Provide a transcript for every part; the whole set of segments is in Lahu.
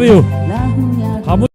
ve yoˬ. Hk'aˬ mvuhˇ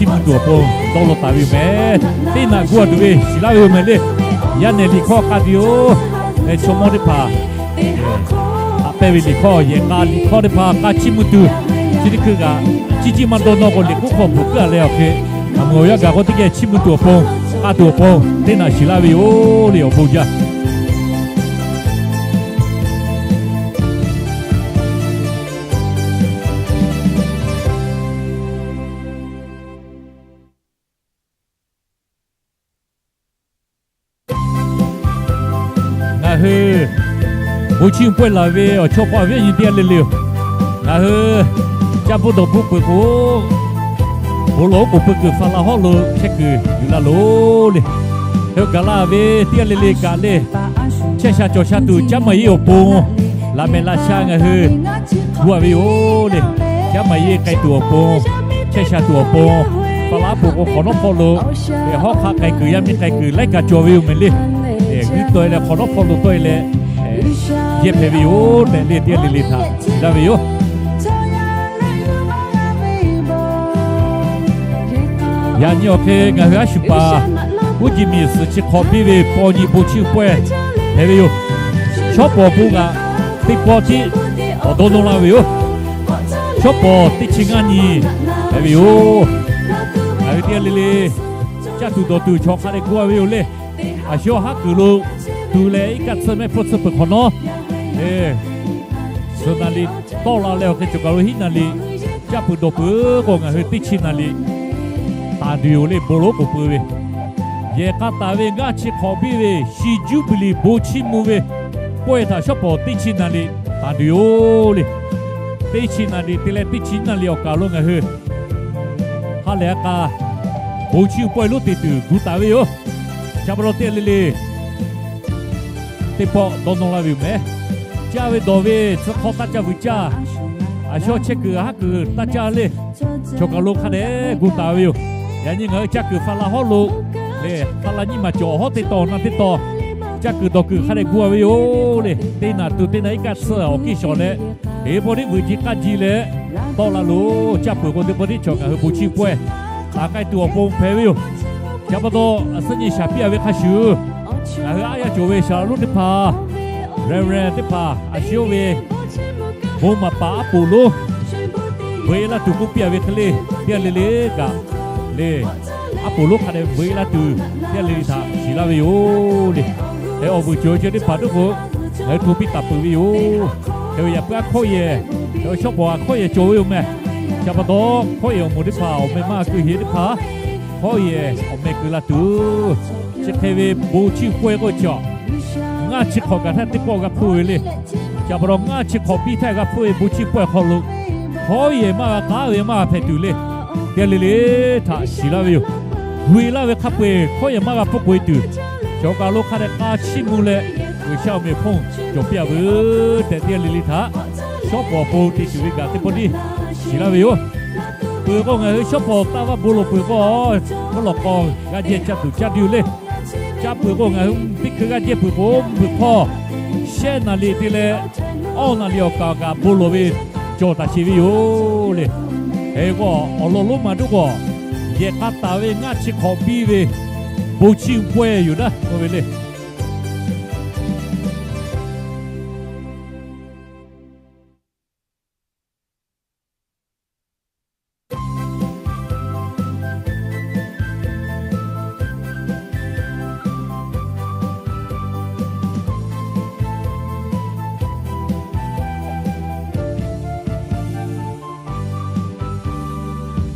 Chiˇ mvuh tuˬ awˬ pon dawˇ law taˍ ve yoˬ mehˍ. Teˇ naꞈ guˇ a tuˬ ve shiˍ laˇ ve yoˬ mehˍ le. Yaˇ nehˬ liꞈ hkawˇ k'a tuˬ-oˬ, chaw mawˇ teˇ hpaˍ haꞈ pehnˇ ve liꞈ hkawˇ, yehˬ k'a liꞈ hkawˇ teˇ hpaˍ k'a chiˇ mvuh tuˬ, chi teˇ hkui kaꞈ chiˇ ciˇ maˇ dawˇ nawˇ k'o, liꞈ k'oˆ hk'aw bvuhꞈ keu a leh awˬ hk'e, a meuꞈ awˬ yanˇ gaˬ k'o teˇ geh chiˇ mvuh tuˬ awˬ pon, k'a tuˬ awˬ pon teˇ naꞈ shiˍ laˇ ve yoˬ le awˬ bon jaˇ. Ngaˬ hui bon chiˇ pawehˇ laˬ ve awˬ chawˇ hk'aw a viˉ nyi teˇ g'aˇ le le-oˬ, ngaˬ hui caˇ bvuhˆ dawˬ bvuhˆ peuˬ k'o, bon lawˬ oˉ k'oˍ pui kuiˬ Faˍlaˍhawˇ lo chehˇ kuiˬ yuˬ la loˬ le. Hk'e gaˬ la ve teˇ g'aˇ le le kaꞈ le, chehˇ sha cawˬ sha tuˬ caˉ maˍ yeˇ awˬ pon laꞈ mehˍ laꞈ sha ngaˬ hui gu a ve yoˬ le. Caˉ maˍ yeˇ k'ai tuˬ awˬ pon, chehˇ sha tuˬ awˬ pon, Faˍlaˍhawˇ poˬ k'o hk'awꞈ nawˉ hpawˇ lo, hawˉ hk'aˆ k'ai kuiˬ yaˇ miˇ k'ai kuiˬ laiˉ kaꞈ cawˬ ve yoˬ mehˍ le. G'uiˇ taweh leh hk'awꞈ nawˉ hpawˇ lo tawˆ e leh jehˇ hpehꞈ ve yoˬ tehꞈ le teˇ g'aˇ le le htaꞈ shiˍ laˇ ve yoˬ. Yaꞈ nyi awˬ hk'e ngaˬ hui a shu paˍ uˉ ji miˬ suhˍ chi hk'awꞈ piˇ ve paw nyi bon chiˇ pawehˇ hpehꞈ ve yoˬ. Shawˉ pawˍ bon kaꞈ teˇ pawˆ tiˉ k'awꞈ dawˇ nawˇ laˇ ve yoˬ. Shawˉ pawˍ teˇ chi ngaˇ nyi hpehꞈ ve yoˬ. Ngaˬ hui teˇ g'aˇ le le caˇ tuˬ dawˬ tuˬ chaw hk'a dehꞈ gu a ve yoˬ le. A shu haˉ kuiˬ lo tuˬ leh iˉ kaˆ tsuhˇ mehˆ hpfuhˇ tsuhˇ peuˬ hk'awꞈ nawˉ, suhˍ naˍ liꞈ tawˆ la leh awˬ hk'e cawˬ kaˬ lo hiˉ naˍ liꞈ, caˇ peuˬ dawˬ peuˬ k'o ngaˬ hui teˇ chi naˍ liꞈ taˍ tuˬ yoˬ le bon lonˉ k'oˍ pui ve. Yehˬ k'a taˍ ve ngaˇ chi hk'awꞈ biˇ ve shi juˇ biˍ liˍ bon chiˇ mvuh ve pawehˇ htaꞈ shawˉ pawˍ teˇ chi naˍ liꞈ taˍ tuˬ yoˬ le. Teˇ chi naˍ liꞈ te leh teˇ chi naˍ liꞈ awˬ kaˍ lo ngaˬ hui ha lehˬ a k'a bon chiˇ pawehˇ lonˉ te tuˬ gu taˍ ve yoˬ. Chi pa taw teˇ g'aˇ le le teˇ pawˆ dawˇ nawˇ laˇ ve yoˬ mehˍ. Caˇ ve dawˬ ve tcuh hk'aw taˇ caˇ vuiˬ caˇ, a shu chehˇ kuiˬ haˉ kuiˬ taˇ caˇ le. Chaw kaˬ lo hk'a dehꞈ gu taˍ ve yoˬ. Yaꞈ nyi ngaˬ hui caˇ kuiˬ Faˍlaˍhawˇ lo lehˬ, Faˍlaˍ nyiˇ maˬ cawˬ awˬ hawˉ teˇ tawn naˆ teˇ tawn caˇ kuiˬ dawˬ kuiˬ hk'a dehꞈ gu a ve yoˬ le. Teˇ naꞈ tuˬ teˇ naꞈ iˉ kaˆ tsuhˇ awˬ kiˇ shawˍ leh, teˇ pawˆ tiˉ vuiˬ ji k'aˇ ji leh tawˆ la loˬ. Caˇ peuˬ k'o teˇ pawˆ tiˉ chaw ngaˬ hui bon chiˇ pawehˇ taˍ k'ai tuˬ awˬ pon hpehꞈ ve yoˬ. Chi pa taw a suhˉ nyi shaˍ piˇ a ve hk'a shuˍ, ngaˬ hui aˉ yaˇ cawˬ ve shaˍ lonˉ teˇ hpaˍ, Reverend teˇ hpaˍ a shu oˇ ve bon maˍ paˍ aˉ poꞈ lonˉ veuꞈ e laˇ tuˬ k'oˆ piˇ a ve hk'e le, teˇ g'aˇ le le kaꞈ le, aˉ poꞈ lonˉ hk'a dehꞈ veuꞈ e laˇ tuˬ teˇ g'aˇ le le htaꞈ shiˍ laˇ ve yoˬ le. Hk'e awˬ vuiˬ cawˬ ve chi teˇ hpaˍ tiˉ k'o, ngaˬ hui hto piˇ taˍ peuˬ ve yoˬ. Hk'e ve yaꞈ puiˉ aˉ hkawˇ yehˬ, hk'e ve shawˉ pawˍ aꞈ hkawˇ yehˬ cawˬ ve yoˬ mehˍ. Chi pa taw hkawˇ yehˬ awˬ moˍ teˇ hpaˍ awˬ meh maˇ keu heˍ teˇ hpaˍ hkawˇ yehˬ awˬ meh keu la tuˬ, chi hk'e ve bon chiˇ pawehˇ k'oˆ chi a, ngaˇ chi hk'awꞈ kaꞈ htaˇ teˇ pawˆ g'a hpuˇ ve le. Chi pa taw ngaˇ chi hk'awꞈ piˇ htaˇ g'a hpuˇ ve bon chiˇ pawehˇ hk'aw lo hkawˇ yehˬ maˇ g'a k'aˉ ve maˇ g'a hpehꞈ tuˬ le. Teˇ g'aˇ le le htaꞈ shiˍ laˇ ve yoˬ. Veuꞈ e laˇ ve hk'a peu-eˬ hkawˇ yehˬ maˇ g'a pfuhˇ k'oꞈ e tuˬ, chaw kaˬ lo hk'a dehꞈ k'a chiˇ mvuh leh G'uiˬsha awˬ meh hpfuhˇ cawˬ piˇ a veuˬ tehꞈ teˇ g'aˇ le le htaꞈ shawˉ pawˍ awˬ pon te tuˬ ve gaˬ teˇ pawˆ tiˉ shiˍ laˇ ve yoˬ. Peuˬ k'o ngaˬ hui shawˉ pawˍ taˇ vaˇ bon lawˬ peuˬ k'o, mvuhˇ lawꞈ k'aw g'a jehˇ caˇ tuˬ caˇ tuˬ le. Caˇ peuˬ k'o ngaˬ hui teˇ hkui g'a jehˇ peuˬ k'o, mvuhˇ hpawˇ shehˆ naˍ liꞈ te leh awˇ naˍ liꞈ awˬ kaˍ kaꞈ bon lawˬ ve cawˬ taˍ sheˍ ve yoˬ le. Hk'e k'o awˬ lawn lonˉ ma duˉ k'o, Yehˬ k'a taˍ ve ngaˇ chi hk'awꞈ biˇ ve bon chiˇ pawehˇ yoˬ naˉ k'oˆ ve le.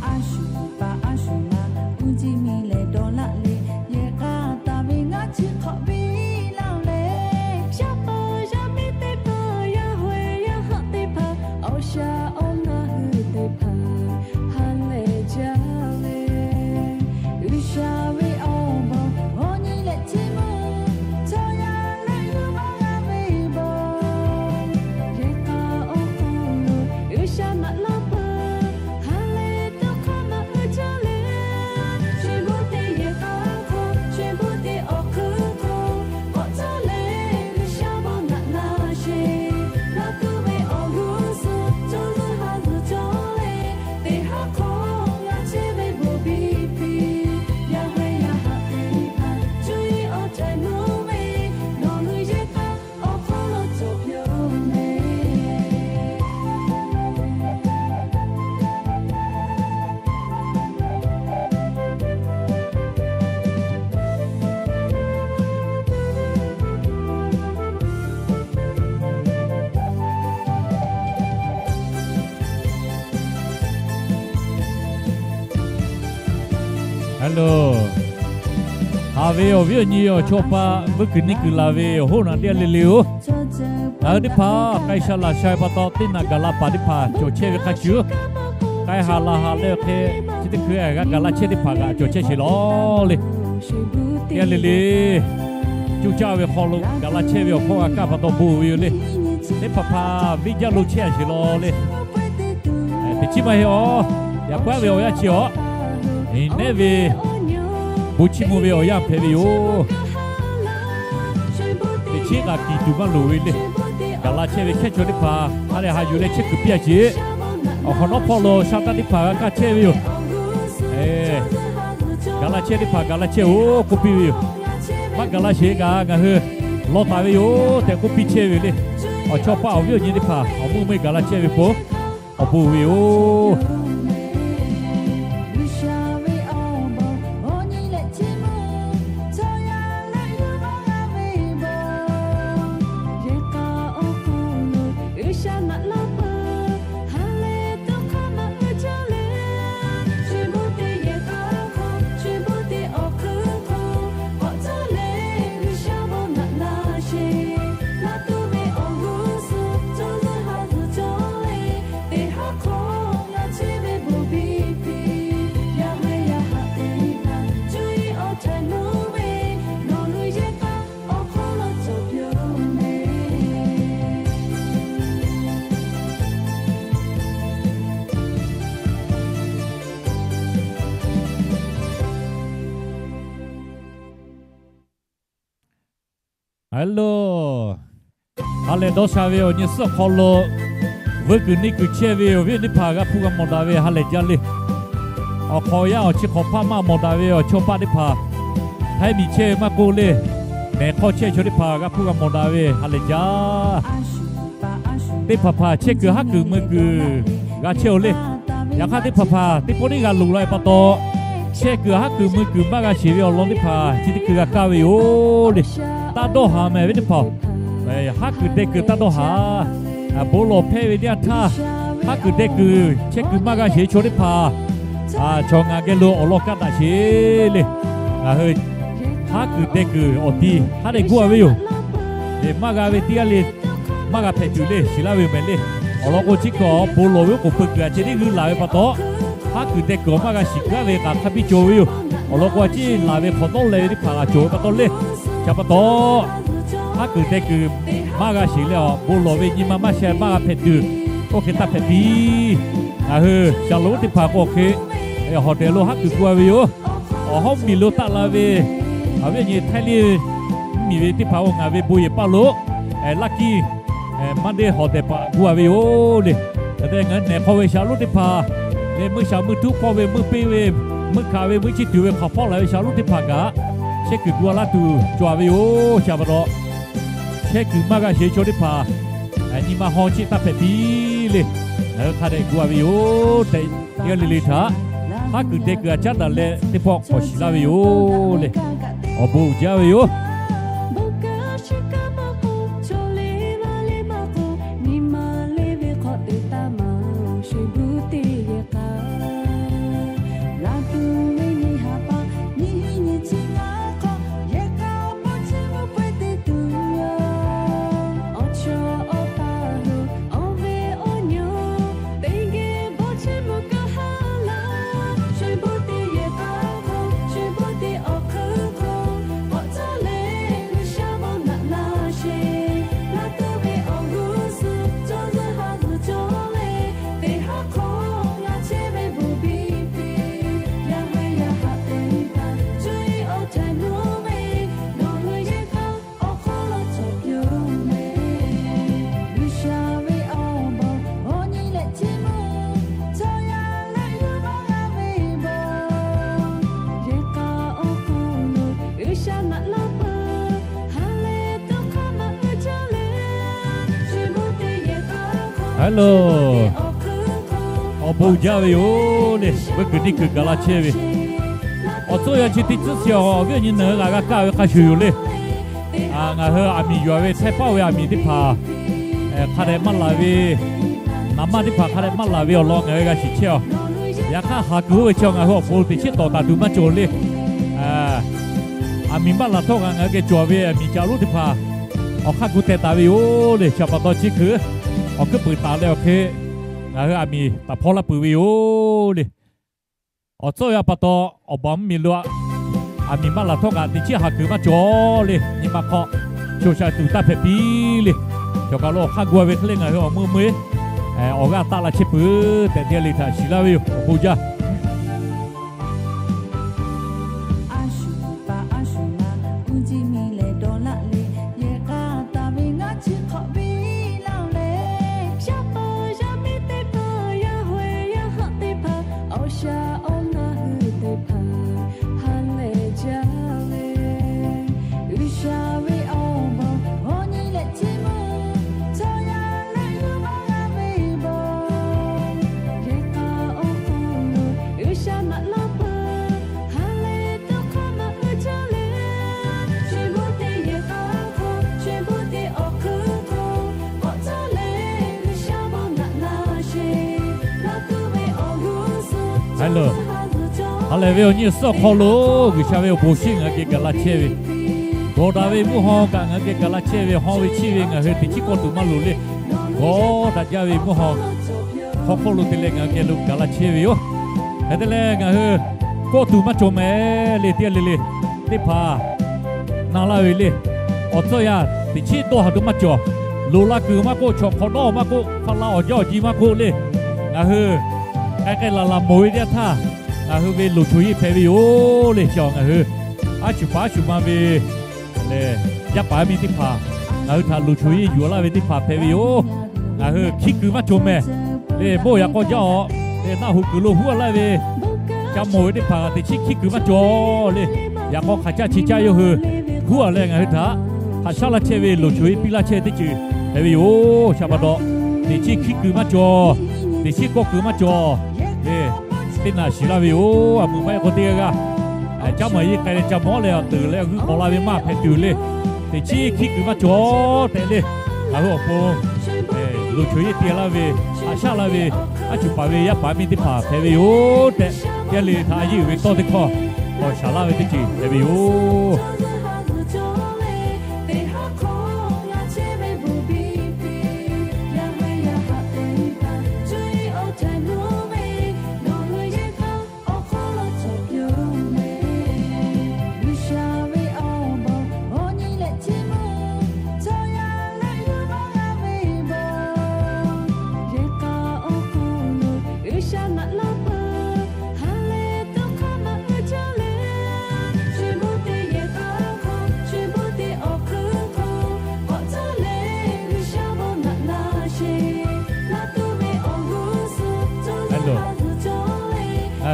A shu paˍ a shu ma, uˉ jiˇ miˬ lehˬ dawˇ laˆ le. Yehˬ k'a taˍ ve ngaˇ chi hk'awꞈ biˇ laˇ le. Shaˉ pawˍ yaˇ miˇ teˇ hpaˍ, yaˇ hui yaˇ haˆ teˇ hpaˍ, awˬ sha awˬ ngaˇ hui teˇ hpaˍ, ha lehˬ jaˇ ve. G'uiˬsha ve awˬ bon g'awˇ nyi leh chiˇ mvuh, chaw yaˇ leh g'uˇ maˇ g'a ve bon. Yehˬ k'a awˬ hk'aw lo G'uiˬsha naꞈ laˇ peuˬ, ha lehˬ tuˉ hk'awꞈ maˇ uiˍ jaˇ le. Chi beuꞈ teˇ yehˬ k'a hk'aw, chi beuꞈ teˇ awˬ hk'aw hk'aw, k'awꞈ caˇ leh G'uiˬsha bon naꞈ laˇ sheˍ. Laˇ tuˬ ve awˬ g'uˇ suhˍ, cawˬ zuhˬ ha zuhˬ cawˬ le. Teˇ haˉ hk'awꞈ g'a chehˇ ve bon biˇ piˇ, yaˇ hui yaˇ haˆ teˇ hpaˍ, cuˇ yiˍ awˬ chaweh nuˇ ve, nawˬ hui yehˬ k'a awˬ hk'aw lo cawˬ piˇ-oˬ le. Hello. Haꞈ ve awˬ viˉ awˬ nyi awˬ chawˇ paˆ vuiˇ kuiˬ neˇ kuiˬ laˬ ve awˬ hoˉ naꞈ teˇ g'aˇ le le-oˬ, ngaˬ hui teˇ hpaˍ k'ai sha laˬ sha ve pa taw, teˇ naꞈ gaˬ la paˍ teˇ hpaˍ cawˬ chehˇ ve hk'a shuˍ, k'ai haˍ laˬ haˍ leh awˬ hk'e, chi teˇ hkui g'a gaˬ la chehˇ teˇ hpaˍ g'a cawˬ chehˇ sheˍ lawˬ le. Teˇ g'aˇ le le, coˇ caˇ ve hk'aw lo gaˬ la chehˇ ve awˬ hkawˇ g'a kaˇ pa taw bon ve yoˬ le. Teˇ hpaˍ hpaˍ venˇ jaˇ lo chehˇ a sheˍ lawˬ le. Teꞈ chiˉ maˇ heˆ-oˬ. Yaꞈ puiˉ ve awˬ yanˇ chi awˬ, nehˉ ve bon chiˇ mvuh ve awˬ yanˇ hpehꞈ ve yoˬ. Teꞈ chiˉ k'a kiˬ tuˬ maˇ loˍ ve le. Gaˬ la chehˇ ve hkehˉ chaw teˇ hpaˍ ha lehˬ haꞈ yuˬ leh chehˇ kuiˬ piˇ a sheˍ. Awˬ hk'awꞈ nawˉ hpawˇ lo sha taˇ teˇ hpaˍ g'a kaˇ chehˇ ve yoˬ. Gaˬ la chehˇ teˇ hpaˍ gaˬ la chehˇ-oˬ k'oˆ piˇ ve yoˬ. Maˇ gaˬ la sheˍ kaꞈ ngaˬ hui law taˍ ve yoˬ tehꞈ k'oˆ piˇ chehˇ ve le. Awˬ chawˇ paˆ awˬ viˉ awˬ nyi teˇ hpaˍ awˬ meuˇ meuˇ gaˬ la chehˇ ve po awˬ bon ve yoˬ. Hello. Ha lehˬ dawˇ sha ve awˬ nyi suhˆ hk'aw lo vuiˇ kuiˬ neˇ kuiˬ chehˇ ve awˬ viˉ teˇ hpaˍ g'a hpuˇ g'a mawˬ daꞈ ve ha lehˬ jaˇ le. Awˬ hk'awꞈ yaˇ awˬ chi hk'awꞈ hpaˇ maˇ mawˬ daꞈ ve awˬ chawˇ paˆ teˇ hpaˍ, htaiˇ miˬ chehˇ ve maˇ k'oˆ le, nehˬ hk'aw chehˇ chaw teˇ hpaˍ g'a hpuˇ g'a mawˬ daꞈ ve ha lehˬ jaˇ. Teˇ hpaˍ hpaˍ chehˇ kuiˬ haˉ kuiˬ mui kuiˬ g'a chehˇ-oˬ le. Yaꞈ hk'aˇ teˇ hpaˍ hpaˍ teˇ pawˆ teˇ g'a loꞈ la ve pa taw, chehˇ kuiˬ haˉ kuiˬ mui kuiˬ maˇ g'a sheˍ ve awˬ lawn teˇ hpaˍ chi teˇ hkui g'a kaˇ ve yoˬ le. Taˇ dawˇ haˍ mehˍ ve teˇ hpaˍ, haˉ kuiˬ deh kuiˬ taˇ dawˇ haˍ. Bon lawˬ hpehˇ ve teˇ yanˇ htaˇ, haˉ kuiˬ deh kuiˬ chehˇ kuiˬ maˇ g'a sheˍ chaw teˇ hpaˍ, chaw ngaˬ geh lo awˬ lawn kaˇ daꞈ sheˍ le. Ngaˬ hui haˉ kuiˬ deh kuiˬ awˬ ti haˉ dehꞈ guˇ a ve yoˬ. Maˇ g'a ve teˇ g'aˇ le maˇ g'a hpehꞈ tuˬ le shiˍ laˇ ve yoˬ mehˍ le. Awˬ lawn k'o chi kaꞈ awˬ bon lawˬ ve oˉ k'oˍ pui kuiˬ a ceh tiˉ g'uiˇ laˬ ve pa taw, haˉ kuiˬ deh kuiˬ awˬ maˇ g'a shiˍ kuiˬ aˉ ve k'aꞈ hk'a biˇ cawˬ ve yoˬ. Awˬ lawn k'o a ciˉ laˬ ve hk'awꞈ nawˉ leh ve teˇ hpaˍ g'a cawˬ ve pa taw le. Chi pa taw, haˉ kuiˬ deh kuiˬ maˇ g'a shiˍ leh awˬ bon lawˬ ve nyi ma maˇ sheh maˇ g'a hpehꞈ tuˬ, oˇ hk'e taˇ hpehꞈ piˇ. Ngaˬ hui Shaˍlonˍ teˇ hpaˍ k'o hk'e, hawˬ tehˬ lo haˉ kuiˬ guˇ a ve yoˬ. Awˬ hawˉ miˬ lo taˆ la ve, awˬ viˉ awˬ nyi Htaiˇ liˇ miˬ ve teˇ hpaˍ k'o ngaˬ ve bon yehˬ paˇ lo, Laˇ kiˇ maˇ deˇ hawˬ tehˬ paˍ guˇ a ve yoˬ le. Hk'e te ngaˬ hui nehˬ hk'aw ve Shaˍlonˍ teˇ hpaˍ leh meuˇ shaˍ meuˇ htuˉ hpawˇ ve meuˇ peˇ ve meuˇ hkanˍ ve meuˇ chiˇ tuˬ ve hk'aˬ hpawˇ laˬ ve shaˍlonˉ teˇ hpaˍ kaꞈ, chehˇ kuiˬ gu a laˇ tuˬ cawˬ ve yoˬ. Chi pa taw, chehˇ kuiˬ maˇ g'a sheˍ ve chaw teˇ hpaˍ, nyi ma haw chiˇ taˇ hpehꞈ piˇ le. Ngaˬ hui hk'a dehꞈ gu a ve yoˬ tehꞈ, teˇ g'aˇ le le htaꞈ haˉ kuiˬ te kuiˬ a caˉ daꞈ leh teˇ pawˆ k'awꞈ shiˍ laˇ ve yoˬ le. Awˬ bon uiˍ jaˇ ve yoˬ. Hello. Awˬ bon jaˇ ve yoˬ le, vuiˇ kuiˬ teˇ kuiˬ gaˬ la chehˇ ve, awˬ tcuhˉ yaˇ chi teˇ tcuhˉ chi awˬ viˉ awˬ nyi naˬ hui g'a g'a kaˇ ve hk'a shuˍ yoˬ le. Ngaˬ hui aˬ miˍ yuˬ a ve Htaiˇ paˆ ve aˬ miˍ teˇ hpaˍ hk'a dehꞈ maˇ laˬ ve, naˍ manˇ teˇ hpaˍ hk'a dehꞈ maˇ laˬ ve awˬ lawn ngaˬ hui g'a shiˍ chehˇ a. Yaꞈ hk'aˇ, haˍ kuiˬ oˇ ve chi ngaˬ hui awˬ pon teꞈ chiˉ tawˍ taˍ tuˬ maˇ cawˬ le. Aˬ miˍ maˇ laˬ htawˇ kaꞈ ngaˬ hui geh cawˬ ve aˬ miˍ caꞈ lonˉ teˇ hpaˍ awˬ hk'aˇ gu teh taˍ ve yoˬ le. Chi pa taw chi hkui awˬ hkuiˉ puiˍ taˍ leh awˬ hk'e ngaˬ hui aˬ miˍ taˍ hpawˇ laˇ peuˬ ve yoˬ le. Awˬ tcuhˉ yaˇ pa taw, awˬ baˬ mvuhˇ miˬ lo aˬ miˍ maˇ laˬ htawˇ kaꞈ teꞈ chiˉ haˍ kuiˬ maˇ cawˬ le. Nyi ma hk'aw, sho sha tuˬ taˇ hpehꞈ piˇ le. Chaw kaˬ lo awˬ hk'aˇ gu a ve hk'e le ngaˬ hui awˬ meuˇ meuˇ awˬ g'aˇ taˆ la chehˇ peuˬ tehꞈ teˇ g'aˇ le htaꞈ shiˍ laˇ ve yoˬ. Awˬ bon jaˇ. Hello. Ha lehˬ ve awˬ nyi suhˉ awˬ hk'aw lo G'uiˬsha ve awˬ bon shinˉ ngaˬ hui geh gaˬ la chehˇ ve, gawˬ daꞈ ve mvuhˇ haw kaꞈ ngaˬ hui geh gaˬ la chehˇ ve, haw ve chiˇ ve ngaˬ hui teꞈ chiˉ kawˆ tuˬ maˇ loˍ le. Gawˬ daꞈ jaˇ ve mvuhˇ haw hk'aw hk'oˆ lo te leh ngaˬ hui geh lo gaˬ la chehˇ ve yoˬ. Hk'e te leh ngaˬ hui kawˆ tuˬ maˇ cawˬ mehˍ le. Teˇ g'aˇ le le teˇ hpaˍ na laˇ ve le. Awˬ tcuhˉ yaˇ teꞈ chiˉ dawˇ haˍ tuˬ maˇ cawˬ. Loˍ la kuiˬ maˇ k'oˆ, chaw hk'awꞈ dawˇ maˇ k'oˆ, hk'aw la awˬ jaˇ awˬ ji maˇ k'oˆ le, ngaˬ hui k'ai k'ai laˬ laˬ mawˬ ve teˇ yanˇ htaˇ, ngaˬ hui ve loˍ choˬ yeˇ hpehꞈ ve yoˬ le. Chi ngaˬ hui aˉ shuˍ paˍ aˉ shuˍ ma ve lehˬ, yaˇ paˍ yaˇ miˇ teˇ hpaˍ ngaˬ hui htaꞈ loˍ choˬ yeˇ yuˬ laˇ ve teˇ hpaˍ hpehꞈ ve yoˬ. Ngaˬ hui hkiˉ kuiˬ maˇ cawˬ mehˍ le. Bon yaꞈ k'aw jaˇ awˬ le, naˆ hoꞈ kuiˬ lo huˉ a laˇ ve ca mawˬ ve teˇ hpaˍ teꞈ chiˉ hkiˉ kuiˬ maˇ cawˬ le. Yaꞈ k'aw hk'aˬ caˇ chi caˇ yawˇ hui huˉ a leh ngaˬ hui htaꞈ haꞈ shaˉ laˇ chehˇ ve, loˍ choˬ yeˇ piˇ laˇ chehˇ teˇ ceuˬ hpehꞈ ve yoˬ. Chi pa taw, teꞈ chiˉ hkiˉ kuiˬ maˇ cawˬ, teꞈ chiˉ kawˆ kuiˬ maˇ cawˬ le. Teˇ naꞈ shiˍ laˇ ve yoˬ. Aˬ meuˍ maˇ heˆ k'o teˇ g'aˇ g'aˇ ca maˍ yeˇ k'ai leh ca mawˬ leh tuˬ leh g'uiˇ k'awꞈ la ve maˇ hpehꞈ tuˬ le. Teꞈ chiˉ hkiˉ kuiˬ maˇ cawˬ tehꞈ le, ngaˬ hui awˬ pon loˍ choˬ yeˇ te laˇ ve, haꞈ shaˉ laˇ ve, aˉ shuˍ paˍ ve yaˇ paˍ miˇ teˇ hpaˍ hpehꞈ ve yoˬ tehꞈ, teˇ g'aˇ le le htaꞈ a yeˇ uiˍ ve tawˇ teˇ hkawˇ k'awꞈ shaˍ laˇ ve teˇ ceuˬ hpehꞈ ve yoˬ.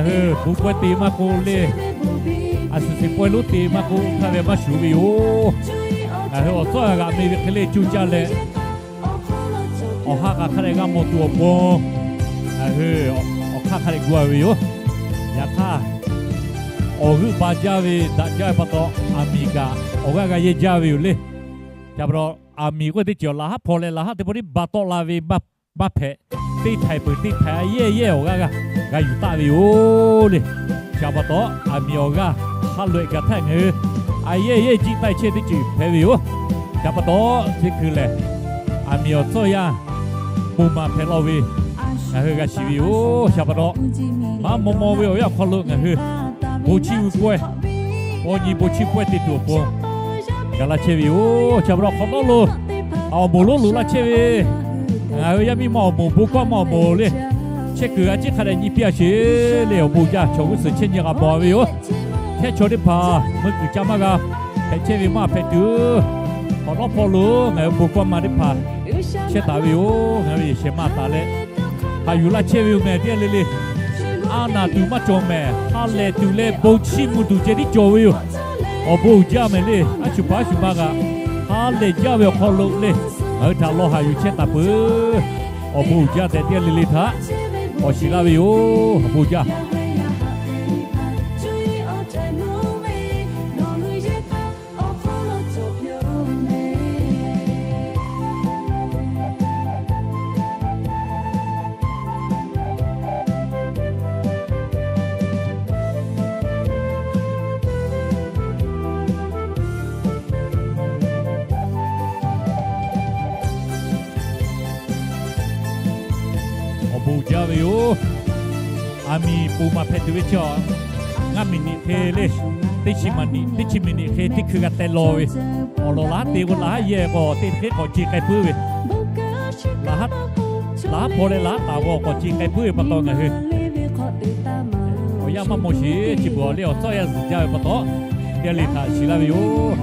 Ngaˬ hui bon pawehˇ te maˇ k'oˆ le, a shuˍ shuˍ pawehˇ lonˉ te maˇ k'oˆ htaˇ ve maˇ shuˍ ve yoˬ. Ngaˬ hui awˬ tcuhˉ g'aꞈ me ve hk'e le cuˇ caˇ leh, awˬ ha k'a hk'a dehꞈ g'a mawˬ tuˬ awˬ pon, ngaˬ hui awˬ hk'aˇ hk'a dehꞈ gu a ve yoˬ. Yaꞈ hk'aˇ, awˬ g'euˆ ba jaˇ ve daꞈ jaˇ ve pa taw, aˬ miˍ kaꞈ awˬ g'aˇ g'a yehˇ jaˇ ve yoˬ le. Chi pa taw, aˬ miˍ k'oˆ teˇ ceuˬ laˬ haˉ hpaw leh laˬ haˉ teˇ pawˆ tiˉ ba tawˆ la ve maˇ hpehꞈ, teˇ htaiˍ peuˬ teˇ htaiˍ a yehˇ yehˇ awˬ g'aˇ g'a yuˬ taˆ ve yoˬ le. Chi pa taw, aˬ miˍ awˬ g'aˇ ha loꞈ-e gaˬ htaˇ ngaˬ hui a yehˇ yehˇ jiˆ taˆ-e chehˇ teˇ ceuˬ hpehꞈ ve yoˬ. Chi pa taw, chi hkui lehˬ, aˬ miˍ awˬ tcuhˉ yaˇ bon maˍ hpehꞈ la ve ngaˬ hui g'a shiˍ ve yoˬ. Chi pa taw, maˇ maw maw ve awˬ yanˇ awˬ hk'aw lo ngaˬ hui bon chiˇ mvuh pawehˇ, paw nyi bon chiˇ pawehˇ te tuˬ awˬ pon gaˬ laˇ chehˇ ve yoˬ. Chi pa taw hk'awꞈ nawˉ lo awˬ moˍ lonˉ loꞈ laˇ chehˇ ve ngaˬ hui yaˇ miˇ ma awˬ moˍ, bon kawˇ ma awˬ moˍ le, chehˇ kuiˬ g'a ciˉ hk'a dehꞈ nyi piˇ a sheˍ le. Awˬ bon jaˇ, chaw g'uˇ suhˍ chehˇ nyi g'a mawˬ ve yoˬ. Hkehˉ chaw teˇ hpaˍ meuˇ kuiˬ ca maˇ g'a hpehꞈ chehˇ ve maˇ hpehꞈ tuˬ, hk'awꞈ nawˉ hpawˇ lo ngaˬ hui bon kawˇ ma teˇ hpaˍ chehˇ taˍ ve yoˬ. Ngaˬ hui yehˬ shehˍ ma taˍ leh haꞈ yuˬ laˇ chehˇ ve yoˬ mehˍ teˇ g'aˇ le le. A naˬ tuˬ maˇ cawˬ mehˍ, ha lehˬ tuˬ leh bon chiˇ mvuh tuˬ ceh tiˉ cawˬ ve yoˬ. Awˬ bon uiˍ jaˇ mehˍ le. A shu hpaˍ a shu ma g'a ha lehˬ jaˇ ve awˬ hk'aw lo le, ngaˬ hui htaꞈ lawˬ haꞈ yuˬ chehˇ taˍ peuˬ. Awˬ bon uiˍ jaˇ tehꞈ teˇ g'aˇ le le htaꞈ k'awꞈ shiˍ laˇ ve yoˬ. Awˬ bon jaˇ. Awˬ bon jaˇ ve yoˬ. Aˬ miˍ poˬ maˍ hpehꞈ tuˬ ve chi a, ngaˇ miˬ niꞈ hk'e le, teˇ chi maˬ niꞈ, teˇ chi miˬ niꞈ hk'e teˇ hkui g'a teh law ve, awˬ lawn laˬ haˉ te k'o laˬ haˉ yehˇ k'o teˇ hk'e k'awꞈ ce k'ai puiˉ ve, laˬ haˉ hpaw leh laˬ haˉ taˍ k'o k'awꞈ ce k'ai puiˉ ve pa taw ngaˬ hui awˬ yanˇ maˇ mawˬ sheˍ. Chi beuꞈ awˬ le awˬ tcuhˉ yaˇ zuhˬ jaˇ ve pa taw, teˇ g'aˇ le htaꞈ shiˍ laˇ ve yoˬ.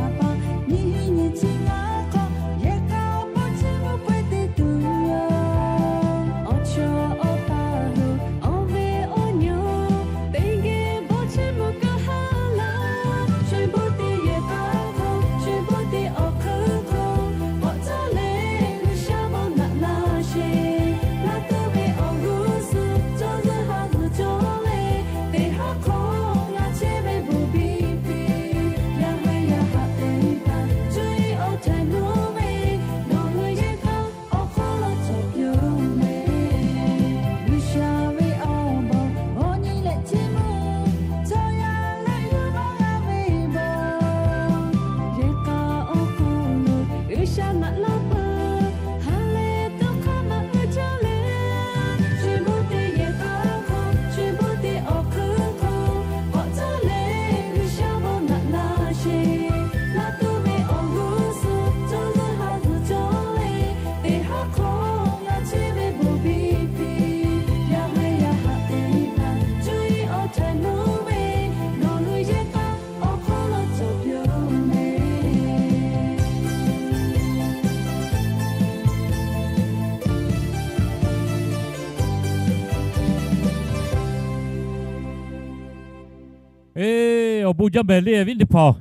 Awˬ bon jaˇ mehˍ le, viˉ teˇ hpaˍ-oˬ.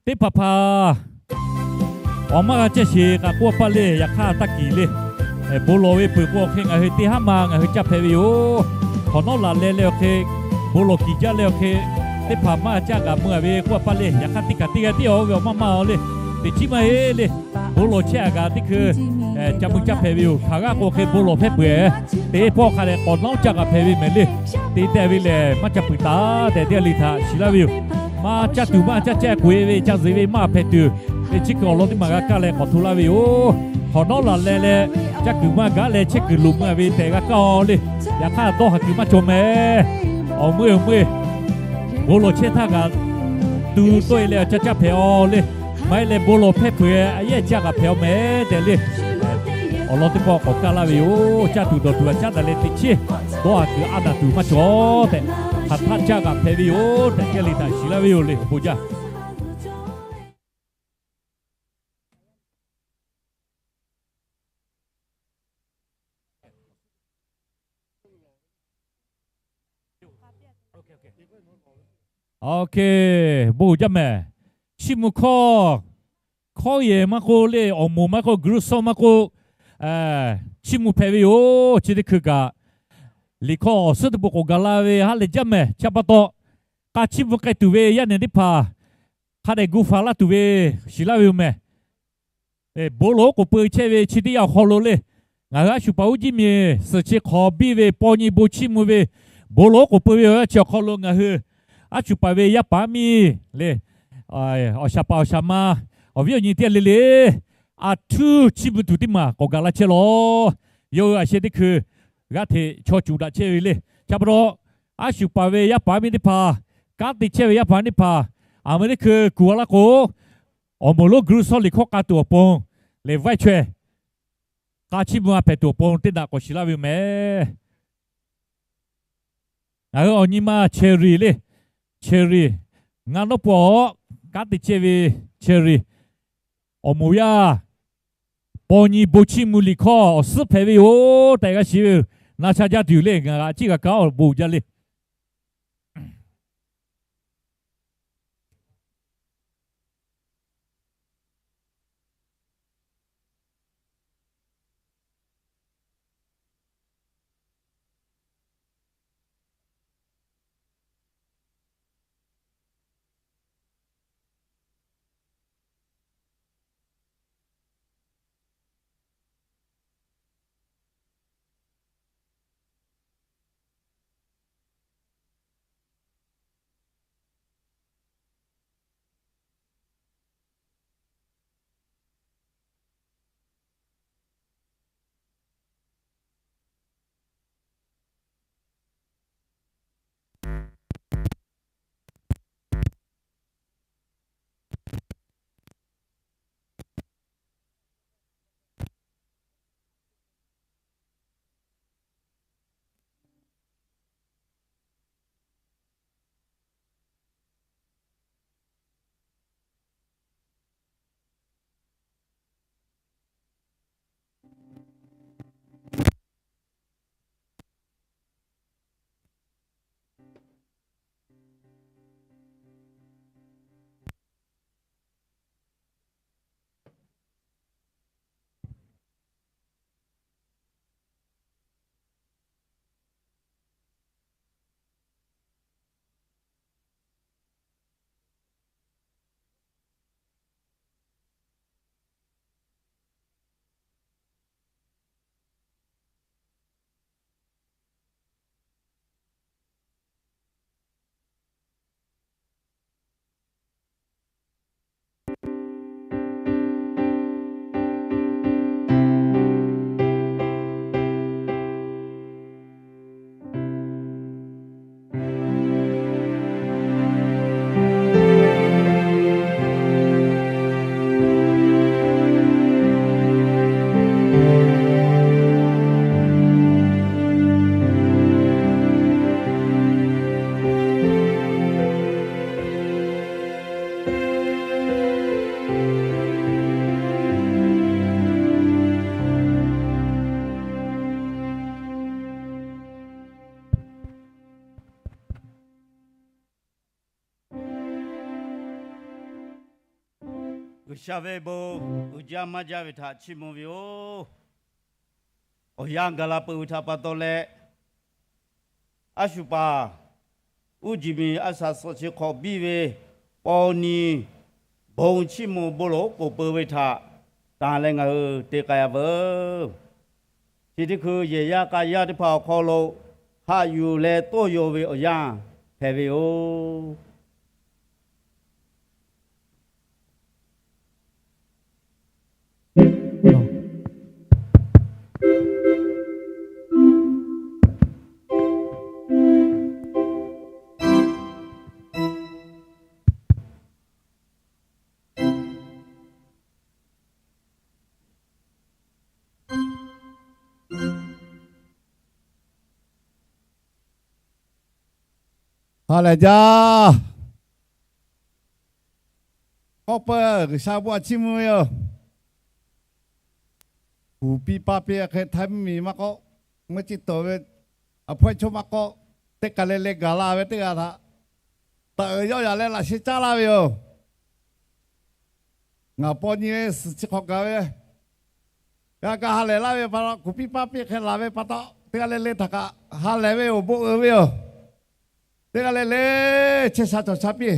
Teˇ hpaˍ hpaˍ awˬ maˇ g'a caˇ sheˍ k'aꞈ k'oˆ a paˇ le. Yaꞈ hk'aˇ taˇ kiˬ le. Bon lawˬ ve peuˬ k'o awˬ hk'e ngaˬ hui teˇ haˉ ma ngaˬ hui caˇ hpehꞈ ve yoˬ. Hk'awꞈ nawˉ laˬ leh leh awˬ hk'e bon lawˬ kiˬ jaˇ leh awˬ hk'e teˇ hpaˍ maˇ g'a caˇ kaꞈ meuˇ a ve k'oˆ a paˇ le. Yaꞈ hk'aˇ teˇ kaˬ teˇ g'aˇ tiˉ awˬ ve awˬ maˇ maˇ awˬ le, teꞈ chiˉ maˇ heˆ le. Bon lawˬ chehˇ a kaꞈ teˇ hkui ca mui caˇ hpehꞈ ve yoˬ. Hk'aˬ g'aˇ k'o hk'e bon lawˬ hpehˇ peuˬ-eˬ. Teˇ pawˆ hk'a dehꞈ k'awꞈ nawˉ caˇ kaꞈ hpehꞈ ve mehˍ le. Te tehꞈ ve lehˬ maˇ ca puiˬ taˍ tehꞈ teˇ g'aˇ le htaꞈ shiˍ laˇ ve yoˬ. Maˇ caˇ tuˬ maˇ caˇ caˇ k'oꞈ-e ve ca zuhˬ ve maˇ hpehꞈ tuˬ, teˇ chiˉ kuiˬ awˬ lawn teˇ maˬ g'a kaˇ leh k'awꞈ hto laˇ ve yoˬ. Hk'awꞈ nawˉ laˬ leh leh caˇ kuiˬ maˇ gaˉ leh chehˇ kuiˬ loˍ meuˇ a ve tehꞈ g'a kaˇ-aw le. Yaꞈ hk'aˇ dawˇ haˍ kuiˬ maˇ cawˬ mehˍ. Awˬ meuˇ awˬ meuˇ bon lawˬ chehˇ htaˇ kaꞈ tu tawˆ-e leh awˬ caˇ caˇ hpehꞈ-aw le. Maˇ heˆ leh bon lawˬ hpehˇ peuˬ-eˬ a yehˇ caˇ kaꞈ hpehꞈ-aw mehˍ tehꞈ le. Awˬ lawn teˇ pawˆ k'awꞈ kaˇ laˇ ve yoˬ. Caˇ tuˬ dawˬ tuˬ a caˉ daꞈ leh teꞈ chiˉ dawˇ haˍ kuiˬ a daꞈ tuˬ maˇ cawˬ tehꞈ, hk'aˬ htaˆ caˇ kaꞈ hpehꞈ ve yoˬ tehꞈ teˇ g'aˇ le htaꞈ shiˍ laˇ ve yoˬ le. Awˬ bon jaˇ. Ok, bon jaˇ mehˍ. Chiˇ mvuh hkawˇ, hkawˇ yehˬ maˇ k'oˆ le, awˬ moˍ maˇ k'oˆ, g'uiˬ shuˍ maˇ k'oˆ, chiˇ mvuh hpehꞈ ve yoˬ. Chi teˇ hkui kaꞈ, liꞈ hkawˇ awˬ suhˉ teˇ pawˆ k'awꞈ gaˬ la ve ha lehˬ jaˇ mehˍ. Chi pa taw, k'a chiˇ mvuh k'ai tuˬ ve yaˇ nehˬ teˇ hpaˍ hk'a dehꞈ gu faˍ laˇ tuˬ ve shiˍ laˇ ve yoˬ mehˍ. Bon lawˬ oˉ k'oˍ pui chehˇ ve chi teˇ yanˇ awˬ hk'aw lo le, ngaˬ hui a shu paˍ uˉ jiˇ miˬ suhˍ chi hk'awꞈ biˇ ve paw nyi bon chiˇ mvuh ve bon lawˬ oˉ k'oˍ pui ve awˬ yanˇ chi awˬ hk'aw lo ngaˬ hui a shu paˍ ve yaˇ paˍ miˇ le, awˬ shaˍ paˍ awˬ shaˍ ma, awˬ viˉ awˬ nyi teˇ g'aˇ le le, a htuˇ chiˇ mvuh tuˬ teˇ maˬ k'awꞈ gaˬ la chehˇ lawˬ. Yawˇ hui a sheh teˇ hkui g'aˇ hteꞈ chaw cuˬ daꞈ chehˇ ve le. Chi pa taw, a shu paˍ ve yaˇ paˍ miˇ teˇ hpaˍ, kanˉ te chehˇ ve yaˇ paˍ teˇ hpaˍ, aˬ meh teˇ hkui kuˬ a laˇ k'o, awˬ moˍ lonˉ g'uiˬ shuˍ liꞈ hkawˇ k'a tuˬ awˬ pon lehˬ, vaiˇ chaweh k'a chiˇ mvuh a hpehꞈ tuˬ awˬ pon teˇ daꞈ k'awꞈ shiˍ laˇ ve yoˬ mehˍ. Ngaˬ hui awˬ nyi ma Cherry le, Cherry, ngaˬ nawˉ pawˆ kanˉ te chehˇ ve Cherry, awˬ moˍ yaˇ paw nyi bon chiˇ mvuh liꞈ hkawˇ awˬ suhˉ hpehꞈ ve yoˬ tehꞈ g'a shiˍ ve yoˬ. Na sha jaˇ tuˬ yoˬ le, ngaˬ g'a ciˉ g'a kaˉ awˬ bon jaˇ le. G'uiˬsha ve bon uiˍ jaˇ maˇ jaˇ ve htaꞈ chiˇ mvuh ve yoˬ. Awˬ yanˇ gaˬ la peuˬ ve htaꞈ pa taw leh, a shu paˍ uˉ jiˬ miˬ a shaˍ suhˍ chi hk'awꞈ biˇ ve paw nyi bon chiˇ mvuh bon lawˬ oˉ k'oˍ pui ve htaꞈ tanˬ leh ngaˬ hui te k'ai a veuˬ. Chi teˇ hkui yehˬ yaˇ k'a yaˇ teˇ hpaˍ awˬ hk'aw lo haꞈ yuˬ leh tawˇ yaw ve awˬ yanˇ hpehꞈ ve yoˬ. Ha lehˬ jaˇ. K'awꞈ peuˬ, G'uiˬsha bon a chiˇ mvuh ve yoˬ. Kuˬ piˇ paˇ piˇ hk'e htaiˇ mvuhˇmiˬ maˇ k'oˆ, mvuhˇ ciˇ tawˍ ve a hpawehˇ chaw maˇ k'oˆ, teˇ kaˬ le le gaˬ la ve teˇ g'aˇ htaꞈ taꞈ uiˍ yawˇ yaꞈ leh laꞈ sheh caˉ laˇ ve yoˬ. Ngaˬ paw nyi ve suhˍ chi hk'awꞈ gaˬ ve, g'a kaꞈ ha lehˬ laˇ ve pa taw, kuˬ piˇ paˇ piˇ hk'e laˬ ve pa taw, teˇ g'aˇ le le htaꞈ kaꞈ ha lehˬ ve awˬ bon uiˍ ve yoˬ. Teˇ g'aˇ le le chehˇ sha cawˬ sha piˇ.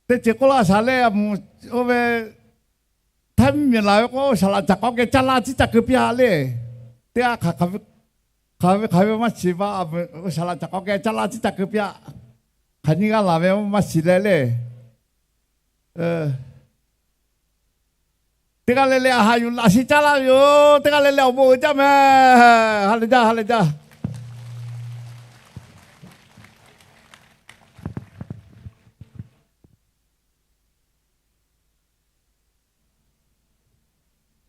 Teˇ ceuˬ k'oˆ laˇ shaˍ le, a moˍ oˇ ve Htaiˇ mvuhˇ miˬ laˬ ve k'o, shaˍ laꞈ caꞈ k'awꞈ geh caˇ laˇ ciˉ caˇ keu piˇ-a le. Teˇ g'aˇ hk'aˬ ve hk'aˬ ve maˇ shiˍ ba, shaˍ laꞈ caꞈ k'awꞈ geh caˇ laˇ ciˉ caˇ keu piˇ-a. Hk'aˬ nyiˇ g'aˇ laˬ ve maˇ shiˍ leh le. Teˇ g'aˇ le le a haꞈ yuˬ laꞈ sheh caˉ laˇ ve yoˬ. Teˇ g'aˇ le le awˬ bon uiˍ jaˇ meh. Ha lehˬ jaˇ, ha lehˬ jaˇ.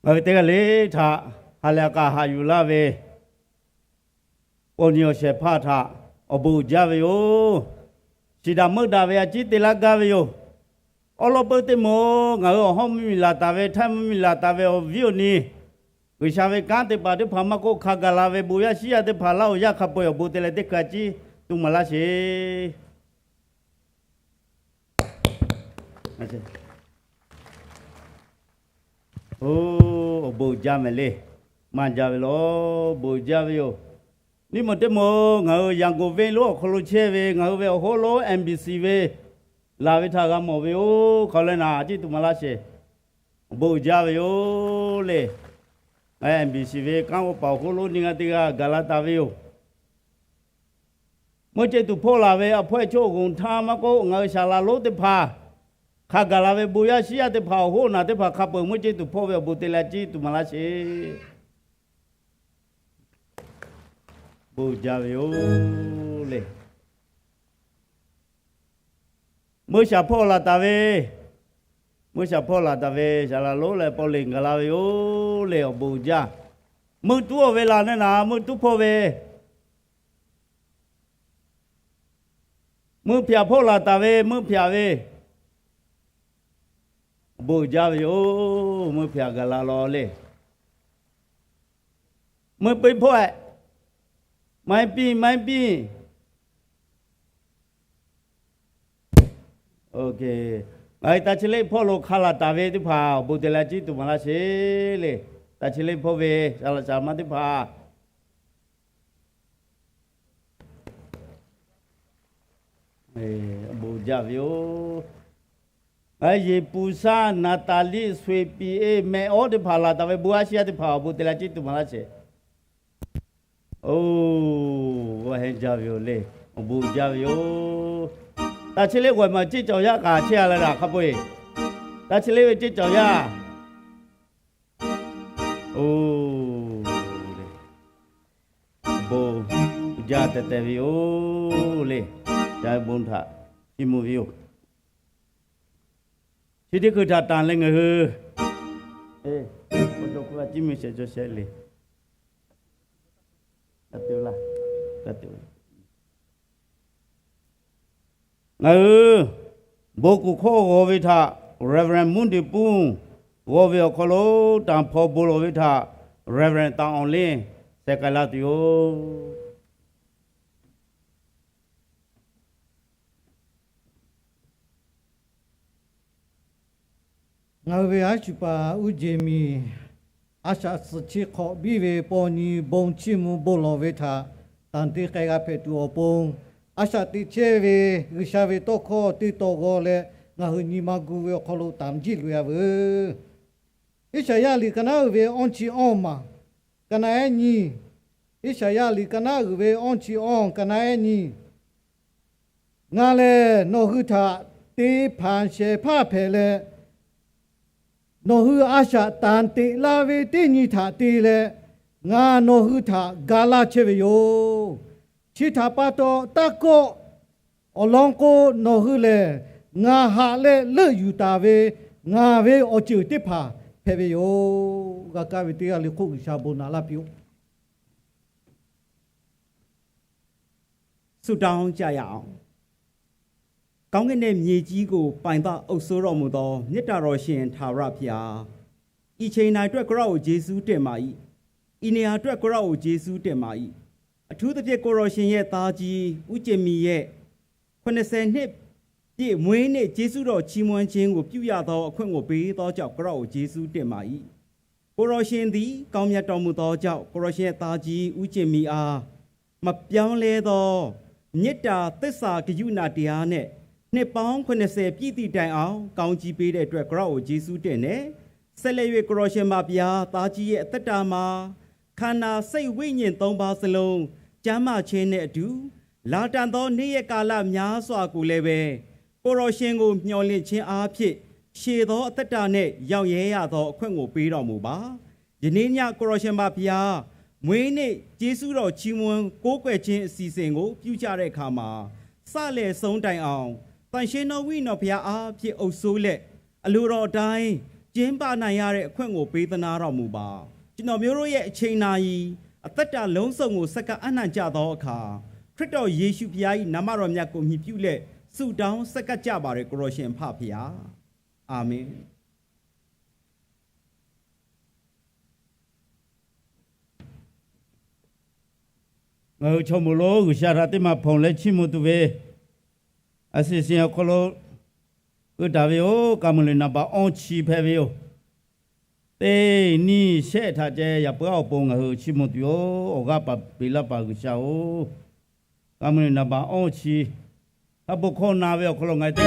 Ngaˬ hui teˇ g'aˇ le htaꞈ ha lehˬ a kaꞈ haꞈ yuˬ laˇ ve, paw nyi awˬ shehˍ hpaˇ htaꞈ awˬ bon uiˍ jaˇ ve yoˬ. Shiˍ daꞈ meuˆ daꞈ ve a ciˉ te laˇ gaˇ ve yoˬ. Awˉ lawˉ peuˇ teˇ moˍ ngaˬ hui awˬ hawˉ mvuhˇ miˬ laˬ taˍ ve, Htaiˇ mvuhˇ miˬ laˬ taˍ ve awˬ viˉ awˬ nyi, G'uiˬsha ve kanˉ te paˍ teˇ hpaˍ maˇ k'oˆ, hk'a gaˬ la ve bon yaˇ shiˉ yaˇ teˇ hpaˍ laˇ awˬ yaˇ hk'a peu-eˬ awˬ bon te leh teˇ hkui a ciˉ tuˬ maˍ laˇ sheˍ. Oˇ, awˬ bon uiˍ jaˇ mehˍ le. Maˇ jaˇ ve law, bon uiˍ jaˇ ve yoˬ. Nyiˇ moˍ teˇ moˍ ngaˬ hui Yangon venˇ lonˉ awˬ hk'aw lo chehˇ ve ngaˬ hui ve awˬ hoˉ lonˉ MBC ve laˬ ve htaꞈ g'a mawˬ ve yoˬ. Hk'aw leh naˍ a ciˉ tuˬ maˍ laˇ sheˍ. Awˬ bon uiˍ jaˇ ve yoˬ le. Ngaˬ hui MBC ve kanˉ k'oˆ paˍ awˬ hoˉ lonˉ nyiˇ g'aˇ teˇ g'aˇ gaˬ la taˍ ve yoˬ. Meuˇ ceˇ tuˬ hpawˇ laˬ ve a hpawehˇ chaw g'oˬ htaˇ maˇ k'oˆ, ngaˬ hui shaˍ laꞈ lonˉ teˇ hpaˍ hk'a gaˬ la ve bon yaˇ shiˉ yaˇ teˇ hpaˍ awˬ hoˉ naˬ teˇ hpaˍ hk'a peu-eˬ meuˇ ceˇ tuˬ hpawˇ ve awˬ bon te leh a ciˉ tuˬ maˍ laˇ sheˍ. Bon uiˍ jaˇ ve yoˬ le. Meuˇ shaˍ hpawˇ laˬ taˍ ve, meuˇ shaˍ hpawˇ laˬ taˍ ve shaˍ laꞈ lonˉ leh paw leˬ gaˬ la ve yoˬ le. Awˬ bon uiˍ jaˇ. Meuˇ tuˉ awˬ ve laˬ neˇ naˍ, meuˇ tuˉ hpawˇ ve, meuˇ hpaꞈ hpawˇ laˬ taˍ ve, meuˇ hpaꞈ ve, awˬ bon uiˍ jaˇ ve yoˬ. Meuˇ hpaꞈ gaˬ la law le. Meuˇ peˇ hpawˇ-eh, maiˉ piˇ maiˉ piˇ. Ngaˬ hui taˇ chi leˆ hpawˇ lo hk'a laˬ taˍ ve teˇ hpaˍ awˬ bon te leh a ciˉ tuˬ maˍ laˇ sheˍ le. Taˇ chi leˆ hpawˇ ve shaˍ laꞈ shaˍ laꞈ ma teˇ hpaˍ awˬ bon jaˇ ve yoˬ. Ngaˬ hui Yeˍpuˍsaˇ, Naˍtaˍliˆ, Sueˍpiˍeˇ, Mehˬawˉ teˇ hpaˍ laˬ taˍ ve bon yaˇ shiˉ yaˇ teˇ hpaˍ awˬ bon te leh a ciˉ tuˬ maˍ laˇ sheˍ. Oˇ, g'awˇ hehnˇ jaˇ ve yoˬ le. Awˬ bon jaˇ ve yoˬ. Taˇ chi leˆ g'awˬ maˬ ceˇ cawˬ yaˇ kaꞈ chehˇ a leh daꞈ hk'a peu-eˬ, taˇ chi leˆ ve ceˇ cawˬ yaˇ. Oˇ, bon jaˇ tehꞈ tehꞈ ve yoˬ le. Ca bon htaꞈ chiˇ mvuh ve yoˬ. Chi teˇ hkui htaꞈ tanˬ leh ngaˬ hui, e, k'o cawˬ hk'oˆ a ciˉ mvuh shehˍ cawˬ shehˍ le. Ngaˬ hui bon kuˬ hkawˇ g'aw ve htaꞈ Reverend Mvuhˇ Nduiˍ Puˇ g'aw ve awˬ hk'aw lo tanˬ hpaw bon lawˬ ve htaꞈ Reverend Taˍ Awˬ Liˇ sheh k'ai laˇ tuˬ yoˬ. Ngaˬ hui ve aˉ shuˍ paˍ uˉ jeˬ miˬ, a shaꞈ suhˍ chi hk'awꞈ biˇ ve paw nyi bon chiˇ mvuh bon lawˬ ve htaꞈ tanˬ te k'ai g'a hpehꞈ tuˬ awˬ pon, a shaꞈ teꞈ chehˇ ve G'uiˬsha ve tawˇ hkawˇ teˇ taw g'aw leh ngaˬ hui nyi ma gu ve awˬ hk'aw lo tanˬ jiˇ loꞈ-e a veuˬ. Iˉsaˍyaˆ liꞈ ka naˉ uiˍ ve awˇ chi awˇ maˬ, ka naˉ ehˉ nyi. Iˉsaˍyaˆ liꞈ ka naˉ uiˍ ve awˇ chi awˇ, ka naˉ ehˉ nyi. Ngaˬ lehˬ nawˬ hui htaꞈ te hpanˍ shehˍ hpaˇ hpehꞈ leh, nawˬ hui a shaꞈ tanˍ teꞈ la ve teˇ nyi htaꞈ te leh, ngaˬ nawˬ hui htaꞈ ga laˇ chehˇ ve yoˬ. Chi htaꞈ pa taw, taˇ kawˆ. Awˬ lawn k'o, nawˬ hui lehˬ ngaˬ haꞈ leh leuˆ yuˬ taˍ ve ngaˬ ve awˬ ceuˬ teˇ hpaˍ hpehꞈ ve yoˬ. G'a kaˇ ve teˇ g'aˇ le hk'oˆ G'uiˬsha bon naꞈ laˇ piˇ-oˆ. ဆုတောင်းကြရအောင်။ ကောင်းကင်နဲ့မြေကြီးကို ပိုင်သော အုပ်စိုးတော်မူသော မြတ်တာတော်ရှင် ထာဝရဘုရား၊ ဤချိန်၌အတွက် ကိုယ်တော်ကို ယေရှုတင်ပါ၏။ ဤနေရာအတွက် ကိုယ်တော်ကို ယေရှုတင်ပါ၏။ အထူးသဖြင့် ကိုယ်တော်ရှင်ရဲ့သားကြီး ဦးကြင်မီရဲ့ ခုနှစ်ဆယ်နှစ်ပြည့် မွေးနေ့ ကျေးဇူးတော်ချီးမွမ်းခြင်းကို ပြုရသော အခွင့်ကို ပေးသောကြောင့် ကိုယ်တော်ကို ကျေးဇူးတင်ပါ၏။ ကိုယ်တော်ရှင်သည် ကောင်းမြတ်တော်မူသောကြောင့် ကိုယ်တော်ရှင်ရဲ့သားကြီး ဦးကြင်မီအား မပြောင်းလဲသော မေတ္တာသစ္စာကရုဏာတရားနဲ့ နှစ်ပေါင်းခုနှစ်ဆယ် ပြည့်သည့်တိုင်အောင် ကောင်းချီးပေးတဲ့အတွက် ကိုယ်တော်ကို ကျေးဇူးတင်တယ်။ ဆက်လက်၍ ကိုယ်တော်ရှင်မဘုရား သားကြီးရဲ့အသက်တာမှာ ခန္ဓာစိတ်ဝိညာဉ်သုံးပါးစလုံး ကျန်းမာခြင်းနဲ့အတူ လာတန်သောနေ့ရက်ကာလများစွာကိုလည်းပဲ ကိုယ်တော်ရှင်ကိုမျှော်လင့်ခြင်းအားဖြင့် ရှည်သောအသက်တာနဲ့ ရောင့်ရဲရသောအခွင့်ကို ပေးတော်မူပါ။ ယနေ့ည ကိုယ်တော်ရှင်မဘုရား မွေးနေ့ကျေးဇူးတော်ချီးမွမ်းကိုးကွယ်ခြင်းအစီအစဉ်ကို ပြုကြတဲ့အခါမှာ စလယ်ဆုံးတိုင်အောင် သန့်ရှင်းသောဝိညာဉ်တော်ဘုရားအားဖြင့် အုပ်စိုးလျက် အလိုတော်အတိုင်း ကျင်းပနိုင်ရတဲ့အခွင့်ကို ပေးသနားတော်မူပါ။ ကျွန်တော်မျိုးတို့ရဲ့အချိန်နာရီ အသက်တာလုံးစုံကို ဆက်ကပ်အပ်နှံကြသောအခါ ခရစ်တော်ယေရှုဘုရား၏နာမတော်မြတ်ကို အမှီပြုလျက် ဆုတောင်းဆက်ကပ်ကြပါတယ် ကိုယ်တော်ရှင်အဖဖုရား။ အာမင်။ ငါ့အုပ်ချုပ်မှုလို့ G'uiˬsha htaꞈ teˇ maˬ hpawnˬ leh chiˇ mvuh tuˬ ve အစီအစဉ် awˬ hk'aw lo keu taˍ ve yoˬ. Ka meuˬ lehˬ, naˍ baꞈ awˇ chi hpehꞈ ve yoˬ. Teˇ nyiˇ shehˆ htaꞈ ceh yaꞈ puiˉ awˬ pon ngaˬ hui chiˇ mvuh tuˬ yoˬ. Awˬ g'aˇ paˍ peꞈ laˇ paˍ G'uiˬsha-oˬ, ka meuˬ lehˬ, naˍ baꞈ awˇ chi htaꞈ bon hkawˇ na ve awˬ hk'aw lo ngaˬ hui teˇ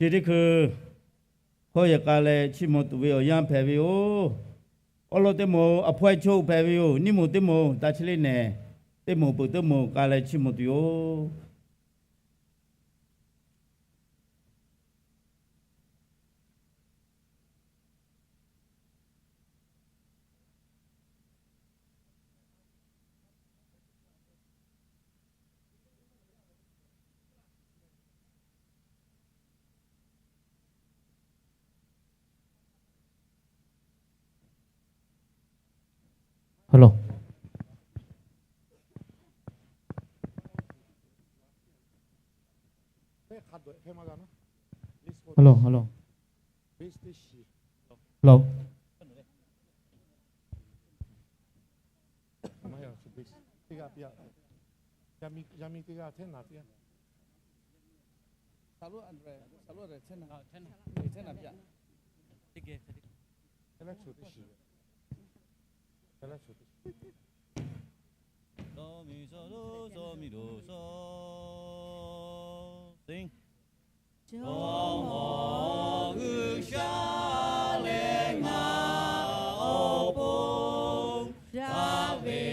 Chi teˇ hkui hkawˇ yehˬ k'a leh chiˇ mvuh tuˬ ve awˬ yanˇ hpehꞈ ve yoˬ. Awˉ lawˉ teˇ moˍ aˬ hpawehˇ choˆ hpehꞈ ve yoˬ. Nyiˇ moˍ teˇ moˍ, taˇ chi le nehˬ, teˇ moˍ peuˬ teˇ moˍ k'a leh chiˇ mvuh tuˬ yoˬ. Hello. Hello, hello. Hello. Do mi so do so mi do so. Sing. Jawˇ mawˇ G'uiˬsha leh ngaˬ awˬ pon, daꞈ ve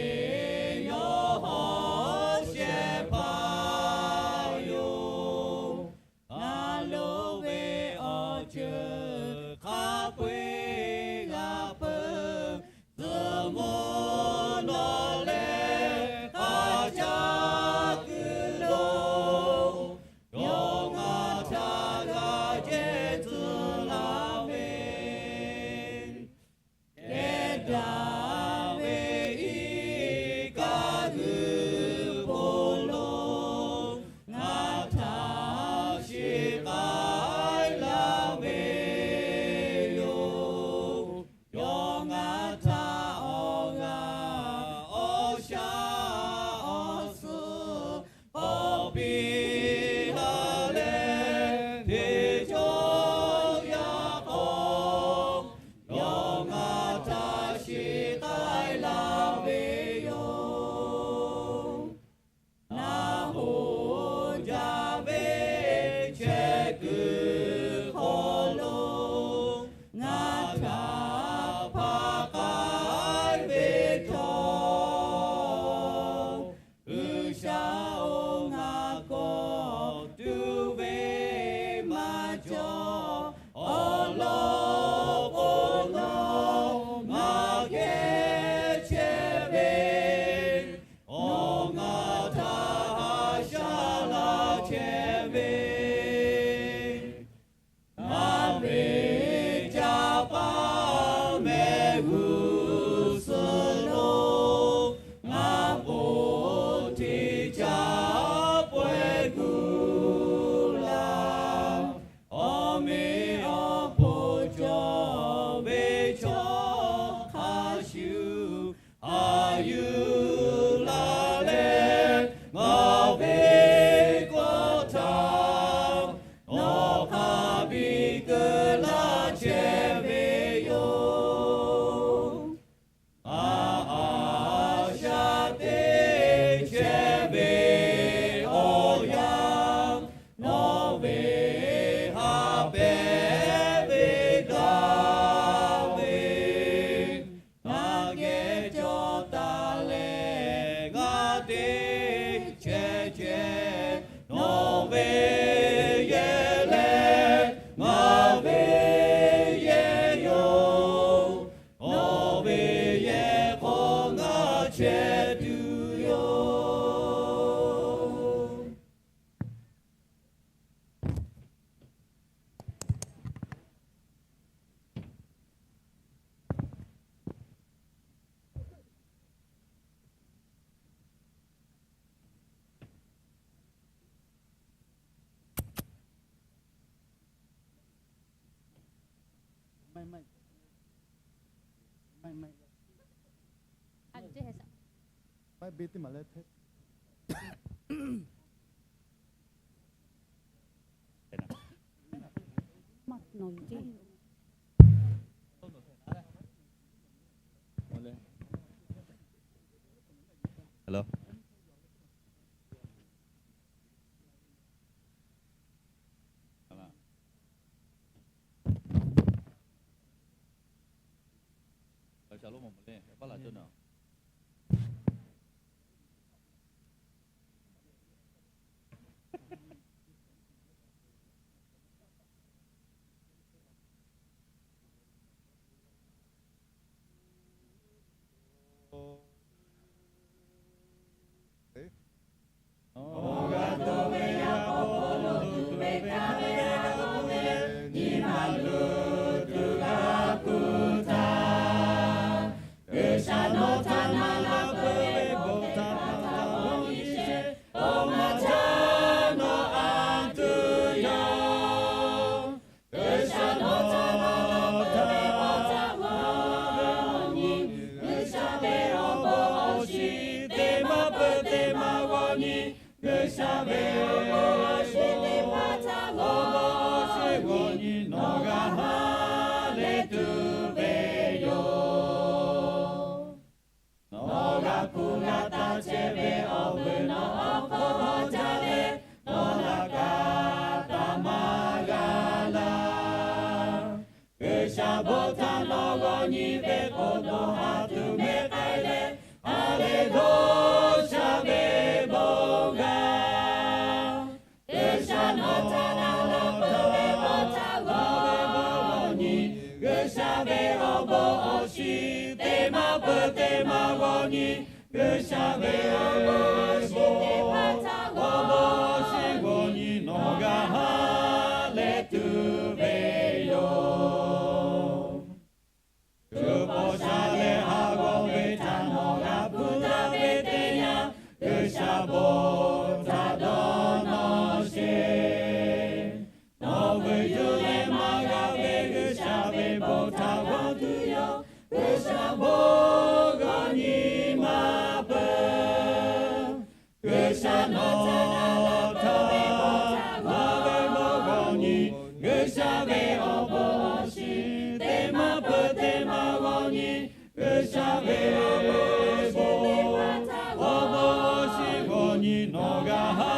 yawˇ hawˉ shehˍ hpaˇ yoˬ. Ngaˬ loˍ ve awˬ ceuˬ hk'a peu-eˬ g'a peuˬ, zuhꞈ mvuh nawꞈ leh a caˇ kuiˬ lo, yawˇ ngaˬ htaꞈ g'a jehˇ tcuh laˇ ve, kehˉ daꞈ ve iˉ kaˆ g'uiˬ po lo, ngaˬ htaꞈ shiˍ k'ai laˇ ve yoˬ. Yawˇ ngaˬ htaꞈ awˬ g'aˇ awˬ shaˉ awˬ suhˍ k'awꞈ piˇ laˇ leh, teˇ cawˇ yaˇ k'awꞈ yawˇ ngaˬ htaꞈ shiˍ k'ai laˇ ve yoˬ. Naˬ hoꞈ jaˇ ve chehˇ kuiˬ hk'aw lo, ngaˬ htaꞈ hpaˍ k'ai ve htawˇ, G'uiˬsha-oˬ, ngaˬ kawꞈ tuˬ ve maˇ cawˬ. Awˬ lawn k'o, nawˬ ngaˬ geh chehˇ ve, nawˬ ngaˬ htaꞈ haꞈ shaˉ laˇ chehˇ ve, ngaˬ ve caˇ paˍ mehˆ g'uˇ suhˍ lo, ngaˬ k'oˆ hteˇ caˇ pawehˇ gu laˇ. Awˬ meꞈ awˬ hponˇ cawˬ ve chaw hk'a shuˍ, a yuˬ la leh ngaˬ ve kawˆ htaꞈ nawˬ hk'a biˇ keu laˇ chehˇ ve yoˬ. Ngaˬ a shaꞈ teˇ chehˇ ve awˬ yanˇ, nawˬ ve ha pehꞈ ve daꞈ ve, ngaˬ geh cawˬ taˍ leh ngaˬ teˇ chehˇ chehˇ, nawˬ ve yehˬ leh ngaˬ ve yehˬ yoˬ. Nawˬ ve yehˬ hk'aw ngaˬ chehˇ tuˬ yoˬ. Hello. G'uiˬsha ve awˬ bon awˬ shiˍ teˇ maˇ peuˬ teˇ maˇ g'aw nyi, G'uiˬsha ve awˬ bon awˬ shiˍ teˇ maˇ htaꞈ g'aw nyi, nawˬ g'a haˉ leh tuˬ ve yoˬ. bon htaꞈ nawˬ g'aw nyi ve k'o, dawˇ haˍ tuˬ meh k'ai leh, ha lehˬ dawˇ sha ve bon g'a. G'uiˬsha nawˬ htaꞈ na la peuˬ ve bon htaꞈ g'aw ve g'aw g'aw nyi, G'uiˬsha ve awˬ bon awˬ shiˍ teˇ maˇ peuˬ teˇ maˇ g'aw nyi, G'uiˬsha ve awˬ bon awˬ shiˍ g'aw nyi nawˬ g'a ha lehˬ tuˬ ve yoˬ. Shu paw sha leh ha g'awˇ ve htaꞈ nawˬ g'a hpu daꞈ ve teˇ yanˇ, G'uiˬsha bon htaꞈ dawˇ nawˬ sheˍ. Nawˬ vuiˬ yuˬ leh maˇ g'a ve G'uiˬsha ve bon htaꞈ g'aw tuˬ yoˬ. G'uiˬsha bon g'aw nyi maˇ peuˬ. G'uiˬsha nawˬ htaꞈ g'aw ve bon g'aw nyi, G'uiˬsha ve awˬ bon awˬ shiˍ teˇ maˇ peuˬ teˇ maˇ g'aw nyi, G'uiˬsha ve awˬ bon awˬ shiˍ g'aw nyi nawˬ g'a ha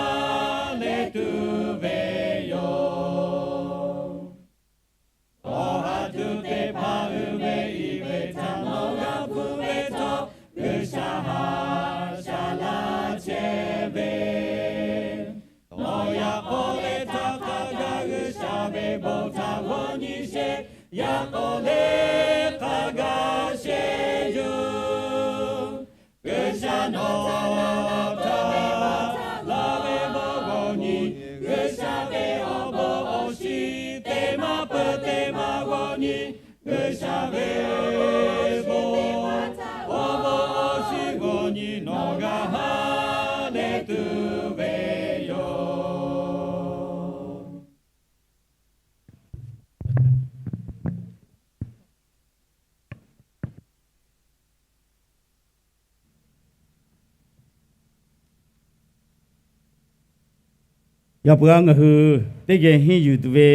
lehˬ tuˬ ve yoˬ. Awˬ ha tuˬ teˇ hpaˍ uiˍ ve iˉ ve htaꞈ nawˬ g'a hpu ve htawˇ, G'uiˬsha haꞈ shaˍ laˇ chehˇ ve, nawˬ yaꞈ k'aw leh htaˇ hk'a gaˬ G'uiˬsha ve bon htaꞈ g'aw nyi sheˍ. Yaꞈ k'aw leh hk'a gaˬ sheˍ yuˬ. G'uiˬsha nawˬ htaꞈ laˇ ve bon g'aw nyi, G'uiˬsha ve awˬ bon awˬ shiˍ teˇ maˇ peuˬ teˇ maˇ g'aw nyi, G'uiˬsha ve bon awˬ bon awˬ shiˍ g'aw nyi nawˬ g'a ha lehˬ tuˬ ve yoˬ. Yaꞈ puiˉ-aˬ, ngaˬ hui teˇ geh henˇ yuˬ tuˬ ve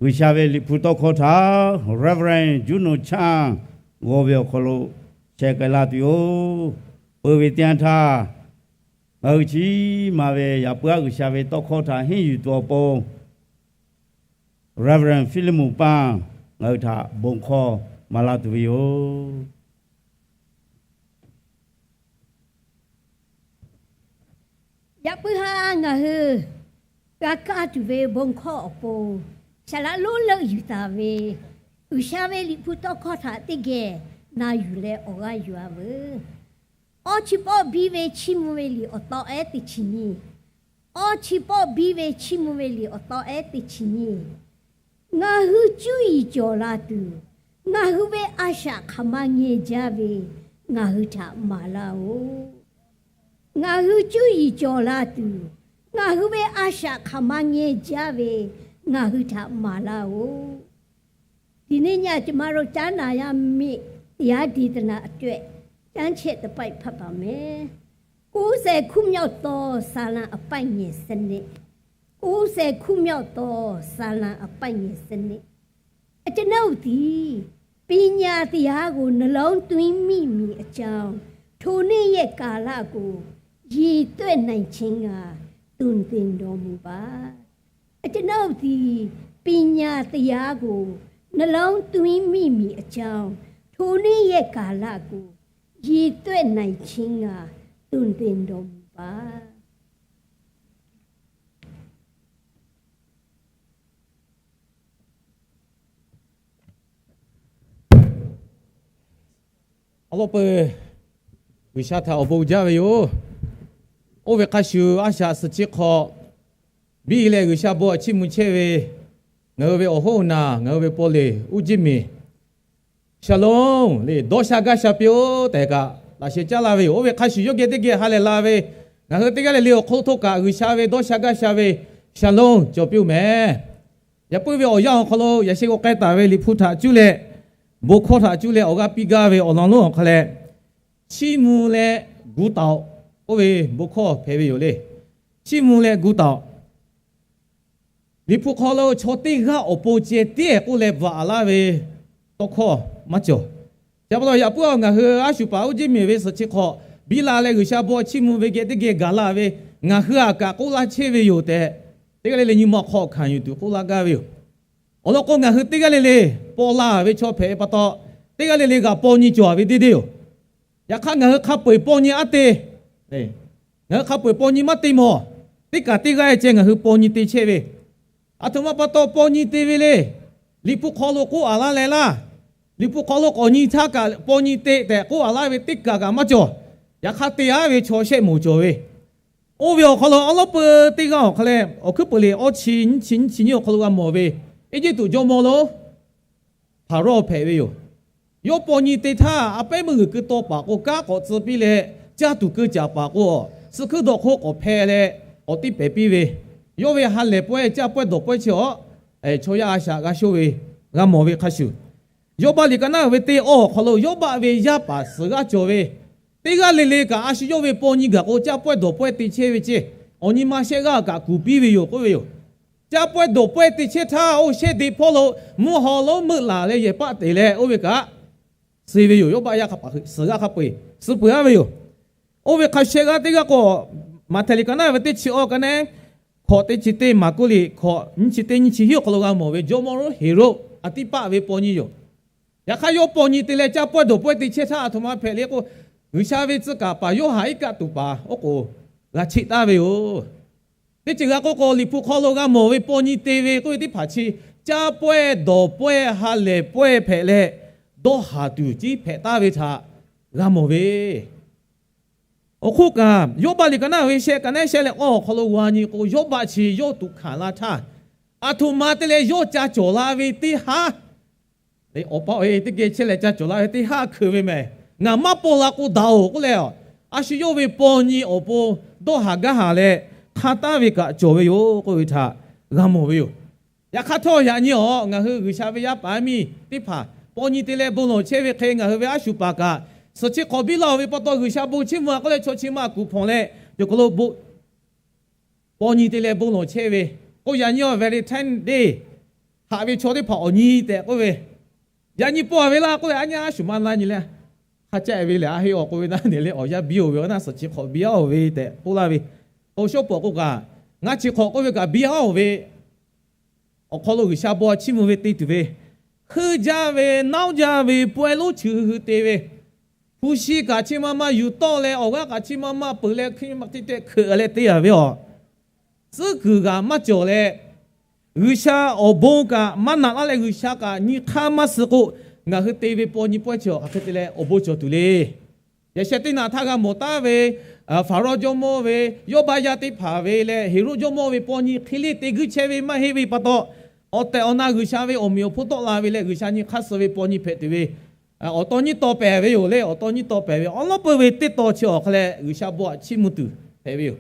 G'uiˬsha ve Liꞈ hpu tawˇ hkawˇ htaꞈ Reverend Juno Chang g'aw ve awˬ hk'aw lo sheh k'ai laˇ tuˬ yoˬ. Peuˬ ve teˇ yanˇ htaˇ, ngaˬ hui chi ma ve yaꞈ puiˉ-aˬ G'uiˬsha ve tawˇ hkawˇ htaꞈ henˇ yuˬ tuˬ awˬ pon Reverend Philemon Paˇ ngaˬ hui htaꞈ bon hkawˇ maˍ laˇ tuˬ ve yoˬ. Yaꞈ puiˉ-aˬ, ngaˬ hui g'a kaˇ tuˬ ve bon hkawˇ awˬ pon, saˍ laꞈ lonˉ leuˆ yuˬ taˍ ve G'uiˬsha ve Liꞈ hpu tawˇ hkawˇ htaꞈ teˇ geh na yuˬ leh awˬ g'aˇ yuˬ-a veuˬ. Awˇ chi pawˆ biˇ ve chiˇ mvuh ve liꞈ awˬ taw ehˉ teˇ chi nyiˇ. Awˇ chi pawˆ biˇ ve chiˇ mvuh ve liꞈ awˬ taw ehˉ teˇ chi nyiˇ. Ngaˬ hui cuˇ yiˍ cawˬ la tuˬ, ngaˬ hui ve a shaꞈ hk'aˬ ma ngeh jaˇ ve ngaˬ hui htaꞈ maˍ laˇ-oˆ. Ngaˬ hui cuˇ yiˍ cawˬ la tuˬ, ngaˬ hui ve a shaꞈ hk'aˬ ma ngeh jaˇ ve ngaˬ hui htaꞈ maˍ laˇ-oˆ. ဒီနေ့ည ကျွန်မတို့ ကြားနာရမည့် တရားဒေသနာအတွက် ကျမ်းချက်တစ်ပိုဒ် ဖတ်ပါမယ်။ ကိုးဆယ်ခုမြောက်သော စာလံအပိုဒ်ငယ် ဆယ့်နှစ်၊ ကိုးဆယ်ခုမြောက်သော စာလံအပိုဒ်ငယ် ဆယ့်နှစ်။ အကျွန်ုပ်သည် ပညာတရားကို နှလုံးသွင်းမိမည်အကြောင်း ထိုနေ့ရက်ကာလကို ရေတွက်နိုင်ခြင်းငှာ သွန်သင်တော်မူပါ။ အကျွန်ုပ်သည် ပညာတရားကို နှလုံးသွင်းမိမည်အကြောင်း ထိုနေ့ရက်ကာလကို ရေတွက်နိုင်ခြင်းငှာ သွန်သင်တော်မူပါ။ Awˬ lawn peuˬ, G'uiˬsha htaꞈ awˬ bon jaˇ ve yoˬ. Oˇ ve hk'a shuˍ, a shaꞈ suhˍ chi hk'awꞈ biˇ leh G'uiˬsha bon htaꞈ chiˇ mvuh chehˇ ve ngaˬ hui ve awˬ hoˉ naˬ, ngaˬ hui ve paw leˬ uˉ jeˇ miˬ Shaˍlonˍ le, dawˇ sha gaˇ sha piˇ-oˆ tehꞈ kaꞈ laꞈ sheh caˉ laˇ ve yoˬ. Oˇ ve hk'a shuˍ yawˇ geh teˇ geh ha lehˬ la ve, ngaˬ hui teˇ g'aˇ le le awˬ hk'oˆ htawˇ kaꞈ G'uiˬsha ve dawˇ sha gaˇ sha ve Shaˍlonˍ cawˬ piˇ-oˆ mehˍ. Yaꞈ puiˉ ve awˬ yanˇ awˬ hk'aw lo yaꞈ sheh k'o k'ai taˍ ve Liꞈ hpu htaꞈ cuˇ leh, bon hkawˇ htaꞈ cuˇ leh awˬ g'aˇ piˇ gaˇ ve awˬ lawn lonˉ awˬ hk'a leh, chiˇ mvuh leh gu taˍ-oꞈ. Oˇ ve bon hkawˇ hpehꞈ ve yoˬ le. Chiˇ mvuh leh gu taˍ-oꞈ. Liꞈ hpu hk'aw lo chaw teˇ g'aˇ awˬ pon ceh tiˉ k'oˆ leh bvuhꞈ laˇ ve tawˇ hkawˇ maˇ cawˬ. Chi pa taw yaꞈ puiˉ-aˬ, ngaˬ hui a shu paˍ uˉ jeˇ miˬ ve suhˍ chi hk'awꞈ biˇ la leh G'uiˬsha bon chiˇ mvuh ve geh teˇ geh gaˬ la ve, ngaˬ hui aꞈ kaꞈ k'oˆ laˇ chehˇ ve yoˬ tehꞈ, teˇ g'aˇ le le nyi ma hk'aw hkanˍ yuˬ tuˬ k'oˆ laˇ gaˇ ve yoˬ. Awˬ lawn k'o, ngaˬ hui teˇ g'aˇ le le paw la ve chaw hpehꞈ ve pa taw, teˇ g'aˇ le le g'aꞈ paw nyi cawˬ ve deˇ deˇ yoˬ. Yaꞈ hk'aˇ, ngaˬ hui hk'a peu-eˬ paw nyi aˉ te, ngaˬ hui hk'a peu-eˬ paw nyi maˇ te mawˬ. Teˇ kaꞈ teˇ g'aˇ ceh ngaˬ hui paw nyi te chehˇ ve, aˬ htoꞈ ma pa taw paw nyi te ve le. Liꞈ hpu hk'aw lo k'oˆ a laˇ leh laˇ, Liꞈ hpu hk'aw lo k'awꞈ nyi htaˇ kaꞈ paw nyi te tehꞈ k'oˆ a laˇ ve teˇ kaꞈ kaꞈ maˇ cawˬ. Yaꞈ hk'aˇ, te aˉ ve chaw shehˆ moˍ cawˬ ve. Oˇ ve awˬ hk'aw lo awˉ lawˉ peu teˇ g'aˇ awˬ hk'aw leh, awˬ hkuiˉ peuˬ liꞈ awˇ chi nyiˇ chi nyiˇ chi nyiˇ awˬ hk'aw lo g'a mawˬ ve, Eˇjiˇtuꞈ jawˇmawˇ lo Hpaˍrawˇ hpehꞈ ve yoˬ. Yawˇ paw nyi te htaˇ, a pehˉ meuˇ g'uiˬ keu taw paˍ k'o, kanˉ k'awꞈ tcuh piˇ leh, caˇ tuˬ keu caˍ paˍ k'o, suh hkuiˉ dawˬ hk'oˆ k'awꞈ hpeh leh, awˬ tiˉ pehˍ piˇ ve, yawˇ ve ha lehˬ pawehˇ, caˇ pawehˇ dawˬ pawehˇ chi awˬ, chaw yaˇ a shaꞈ g'a shoˇ ve, g'a mawˬ ve hk'a shuˍ, Yawˇbaˆ liꞈ ka naˉ ve teˇ awˇ awˬ hk'aw lo Yawˇbaˆ ve yaˇ paˍ suhˍ g'aˇ cawˬ ve, teˇ g'aˇ le le kaꞈ a shu yawˇ ve paw nyi gaˬ k'o, caˇ pawehˇ dawˬ pawehˇ te chehˇ ve ceˇ, awˬ nyi ma shehˆ g'aˇ kaꞈ kuˬ piˇ ve yoˬ k'oˆ ve yoˬ. Caˇ pawehˇ dawˬ pawehˇ te chehˇ htaˇ, oˇ shehˆ de hpawˇ lo mvuhˇ haw lonˉ meuˆ laˬ leh yehˬ paˆ teꞈ leh oˇ ve kaꞈ suh ve yoˬ. Yawˇbaˆ yaˇ hk'a paˍ suhˍ g'aˇ hk'a peu-eˬ suh peuˬ aˉ ve yoˬ. Oˇ ve hk'a shehˆ g'aˇ teˇ g'aˇ k'o, Maꞈhtehˍ liꞈ ka naˉ ve teˇ chi awˇ ka neˉ hkawꞈ teˇ chi teˇ, Maˍkuˆ liꞈ hkawꞈ nyiˇ chi teˇ nyiˇ chi hiˉ awˬ hk'aw lo g'a mawˬ ve, jawˇmawˇ lonˉ Heˍroˆ a tiˇ paˆ ve paw nyi yoˬ. Yaꞈ hk'aˇ, yawˇ paw nyi te leh caˇ pawehˇ dawˬ pawehˇ te chehˇ htaˇ, aˬ htoꞈ ma hpehꞈ le k'o, G'uiˬsha ve tcuh kaˍ paˍ Yoˇhanˬ iˉ kaˆ tuˬ paˍ oˉ k'oˍ g'a cheˆ taˍ ve yoˬ. Teˇ ceuˬ g'a k'oˆ k'o, Liꞈ hpu hk'aw lo g'a mawˬ ve paw nyi te ve k'oˆ ve teˇ hpaˍ chi caˇ pawehˇ dawˬ pawehˇ ha lehˬ pawehˇ hpehꞈ leh, dawˇ haˍ tuˬ tiˉ hpehꞈ taˍ ve htaꞈ g'a mawˬ ve. Awˬ hk'oˆ kaꞈ, Yawˇbaˆ liꞈ ka naˉ ve shehˆ ka neˉ shehˆ leh awˇ awˬ hk'aw lo g'a nyi k'o, Yawˇbaˆ chi yawˇ tuꞈ hkanˍ la htaˇ, aˬ htoꞈ ma te leh yawˇ ca cawˬ la ve teˇ haˉ, awˬ pa awˬ e teˇ geh chehˇ leh ca cawˬ la ve teˇ haˉ hkeuꞈ ve mehˬ. Ngaˬ maˇ paw la k'o daꞈ-oˬ k'oˆ leh, a shu yawˇ ve paw nyi awˬ pon dawˇ haˍ gaˇ haˍ leh hk'a taˍ ve kaꞈ cawˬ ve yoˬ k'oˆ ve htaꞈ g'a mawˬ ve yoˬ. Yaꞈ hk'aˇ htawˇ, yaꞈ nyi awˬ ngaˬ hui G'uiˬsha ve yaˇ paˍ yaˇ miˇ teˇ hpaˍ paw nyi te leh bon lawˬ chehˇ ve hk'e, ngaˬ hui ve a shu paˍ kaꞈ suhˍ chi hk'awꞈ biˇ laˇ-oˬ ve pa taw, G'uiˬsha bon chiˇ mvuh-a k'oˆ leh chaw chi ma kuˬ hpawnˬ leh, yawˇ hk'aw lo bon paw nyi te leh bon lawˬ chehˇ ve k'o, yaꞈ nyi awˬ Valentine Day haꞈ ve chaw teˇ hpaˍ awˬ nyi tehꞈ k'oˆ ve, yaꞈ nyi paw-a ve laˇ k'oˆ leh, aˉ nyi a shu maˇ laˇ nyi leh, hk'a caˆ ve lehˬ a heˆ-oˬ k'oˆ ve naˉ ne leh, awˬ yanˇ biˇ-oˬ ve awˬ naˉ suhˍ chi hk'awꞈ biˇ-a-oˬ ve tehꞈ k'oˆ laˇ ve, awˬ shawˉ pawˍ k'o kaꞈ, ngaˇ chi hk'awꞈ k'oˆ ve kaꞈ biˇ-a-oˬ ve awˬ hk'aw lo G'uiˬsha bon-a chiˇ mvuh ve te tuˬ ve, heuˆ jaˇ ve, nawˉ jaˇ ve, pawehˇ lonˉ chi hui hui te ve, hpu shi kaꞈ chi ma ma yuˬ tawˆ leh, awˬ g'aˇ kaꞈ chi ma ma peuˬ leh, hkui ma te te hkeuꞈ leh te-a ve awˬ tcuhˉ kuiˬ g'aꞈ maˇ cawˬ leh, G'uiˬsha awˬ bon kaꞈ maˇ naꞈ laˇ leh, G'uiˬsha kaꞈ nyi hk'aˇ maˇ suh k'o, ngaˬ hui te ve paw nyi pawehˇ chi awˬ hk'aˬ hk'e te leh awˬ bon cawˬ tuˬ le. Yaꞈ sheh teˇ naꞈ htaˇ g'a mawˬ taˉ ve, Hpaˍrawˇ jawˇmawˇ ve, Yawˇbaˆ yaˇ teˇ hpaˍ ve leh Heˍroˆ jawˇmawˇ ve paw nyi hk'e le te guiˇ chehˇ ve maˇ heˆ ve pa taw, awˬ tehˬ awˬ na G'uiˬsha ve awˬ meꞈ awˬ hponˇ tawˆ la ve leh, G'uiˬsha nyi hk'aˇ suh ve paw nyi hpehꞈ tuˬ ve awˬ taw nyiˇ taw pehˍ ve yoˬ le. Awˬ taw nyiˇ taw pehˍ ve awˉ lawˉ peu ve teˇ taw chi awˬ hk'a leh G'uiˬsha bon-a chiˇ mvuh tuˬ hpehꞈ ve yoˬ.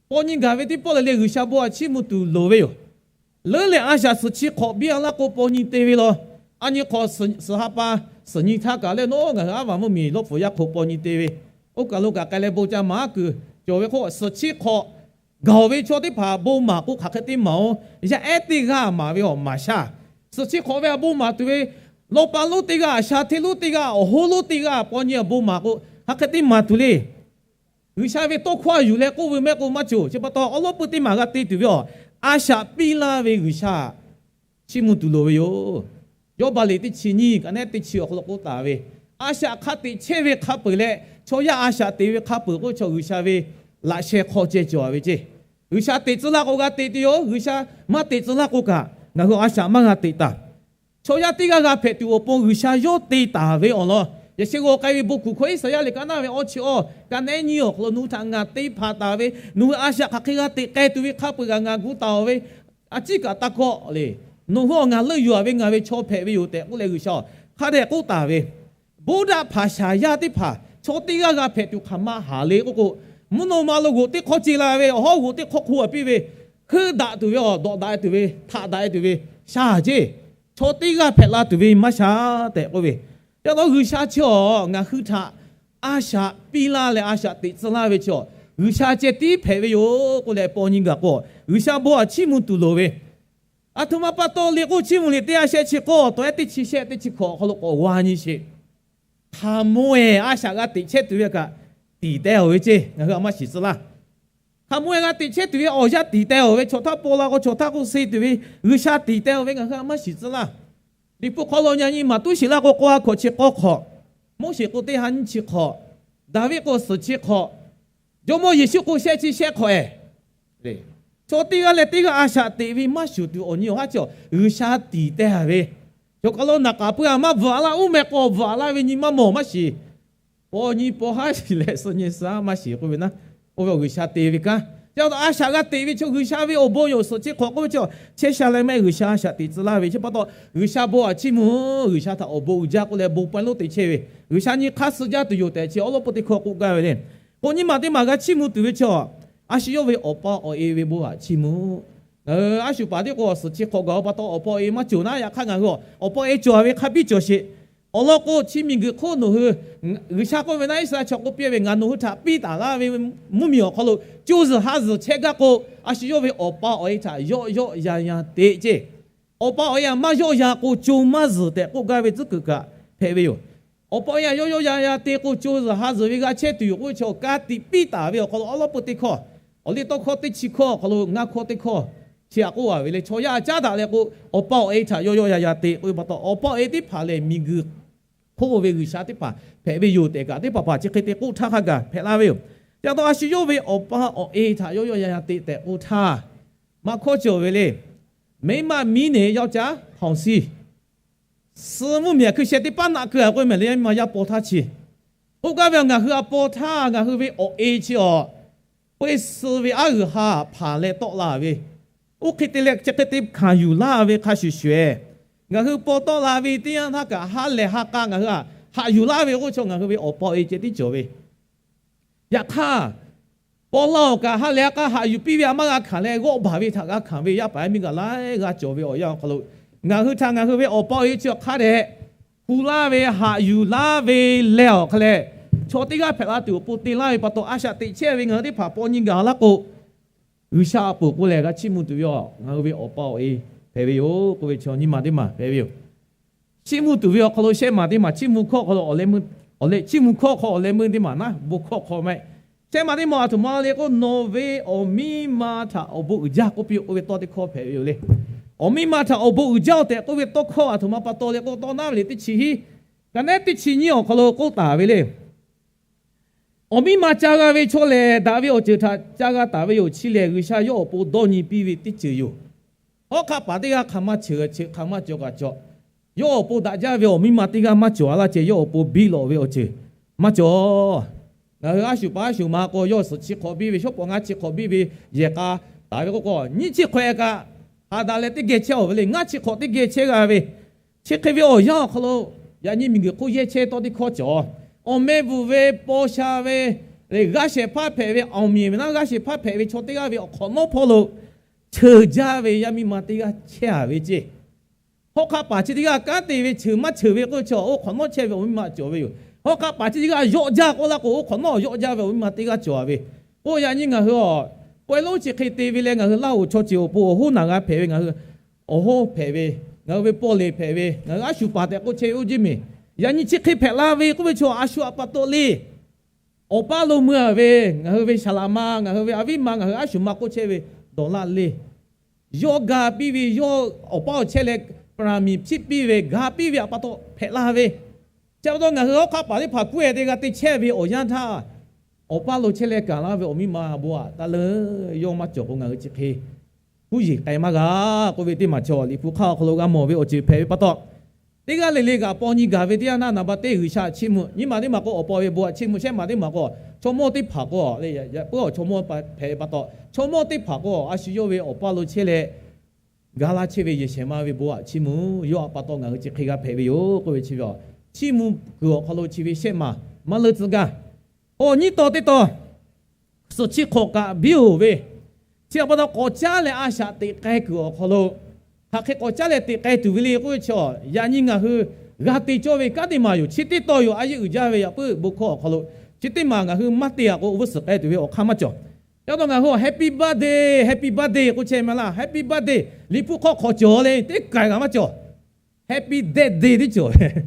Paw nyi gaˬ ve teˇ pawˆ le le G'uiˬsha bon-a chiˇ mvuh tuˬ loˍ ve yoˬ. Leuˉ leh a shaꞈ suhˍ chi hk'awꞈ biˇ-a laˇ k'o paw nyi te ve law. A nyi hk'awꞈ suhˍ ha pa suhˍ nyi htaˇ kaꞈ leh, nawˉ ngaˬ hui aˉ vaˬ mvuhˇmiˬ lawˇ hpfuhˍ yaˇ hk'oˆ paw nyi te ve, oˇ kaˬ lo kaꞈ k'ai leh bon ca maˍ kuiˬ cawˬ ve k'o, suhˍ chi hk'awꞈ gaˬ-oˬ ve chaw teˇ hpaˍ bon maˍ k'o hk'aˬ hk'e te maˍ-oˬ. Yaˇ ehˉ teˇ g'aˇ maˍ ve awˬ maˍ shaˇ. Suhˍ chi hk'awꞈ ve a bon maˍ tuˬ ve, lawˇ pa lonˉ teˇ g'aˇ, shaˍ hteˇ lonˉ teˇ g'aˇ, awˬ hoˉ lonˉ teˇ g'aˇ paw nyi a bon maˍ k'o, hk'aˬ hk'e te maˍ tuˬ le. G'uiˬsha ve tawˇ hkawˇ a yuˬ leh k'oˆ ve mehˆ k'o maˇ cawˬ. Chi pa taw awˉ lawˉ peu teˇ maˬ g'a te tuˬ ve awˬ, a shaꞈ piˇ laˇ ve G'uiˬsha chiˇ mvuh tuˬ loˍ ve yoˬ. Yawˇbaˆ liꞈ teˇ chi nyiˇ ka neˉ teˇ chi awˬ hk'aw lo k'oˆ taˍ ve, a shaꞈ hk'a teꞈ chehˇ ve hk'a peuˬ leh, chaw yaˇ a shaꞈ teꞈ ve hk'a peuˬ k'o, chaw G'uiˬsha ve laꞈ sheh hk'aw ceh cawˬ-a ve ceˇ. G'uiˬsha teꞈ tcuh laˇ k'o g'a teꞈ tuˬ yoˬ. G'uiˬsha maˇ teꞈ tcuh laˇ k'o kaꞈ, ngaˬ hui a shaꞈ maˇ g'a teꞈ taˍ. Chaw yaˇ teˇ g'aˇ g'a hpehꞈ tuˬ awˬ pon G'uiˬsha yawˇ te taˍ ve awˬ lawn, yaꞈ sheh g'aw k'ai ve bon kuˬ hkawˇ Iˉsaˍyaˆ liꞈ ka naˉ ve awˇ chi awˇ ka neˉ nyiˇ awˬ hk'aw lo nawˬ hui htaꞈ ngaˬ te hpanˍ taˍ ve, nawˬ hui a shaꞈ hk'aˬ hk'e g'a teꞈ k'ai tuˬ ve hk'a peuˬ kaꞈ ngaˬ gu taˍ-oˬ ve, a ciˉ kaꞈ taˇ kawˆ le. Nawˬ hui awˬ ngaˬ leuˆ yuˬ-a ve ngaˬ ve chaw hpehꞈ ve yoˬ tehꞈ k'oˆ leh G'uiˬsha hk'a dehꞈ k'oˆ taˍ ve, Buddha hpaˍ shaˍ yaˇ teˇ hpaˍ chaw teˇ g'aˇ g'a hpehꞈ tuˬ hk'aˬ ma haˍ le k'oˆ k'o, mvuhˇ naw ma lo g'oꞈ teˇ hk'awˇ ce la ve, awˬ hawˉ g'oꞈ teˇ hk'awˇ hk'oˆ a piˇ ve, heuˆ daꞈ tuˬ ve awˬ, dawꞈ daꞈ tuˬ ve, htaꞈ daꞈ tuˬ ve shaˍ ceˇ, chaw teˇ g'aˇ hpehꞈ la tuˬ ve maˇ sha tehꞈ k'oˆ ve. Yaꞈ naw G'uiˬsha chi awˬ ngaˬ hui htaꞈ a shaꞈ piˇ laˇ leh a shaꞈ teꞈ tcuh laˇ ve chi awˬ, G'uiˬsha ceh tiˉ hpehꞈ ve yoˬ k'oˆ leh paw nyi gaˬ k'o, G'uiˬsha bon-a chiˇ mvuh tuˬ loˍ ve. Aˬ htoꞈ ma pa taw le k'o, Chiˇ mvuh liꞈ teˇ ha shehˆ chi k'awˇ tawˬ ehˉ teˇ chi shehˆ teˇ chi hkawꞈ awˬ hk'aw lo k'awꞈ g'aw nyi sheˍ. Htaꞈ mawˇ-ehˍ a shaꞈ g'a teꞈ chehˇ tuˬ ve kaꞈ tiˍ teh-oˬ ve ceˇ, ngaˬ hui a maˇ shiˍ tcuh laˇ. Hk'aˬ mui g'a teꞈ chehˇ tuˬ ve awˬ yanˇ tiˍ teh-oˬ ve, chaw htaˇ paw la k'o chaw htaˇ k'oˆ se tuˬ ve, G'uiˬsha tiˍ teh-oˬ ve ngaˬ hui htaꞈ maˇ shiˍ tcuh laˇ. Liꞈ hpu hk'aw lo yaꞈ nyi maˍ tuˉ shiˍ laˇ k'o, k'o ha hkawꞈ chi k'awˇ hk'awꞈ, Moˉseˍ k'o teˇ ha nyiˇ chi hk'awꞈ, Daˍviˆ k'o suhˍ chi hk'awꞈ, Jawˇmawˇ Yeˍsuˆ k'o shehˆ chi shehˆ hk'awꞈ-ehˍ. Chaw teˇ g'aˇ leh teˇ g'aˇ a shaꞈ teꞈ ve maˇ shuˍ tuˬ awˬ nyi awˬ haˉ chi G'uiˬsha tiˍ teh-a ve, chaw hk'aw lo naˍ k'aˍ pui-a maˇ bvuhꞈ-a laˇ, oˇ meh k'o bvuhꞈ-a laˇ ve nyi maˇ mawˬ maˇ shiˍ. Paw nyi paw haˉ shiˍ leh suh nyi suh maˇ shiˍ k'oˆ ve naˉ, oˇ ve G'uiˬsha te ve kanˉ. Chi pa taw a shaꞈ g'a teꞈ ve chaw G'uiˬsha ve awˬ bon yoˬ. Suhˍ chi hk'awꞈ k'oˆ ve chi, chehˇ sha leh mehˆ G'uiˬsha a shaꞈ teꞈ tcuh laˇ ve chi pa taw, G'uiˬsha bon aꞈ chiˇ mvuh, G'uiˬsha htaꞈ awˬ bon uiˍ jaˇ k'oˆ leh bon paw lo teꞈ chehˇ ve, G'uiˬsha nyi hk'aˇ suh jaˇ tuˬ yoˬ tehꞈ chi awˉ lawˉ peuˇ teˇ hkawˇ k'oˆ gaˇ ve le. K'o nyi ma teˇ ma g'a chiˇ mvuh tuˬ ve chi, a shu yawˇ ve awˬ pa awˬ e ve bon aꞈ chiˇ mvuh. Ngaˬ hui a shu paˍ teˇ k'o suhˍ chi hk'awꞈ gaˬ-oˬ pa taw, awˬ pa awˬ e maˇ cawˬ naˉ. Yaꞈ hk'aˇ ngaˬ hui awˬ pa awˬ e cawˬ ve hk'a biˇ cawˬ sheˍ. Awˬ lawn k'o, chi miˬguiˬ hk'oˆ nawˬ hui, G'uiˬsha k'oˆ ve naˉ, Iˉsaˍreˍlaˆ chaw k'oˆ piˇ ve, ngaˬ nawˬ hui htaꞈ piˇ taˍ laˇ ve mvuhˇmiˬ awˬ hk'aw lo co zuhˬ ha zuhˬ chehˇ gaˇ k'o, a shu yawˇ ve awˬ pa awˬ e htaꞈ yawˆ yawˆ yan yan teꞈ ceˇ. Awˬ pa awˬ e htaꞈ maˇ yawˆ yan k'o, co maˇ zuhˬ tehꞈ k'oˆ gaˇ ve tcuhˉ kuiˬ kaꞈ hpehꞈ ve yoˬ. Awˬ pa awˬ e htaꞈ yawˆ yawˆ yan yan te k'o, co zuhˬ ha zuhˬ ve g'a chehˇ tuˬ yoˬ k'oˆ ve chi, ka tiꞈ piˇ taˍ ve awˬ hk'aw lo awˉ lawˉ peuˇ teˇ hkawˇ, awˬ liˇ tawˇ hkawˇ teˇ chi hkawˇ awˬ hk'aw lo ngaˇ hkawˇ teˇ hkawˇ chi htaꞈ k'oˆ a ve le. Chaw yaˇ caˉ daꞈ leh k'o, awˬ pa awˬ e htaꞈ yawˆ yawˆ yan yan te k'oˆ ve pa taw, awˬ pa awˬ e teˇ hpaˍ lehˬ miˬguiˬ hk'oˆ ve G'uiˬsha teˇ hpaˍ hpehꞈ ve yoˬ tehꞈ kaꞈ, teˇ hpaˍ hpaˍ chi hk'e te k'oˆ htaˇ hk'a gaˬ hpehꞈ la ve yoˬ. Chi pa taw a shu yawˇ ve awˬ pa awˬ e htaꞈ yawˆ yawˆ yan yan te tehꞈ k'oˆ htaˇ, maˇ hkawˇ cawˬ ve le. Mehˉ maˇ miˉ neˬ yawˇ caˉ hawˍ siˇ suh mvuhˇmiˬ hkui sheh teˇ paˉ naˆ keu-a k'oˆ mehˍ le. Yaˇ miˇ ma yaˇ paw htaˇ chi, k'oˆ gaˇ ve, ngaˬ hui a paw htaˇ ngaˬ hui ve awˬ e chi awˬ, peuˇ suh ve aˉ g'uiˬ ha hpanˍ leh tawˆ la ve, oˇ hk'e te leh chi hk'e te hkanˍ yuˬ laˇ ve hk'a shuˍ shuˍ-ehˍ, ngaˬ hui paw tawˆ la ve teˇ yanˇ htaˇ kaꞈ ha lehˬ ha k'a ngaˬ hui htaꞈ haꞈ yuˬ laˇ ve k'oˆ ve chaw ngaˬ hui ve awˬ pa awˬ e ceh tiˉ cawˬ ve. Yaꞈ hk'aˇ, paw laˇ-oˬ kaꞈ ha lehˬ ha k'a haꞈ yuˬ piˇ ve a maˇ g'a hkanˍ leh, g'awˆ baˬ ve htaꞈ g'a hkanˍ ve yaˇ paˍ yaˇ miˇ gaˬ laiˉ g'a cawˬ ve awˬ yanˇ awˬ hk'aw lo, ngaˬ hui htaꞈ ngaˬ hui ve awˬ pa awˬ e chi awˬ hk'aˇ dehꞈ hu laˇ ve, haꞈ yuˬ laˇ ve leh awˬ hk'a leh, chaw teˇ g'aˇ hpehꞈ la tuˬ awˬ pon te laˇ ve pa taw, a shaꞈ teꞈ chehˇ ve ngaˬ hui teˇ hpaˍ paw nyi gaˬ laˇ k'o, G'uiˬsha a poˍ k'o lehˬ g'a chiˇ mvuh tuˬ ve a, ngaˬ hui ve awˬ pa awˬ e hpehꞈ ve yoˬ k'oˆ ve chaw nyi ma teˇ maˬ hpehꞈ ve yoˬ. Chiˇ mvuh tuˬ ve awˬ hk'aw lo shehˆ maˬ teˇ maˬ chiˇ mvuh hkawˇ hk'aw lo awˬ leh meuˇ, awˬ leh chiˇ mvuh hkawˇ hk'aw awˬ leh meuˇ teˇ maˬ naˉ, bon hkawˇ hk'aw maˇ heˆ. Shehˆ maˬ teˇ maˬ a htoꞈ ma le k'o, nawˬ ve awˬ miˇ ma htaꞈ awˬ bon uiˍ jaˇ k'oˆ piˇ-oˬ k'oˆ ve tawˇ teˇ hkawˇ hpehꞈ ve yoˬ le. Awˬ miˇ ma htaꞈ awˬ bon uiˍ jaˇ-oˬ tehꞈ k'oˆ ve tawˇ hkawˇ a htoꞈ ma pa taw le k'o, tawˇ naˉ ve le teˇ chi hiˉ, ka nehˉ teˇ chi nyiˇ awˬ hk'aw lo k'oˆ taˍ ve le. Awˬ miˇ ma ca g'a ve chaw lehˬ, daꞈ ve awˬ ceuˬ htaꞈ ca g'a taˍ ve yoˬ. Chi lehˬ, G'uiˬsha yawˇ awˬ pon dawˇ nyi piˇ ve teˇ ceuˬ yoˬ. Hawˉ hk'aˆ paˍ teˇ g'aˇ hk'aˬ maˇ ceuˬ, ceuˬ hk'aˬ maˇ cawˬ kaꞈ cawˬ. Yawˇ awˬ pon daꞈ jaˇ ve awˬ miˇ ma teˇ g'aˇ maˇ cawˬ-a laˇ ceh, yawˇ awˬ pon biˇ lawꞈ ve awˬ ceuˬ maˇ cawˬ. Ngaˬ hui a shu paˍ a shu ma k'o, yawˇ suhˍ chi hk'awꞈ biˇ ve, shawˉ pawˍ ngaˇ chi hk'awꞈ biˇ ve, yehˬ k'a taˍ ve k'o k'o, nyiˇ chi hk'awꞈ-e kaꞈ, ha daꞈ leh teˇ geh chehˇ-oˬ ve le. Ngaˇ chi hk'awꞈ teˇ geh chehˇ g'a ve, chi hk'e ve awˬ yanˇ awˬ hk'aw lo, yaꞈ nyi miˬguiˬ hk'oˆ yehˇ chehˇ tawˇ teˇ hkawˇ cawˬ. Awˬ meh bvuhꞈ ve, paw sha ve, g'aˇ shehˍ hpaˇ hpehꞈ ve, awˬ miˬ ve naˉ g'aˇ shehˍ hpaˇ hpehꞈ ve chaw teˇ g'aˇ ve awˬ hk'awꞈ nawˉ hpawˇ lo cheuˬ jaˇ ve yaˇ miˇ ma teˇ g'aˇ chehˇ-a ve ceˇ. Hawˉ hk'aˆ paˍ chi teˇ g'aˇ kanˉ te ve, cheuˬ maˇ cheuˬ ve k'oˆ ve chi, oˇ hk'awꞈ nawˉ chehˇ ve awˬ miˇ ma cawˬ ve yoˬ. Hawˉ hk'aˆ paˍ chi teˇ g'aˇ yawˆ jaˇ k'oˆ laˇ k'o, oˇ hk'awꞈ nawˉ yawˆ jaˇ ve awˬ miˇ ma teˇ g'aˇ cawˬ-a ve. K'o yaꞈ nyi ngaˬ hui a, pawehˇ lonˉ chi hk'e te ve leh, ngaˬ hui Laˇ hoꞈ chaw ceuˬ awˬ pon awˬ hoˉ naˬ g'a hpehꞈ ve, ngaˬ hui awˬ hoˉ hpehꞈ ve, ngaˬ hui ve paw leˬ hpehꞈ ve, ngaˬ hui a shu paˍ tehꞈ k'oˆ chehˇ ve oˇ jeˇ miˬ, yaꞈ nyi chi hk'e hpehꞈ la ve k'oˆ ve chi, a shu a pa taw le. Awˬ paˇ lo mui-a ve, ngaˬ hui ve saˍ laꞈ ma, ngaˬ hui ve a viˉ ma, ngaˬ hui a shu ma k'oˆ chehˇ ve dawˬ laˇ le. Yawˇ ga piˇ ve, yawˇ awˬ paˇ awˬ chehˇ leh, paˍ raˍ miˬ chiˇ piˇ ve, ga piˇ ve a pa taw hpehꞈ la ve. Chi pa taw ngaˬ hui hawˉ hk'aˆ paˍ teˇ hpaˍ kuˉ-e te g'a te chehˇ ve awˬ yanˇ htaˇ, awˬ paˇ lo chehˇ leh kanˬ laˇ ve awˬ miˇ ma bon aꞈ taˇ leuˉ. Yawˇ maˇ cawˬ k'o, ngaˬ hui chi hk'e huˉ yeˬ k'ai maˇ g'a k'oˆ ve teˇ maˬ chaw Liꞈ hpu hk'aˇ awˬ hk'aw lo g'a mawˬ ve awˬ ceuˬ hpehꞈ ve pa taw, teˇ g'aˇ le le kaꞈ paw nyi gaˬ ve teˇ yanˇ naˆ, naˍ baˆ teˇ G'uiˬsha chiˇ mvuh. Nyiˇ maˬ teˇ maˬ k'o, awˬ pa ve bon aꞈ chiˇ mvuh. Shehˆ maˬ teˇ maˬ k'o, chaw mawˇ teˇ hpaˍ k'o, leh yaꞈ puiˉ awˬ chaw mawˇ hpehꞈ ve pa taw, chaw mawˇ teˇ hpaˍ k'o, a shu yawˇ ve awˬ paˇ lo chehˇ leh, ga laˇ chehˇ ve yehˬ shehˍ ma ve bon aꞈ chiˇ mvuh. Yawˇ a pa taw ngaˬ hui chi hk'e g'a hpehꞈ ve yoˬ k'oˆ ve chi ve, chiˇ mvuh kuiˬ awˬ hk'aw lo chi ve shehˆ maˬ maˇ leuˉ tcuh gaˇ. Awˬ nyiˇ taw teˇ taw, suhˍ chi hk'awꞈ kaꞈ biˇ-oˬ ve, chi a pa taw k'awꞈ caˉ leh a shaꞈ teꞈ k'ai kuiˬ awˬ hk'aw lo, hk'aˬ hk'e k'awꞈ caˉ leh teꞈ k'ai tuˬ ve le k'oˆ ve chi, yaꞈ nyi ngaˬ hui g'a te cawˇ ve kanˉ teˇ maˬ yoˬ. Chi teˇ taw yoˬ, a yeˇ uiˍ jaˇ ve yaꞈ puiˉ bon hkawˇ awˬ hk'aw lo, chi teˇ maˬ ngaˬ hui maˇ te-a k'o, oˇ vuiˇ suhˍ k'ai tuˬ ve awˬ hk'aˇ maˇ cawˬ. Chi pa taw ngaˬ hui a happy birthday, happy birthday k'oˆ chehˇ ma laˇ. Happy birthday Liꞈ hpu hk'aw hk'awꞈ cawˬ le, teˇ k'ai g'a maˇ cawˬ. Happy death day teˇ cawˬ.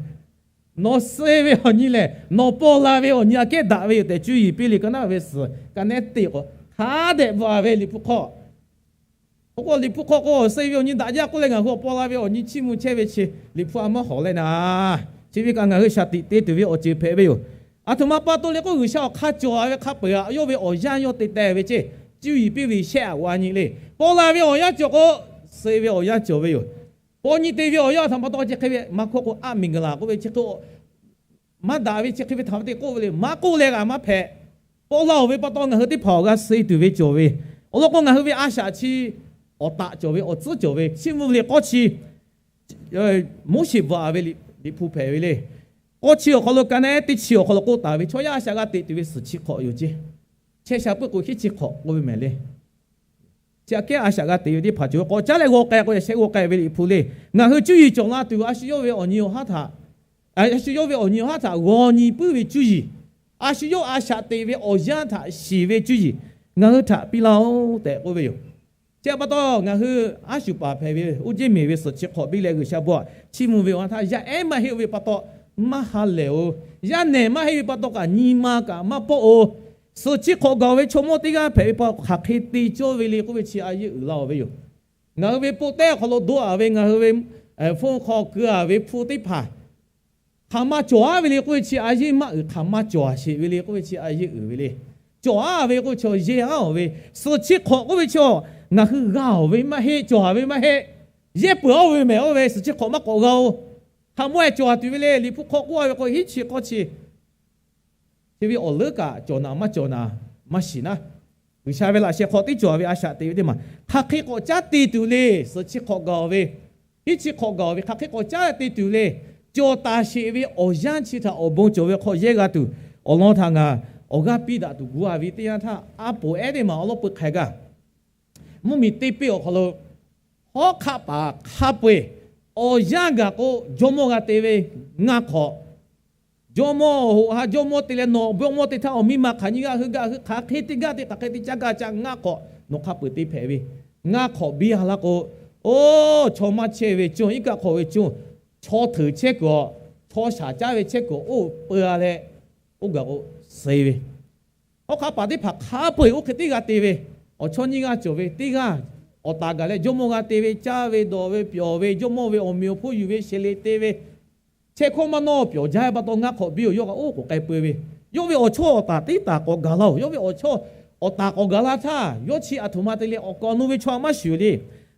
Nawˬ suh ve awˬ nyi lehˬ, nawˬ paw la ve awˬ nyi aꞈ kehˉ daꞈ ve yoˬ tehꞈ cuˇ yiˍ piˇ le. Ka naˆ ve suhˍ ka nehˉ teꞈ k'o, Hk'a dehꞈ bvuhꞈ ve Liꞈ hpu hk'aw. K'o k'o Liꞈ hpu hk'aw k'o, suh ve awˬ nyi daꞈ jaˇ k'oˆ leh ngaˬ hui awˬ paw la ve awˬ nyi chiˇ mvuh chehˇ ve chi Liꞈ hpu a maˇ hawˍ leh naˍ, chi ve kaꞈ ngaˬ hui shaˍ tiꞈ te tuˬ ve awˬ ceuˬ hpehꞈ ve yoˬ. Aˬ htoꞈ ma pa taw le k'o, G'uiˬsha awˬ hk'aˇ cawˬ ve hk'a peu-eˬ htaꞈ yawˇ ve awˬ yanˇ yawˇ te teh ve ceˇ. Cuˇ yiˍ piˇ ve shehˆ aꞈ g'a nyi le. Paw la ve awˬ yanˇ cawˬ k'o, suh ve awˬ yanˇ cawˬ ve yoˬ. Paw nyi te ve awˬ yanˇ htaꞈ pa taw chi hk'e ve maˇ hkawˇ k'o, aˉ miˬguiˬ laˬ k'oˆ ve chi hk'e maˇ daꞈ ve chi hk'e ve htaꞈ pa te k'oˆ ve le. Maˇ k'oˆ leh kaꞈ maˇ hpehꞈ. Paw la-oˬ ve pa taw ngaˬ hui teˇ hpaˍ awˬ g'a suh tuˬ ve cawˬ ve. Awˬ lawn k'o, ngaˬ hui ve a shaꞈ chi awˬ taꞈ cawˬ ve, awˬ tcuhˉ cawˬ ve, chiˇ mvuh ve le. K'awˇ chi Moˉseˍ bvuhꞈ ve Liꞈ hpu hpehꞈ ve le. K'awˇ chi awˬ hk'aw lo ka naˉ teˇ chi awˬ hk'aw lo k'oˆ taˍ ve, chaw yaˇ a shaꞈ g'a teꞈ tuˬ ve suhˍ chi hk'awꞈ yoˬ ceˇ. Chehˇ sha puiˉ k'o hiˉ chi hk'awꞈ k'oˆ ve mehˍ le. Chi aꞈ kehˉ a shaꞈ g'a teꞈ ve teˇ hpaˍ cawˬ ve k'awꞈ caˉ leh g'aw k'ai k'o, yaꞈ sheh g'aw k'ai ve Liꞈ hpu le. Ngaˬ hui cuˇ yiˍ cawˬ la tuˬ, a shu yawˇ ve awˬ nyi awˬ haˉ htaꞈ, a shu yawˇ ve awˬ nyi awˬ haˉ htaꞈ g'aw nyi puiˉ ve cuˇ yiˍ, a shu yawˇ a shaꞈ teꞈ ve awˬ yanˇ htaꞈ shiˍ ve cuˇ yiˍ ngaˬ hui htaꞈ piˇ laˇ-oˆ tehꞈ k'oˆ ve yoˬ. Chi pa taw ngaˬ hui a shu paˍ hpehꞈ ve oˇ jeˇ meˍ ve suhˍ chi hk'awꞈ piˇ leh G'uiˬsha bon htaꞈ chiˇ mvuh ve awˬ yanˇ htaˇ, yaˇ ehˉ maˇ heˆ ve pa taw maˇ ha lehˬ-oˬ. Yaˇ nehˬ maˇ heˆ ve pa taw kaꞈ nyi ma kaꞈ maˇ pawˆ-oˬ. Suhˍ chi hk'awꞈ gaˬ-oˬ ve chaw mawˇ teˇ g'aˇ hpehꞈ ve pa taw hk'aˬ hk'e te cawˇ ve le k'oˆ ve chi a yeˇ uiˍ laˇ-oˬ ve yoˬ. Ngaˬ hui ve poˆ tehˉ awˬ hk'aw lo doˆ-a ve, ngaˬ hui ve phone hk'aw keu-a ve hpu teˇ hpaˍ hk'aˬ ma cawˬ-a ve le k'oˆ ve chi a yeˇ maˇ uiˍ, hk'aˬ ma cawˬ-a sheˍ ve le k'oˆ ve chi a yeˇ uiˍ ve le. Cawˬ-a ve k'oˆ ve chaw yehˇ-a-oˬ ve, suhˍ chi hk'awꞈ k'oˆ ve chaw ngaˬ hui g'a-oˬ ve maˇ heˆ, cawˬ-a ve maˇ heˆ. Yehˇ peuˬ-a-oˬ ve mehˍ-oˬ ve, suhˍ chi hk'awꞈ maˇ k'awꞈ g'a-oˬ. Hk'aˬ mawˇ-e cawˬ-a tuˬ ve le. Liꞈ hpu hk'aw k'oˆ-a ve k'o, hiˉ chi k'awˇ chi chi ve awˬ leuˉ kaꞈ cawˬ naˍ maˇ cawˬ naˍ maˇ shiˍ naˉ. G'uiˬsha ve laꞈ sheh hk'aw teˇ cawˬ ve a shaꞈ teꞈ ve teˇ maˬ hk'aˬ hk'e k'awꞈ caˉ te tuˬ le. Suhˍ chi hk'awꞈ gaˬ-oˬ ve, hiˉ chi hk'awꞈ gaˬ-oˬ ve hk'aˬ hk'e k'awꞈ caˉ te tuˬ le. Cawˬ taˍ sheˍ ve awˬ yanˇ chi htaꞈ awˬ bon cawˬ ve hk'aw yehˇ g'a tuˬ, awˬ lawn htaꞈ ngaˬ awˬ g'aˇ piˇ daꞈ tuˬ gu-a ve teˇ yanˇ htaˇ, a poˍ ehˉ teˇ maˬ awˬ lawn peu hk'a gaˇ. Mvuhˇmiˬ teˇ peˆ awˬ hk'aw lo hawˉ hk'aˆ paˍ hk'a peu-eˬ awˬ yanˇ gaˬ k'o, jawˇmawˇ g'a te ve ngaˇ hk'awꞈ. Jawˇmawˇ hoꞈ ha jawˇmawˇ te leh nawˬ jawˇmawˇ te htaˇ awˬ miˇ ma hk'aˬ nyi g'aˇ hui gaˇ hui hk'aˬ hk'e te gaˇ te hk'aˬ hk'e te caˇ gaˇ caˇ ngaˇ hk'awꞈ nawˬ hk'a peu-eˬ te hpehꞈ ve. Ngaˇ hk'awꞈ biˇ ha laˇ k'o, oˇ chaw maˇ chehˇ ve conˇ, iˉ kaˆ hk'awꞈ ve conˇ, chaw hteuꞈ chehˇ kuiˬ-awˬ, chaw shaˍ caˉ ve chehˇ kuiˬ-awˬ, oˇ peu-a leh oˇ gaˬ k'o suh ve. Hawˉ hk'aˆ paˍ teˇ hpaˍ hk'a peu-eˬ oˇ hk'e teˇ g'aˇ te ve, awˬ chawˇ nyiˇ g'aˇ cawˬ ve teˇ g'aˇ, awˬ taˍ gaˬ leh jawˇmawˇ g'a te ve, caˇ ve dawˬ ve pyawˬ ve, jawˇmawˇ ve awˬ meꞈ awˬ hponˇ yuˬ ve sheˍ le te ve, chehˇ hkawˇ maˇ nawˇ pyawˬ jaˇ ve pa taw ngaˇ hk'awꞈ biˇ-oˬ. Yawˇ kaꞈ oˇ k'oˍ k'ai peu ve, yawˇ ve awˬ chawˇ awˬ taˍ teˇ taˍ k'awꞈ gaˬ laˇ-oˬ. Yawˇ ve awˬ chawˇ awˬ taˍ k'awꞈ gaˬ la htaˇ, yawˇ chi aˬ htoꞈ ma te leh awˬ kaˍ awˬ nu ve chaw maˇ shuˍ le.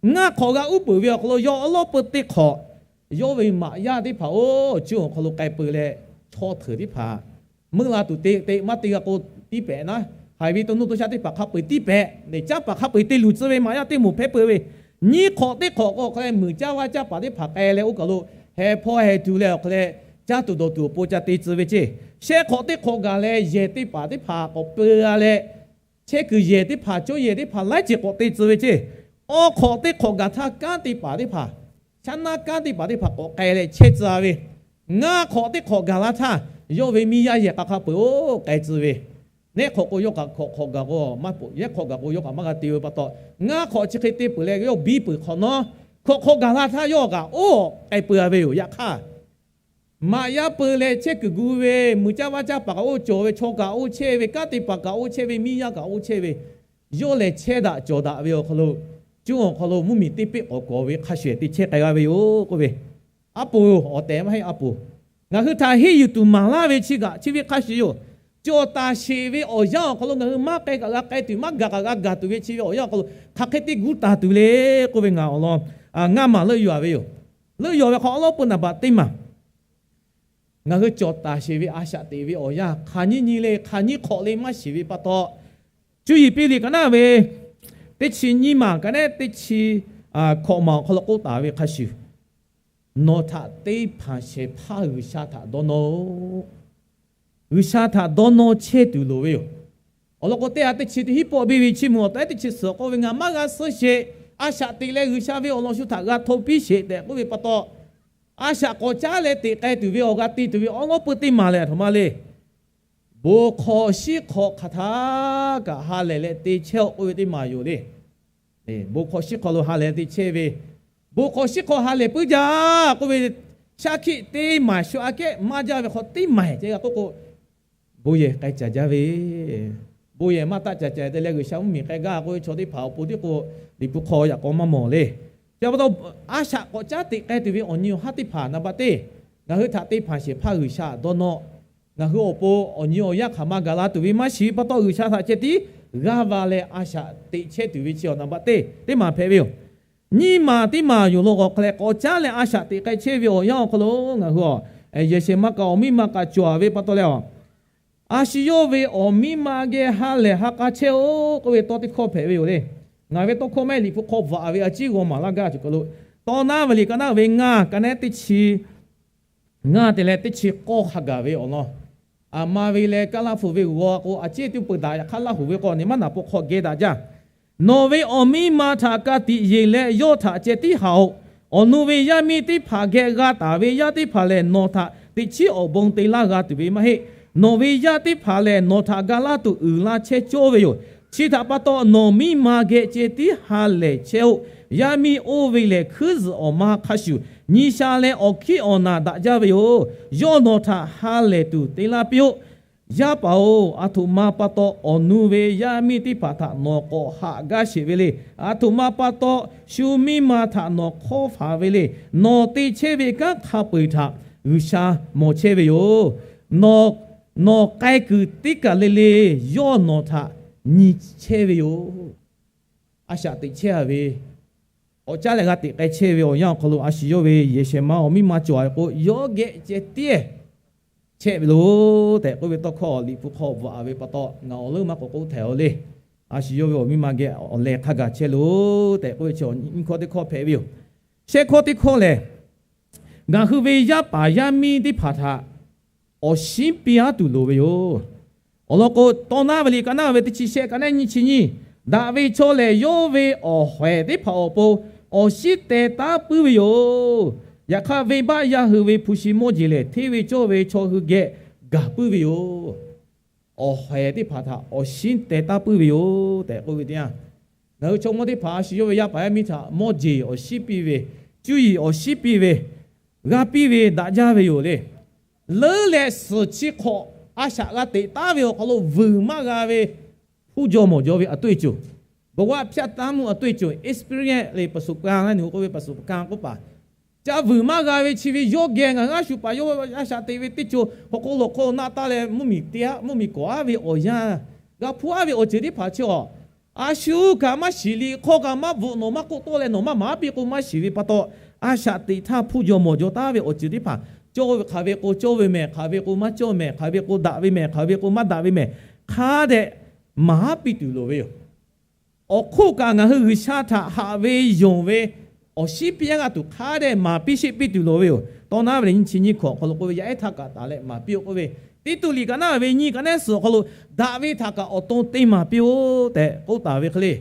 Ngaˇ hk'awꞈ g'a uˉ peunˍ ve awˬ hk'aw lo yawˇ awˉ lawˉ peu teˇ hk'awꞈ yawˇ ve maꞈ yaˇ teˇ hpaˍ oˇ cuˇ awˬ hk'aw lo k'ai peu leh, chaw hteuꞈ teˇ hpaˍ meuˆ la tuˬ te te maˇ te g'a k'o, tiˇ pehꞈ naˉ. Haiˬ ve to nuˇ to shaˆ teˇ hpaˍ hk'a peu-eˬ tiˇ pehꞈ, neˬ caˉ paˍ hk'a peu-eˬ te luˬ tcuh ve maꞈ yaˇ teˇ moˍ hpehˇ peu ve, nyiˇ hk'awꞈ teˇ hk'awꞈ k'o awˬ hk'a leh muiˬ caˇ vaˇ caˇ paˍ teˇ hpaˍ k'ai leh oˇ kaˬ lo heh hpawˇ heh tuˬ leh awˬ hk'a leh caˇ tuˬ dawˬ tuˬ awˬ pon ca te tcuh ve ceˇ. Shehˆ hk'awꞈ teˇ hk'awꞈ gaˬ leh yehˬ teˇ paˍ teˇ hpaˍ k'awꞈ peu-a leh, chehˇ kuiˬ yehˬ teˇ hpaˍ cawˇ yehˬ teˇ hpaˍ laiˉ ceuˬ k'awꞈ te tcuh ve ceˇ. Awˬ hk'awꞈ teˇ hk'awꞈ gaˬ htaˇ kanˉ teˇ paˍ teˇ hpaˍ, shaˉ naˉ kanˉ teˇ paˍ teˇ hpaˍ k'awꞈ k'ai leh chehˇ tcuh ve, ngaˇ hk'awꞈ teˇ hk'awꞈ gaˬ la htaˇ, yawˇ ve miˇ yaˇ yehˬ k'a hk'a peu-eˬ oˇ k'ai tcuh ve, nehˉ hk'awꞈ k'o yawˇ kaꞈ hk'awꞈ hk'awꞈ gaˬ k'o maˇ peuˬ, yehˉ hk'awꞈ gaˬ k'o yawˇ kaꞈ maˇ g'a te ve pa taw, ngaˇ hk'awꞈ chi hk'e te peuˬ leh yawˇ biˇ peuˬ hk'awꞈ nawˉ, hk'awꞈ hk'awꞈ gaˬ la htaˇ yawˇ kaꞈ oˇ k'ai peu-a ve yoˬ. Yaꞈ hk'aˇ, maꞈ yaˇ peu leh chehˇ kuiˬ gu ve, muiˬ caˇ vaˇ caˇ paˍ kaꞈ oˇ cawˬ ve, chaw kaꞈ oˇ chehˇ ve, kanˉ teˇ paˍ kaꞈ oˇ chehˇ ve, miˇ yaˇ kaꞈ oˇ chehˇ ve, yawˇ lehˬ chehˇ daꞈ cawˬ daꞈ ve awˬ hk'aw lo, cuˇ awˬ hk'aw lo mvuhˇmiˬ teˇ peˆ k'awꞈ kawˬ ve hk'a shuˍ te chehˇ k'ai g'a ve yoˬ k'oˆ ve. A poˍ, awˬ tehˬ maˇ heˆ a poˍ. Ngaˬ hui htaꞈ henˇ yuˬ tuˬ maˍ laˇ ve chi kaꞈ chi ve hk'a shuˍ yoˬ. Cawˬ taˍ sheˍ ve awˬ yanˇ awˬ hk'aw lo ngaˬ hui maˇ k'ai kaꞈ g'a k'ai tuˬ, maˇ gaˬ kaꞈ g'a gaˬ tuˬ ve chi ve awˬ yanˇ awˬ hk'aw lo hk'aˬ hk'e te gu taˍ tuˬ le k'oˆ ve ngaˬ awˬ lawn ngaˇ maˬ leuˆ yuˬ-a ve yoˬ. Leuˆ yuˬ ve hk'aw awˉ lawˉ peu naˍ baꞈ teˇ maˬ, ngaˬ hui cawˬ taˍ sheˍ ve a shaꞈ teꞈ ve awˬ yanˇ hk'aˬ nyiˇ nyi le, hk'aˬ nyiˇ hk'awꞈ le maˇ shiˍ ve pa taw, cuˇ yiˍ piˇ liꞈ ka naˉ ve teˇ chi nyiˇ maˬ ka nehˉ teˇ chi hkawꞈ maˬ awˬ hk'aw lo k'oˆ taˍ ve hk'a shuˍ, nawˬ htaꞈ teˇ hpaˍ shehˍ hpaˇ G'uiˬsha htaꞈ dawˇ nawˇ-oˆ. G'uiˬsha htaꞈ dawˇ nawˇ chehˇ tuˬ loˍ ve yoˬ. Awˬ lawn k'o, teˇ ha teˇ chi teˇ hinˉ pawˆ biˇ ve chiˇ mvuh awˬ tehˉ teˇ chi suhˍ k'oˆ ve, ngaˬ maˇ g'a suh sheˍ. A shaꞈ teꞈ leh G'uiˬsha ve awˬ lawn shu htaꞈ g'a hto piˇ sheˍ tehꞈ k'oˆ ve pa taw, a shaꞈ k'awꞈ caˉ leh teꞈ k'ai tuˬ ve awˬ g'a te tuˬ ve awˉ lawˉ peu teˇ maˬ lehˬ, a htoꞈ ma le. Bon hk'aw shiˉ hk'aw hk'aˬ htaˇ kaꞈ ha lehˬ leh te chehˇ-oˆ k'oˆ ve teˇ maˬ yoˬ le. Bon hk'aw shiˉ hk'aw lo ha lehˬ te chehˇ ve, bon hk'aw shiˉ hk'aw ha lehˬ puiˉ jaˇ k'oˆ ve, shaˉ hkiˆ teˇ maˬ shu aꞈ kehˉ maˇ jaˇ ve hk'aw teˇ maˬ ceh g'a k'oˆ k'o, bon yehˬ k'ai caˍ jaˇ ve, bon yehˬ maˇ taˆ caˍ caˍ te leh G'uiˬsha mvuhˇmiˬ k'ai gaˇ k'oˆ ve chaw teˇ hpaˍ awˬ pon tiˉ k'o, Liꞈ hpu hk'aw yaꞈ k'aw maˇ mawˬ le. Chi pa taw, a shaꞈ k'awꞈ caˉ teꞈ k'ai tuˬ ve awˬ nyi awˬ haˉ teˇ hpaˍ naˍ baˆ teˇ, ngaˬ hui htaꞈ te hpanˍ shehˍ hpaˇ G'uiˬsha dawˇ nawˇ, ngaˬ hui awˬ pon awˬ nyi awˬ yanˇ hk'aˬ ma gaˬ la tuˬ ve maˇ shiˍ ve pa taw, G'uiˬsha htaꞈ ceh tiˉ g'aˇ va leh a shaꞈ teꞈ chehˇ tuˬ ve chi awˬ naˍ baˆ teˇ teˇ maˬ hpehꞈ ve yoˬ. Nyiˇ maˬ teˇ maˬ yoˬ law k'awꞈ hk'a leh k'awꞈ caˉ leh a shaꞈ teꞈ k'ai chehˇ ve awˬ yanˇ awˬ hk'aw lo ngaˬ hui a, yehˬ shehˍ ma kaꞈ awˬ miˇ ma kaꞈ cawˬ ve pa taw leh a, a shu yawˇ ve awˬ miˇ ma geh ha lehˬ ha k'a chehˇ-oˆ k'oˆ ve tawˇ teˇ hkawˇ hpehꞈ ve yoˬ le. Ngaˬ ve tawˇ hkawˇ maˇ heˆ, Liꞈ hpu hk'aw bvuhꞈ ve a ciˉ g'aw maˍ laˇ gaˇ tuˬ kaˬ lo, Tawˇ naˉ ve liꞈ ka naˉ ve ngaˇ ka nehˉ teˇ chi ngaˇ te leh teˇ chi k'awˇ hk'a gaˬ ve awˬ lawn, aˬ ma ve leh Kaˇlaˇ hpu ve g'aw k'o, a ciˉ teˇ peuˬ daꞈ yaꞈ hk'aˇ Laˇ huˍ ve k'o, a nyi maˇ naˍ pawˆ hk'aw geh daꞈ jaˇ. Nawˬ ve awˬ miˇ ma htaꞈ ka tiꞈ yeˬ leh yawˇ htaꞈ ceh tiˉ haꞈ-oꞈ. Awˬ nu ve yaˇ miˇ teˇ hpaˍ geh g'a taˍ ve yaˇ teˇ hpaˍ lehˬ, nawˬ htaꞈ teꞈ chiˉ awˬ bon te laˇ g'a tuˬ ve maˇ heˆ. Nawˬ ve yaˇ teˇ hpaˍ lehˬ, nawˬ htaꞈ ga laˇ tuˬ uiˍ la chehˇ cawˇ ve yoˬ. Chi htaꞈ pa taw, nawˬ miˇ ma geh ceh tiˉ ha lehˬ chehˇ-oˆ. Yaˇ miˇ oˇ ve lehˬ, hkuiˉ zuhꞈ awˬ ma hk'a shuˍ, nyi sha leh awˬ hkiˉ awˬ naˬ daꞈ jaˇ ve yoˬ. Yawˇ nawˬ htaꞈ ha lehˬ tuˬ te laˇ piˇ-oˆ. Yaˇ paˍ-oˬ, aˬ htoꞈ ma pa taw awˬ nu ve yaˇ miˇ teˇ hpaˍ htaꞈ nawˬ k'awꞈ haꞈ gaˇ sheˍ ve le. Aˬ htoꞈ ma pa taw shu miˇ ma htaꞈ nawˬ hk'awˇ faˍ ve le. Nawˬ te chehˇ ve kanˉ hk'a peu-eˬ htaꞈ G'uiˬsha mawˬ chehˇ ve yoˬ. Nawˬ, nawˬ k'ai kuiˬ teˇ kaˬ le le, yawˇ nawˬ htaꞈ nyi chehˇ ve yoˬ. A shaꞈ teꞈ chehˇ-a ve, k'awꞈ caˉ leh g'a teꞈ k'ai chehˇ ve awˬ yanˇ awˬ hk'aw lo a shu yawˇ ve yehˬ shehˍ ma awˬ miˇ ma cawˬ-a ve k'o, yawˇ geh ceh tiˉ chehˇ ve loˬ tehꞈ k'oˆ ve tawˇ hkawˇ Liꞈ hpu hk'aw bvuhꞈ-a ve pa taw, ngaˬ awˬ leuˉ maˇ k'awꞈ k'oˆ htehꞈ-a le. A shu yawˇ ve awˬ miˇ ma geh awˬ leh hk'a gaˬ chehˇ loˬ tehꞈ k'oˆ ve chi nyiˇ hkawˇ teˇ hkawˇ hpehꞈ ve yoˬ. Shehˆ hkawˇ teˇ hkawˇ lehˬ, ngaˬ hui ve yaˇ paˍ yaˇ miˇ teˇ hpaˍ htaꞈ awˬ shinˉ piˇ-a tuˬ loˍ ve yoˬ. Awˬ lawn k'o, Tawˇ naˉ ve liꞈ ka naˉ ve teˇ chi shehˆ ka nehˉ nyiˇ chi nyiˇ, daꞈ ve chaw lehˬ yawˇ ve awˬ hawehˍ teˇ hpaˍ awˬ pon awˬ shinˉ teh taˉ puiˉ ve yoˬ. Yaꞈ hk'aˇ, venˇbaˆ yaˇ hui ve hpu shi mawˇ jeˬ lehˬ, hteˇ ve cawˇ ve chaw hui geh gaˬ puiˉ ve yoˬ. Awˬ hawehˍ teˇ hpaˍ htaꞈ awˬ shinˉ teh taˉ puiˉ ve yoˬ tehꞈ k'oˆ ve teˇ yanˇ, ngaˬ hui chaw mawˇ teˇ hpaˍ a shu yawˇ ve yaˇ paˍ yaˇ miˇ htaꞈ mawˇ jeˬ awˬ shinˉ piˇ ve, cuˇ yiˍ awˬ shinˉ piˇ ve, g'a piˇ ve daꞈ jaˇ ve yoˬ le. Leuˉ leh suhˍ chi hk'awꞈ a shaꞈ g'a teꞈ taˉ ve awˬ hk'aw lo vuiˬ maˇ g'a ve, hpu jaw mawˬ jaw ve အတွေ့အကြုံ, ဘဝဖြတ်သန်းမှု အတွေ့အကြုံ, experience เลย ประสบการณ์ laˇ nu k'oˆ ve ประสบการณ์ k'oˆ paˍ, ca vuiˬ maˇ g'a ve chi ve yawˇ geh ngaˬ hui a shu paˍ yawˇ a shaꞈ teꞈ ve teˇ co hk'aw k'o lawˬ hk'aw naˆ taˇ leh mvuhˇmiˬ te-a, mvuhˇmiˬ kawꞈ-a ve awˬ yanˇ, g'a hpuˇ-a ve awˬ ceuˬ teˇ hpaˍ chi awˬ, a shu kaꞈ maˇ shiˍ liꞈ hk'aw kaꞈ maˇ bvuhꞈ, nawˬ maˇ k'oˆ tawˆ leh nawˬ maˇ maˍ piˇ k'o maˇ shiˍ ve pa taw, a shaꞈ teꞈ htaˇ hpu jaw mawˬ jaw taˉ ve awˬ ceuˬ teˇ hpaˍ, cawˇ ve hk'aˬ ve k'o cawˇ ve mehˍ, hk'aˬ ve k'o maˇ cawˇ mehˍ, hk'aˬ ve k'o daꞈ ve mehˍ, hk'aˬ ve k'o maˇ daꞈ ve mehˍ, hk'a dehꞈ maˍ piˇ tuˬ loˍ ve yoˬ. Awˬ hk'oˆ kaꞈ ngaˬ hui G'uiˬsha htaꞈ haꞈ ve yonˍ ve awˬ shinˉ piˇ-a g'a tuˬ hk'a dehꞈ maˍ piˇ sheˆ piˇ tuˬ loˍ ve yoˬ. Tawˇ naˉ ve lehˬ nyiˇ chi nyiˇ hkawꞈ awˬ hk'aw lo k'oˆ ve, yaˇ ehˉ htaˇ kaꞈ taˍ leh maˍ piˇ-oˆ k'oˆ ve, Tiˇtuꞈ liꞈ ka naˉ ve nyiˇ ka nehˉ suhˍ awˬ hk'aw lo, daꞈ ve htaꞈ kaꞈ awˬ to te maˍ piˇ-oˆ tehꞈ k'oˆ taˍ ve hk'e le.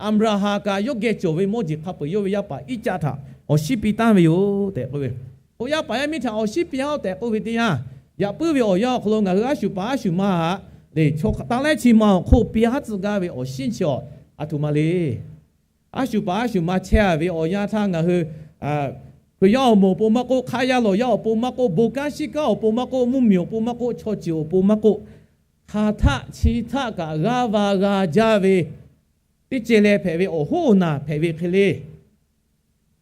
Aˍbraˍhanˍ kaꞈ yawˇ geh cawˬ ve mawˇ jeˬ hk'a peu-eˬ yawˇ ve yaˇ paˍ Iˉcaˆ htaꞈ awˬ shinˉ piˇ taˍ ve yoˬ tehꞈ k'oˆ ve, k'o yaˇ paˍ yaˇ miˇ htaꞈ awˬ shinˉ piˇ-a-oˆ tehꞈ k'oˆ ve teˇ yanˇ, yaꞈ puiˉ ve awˬ yanˇ awˬ hk'aw lo ngaˬ hui a shu paˍ a shu ma htaꞈ lehˬ, chaw hk'aˬ taˇ lehˉ chi ma awˬ hk'oˆ piˇ-a tcuh gaˇ ve awˬ shinˉ chi awˬ, aˬ htoꞈ ma le. A shu paˍ a shu ma chehˇ-a ve awˬ yanˇ htaˇ ngaˬ hui Hkriꞈ yaˇ awˬ moˍ awˬ pon maˇ k'oˆ, hk'aˇ yaˇ lawˬ yaˇ awˬ pon maˇ k'oˆ, bon kanˉ shiˉ kanˉ awˬ pon maˇ k'oˆ, mvuhˇmiˬ awˬ pon maˇ k'oˆ, chaw ceuˬ awˬ pon maˇ k'oˆ, hk'aˬ htaˆ chi htaˆ kaꞈ g'aˇ va g'a jaˇ ve teˇ ceh leh hpehꞈ ve awˬ hoˉ awˬ naˬ hpehꞈ ve hk'e le.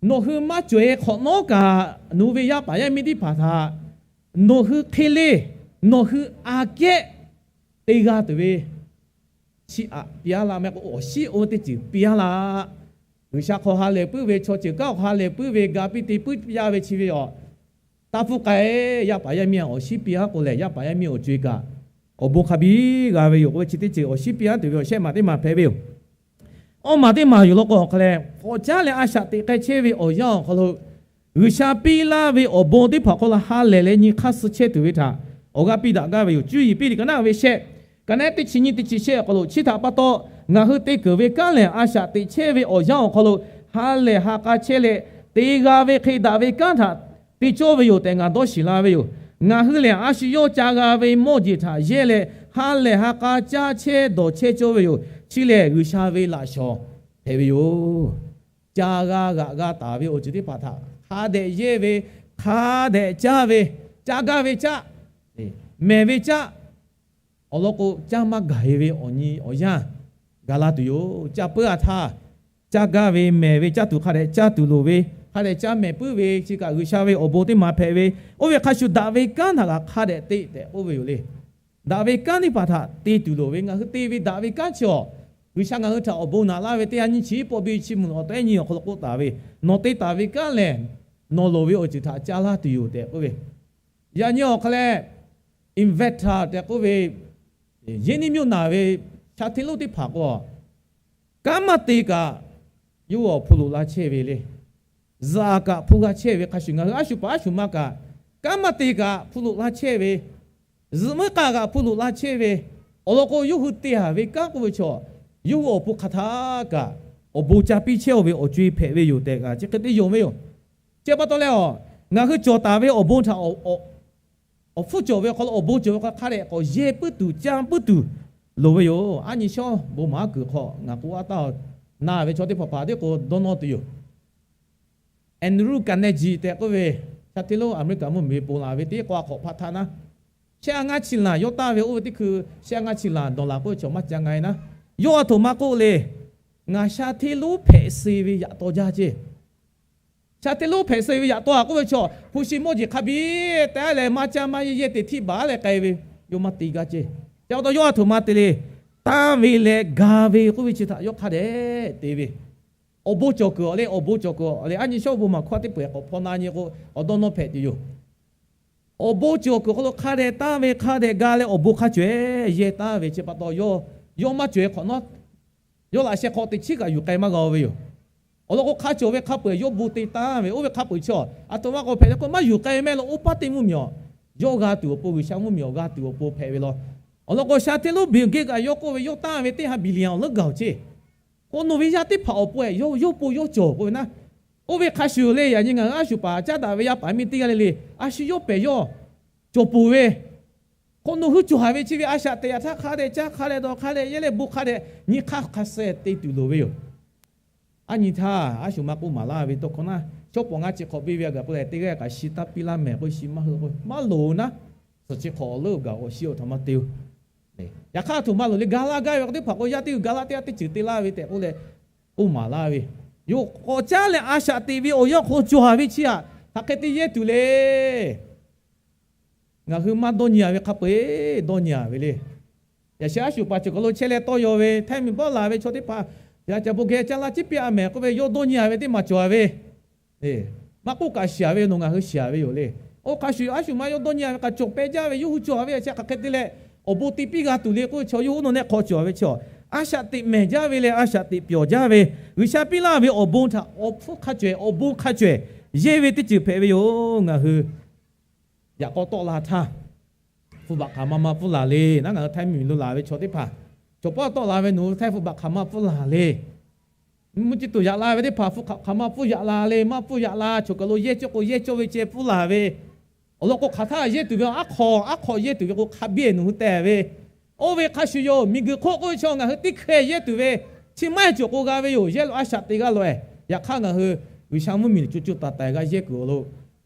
Nawˬ hui maˇ cawˬ-e hk'awꞈ nawˉ kaꞈ nawˬ hui ve yaˇ paˍ yaˇ miˇ teˇ hpaˍ htaꞈ nawˬ hui hk'e le, nawˬ hui aꞈ kehˉ te g'a tuˬ ve chi aꞈ piˇ-a laˇ mehˆ k'o, awˬ shinˉ oˇ teˇ ceuˬ piˇ-a laˇ. G'uiˬsha hk'aw ha lehˬ puiˉ ve, chaw ceuˬ kanˉ hk'aw ha lehˬ puiˉ ve, ga piˇ te puiˉ piˇ-a ve chi ve awˬ, taˇ hpfuhˇ k'ai, yaˇ paˍ yaˇ miˇ-a awˬ shinˉ piˇ-a k'o lehˬ, yaˇ paˍ yaˇ miˇ awˬ co-e kaꞈ awˬ bon hk'a biˇ g'a ve yoˬ k'oˆ ve chi teˇ ceuˬ awˬ shinˉ piˇ-a tuˬ ve awˬ shehˆ maˬ teˇ maˬ hpehꞈ ve yoˬ. Awˇ maˬ teˇ maˬ yoˬ law k'o awˬ hk'a lehˬ, k'awꞈ caˉ leh a shaꞈ teꞈ k'ai chehˇ ve awˬ yanˇ awˬ hk'aw lo, G'uiˬsha piˇ laˇ ve awˬ bon teˇ hpaˍ hk'aw lo ha lehˬ leh nyi hk'aˇ suh chehˇ tuˬ ve htaꞈ awˬ g'aˇ piˇ daꞈ gaˇ ve yoˬ. Cuˇ yiˍ piˇ liꞈ ka naˉ ve shehˆ, ka nehˉ teˇ chi nyiˇ teˇ chi shehˆ awˬ hk'aw lo, chi htaꞈ pa taw ngaˬ hui te keunˍ ve kanˉ lehˬ, a shaꞈ teꞈ chehˇ ve awˬ yanˇ awˬ hk'aw lo ha lehˬ ha k'a chehˇ leh, te g'a ve hk'e daꞈ ve kanˉ htaꞈ te cawˇ ve yoˬ tehꞈ ngaˬ dawˇ shiˍ la ve yoˬ. Ngaˬ hui lehˬ, a shu yawˇ ca g'a ve mawˇ jeˬ htaꞈ yehˇ leh ha lehˬ ha k'a caˇ chehˇ dawˬ chehˇ cawˇ ve yoˬ. Chi lehˬ, G'uiˬsha ve laꞈ shawˍ hpehꞈ ve yoˬ. Ca g'a g'aꞈ g'a taˍ ve awˬ ceuˬ teˇ hpaˍ htaꞈ hk'a dehꞈ yehˇ ve, hk'a dehꞈ caˇ ve, caˇ gaˇ ve caˇ, mehˬ ve caˇ, awˬ lawn k'o, caˇ maˇ gaˬ-e ve awˬ nyi awˬ yanˇ gaˬ la tuˬ yoˬ. Caˇ puiˉ-a htaˇ, caˇ gaˇ ve mehˬ ve caˇ tuˬ hk'a dehꞈ caˇ tuˬ loˍ ve, hk'a dehꞈ caˇ mehˬ puiˉ ve chi kaꞈ G'uiˬsha ve awˬ bon teˇ maˬ hpehꞈ ve, oˇ ve hk'a shuˍ daꞈ ve kanˉ htaꞈ kaꞈ hk'a dehꞈ te tehꞈ k'oˆ ve yoˬ le. Daꞈ ve kanˉ teˇ hpaˍ htaꞈ te tuˬ loˍ ve, ngaˬ hui te ve daꞈ ve kanˉ chi awˬ, G'uiˬsha ngaˬ hui htaꞈ awˬ bon naꞈ laˇ ve teˇ ha nyiˇ chi pawˆ biˇ chi mvuhˇ awˬ tehˉ nyi awˬ hk'aw lo k'oˆ taˍ ve, nawˬ te taˍ ve kanˉ lehˬ, nawˬ loˍ ve awˬ ceuˬ htaꞈ caˇ laˇ tuˬ yoˬ tehꞈ k'oˆ ve, yaꞈ nyi awˬ hk'aw leh inverter tehꞈ k'oˆ ve, yehˇ neˇ miˇ naˍ ve sha hteˇ lonˉ teˇ hpaˍ k'o, kanˉ maˇ te kaꞈ yawˇ awˬ hpu loꞈ la chehˇ ve le. Zuhꞈ kaꞈ hpu g'a chehˇ ve hk'a shuˍ, ngaˬ hui a shu paˍ a shu ma kaꞈ, kanˉ maˇ te kaꞈ hpu loꞈ la chehˇ ve, zuhꞈ meuˉ k'aˇ kaꞈ hpu loꞈ la chehˇ ve, awˬ lawn k'o, yawˇ hui te-a ve kanˉ k'oˆ ve chaw, yawˇ hui awˬ pon hk'aˬ htaˇ kaꞈ awˬ bon ca piˇ chehˇ-oˬ ve awˬ co-e hpehꞈ ve yoˬ tehꞈ kaꞈ chi hk'e te yonˍ ve yoˬ. Chi pa taw leh, ngaˬ hui cawˬ taˍ ve awˬ bon htaꞈ awˬ hpfuhˇ cawˬ ve awˬ hk'aw lo, awˬ bon cawˬ ve hk'a dehꞈ k'awꞈ yehˇ puiˉ tuˬ, caˇ puiˉ tuˬ loˍ ve yoˬ. Aˉ nyi shawˉ bon maˍ aˉ kuiˬ hk'aw ngaˬ k'oˆ aˉ taˇ-oˬ, na ve chaw teˇ hpaˍ hpaˍ teˇ k'o dawˇ nawˇ tuˬ yoˬ. Andrew Carnegie tehꞈ k'oˆ ve sha hteˇ lonˉ Aˍmeˍriˆkaˍ mvuhˇmiˬ ve ponˬ laˬ ve teˇ k'o a hk'awꞈ hpaˆ htaˇ naˉ, shehˆ a ngaˇ chi laˬ yawˇ taˇ ve oˇ ve teˇ hkui shehˆ a ngaˇ chi laˬ dawˬ laˬ k'oˆ ve chaw maˇ ca nga-e naˉ, yawˇ a htoꞈ ma k'oˆ le. Ngaˬ sha hteˇ lonˉ hpehꞈ suh ve yaꞈ taw jaˇ ceˇ. Sha hteˇ lonˉ hpehꞈ suh ve yaꞈ taw-a k'oˆ ve chaw, hpu shi mawˇ jeˬ hk'a biˇ tehꞈ leh maˇ caˇ maˇ yehˇ yehˇ te htiˇ baˬ leh k'ai ve, yawˇ maˇ te gaˇ ceˇ. Chi pa taw yawˇ a htoꞈ ma te le. Tanˇ ve leh ga ve k'oˆ ve chi htaꞈ yawˇ hk'a dehꞈ te ve, awˬ bon cawˬ kuiˬ-a le, awˬ bon cawˬ kuiˬ-a le. Aˉ nyi shawˉ bon maˍ hkawˇ teˇ pawehˬ k'awꞈ hpaw na nyi k'o, awˬ dawˇ nawˇ hpehꞈ tuˬ yoˬ. Awˬ bon cawˬ kuiˬ awˬ hk'aw lo hk'a dehꞈ tanˇ ve, hk'a dehꞈ ga leh awˬ bon hk'a cawˬ-e yehˇ taˍ ve chi pa taw, yawˇ maˇ cawˬ-e hk'awꞈ nawˉ, yawˇ laꞈ sheh hk'aw teꞈ chiˉ kaꞈ yuˬ k'ai maˇ g'a-o ve yoˬ. Awˬ lawn k'o, hk'a cawˬ ve hk'a peu-eˬ yawˇ bon te tanˇ ve, oˇ ve hk'a peu-eˬ chi-a, aˬ htoꞈ ma k'awꞈ hpehꞈ le k'o, maˇ yuˬ k'ai mehˆ lo oˇ paˉ teˇ mvuhˇmiˬ-a, yawˇ g'a tuˬ awˬ pon, G'uiˬsha mvuhˇmiˬ awˬ g'a tuˬ awˬ pon hpehꞈ ve law. Awˬ lawn k'o, sha hteˇ lonˉ Bill Gates kaꞈ yawˇ k'oˆ ve, yawˇ tanˇ ve teˇ ha billion awˬ leuˉ gaˬ-oˬ ceˇ. K'o, nawˬ ve yaˇ teˇ hpaˍ awˬ pon-eˬ yawˇ pon yawˇ cawˬ k'oˆ ve naˉ. Oˇ ve hk'a shuˍ le, yaꞈ nyi ngaˬ hui a shu paˍ caˉ daꞈ ve yaˇ paˍ miˇ teˇ g'aˇ le le, a shu yawˇ pehˬ yawˇ cawˬ peuˬ ve, k'o, nawˬ hui cawˬ haˍ ve chi ve a shaꞈ teꞈ yaꞈ htaˇ hk'a dehꞈ caˇ, hk'a dehꞈ dawˬ, hk'a dehꞈ yehˇ leh bon hk'a dehꞈ nyi hk'aˇ hk'a suh te tuˬ loˍ ve yoˬ. Aˉ nyi htaˇ a shu maˇ k'oˆ maˍ laˇ ve tawˇ hkawˇ naˉ, shawˉ pawˍ ngaˇ chi hk'awꞈ piˇ ve a gaˬ k'o lehˬ, teˇ g'aˇ kaꞈ shi taˇ piˇ laˇ mehˍ k'o, shi maˇ heuˆ k'o maˇ loˍ naˉ, suhˍ chi hk'awꞈ awˬ leuˉ awˬ gaˬ awˬ shi awˬ htaꞈ maˇ te-o. Yaꞈ hk'aˇ, a htoꞈ ma loˍ le, ga laˇ gaˇ ve k'o teˇ hpaˍ k'o, yaˇ teˇ g'uiˬ ga laˇ teˇ g'aˇ teˇ ceuˬ te laˇ ve tehꞈ k'oˆ leh k'oˆ maˍ laˇ ve, yawˇ k'awꞈ caˉ leh a shaꞈ teꞈ ve awˬ yanˇ hk'aw lo cawˬ haˍ ve chi htaꞈ hk'aˬ hk'e te yehˇ tuˬ le. Ngaˬ hui maˇ dawˇ nyi-a ve hk'a peu-eˬ dawˇ nyi-a ve le. Yaꞈ sheh a shu paˍ cawˬ kaˬ lo chehˇ leh tawˇ yaw ve, htaiˇ miˬ bawˆ laˬ ve chaw teˇ hpaˍ, yaꞈ ca bon geh caˇ laˇ ciˉ piˇ-a mehˍ k'oˆ ve, yawˇ dawˇ nyi-a ve teˇ maˬ cawˬ-a ve. Maˇ k'oˆ kaꞈ shiˍ-a ve, nawˬ ngaˬ hui shiˍ-a ve yoˬ le. Oˇ hk'a shuˍ a shu maˇ yawˇ dawˇ nyi-a ve kaꞈ cawˬ peh jaˇ ve, yawˇ hui cawˬ-a ve yaꞈ sheh hk'aˬ hk'e te leh awˬ bon te piˇ g'a tuˬ le k'oˆ ve chaw, yawˇ oˇ nawˬ nehˆ hk'aw cawˬ-a ve chaw, a shaꞈ teꞈ mehˍ jaˇ ve leh a shaꞈ teꞈ pyawˬ jaˇ ve, G'uiˬsha piˇ laˇ ve awˬ bon htaꞈ awˬ hpfuhˇ hk'a cawehˬ, awˬ bon hk'a cawehˬ yehˇ ve teˇ ceuˬ hpehꞈ ve yoˬ. Ngaˬ hui yaꞈ k'aw tawˆ la htaˇ, hpu baꞈ hk'aˬ ma ma pfuhˇ laˬ le. Naˉ ngaˬ hui htaiˇ miˬ lo laˬ ve chaw teˇ hpaˍ, chaw pawˆ tawˆ la ve nawˬ hui htaiˇ hpu baꞈ hk'aˬ ma pfuhˇ laˬ le. Mvuhˇ ciˇ tuˬ yaꞈ la ve teˇ hpaˍ hpu hk'aˬ ma pfuhˇ yaꞈ la le. Maˇ pfuhˇ yaꞈ la, choˬ kaˬ lo yehˇ cawˇ k'o yehˇ cawˇ ve ceh pfuhˇ laˬ ve. Awˬ lawn k'o, hk'aˬ htaˇ yehˇ tuˬ ve, aˉ hk'aw aˉ hk'aw yehˇ tuˬ ve k'o, hk'a biˇ-eˬ nawˬ hui teh ve. Oˇ ve hk'a shuˍ yoˬ. Miˬguiˬ hk'oˆ k'oˆ ve chaw ngaˬ hui teˇ hkeh yehˇ tuˬ ve, chi maˇ heˆ cawˬ k'o g'a ve yoˬ. Yehˇ lo a shaꞈ teꞈ g'a loꞈ-e. Yaꞈ hk'aˇ, ngaˬ hui G'uiˬsha mvuhˇmiˬ co co taiˍ taiˍ g'a yehˇ kuiˬ awˬ lo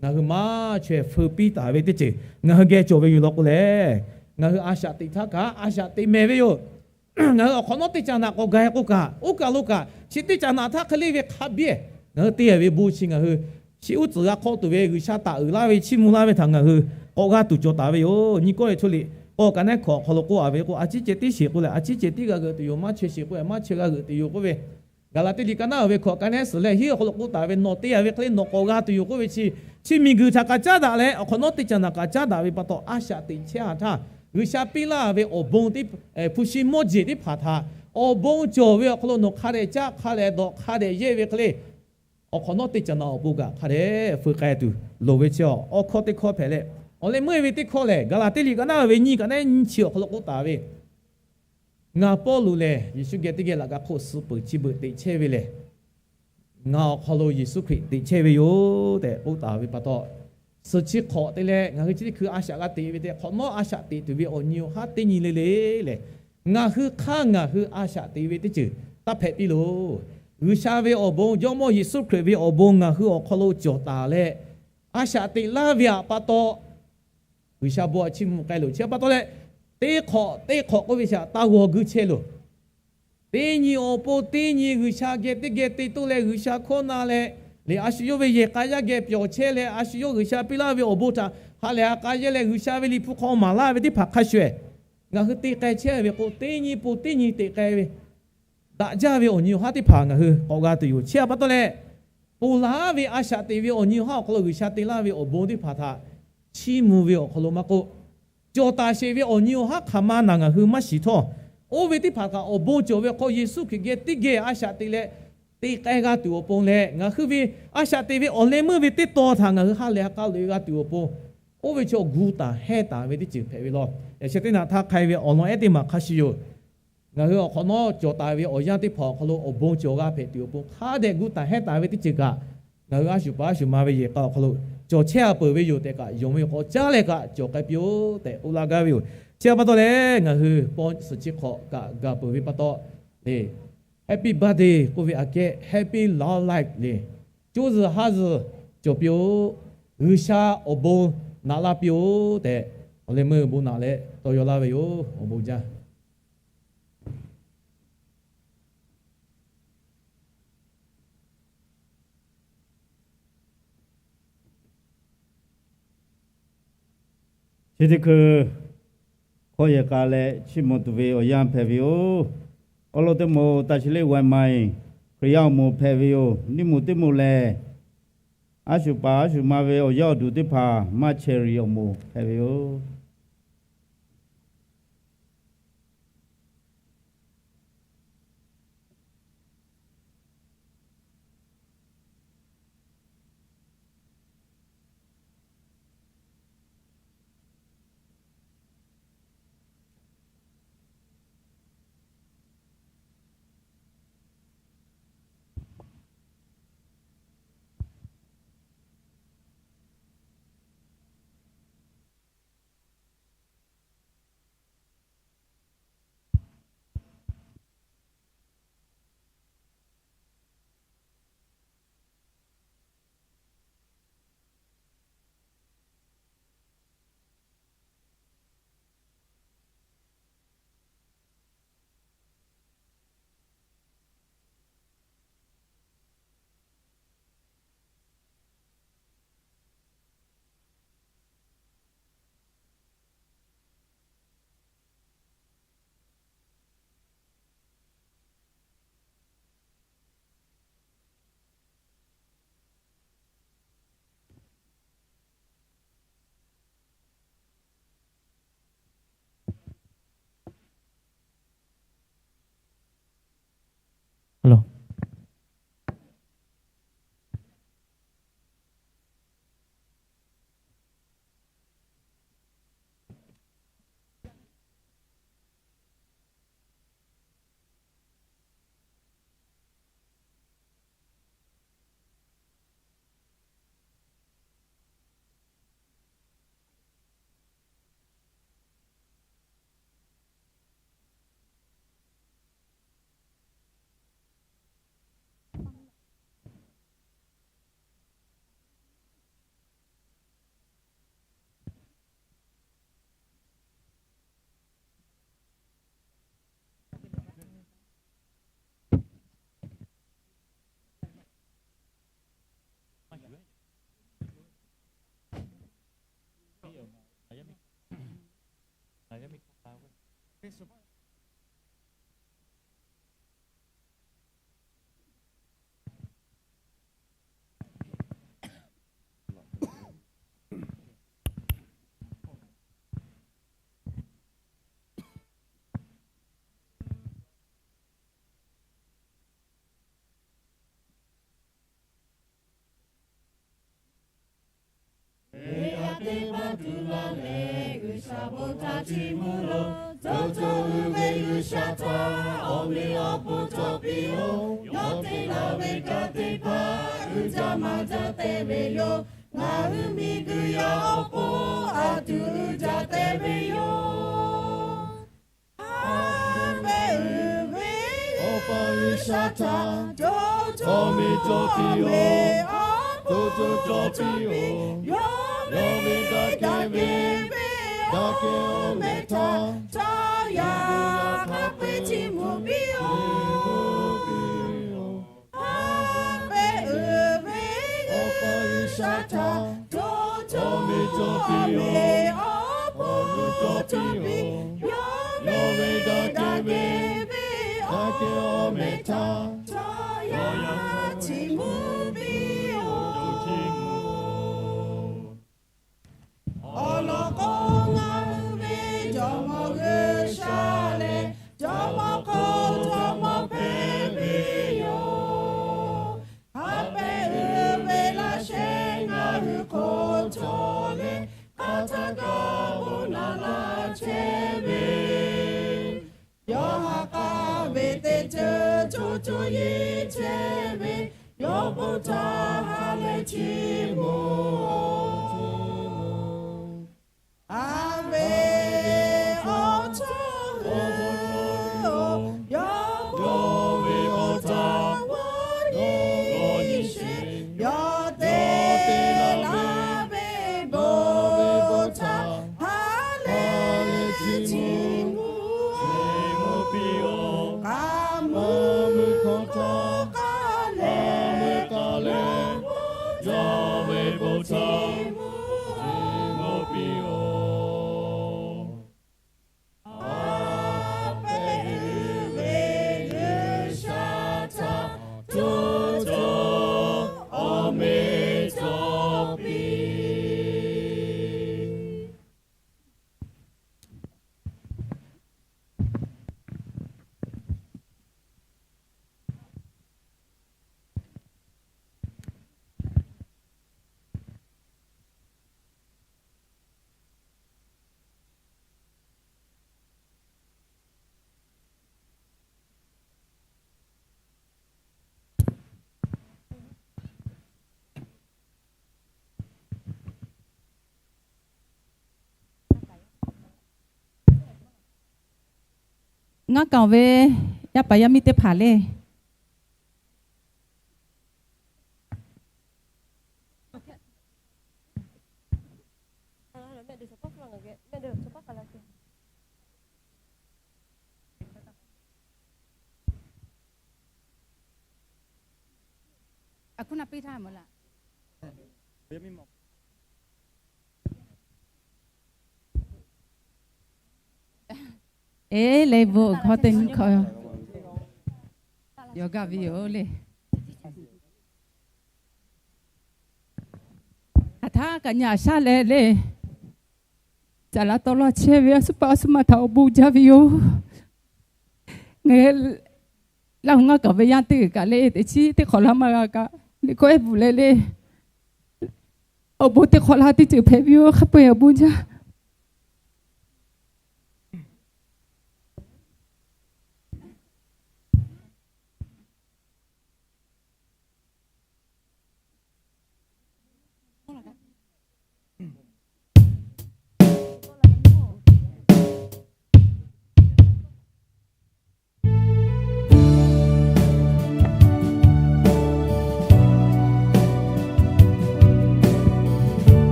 ngaˬ hui maˇ chaweh feu piˇ taˍ ve teˇ ceuˬ ngaˬ hui geh cawˬ ve yoˬ law k'o lehˬ, ngaˬ hui a shaꞈ teꞈ htaˇ kaꞈ a shaꞈ teꞈ mehˍ ve yoˬ. Ngaˬ hui awˬ hk'awꞈ nawˉ teˇ caꞈ naꞈ k'awꞈ gaˬ-e k'o kaꞈ, oˇ kaˬ lo kaꞈ chi teˇ caꞈ naꞈ htaˇ hk'e le ve hk'a biˇ-eˬ ngaˬ hui te-a ve bon chi ngaˬ hui chi uˉ tcuhˍ g'a hk'awˆ tuˬ ve, G'uiˬsha taˍ uiˍ laˇ ve, chiˇ mvuh laˇ ve htaꞈ ngaˬ hui k'awꞈ g'a tuˬ cawˬ taˍ ve yoˬ. Nyi kawˇ ve chaw liꞈ k'awˇ ka nehˉ hkawꞈ awˬ hk'aw lo k'oˆ-a ve k'o, a ciˉ ceh tiˉ sheˍ k'oˆ leh a ciˉ ceh tiˉ g'a g'euꞈ tuˬ yoˬ. Maˇ chaweh sheˍ k'oˆ leh maˇ chaweh g'a g'euꞈ tuˬ yoˬ k'oˆ ve, Gaˍlaˍtiˆ liꞈ ka naˉ uiˍ ve hkawꞈ ka nehˉ suhˍ leh hiˉ awˬ hk'aw lo k'oˆ taˍ ve, nawˬ te-a ve hk'e le nawˬ k'awꞈ g'a tuˬ yoˬ k'oˆ ve chi, chi miˬguiˬ htaꞈ kaꞈ caˉ daꞈ leh awˬ hk'awꞈ nawˉ teˇ caꞈ naꞈ kaꞈ caˉ daꞈ ve pa taw, a shaꞈ teꞈ chehˇ-a htaˇ, G'uiˬsha piˇ laˇ ve awˬ bon teˇ, hpu shi mawˇ jeˬ teˇ hpaˍ htaꞈ awˬ bon cawˬ ve awˬ hk'aw lo nawˬ hk'a dehꞈ caˇ hk'a dehꞈ dawˬ hk'a dehꞈ yehˇ ve hk'e le, awˬ hk'awꞈ nawˉ teˇ caꞈ naꞈ awˬ pon kaꞈ hk'a dehꞈ feu k'ai tuˬ loˍ ve chi, awˬ hkawˇ teˇ hkawˇ hpehꞈ leh, awˬ leh meuˇ-e ve teˇ hkawˇ lehˬ, Gaˍlaˍtiˆ liꞈ ka naˉ uiˍ ve nyiˇ ka nehˉ nyiˇ chi awˬ hk'aw lo k'oˆ taˍ ve, Ngaˬ Pawˇluꞈ lehˬ, Yeˍsuˆ geh teˇ geh laꞈ ka hk'oˆ suh peuˬ chi beuꞈ teꞈ chehˇ ve lehˬ, ngaˬ awˬ hk'aw lo Yeˍsuˆ Hkriꞈ teꞈ chehˇ ve yoˬ tehꞈ k'oˆ taˍ ve pa taw, suhˍ chi hk'awꞈ te leh ngaˬ hui chi teˇ hkui a shaꞈ g'a teꞈ ve tehꞈ hk'awꞈ nawˉ a shaꞈ teꞈ tuˬ ve awˬ nyi awˬ haˉ teˇ nyi le le lehˬ, ngaˬ hui hk'aˇ ngaˬ hui a shaꞈ teꞈ ve teˇ ceuˬ taˇ hpehꞈ piˇ loˬ. G'uiˬsha ve awˬ bon, Jawˇmawˇ Yeˍsuˆ Hkriꞈ ve awˬ bon ngaˬ hui awˬ hk'aw lo cawˬ taˍ leh, a shaꞈ teꞈ laˇ ve htaꞈ pa taw, G'uiˬsha bon htaꞈ chiˇ mvuh k'ai loˬ. Chi pa taw leh, teˇ hk'awꞈ teˇ hk'awꞈ k'oˆ ve chi htaꞈ taˇ g'aw guiˇ chehˇ loˬ. Teˇ nyi awˬ pon teˇ nyi G'uiˬsha geh teˇ geh te toˇ leh G'uiˬsha hkawˇ na leh, liꞈ a shu yawˇ ve yehˬ k'a yaˇ geh pyawˬ chehˇ leh, a shu yawˇ G'uiˬsha piˇ laˇ ve awˬ bon htaꞈ ha lehˬ ha k'a yehˇ leh G'uiˬsha ve Liꞈ hpu hk'aw maˍ laˇ ve teˇ hpaˍ hk'a shuˍ, ngaˬ hui te k'ai chehˇ ve k'o, teˇ nyi pon teˇ nyi teꞈ k'ai ve, daꞈ jaˇ ve awˬ nyi awˬ haˉ teˇ hpaˍ ngaˬ hui k'awꞈ g'a tuˬ yoˬ. Chi htaꞈ pa taw leh, ponˬ laˬ ve a shaꞈ teꞈ ve awˬ nyi awˬ haˉ awˬ hk'aw lo G'uiˬsha te laˇ ve awˬ bon teˇ hpaˍ htaꞈ chiˇ mvuh ve awˬ hk'aw lo maˇ k'oˆ, cawˬ taˍ sheˍ ve awˬ nyi awˬ haˉ hk'aˬ ma naˬ ngaˬ hui maˇ shiˍ htawˇ, oˇ ve teˇ hpaˍ kaꞈ awˬ bon cawˬ ve hk'aw Yeˍsuˆ Hkriꞈ geh teˇ geh a shaꞈ teꞈ leh te k'ai g'a tuˬ awˬ pon leh, ngaˬ hui ve a shaꞈ teꞈ ve awˬ leh meuˇ ve teˇ taw htaꞈ ngaˬ hui ha lehˬ ha k'a loꞈ e g'a tuˬ awˬ pon, oˇ ve chaw gu taˍ hehnˇ taˍ ve teˇ ceuˬ hpehꞈ ve law. Yaꞈ sheh teˇ naꞈ htaˇ hk'a e ve awˬ lawn ehˉ teˇ maˬ hk'a shuˍ yoˬ. Ngaˬ hui awˬ hk'awꞈ nawˉ cawˬ taˍ ve awˬ yanˇ teˇ hpaˍ awˬ hk'aw lo awˬ bon cawˬ g'a hpehꞈ tuˬ awˬ pon hk'a dehꞈ gu taˍ hehnˇ taˍ ve teˇ ceuˬ kaꞈ, ngaˬ hui a shuˍ paˍ a shuˍ ma ve yehˬ k'a awˬ hk'aw lo cawˬ chehˇ a peuˬ ve yoˬ tehꞈ kaꞈ, yonˍ ve k'awꞈ caˉ leh kaꞈ cawˬ k'ai piˇ-oˆ tehꞈ k'oˆ laˇ gaˇ ve yoˬ. Chi htaꞈ pa taw leh, ngaˬ hui paw suhˍ chi hk'awꞈ kaꞈ gaˬ peuˬ ve pa taw le, Happy birthday k'oˆ ve aꞈ kehˉ, happy long life le, coˇ zuhˬ haˉ zuhˬ cawˬ piˇ-oˆ. G'uiˬsha awˬ bon naꞈ laˇ piˇ-oˆ tehꞈ, awˬ leh meuˇ bon naꞈ leh tawˇ yaw laˇ ve yoˬ. Awˬ bon jaˇ. Chi teˇ hkui hkawˇ yehˬ k'a leh chiˇ mvuh tuˬ ve awˬ yanˇ hpehꞈ ve yoˬ. Awˬ lawn teˇ moˍ taˇ chi leˇ wai mai Hkriꞈ yaˇ awˬ moˍ hpehꞈ ve yoˬ. Nyiˇ moˍ teˇ moˍ lehˬ, a shuˍ paˍ a shuˍ ma ve awˬ yaˇ awˬ duˬ teˇ hpaˍ maˇ chehˇ riˍ awˬ moˍ hpehꞈ ve yoˬ. Teˇ hpaˍ tuˬ la leh G'uiˬsha bon htaꞈ chiˇ mvuh loˬ. Cawˬ cawˬ uiˍ ve G'uiˬsha htaꞈ awˬ meꞈ awˬ hponˇ cawˬ piˇ-oˆ. Yawˇ te la ve kanˉ teˇ hpaˍ uiˍ jaˇ maˇ jaˇ te ve yoˬ. Ngaˬ hui miˬguiˬ yaˇ awˬ pon a tuˬ uiˍ jaˇ te ve yoˬ. Awˬ pa G'uiˬsha htaꞈ awˬ meꞈ cawˬ piˇ-oˆ. Cawˬ cawˬ cawˬ piˇ-oˆ. Yawˇ ve kanˉ te ve Daꞈ kehˬ awˬ meh htaˇ, htaˇ yaꞈ hk'aˇ hk'e chiˇ mvuh piˇ-oˬ. Haꞈ pehnˇ uiˍ ve Awˬ pa G'uiˬsha htaꞈ to cawˇ piˇ-oˬ. Awˬ meh awˬ hponˇ cawˇ piˇ-oˬ. Yawˇ ve daꞈ kehˬ ve awˬ meh htaˇ, htaˇ yaꞈ chiˇ mvuh piˇ-oˬ. Awˬ lawn k'o, ngaˬ hui ve Jawˇmawˇ G'uiˬsha lehˬ, Jawˇmawˇ hk'oˆ Jawˇmawˇ hpehꞈ ve yoˬ. Haꞈ pehnˇ uiˍ ve laꞈ sheh ngaˬ hui hk'oˆ cawˬ leh, hk'aˬ htaˇ kaꞈ bon naꞈ laˇ chehˇ ve, yawˇ ha k'aˇ ve teˇ ceuˬ co co yeˇ chehˇ ve, yawˇ bon htaꞈ ha lehˬ chiˇ mvuh-oˬ. Aˬ ve awˬ chawˇ hui-oˬ, yawˇ ve awˬ htaꞈ g'awˇ nyi sheˍ. Yawˇ te laˇ ve bon htaꞈ ha lehˬ chiˇ mvuh piˇ-oˬ. K'a meuˇ hkawˇ hkawˇ k'a lehˬ, k'a meuˇ k'a lehˬ, yawˇ ve bon htaꞈ chiˇ mvuh piˇ-oˬ. Haꞈ pehnˇ uiˍ ve G'uiˬsha htaꞈ co co awˬ meh cawˬ piˇ. Ngaˇ kaˍ ve yaˇ paˍ yaˇ miˇ teˇ hpaˍ le. Eˬ, leh bon hkawˇ teˇ nyi hkawˇ yaw gaˇ ve yoˬ le. Hk'aˬ htaˇ kaꞈ nyi aꞈ shaˉ leh le, caꞈ la tawˇ laˇ chehˇ ve a shu paˆ a shu ma htaꞈ awˬ bon jaˇ ve yoˬ. Ngaˬ hui Laˇ huˍ ngaˇ kaˍ ve yaˇ teˇ g'uiˬ kaꞈ le, teꞈ chiˉ teˇ hk'awꞈ la maˇ g'a kaꞈ, liꞈ kawˆ ehˉ bvuhꞈ leh le, awˬ bon teˇ hk'awꞈ la teˇ ceuˬ hpehꞈ ve yoˬ. Hk'a peu-eˬ awˬ bon jaˇ.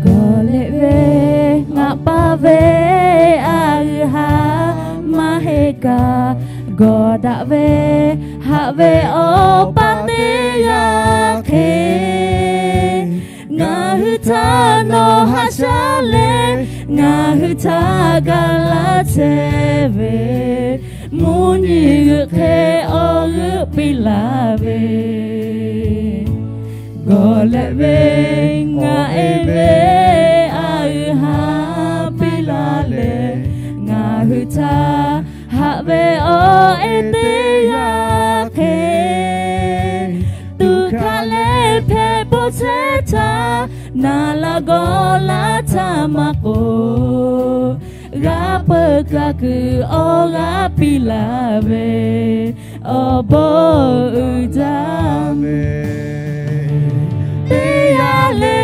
Gawˬ lehꞈ ve ngaˬ pa ve a g'uiˬ ha maˇ heˆ kaꞈ, gawˬ daꞈ ve haꞈ ve awˬ pa teˇ g'aˇ hk'e, ngaˬ hui htaꞈ nawˬ haꞈ shaˉ leh, ngaˬ hui htaꞈ ga laˇ chehˇ ve, mvuhˇ nyi g'euꞈ hk'e awˬ g'euˆ piˇ laˇ ve. Gawˬ lehꞈ ve ngaˬ e ve a g'uiˬ ha piˇ laˇ leh, ngaˬ hui htaꞈ haꞈ ve awˬ e teˇ g'aˇ hk'e, tuꞈ hkaꞈ leh hpehꞈ pawˆ chehˇ htaˇ, naˍ laˍ gawˬ laˇ htaˇ maˇ k'oˆ, g'a peuˬ kaꞈ kuiˬ awˬ g'aˇ piˇ laˇ ve, awˬ bon uiˍ jaˇ ve teˇ le,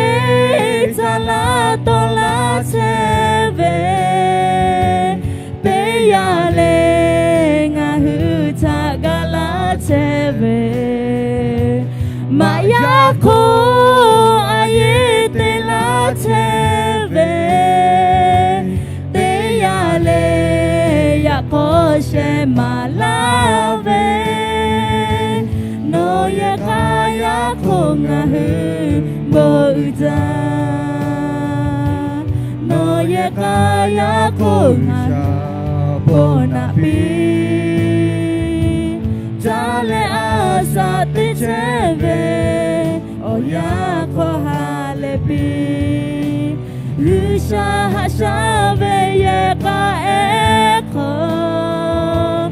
caˇ laˇ tawˆ laˇ chehˇ ve, teˇ yanˇ le ngaˬ hui htaꞈ ga laˇ chehˇ ve, maꞈ yaˇ hk'oˆ a yeˇ te laˇ chehˇ ve, teˇ yanˇ le yaꞈ k'aw sheh maˍ laˇ ve, nawˬ yehˬ k'a yaˇ hk'oˆ ngaˬ hui bon uiˍ jaˇ. Nawˬ yehˬ k'a yaˇ hk'oˆ ngaˬ hui bon naꞈ piˇ. Caˇ leh a shaꞈ teꞈ chehˇ ve awˬ yanˇ hk'aw ha leh piˇ. G'uiˬsha haꞈ shaˉ ve yehˬ k'a ehˉ hk'aw,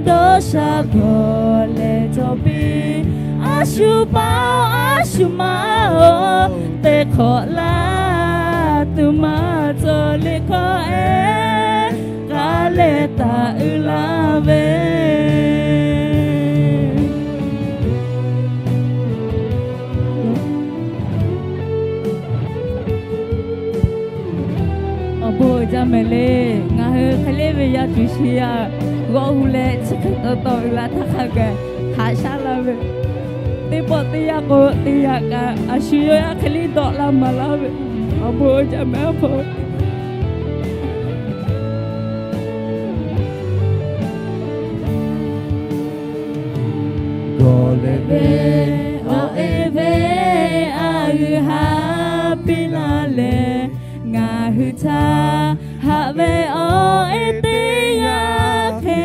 dawˇ sha gawˬ leh cawˬ piˇ. A shu pa a shu ma oˬ, teˇ hk'awꞈ laˇ tuˬ maˇ cawˬ le hkawˇ ehˉ, k'a leh taˍ uiˍ laˇ ve. Awˬ bon uiˍ jaˇ mehˍ le. Ngaˬ hui hk'e le ve yaˇ tuˬ shi yaˇ g'awˇ hu leh chi hk'e taw taw uiˍ la htaˇ hk'a gaˬ haꞈ shaˉ laˇ ve, teˇ pawˆ teˇ yanˇ k'o teˇ yanˇ kaꞈ a shu yawˇ yaˇ hk'e le dawˆ laˇ maˍ laˇ ve, awˬ bon uiˍ jaˇ mehˍ a hpaw. Gawˬ leh ve awˬ e ve a g'uiˬ ha piˇ laˇ leh, ngaˬ hui htaꞈ haꞈ ve awˬ e teˇ g'aˇ hk'e,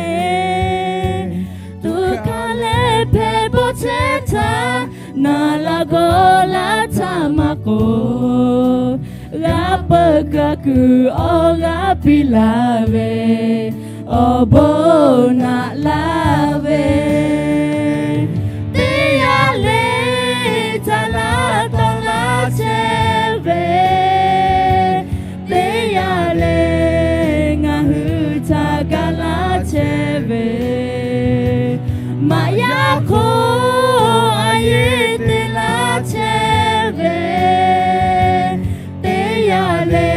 tuꞈ hkanˍ leh hpehꞈ bawˆ chehˇ htaˇ, naˍ laꞈ gawˬ laˇ htaˇ maˇ k'oˆ, g'a peuˬ kaꞈ kuiˬ awˬ g'aˇ piˇ laˇ ve, awˬ bon naꞈ laˇ ve. Teˇ yanˇ le caˇ laˇ tawˆ laˇ chehˇ ve, teˇ yanˇ le ngaˬ hui htaꞈ ga laˇ chehˇ ve, maꞈ yaˇ hk'oˆ a yeˇ te laˇ chehˇ ve, teˇ yanˇ le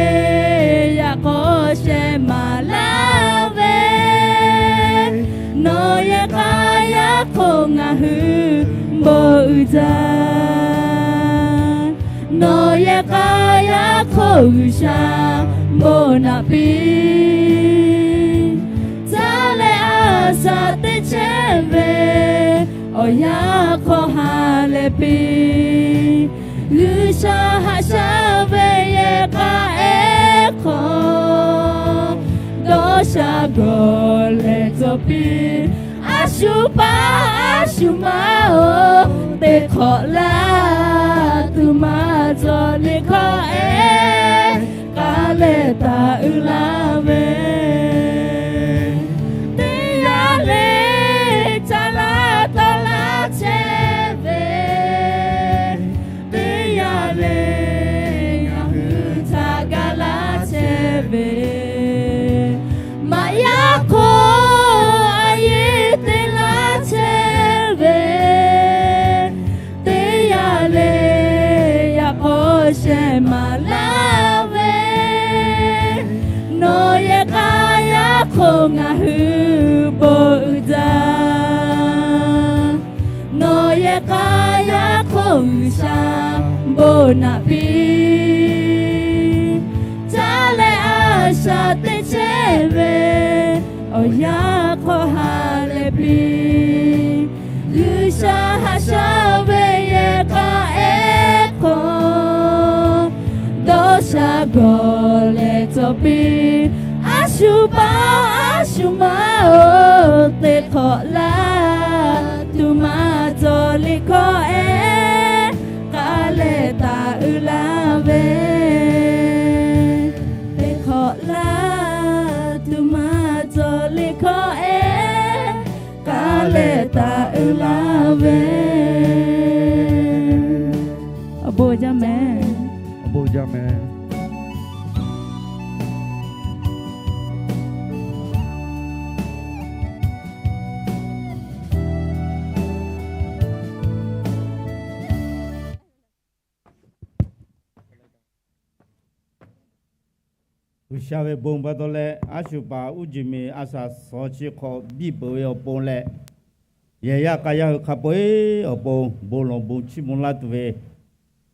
yaꞈ k'aw sheh maˍ laˇ ve, nawˬ yehˬ k'a yaˇ hk'oˆ ngaˬ hui bon uiˍ jaˇ. Nawˬ yehˬ k'a yaˇ hk'oˆ G'uiˬsha bon naꞈ piˇ. Caˇ leh a shaꞈ teꞈ chehˇ ve awˬ yanˇ hk'aw ha leh piˇ. G'uiˬsha haꞈ shaˉ ve yehˬ k'a ehˉ hk'aw, dawˇ sha gawˬ leh cawˬ piˇ. A shu pa a shu ma oˬ, teˇ hk'awꞈ laˇ tuˬ maˇ cawˬ le hkawˇ ehˉ, k'a leh taˍ uiˍ laˇ ve. Teˇ yanˇ le caˇ laˇ tawˆ laˇ chehˇ ve, teˇ yanˇ le ngaˬ hui htaꞈ ga laˇ chehˇ ve, maꞈ yaˇ hk'oˆ a yeˇ te laˇ chehˇ ve, teˇ yanˇ le yaꞈ k'aw sheh maˍ laˇ ve, nawˬ yehˬ k'a yaˇ hk'oˆ ngaˬ hui bon uiˍ jaˇ. Nawˬ yehˬ k'a yaˇ hk'oˆ G'uiˬsha bon naꞈ piˇ. Caˇ leh a shaꞈ teꞈ chehˇ ve awˬ yanˇ hk'aw ha leh piˇ. G'uiˬsha haꞈ shaˉ ve yehˬ k'a ehˉ hk'aw, dawˇ sha gawˬ leh cawˬ piˇ. A shu pa a shu ma oˬ, teˇ hk'awꞈ laˇ tuˬ maˇ cawˬ le hkawˇ ehˉ, k'a leh taˍ uiˍ laˇ ve. Teˇ hk'awꞈ laˇ tuˬ maˇ cawˬ le hkawˇ ehˉ, k'a leh taˍ uiˍ laˇ ve. Awˬ bon jaˇ mehˍ. Awˬ bon jaˇ mehˍ. G'uiˬsha ve bon pa taw leh, aˉ shuˍ paˍ uˉ jeˬ miˬ a shaꞈ shawˍ chi hk'awꞈ biˇ peuˬ ve awˬ pon leh, yehˬ yaˇ k'a yaˇ hui hk'a peu-eˬ awˬ pon bon lawˬ bon chiˇ mvuh laˇ tuˬ ve,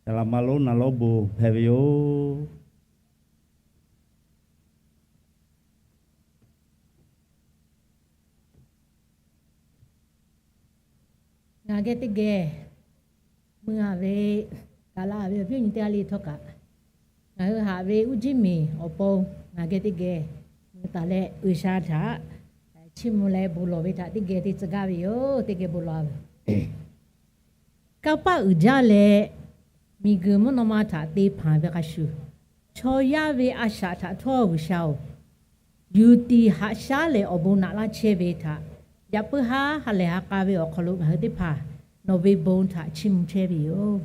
saˍ laꞈ ma lonˉ naˍ lonˉ bon hpehꞈ ve yoˬ. Ngaˬ geh teˇ geh mui haꞈ ve, gaˬ la ve awˬ viˉ awˬ nyi teˇ g'aˇ le htawˇ kaꞈ, ngaˬ hui haꞈ ve uˉ jeˬ miˬ awˬ pon ngaˬ geh teˇ geh mui taˍ leh, G'uiˬsha htaꞈ chiˇ mvuh leh bon lawˬ ve htaꞈ teˇ geh te tcuh gaˇ ve yoˬ. Teˇ geh bon lawˬ-a ve Kanˇ paˆ uiˍ jaˇ leh, miˬguiˬ mvuhˇ naw ma htaꞈ te hpanˍ ve hk'a shuˍ, chaw yaˇ ve a shaꞈ htaꞈ htawˇ G'uiˬsha-oˬ, yuˬ tiˍ haꞈ shaˉ lehˬ awˬ bon naꞈ laˇ chehˇ ve htaꞈ yaꞈ puiˉ haˉ ha lehˬ ha k'a ve awˬ hk'aw lo ngaˬ hui teˇ hpaˍ nawˬ ve bon htaꞈ chiˇ mvuh chehˇ ve yoˬ.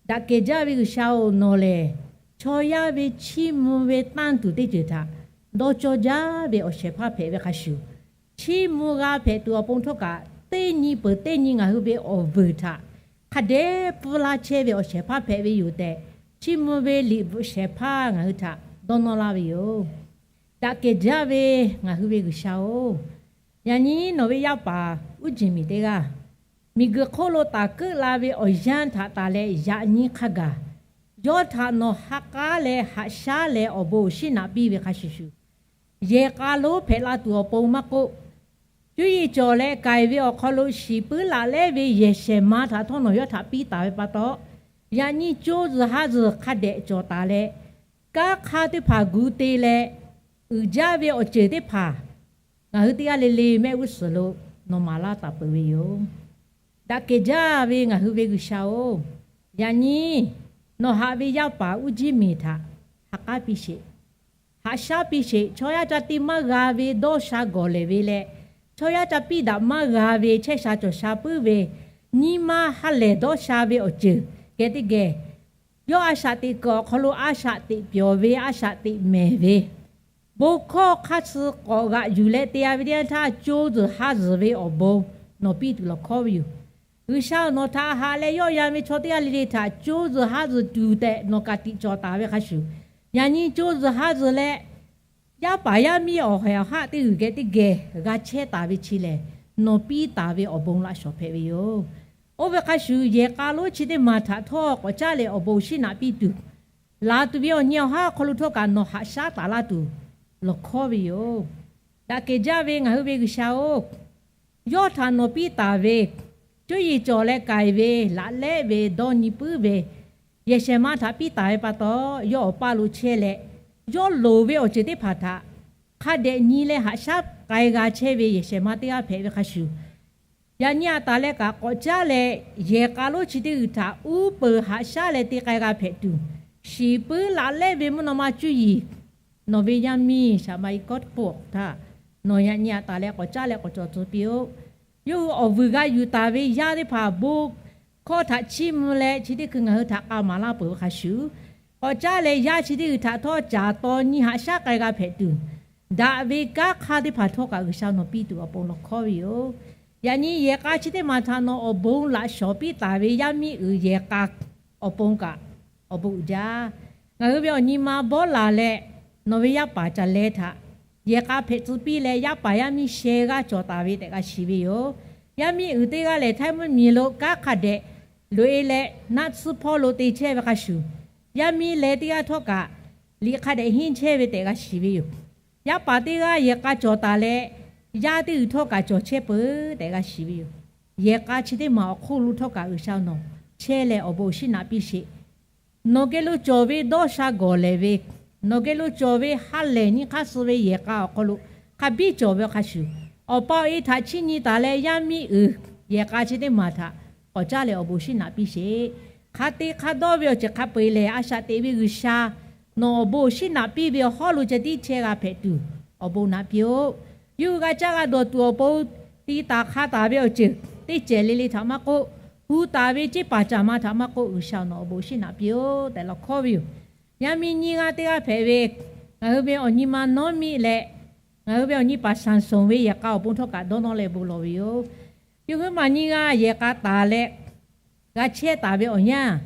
Daꞈ kehˬ jaˇ ve G'uiˬsha-oˬ, nawˬ lehˬ chaw yaˇ ve chiˇ mvuh ve tanˇ tuˬ teˇ ceuˬ htaꞈ dawˇ cawˇ jaˇ ve awˬ shehˍ hpaˇ hpehꞈ ve hk'a shuˍ, chiˇ mvuh g'a hpehꞈ tuˬ awˬ pon htawˇ kaꞈ, teˇ nyi peuˬ teˇ nyi ngaˬ hui ve awˬ vuiˬ htaꞈ hk'a dehꞈ pfuhˇ laˇ chehˇ ve awˬ shehˍ hpaˇ hpehꞈ ve yoˬ tehꞈ, chiˇ mvuh ve liꞈ bvuhꞈ shehˍ hpaˇ ngaˬ hui htaꞈ dawˇ nawˇ laˇ ve yoˬ. Daꞈ kehˬ jaˇ ve ngaˬ hui ve G'uiˬsha-oˬ, yaꞈ nyi nawˬ ve yaˇ paˍ uˉ jeˬ miˬ teˇ g'aˇ, miˬguiˬ hk'oˆ lo taˍ keuˆ la ve awˬ yanˇ htaꞈ taˍ leh yaꞈ nyi hk'a gaˬ, yawˇ htaꞈ nawˬ ha k'aˉ leh haꞈ shaˉ leh awˬ bon awˬ shinˉ naꞈ piˇ ve hk'a shuˍ shuˍ, yehˬ k'a lonˉ hpehꞈ la tuˬ awˬ pon maˇ k'oˆ, cuˇ yiˍ cawˬ leh k'ai ve awˬ hk'aw lo shiˍ puiˉ laꞈ lehˉ ve yehˬ shehˍ ma htaꞈ htawˇ nawˬ yawˇ htaꞈ piˇ taˍ ve pa taw, yaꞈ nyi co zuhˬ ha zuhˬ hk'a dehꞈ cawˬ taˍ leh, kanˉ hk'aˇ teˇ hpaˍ gu te leh uiˍ jaˇ ve awˬ ceuˬ teˇ hpaˍ ngaˬ hui teˇ g'aˇ le le mehˆ g'uˇ suhˍ lo nawˬ maˍ laˇ taˍ peuˬ ve yoˬ. Daꞈ kehˬ jaˇ ve ngaˬ hui ve G'uiˬsha-oˬ, yaꞈ nyi nawˬ haꞈ ve yaˇ paˍ uˉ jeˬ miˬ htaꞈ ha k'aˉ piˇ sheˍ. Haꞈ shaˉ piˇ sheˍ. Chaw yaˇ ca te maˇ g'a ve dawˇ sha gawˬ lehˬ ve leh, chaw yaˇ ca piˇ daꞈ maˇ g'a ve chehˇ sha cawˬ sha puiˉ ve, nyi ma ha lehˬ dawˇ sha ve awˬ ceuˬ geh teˇ geh, yawˇ a shaꞈ teꞈ kuiˬ awˬ hk'aw lo a shaꞈ teꞈ pyawˬ ve, a shaꞈ teꞈ mehˍ ve, bon hkawˇ hk'aˇ suh k'awꞈ g'aꞈ yuˬ leh te-a ve teˇ yanˇ htaˇ, co zuhˬ ha zuhˬ ve awˬ bon nawˬ piˇ tuˬ lawˬ hkawˉ ve yoˬ. G'uiˬsha nawˬ htaꞈ haꞈ leh yawˆ yan ve chaw teˇ g'aˇ le le htaꞈ co zuhˬ ha zuhˬ tuˬ tehꞈ nawˬ ka tiꞈ cawˬ taˍ ve hk'a shuˍ, yaꞈ nyi co zuhˬ ha zuhˬ leh, yaˇ paˍ yaˇ miˇ awˬ haiˬ awˬ haˆ teˇ g'uiˬ geh teˇ geh g'a chehˇ taˍ ve chi lehˬ, nawˬ piˇ taˍ ve awˬ bon laꞈ shawˍ hpehꞈ ve yoˬ. Oˇ ve hk'a shuˍ, yehˬ k'a lonˉ chi teˇ maˬ htaꞈ htawˇ k'awꞈ caˉ leh awˬ bon awˬ shinˉ naꞈ piˇ tuˬ, laˬ tuˬ ve awˬ nyi awˬ haˉ awˬ hk'aw lo htawˇ kaꞈ nawˬ haꞈ shaˉ taˍ laˇ tuˬ lawˬ hkawˉ ve yoˬ. Daꞈ kehˬ jaˇ ve ngaˬ hui ve G'uiˬsha-oˬ, yawˇ htaꞈ nawˬ piˇ taˍ ve, cuˇ yiˍ cawˬ leh k'ai ve, laꞈ lehˉ ve, dawˇ nyi puiˉ ve, yehˬ shehˍ ma htaꞈ piˇ taˍ ve pa taw, yawˇ awˬ paˇ lo chehˇ leh, yawˇ loˍ ve awˬ ceuˬ teˇ hpaˍ htaꞈ hk'a dehꞈ nyi leh haꞈ shaˉ k'ai g'a chehˇ ve yehˬ shehˍ ma teˇ g'aˇ hpehꞈ ve hk'a shuˍ, yaꞈ nyi aꞈ taˍ leh kaꞈ k'awꞈ caˉ leh, yehˬ k'a lonˉ chi teˇ g'uiˬ htaꞈ uˉ peunˍ haꞈ shaˉ leh te k'ai g'a hpehꞈ tuˬ, shiˍ puiˉ laꞈ lehˉ ve mvuhˇ naw ma cuˇ yiˍ nawˬ ve yaˇ miˇ shaˍ ma i kawˉ hpfuhˆ htaˇ, nawˬ yaꞈ nyi aꞈ taˍ leh k'awꞈ caˉ leh k'awꞈ cawˬ tcuh piˇ-oˆ. Yawˇ hui awˬ vuiˬ g'a yuˬ taˍ ve yaˇ teˇ hpaˍ bon hkawˇ htaꞈ chiˇ mvuh leh chi teˇ hkui ngaˬ hui htaꞈ k'a maˍ laˇ peuˬ ve hk'a shuˍ, k'awꞈ caˉ leh yaˇ chi teˇ g'uiˬ htaꞈ htawˇ caˍ taw nyi haꞈ shaˉ k'ai g'a hpehꞈ tuˬ, daꞈ ve kanˉ hk'aˇ teˇ hpaˍ htawˇ kaꞈ G'uiˬsha nawˬ piˇ tuˬ awˬ pon lawˬ hkawˉ ve yoˬ. Yaꞈ nyi yehˬ k'a chi teˇ maˬ htaꞈ nawˬ awˬ bon laꞈ shawˍ piˇ taˍ ve yaˇ miˇ uiˍ yehˬ k'a awˬ pon kaꞈ awˬ bon uiˍ jaˇ. Ngaˬ hui ve awˬ nyi ma bawˇ laˬ leh, nawˬ ve yaˇ paˍ caˬ leh htaꞈ yehˬ k'a hpehꞈ tcuh piˇ leh, yaˇ paˍ yaˇ miˇ sheh g'aˇ cawˬ taˍ ve tehꞈ g'a shiˍ ve yoˬ. Yaˇ miˇ uiˍ teˇ g'aˇ lehˬ, htaiˇ mvuhˇ miˬ lo kanˉ hk'a dehꞈ loꞈ-e leh naˆ tsuhˇ hpawˇ lo te chehˇ ve hk'a shuˍ, yaˇ miˇ leh teˇ g'aˇ htawˇ kaꞈ liꞈ hk'a dehꞈ henˇ chehˇ ve tehꞈ g'a shiˍ ve yoˬ. Yaˇ paˍ teˇ g'aˇ yehˬ k'a cawˬ taˍ leh, yaˇ teˇ g'uiˬ htawˇ kaꞈ cawˬ chehˇ peuˬ tehꞈ g'a shiˍ ve yoˬ. Yehˬ k'a chi teˇ maˬ awˬ hk'oˆ lo htawˇ kaꞈ G'uiˬsha nawˬ chehˇ leh awˬ bon awˬ shinˉ naꞈ piˇ sheˍ. Nawˬ geh lo cawˬ ve dawˇ sha gawˬ lehˬ ve, nawˬ geh lo cawˬ ve ha lehˬ nyi hk'aˇ suh ve yehˬ k'a awˬ hk'aw lo hk'a biˇ cawˬ ve hk'a shuˍ, Awˬ pa awˬ e htaꞈ chiˇ nyi taˍ leh yaˇ miˇ uiˍ yehˬ k'a chi teˇ maˬ htaꞈ k'awꞈ caˉ leh awˬ bon awˬ shinˉ naꞈ piˇ sheˍ. Hk'a te hk'a dawˇ ve awˬ ceuˬ hk'a peu-eˬ lehˬ, a shaꞈ teꞈ ve G'uiˬsha nawˬ awˬ bon awˬ shinˉ naꞈ piˇ ve awˬ hawˉ lo ceh tiˉ chehˇ g'a hpehꞈ tuˬ awˬ bon naꞈ piˇ-oˆ. Yawˇ hui g'a caˇ g'a dawˬ tuˬ awˬ pon, ti taˍ hk'a taˍ ve awˬ ceuˬ teˇ cehˬ le le htaꞈ maˇ k'oˆ, hu taˍ ve ceˇ paˍ caˬ ma htaꞈ maˇ k'oˆ, G'uiˬsha nawˬ awˬ bon awˬ shinˉ naꞈ piˇ-oˆ tehꞈ lawˬ hkawˉ ve yoˬ. Yaˇ miˇ nyiˇ g'aˇ teˇ g'aˇ hpehꞈ ve, ngaˬ hui ve awˬ nyi ma nawˉ miˆ leh, ngaˬ hui ve awˬ nyi paˍ shaˍ shonˍ ve yehˬ k'a awˬ pon htawˇ kaꞈ dawˇ nawˇ leh bon lawˬ ve yoˬ. Yawˇ hui maˬ nyiˇ g'aˇ yehˬ k'a taˍ leh g'a chehˇ taˍ ve awˬ yanˇ,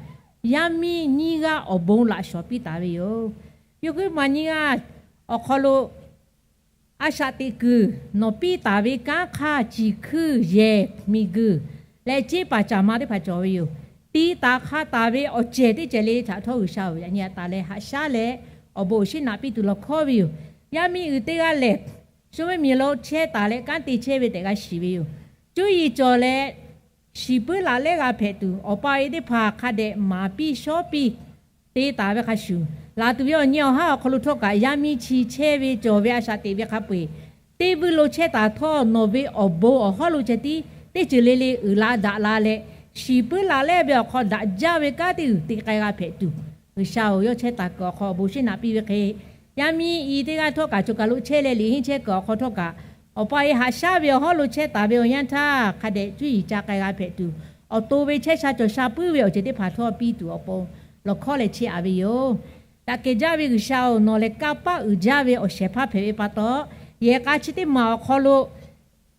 yaˇ miˇ nyiˇ g'aˇ awˬ bon laꞈ shawˍ piˇ taˍ ve yoˬ. Yawˇ hui maˇ nyi g'aˇ awˬ hk'aw lo a shaꞈ teꞈ kuiˬ nawˬ piˇ taˍ ve kanˉ hk'aˇ, ciˬ hkuiˇ yehˬ miˬguiˬ leh ceˇ paˍ caˍ ma teˇ hpaˍ cawˬ ve yoˬ. Tiˇ taˍ hk'a taˍ ve awˬ cehˬ teˇ cehˬ le htaꞈ htawˇ G'uiˬsha-oˬ, yaꞈ nyi a taˍ leh haꞈ shaˉ leh awˬ bon awˬ shinˉ naꞈ piˇ tuˬ lawˬ hkawˉ ve yoˬ. Yaˇ miˇ uiˍ teˇ g'aˇ lehˬ, shu ve miˬ lo chehˇ taˍ leh kanˉ te chehˇ ve tehꞈ g'a shiˍ ve yoˬ. Cuˇ yiˍ cawˬ leh shiˍ puiˉ laꞈ lehˉ g'a hpehꞈ tuˬ, awˬ pa e teˇ hpaˍ hk'a dehꞈ maˍ piˇ shawˉ piˇ te taˍ ve hk'a shuˍ, laˬ tuˬ ve awˬ nyi awˬ haˉ awˬ hk'aw lo htawˇ kaꞈ yaˇ miˇ chi chehˇ ve cawˬ ve a shaꞈ teꞈ ve hk'a peu-eˬ, teˇ vuiˇ lo chehˇ taˍ htawˇ nawˬ ve awˬ bon awˬ hawˉ lo ceh tiˉ teˇ ceuˬ le le uiˍ la daꞈ la leh, shiˍ puiˉ laꞈ lehˉ ve awˬ hk'aw daꞈ jaˇ ve kanˉ teˇ uiˍ te k'ai g'a hpehꞈ tuˬ, G'uiˬsha-oˬ, yawˇ chehˇ taˍ kuiˬ awˬ hk'aw awˬ bon awˬ shinˉ naꞈ piˇ ve hk'e, yaˇ miˇ i teˇ g'aˇ htawˇ kaꞈ choˬ kaˬ lo chehˇ leh liꞈ henˇ chehˇ kuiˬ awˬ hk'aw htawˇ kaꞈ, awˬ pa e haꞈ shaˉ ve awˬ hawˉ lo chehˇ taˍ ve awˬ yanˇ htaˇ hk'a dehꞈ cuˇ yiˍ ca k'ai g'a hpehꞈ tuˬ, awˬ to ve chehˇ sha cawˬ sha puiˉ ve awˬ ceuˬ teˇ hpaˍ htawˇ piˇ tuˬ awˬ pon lawˬ hkawˉ leh chehˇ a ve yoˬ. Daꞈ kehˬ jaˇ ve G'uiˬsha-oˬ, nawˬ lehˬ kanˇ paˆ uiˍ jaˇ ve awˬ shehˍ hpaˇ hpehꞈ ve pa taw, yehˬ k'a chi teˇ maˬ awˬ hk'aw lo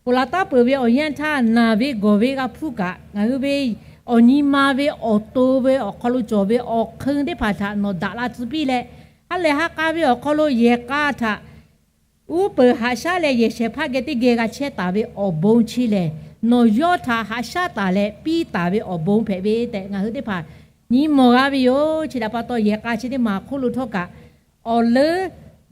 ponˬ laˬ taˉ peuˬ ve awˬ yanˇ htaˇ naˬ ve gawˬ ve g'a hpuˇ kaꞈ, ngaˬ hui ve awˬ nyi ma ve awˬ to ve awˬ hk'aw lo cawˬ ve awˬ hk'eun teˇ hpaˍ htaꞈ nawˬ daꞈ la tcuh piˇ leh, ha lehˬ ha k'a ve awˬ hk'aw lo yehˬ k'a htaꞈ uˉ peunˍ haꞈ shaˉ leh yehˬ shehˍ hpaˇ geh teˇ geh g'a chehˇ taˍ ve awˬ bon chi lehˬ, nawˬ yawˇ htaꞈ haꞈ shaˉ taˍ leh piˇ taˍ ve awˬ bon hpehꞈ ve tehꞈ ngaˬ hui teˇ hpaˍ nyi mawˬ g'a ve yoˬ. Chi htaꞈ pa taw, yehˬ k'a chi teˇ maˬ hk'oˆ lo htawˇ kaꞈ, awˬ leuˉ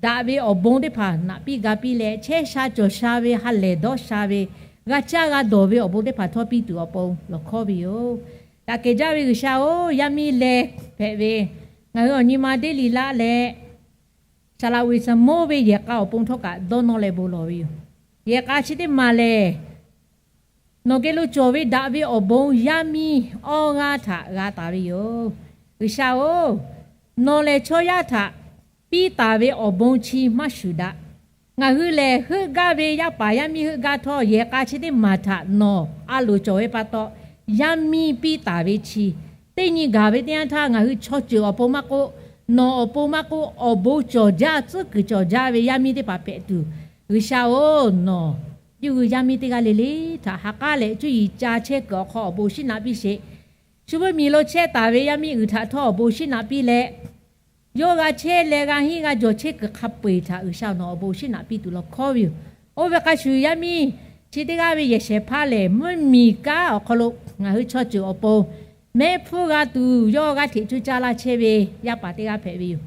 daꞈ ve awˬ bon teˇ hpaˍ naꞈ piˇ ga piˇ leh, chehˇ sha cawˬ sha ve ha lehˬ dawˇ sha ve, g'a caˇ g'a dawˬ ve awˬ bon teˇ hpaˍ htawˇ piˇ tuˬ awˬ pon lawˬ hkawˉ ve yoˬ. Daꞈ kehˬ jaˇ ve G'uiˬsha-oˬ, yaˇ miˇ leh hpehꞈ ve ngaˬ hui awˬ nyi ma deˇ liꞈ laˆ leh, Saˍ laꞈ Weˍ saˍ moˉ ve yehˬ k'a awˬ pon htawˇ kaꞈ dawˇ nawˇ leh bon lawˬ ve yoˬ. Yehˬ k'a chi teˇ maˬ lehˬ, nawˬ geh lo cawˬ ve daꞈ ve awˬ bon yaˇ miˇ awˇ g'aˇ htaꞈ g'a taˍ ve yoˬ. G'uiˬsha-oˬ, nawˬ lehˬ chaw yaˇ htaꞈ piˇ taˍ ve awˬ bon chi maˇ shuˍ daꞈ. Ngaˬ hui lehˬ heuˆ gaˇ ve yaˇ paˍ yaˇ miˇ heuˆ gaˇ htawˇ, yehˬ k'a chi teˇ maˬ htaꞈ nawˬ a loˍ cawˬ ve pa taw, yaˇ miˇ piˇ taˍ ve chi teˇ nyi gaˬ ve teˇ yanˇ htaˇ, ngaˬ hui chaw ceuˬ awˬ pon maˇ k'oˆ, nawˬ awˬ pon maˇ k'oˆ, awˬ bon cawˬ jaˇ tcuhˉ kuiˬ cawˬ jaˇ ve yaˇ miˇ teˇ hpaˍ hpehꞈ tuˬ, G'uiˬsha-oˬ, nawˬ yawˇ hui yaˇ miˇ teˇ g'aˇ le le htaꞈ ha k'aˉ leh cuˇ yiˍ ca chehˇ kuiˬ awˬ hk'aw awˬ bon awˬ shinˉ naꞈ piˇ sheˍ. Shu vuiˇ miˬ lo chehˇ taˍ ve yaˇ miˇ uiˍ htaꞈ htawˇ awˬ bon awˬ shinˉ naꞈ piˇ leh, yawˇ g'a chehˇ leh g'a henˇ g'a jawˬ chehˇ kuiˬ hk'a peu-eˬ htaꞈ G'uiˬsha nawˬ awˬ bon awˬ shinˉ naꞈ piˇ tuˬ lawˬ hkawˉ ve yoˬ. Oˇ ve hk'a shuˍ, yaˇ miˇ chi teˇ g'aˇ ve yehˬ shehˍ hpaˇ lehˬ, mvuhˇmiˬ kanˉ awˬ hk'aw lo ngaˬ hui chaw ceuˬ awˬ pon mehˆ hpfuhˇ g'a tuˬ yawˇ g'aˇ hteꞈ cuˇ caˇ laˇ chehˇ ve yaˇ paˍ teˇ g'aˇ hpehꞈ ve yoˬ.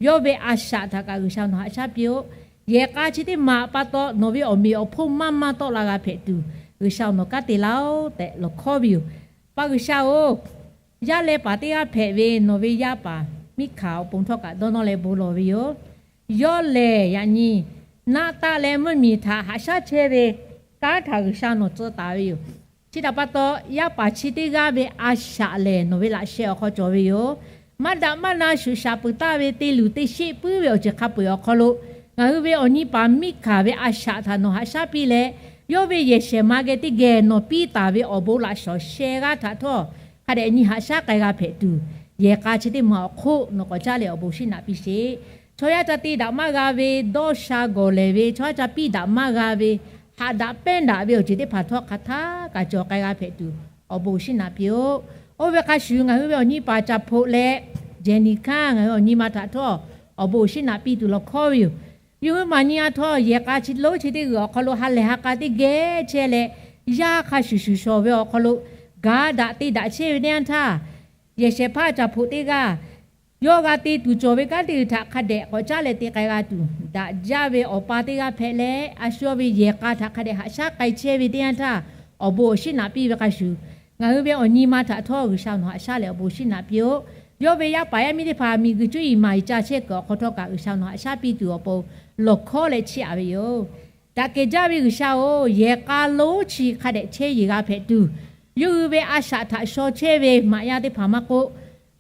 Yawˇ ve a shaꞈ htaꞈ kaꞈ G'uiˬsha nawˬ haꞈ shaˉ piˇ-oˆ. Yehˬ k'a chi teˇ maˬ pa taw nawˬ ve awˬ meꞈ awˬ hponˇ maˇ maˇ tawˆ la g'a hpehꞈ tuˬ, G'uiˬsha nawˬ kanˉ te laˇ-oˆ tehꞈ lawˬ hkawˉ ve yoˬ. Pa G'uiˬsha-oˬ, yaˇ leh paˍ teˇ g'aˇ hpehꞈ ve nawˬ ve yaˇ paˍ Miˇhkaˍ awˬ pon htawˇ kaꞈ dawˇ nawˇ leh bon lawˬ ve yoˬ. Yawˇ lehˬ yaꞈ nyi naˆ taˆ leh mvuhˇmiˬ htaꞈ haꞈ shaˉ chehˇ ve kanˉ htaꞈ G'uiˬsha nawˬ tcuh taˍ ve yoˬ. Chi htaꞈ pa taw, yaˇ paˍ chi teˇ g'aˇ ve a shaꞈ lehˬ nawˬ ve laꞈ sheh awˬ hk'aw cawˬ ve yoˬ. Maˇ daꞈ maˇ na shuꞈ shaꞈ peuˬ taˍ ve te luˬ te sheˆ puiˉ ve awˬ ceuˬ hk'a peu-eˬ awˬ hk'aw lo, ngaˬ hui ve awˬ nyi paˍ Miˇhkaˍ ve a shaꞈ htaꞈ nawˬ haꞈ shaˉ piˇ leh, yawˇ ve yehˬ shehˍ ma geh teˇ geh nawˬ piˇ taˍ ve awˬ bon laꞈ shawˍ sheh g'aˇ htaꞈ htawˇ hk'a dehꞈ nyi haꞈ shaˉ k'ai g'a hpehꞈ tuˬ, yehˬ k'a chi teˇ maˬ awˬ hk'oˆ nawˬ k'awꞈ caˉ leh awˬ bon awˬ shinˉ naꞈ piˇ sheˍ. Chaw yaˇ ca te daꞈ maˇ g'a ve, dawˇ sha gawˬ lehˬ ve, chaw yaˇ ca piˇ daꞈ maˇ g'a ve, haꞈ daꞈ pehnˇ daꞈ ve awˬ ceuˬ teˇ hpaˍ htawˇ hk'aˬ htaˇ kaꞈ cawˬ k'ai g'a hpehꞈ tuˬ, awˬ bon awˬ shinˉ naꞈ piˇ-oˆ. Oˇ ve hk'a shuˍ, ngaˬ hui ve awˬ nyi paˍ Caˍ hpoꞈ leh Jehˬ niˍ hkanˇ ngaˬ hui awˬ nyi ma htaꞈ htawˇ awˬ bon awˬ shinˉ naꞈ piˇ tuˬ lawˬ hkawˉ ve yoˬ. Yawˇ hui maˬ nyi a htawˇ, yehˬ k'a chi lonˉ chi teˇ g'uiˬ awˬ hk'aw lo ha lehˬ ha k'a teˇ geh chehˇ leh, yaˇ hk'a shuˍ shuˍ shawˍ ve awˬ hk'aw lo gaˬ daꞈ te daꞈ chehˇ ve teˇ yanˇ htaˇ, yehˬ shehˍ hpaˇ Caˍ hpoꞈ teˇ g'aˇ yawˇ g'a te tuˬ cawˬ ve kanˉ te uiˍ htaꞈ hk'a dehꞈ k'awꞈ caˉ leh te k'ai g'a tuˬ, daꞈ jaˇ ve awˬ pa teˇ g'aˇ hpehꞈ leh, a shu yawˇ ve yehˬ k'a htaꞈ hk'a dehꞈ haꞈ shaˉ k'ai chehˇ ve teˇ yanˇ htaˇ, awˬ bon awˬ shinˉ naꞈ piˇ ve hk'a shuˍ, ngaˬ hui ve awˬ nyi ma htaꞈ htawˇ G'uiˬsha nawˬ haꞈ shaˉ leh awˬ bon awˬ shinˉ naꞈ piˇ-oˆ. Yawˇ ve yaˇ paˍ yaˇ miˇ teˇ hpaˍ miˬguiˬ cuˇ yiˍ maˍ yiˍ ca chehˇ kuiˬ awˬ hk'aw htawˇ kaꞈ G'uiˬsha nawˬ haꞈ shaˉ piˇ tuˬ awˬ pon lawˬ hkawˉ leh chiˇ aꞈ ve yoˬ. Daꞈ kehˬ jaˇ ve G'uiˬsha-oˬ, yehˬ k'a lonˉ chi hk'a dehꞈ chehˇ yeˬ g'a hpehꞈ tuˬ, yawˇ hui ve a shaꞈ htaꞈ shaw chehˇ ve maꞈ yaˇ teˇ hpaˍ maˇ k'oˆ,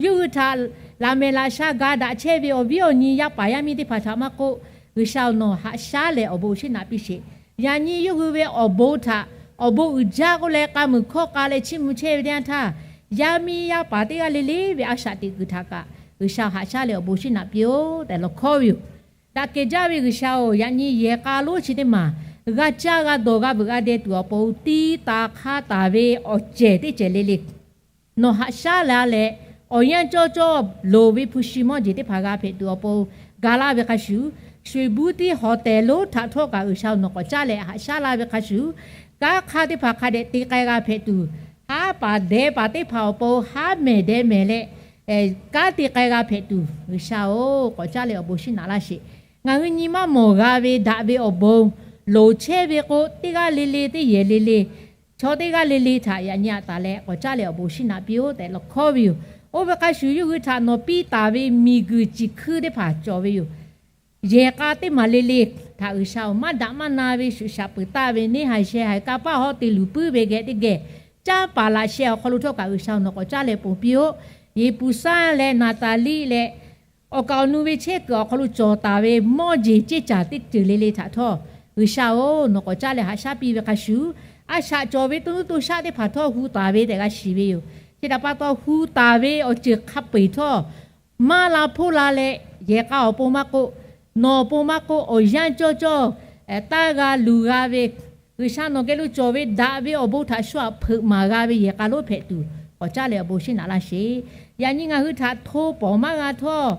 yawˇ hui htaꞈ laꞈ mehˍ laꞈ sha ga daꞈ chehˇ ve awˬ viˉ awˬ nyi yaˇ paˍ yaˇ miˇ teˇ hpaˍ htaꞈ maˇ k'oˆ, G'uiˬsha-oˬ, nawˬ haꞈ shaˉ leh awˬ bon awˬ shinˉ naꞈ piˇ sheˍ. Yaꞈ nyi yawˇ hui ve awˬ bon htaꞈ awˬ bon uiˍ jaˇ k'oˆ leh k'a muiˬ hkawˇ k'a leh chiˇ mvuh chehˇ ve teˇ yanˇ htaˇ, yaˇ miˇ yaˇ paˍ teˇ g'aˇ le le ve a shaꞈ teꞈ kuiˬ htaꞈ kaꞈ G'uiˬsha haꞈ shaˉ leh awˬ bon awˬ shinˉ naꞈ piˇ-oˆ tehꞈ lawˬ hkawˉ ve yoˬ. Daꞈ kehˬ jaˇ ve G'uiˬsha-oˬ, yaꞈ nyi yehˬ k'a lonˉ chi teˇ maˬ g'a caˇ g'a dawˬ g'a veuꞈ g'a deh tuˬ awˬ pon tiˇ taˍ hk'a taˍ ve awˬ cehˬ teˇ cehˬ le le nawˬ haꞈ shaˉ la leh, awˬ yanˇ cawˇ cawˇ loˍ ve hpu shi mawˇ jeˬ teˇ hpaˍ g'a hpehꞈ tuˬ awˬ pon ga laˇ ve hk'a shuˍ, sho-eˬ buˉ tiˉ hawˬ tehˬ lonˉ htaꞈ htawˇ kaꞈ G'uiˬsha-oˬ, nawˬ k'awꞈ caˉ leh haꞈ shaˉ laˇ ve hk'a shuˍ, kanˉ hk'aˇ teˇ hpaˍ hk'a dehꞈ te k'ai g'a hpehꞈ tuˬ, haˉ paˍ dehˬ paˍ teˇ hpaˍ awˬ pon haˉ mehˍ dehˬ mehˍ leh, kanˉ te k'ai g'a hpehꞈ tuˬ, G'uiˬsha-oˬ, k'awꞈ caˉ leh awˬ bon shinˉ naꞈ laˇ sheˍ. Ngaˬ hui nyi maˇ mawˬ g'a ve daꞈ ve awˬ bon loˍ chehˇ ve k'o, teˇ g'aˇ le le, teˇ yehˬ le le, chaw teˇ g'aˇ le le htaꞈ yaꞈ nyi aꞈ taˍ leh k'awꞈ caˉ leh awˬ bon shinˉ naꞈ piˇ-oˆ tehꞈ lawˬ hkawˇ ve yoˬ. Oˇ ve hk'a shuˍ, yawˇ hui htaꞈ nawˬ piˇ taˍ ve miˬguiˬ ciˬ hkuiˇ teˇ hpaˍ cawˬ ve yoˬ. Yehˬ k'a teˇ maˬ le le htaꞈ G'uiˬsha-oˬ, maˇ daꞈ maˇ na ve shuꞈ shaꞈ peuˬ taˍ ve neˇ haiˬ sheh haiˬ kanˇ paˆ hawˉ te luˬ puiˉ ve geh teˇ geh, canˇ paˍ laꞈ sheh awˬ hk'aw lo htawˇ kaꞈ G'uiˬsha-oˬ, nawˬ k'awꞈ caˉ leh ponˬ piˇ-oˆ. Yeˍpuˍsaˇ leh Naˍtaˍliˆ leh awˬ kaˍ awˬ nu ve chehˇ kuiˬ awˬ hk'aw lo cawˬ taˍ ve mawˇ jeˬ ceˇ caˬ teˇ ceuˬ le le htaꞈ htawˇ, G'uiˬsha-oˬ, nawˬ k'awꞈ caˉ leh haꞈ shaˉ piˇ ve hk'a shuˍ, a shaꞈ cawˬ ve to nuˇ to shaˆ teˇ hpaˍ htawˇ hu taˍ ve tehꞈ g'a shiˍ ve yoˬ. Chi htaꞈ pa taw, hu taˍ ve awˬ ceuˬ hk'a peu-eˬ htawˇ, maˇ la hpoˇ la leh, yehˬ k'a awˬ pon maˇ k'oˆ, nawˬ awˬ pon maˇ k'oˆ, awˬ yanˇ cawˇ cawˇ taˇ g'a luˬ g'a ve, G'uiˬsha nawˬ geh lo cawˬ ve daꞈ ve awˬ bon htaꞈ shu aꞈ hpeuꞈ maˍ g'a ve yehˬ k'a lonˉ hpehꞈ tuˬ, k'awꞈ caˉ leh awˬ bon shinˉ naꞈ laˇ sheˍ. Yaꞈ nyi ngaˬ hui htaꞈ hto pawˍ maˇ g'a htawˇ,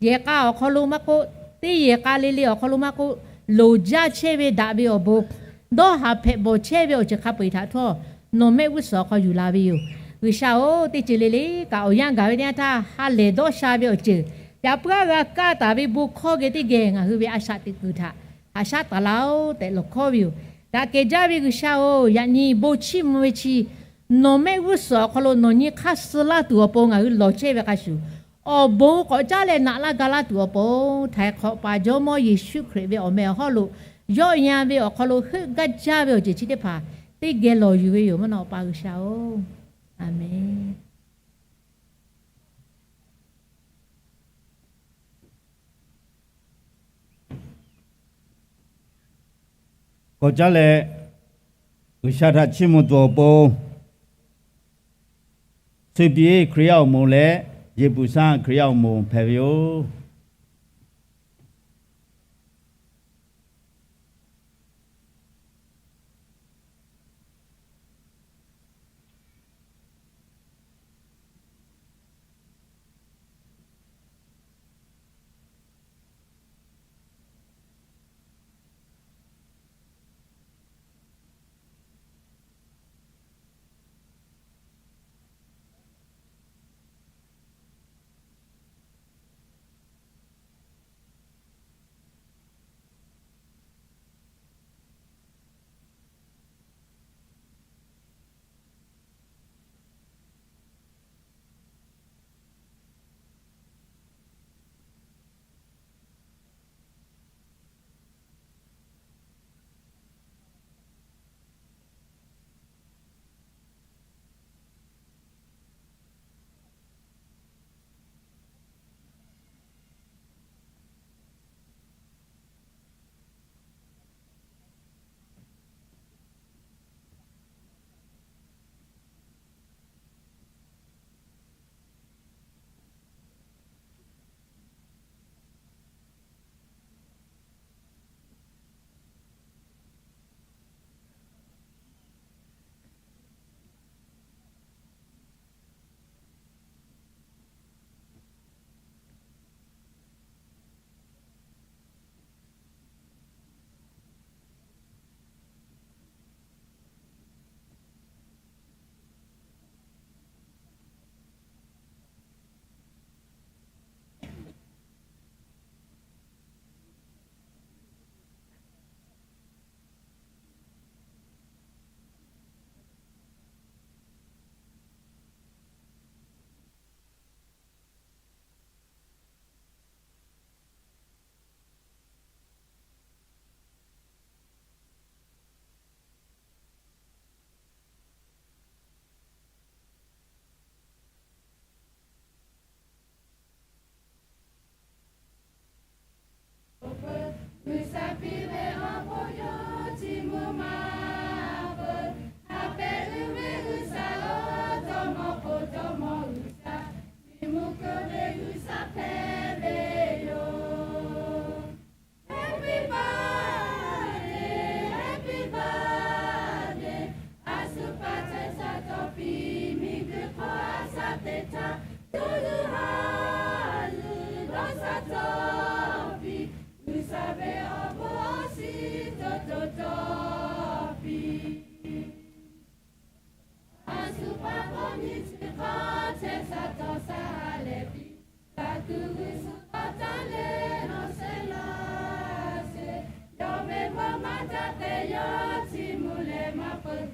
yehˬ k'a awˬ hk'aw lo maˇ k'oˆ, teˇ yehˬ k'a le le awˬ hk'aw lo maˇ k'oˆ, loˍ jaˇ chehˇ ve daꞈ ve awˬ bon, dawˇ haˍ hpehꞈ bawˬ chehˇ ve awˬ ceuˬ hk'a peu-eˬ htaꞈ htawˇ, nawˬ mehˆ g'uˇ suhˍ awˬ hk'aw yuˬ la ve yoˬ. G'uiˬsha-oˬ, teˇ ceuˬ le le kaꞈ awˬ yanˇ gaˬ ve teˇ yanˇ htaˇ, ha lehˬ dawˇ sha ve awˬ ceuˬ, yaꞈ puiˉ aˉ g'a kaˇ taˍ ve bon hkawˇ geh teˇ geh ngaˬ hui ve a shaꞈ teꞈ kuiˬ htaꞈ haꞈ shaˉ taˍ laˇ-oˆ tehꞈ lawˬ hkawˇ ve yoˬ. Daꞈ kehˬ jaˇ ve G'uiˬsha-oˬ, yaꞈ nyi bon chiˇ mvuh ve chi, nawˬ mehˆ g'uˇ suhˍ awˬ hk'aw lo nawˬ nyi hk'aˇ suh laˇ tuˬ awˬ pon ngaˬ hui lawˬ chehˇ ve hk'a shuˍ, awˬ bon k'awꞈ caˉ leh naꞈ laˇ ga laˇ tuˬ awˬ pon, htaiˍ hk'awꞈ paˍ Jawˇmawˇ Yeˍsuˆ Hkriꞈ ve awˬ meh awˬ hawˉ lo yawˆ yan ve awˬ hk'aw lo heuˆ gaˇ jaˇ ve awˬ ceuˬ chi teˇ hpaˍ teˇ geh lawˬ yuˬ ve yoˬ, mvuhˇ naw awˬ pa G'uiˬsha-oˬ. Aˍmenˍ. K'awꞈ caˉ leh G'uiˬsha htaꞈ chiˇ mvuh tuˬ awˬ pon, Suh piˇ Hkriꞈ yaˇ awˬ moˍ leh Yeˍpuˍsaˇ Hkriꞈ yaˇ awˬ moˍ hpehꞈ ve yoˬ.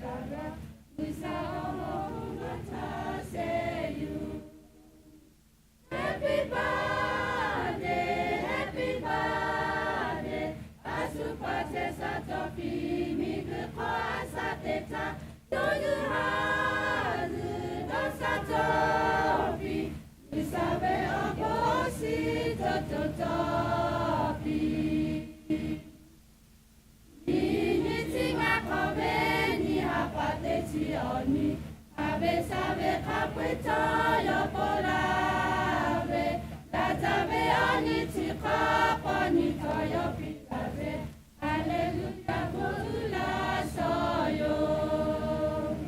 G'uiˬsha awˬ hawˉ maˇ htaˇ sheh yuˬ. Happy birthday, happy birthday. A shu pa chehˇ sha cawˬ piˇ, miˬguiˬ hk'aw a sha teˇ htaˇ, co zuhˬ ha zuhˬ dawˇ sha cawˬ piˇ. G'uiˬsha ve awˬ hk'aw shiˍ cawˬ cawˬ cawˬ piˇ. Nyi nyi chi ngaˇ hk'awꞈ ve nyi ha pa teˇ chi awˬ nyi, haˍ ve sha ve hk'a peu-eˬ cawˇ yawˇ pawˆ laˇ ve, laˍ caˍ ve awˬ nyi chi hk'a pawˆ nyi cawˬ yawˇ piˇ laˇ ve, Haˍleˍluˍyaˍ k'oˆ laˇ shawˍ yoˬ.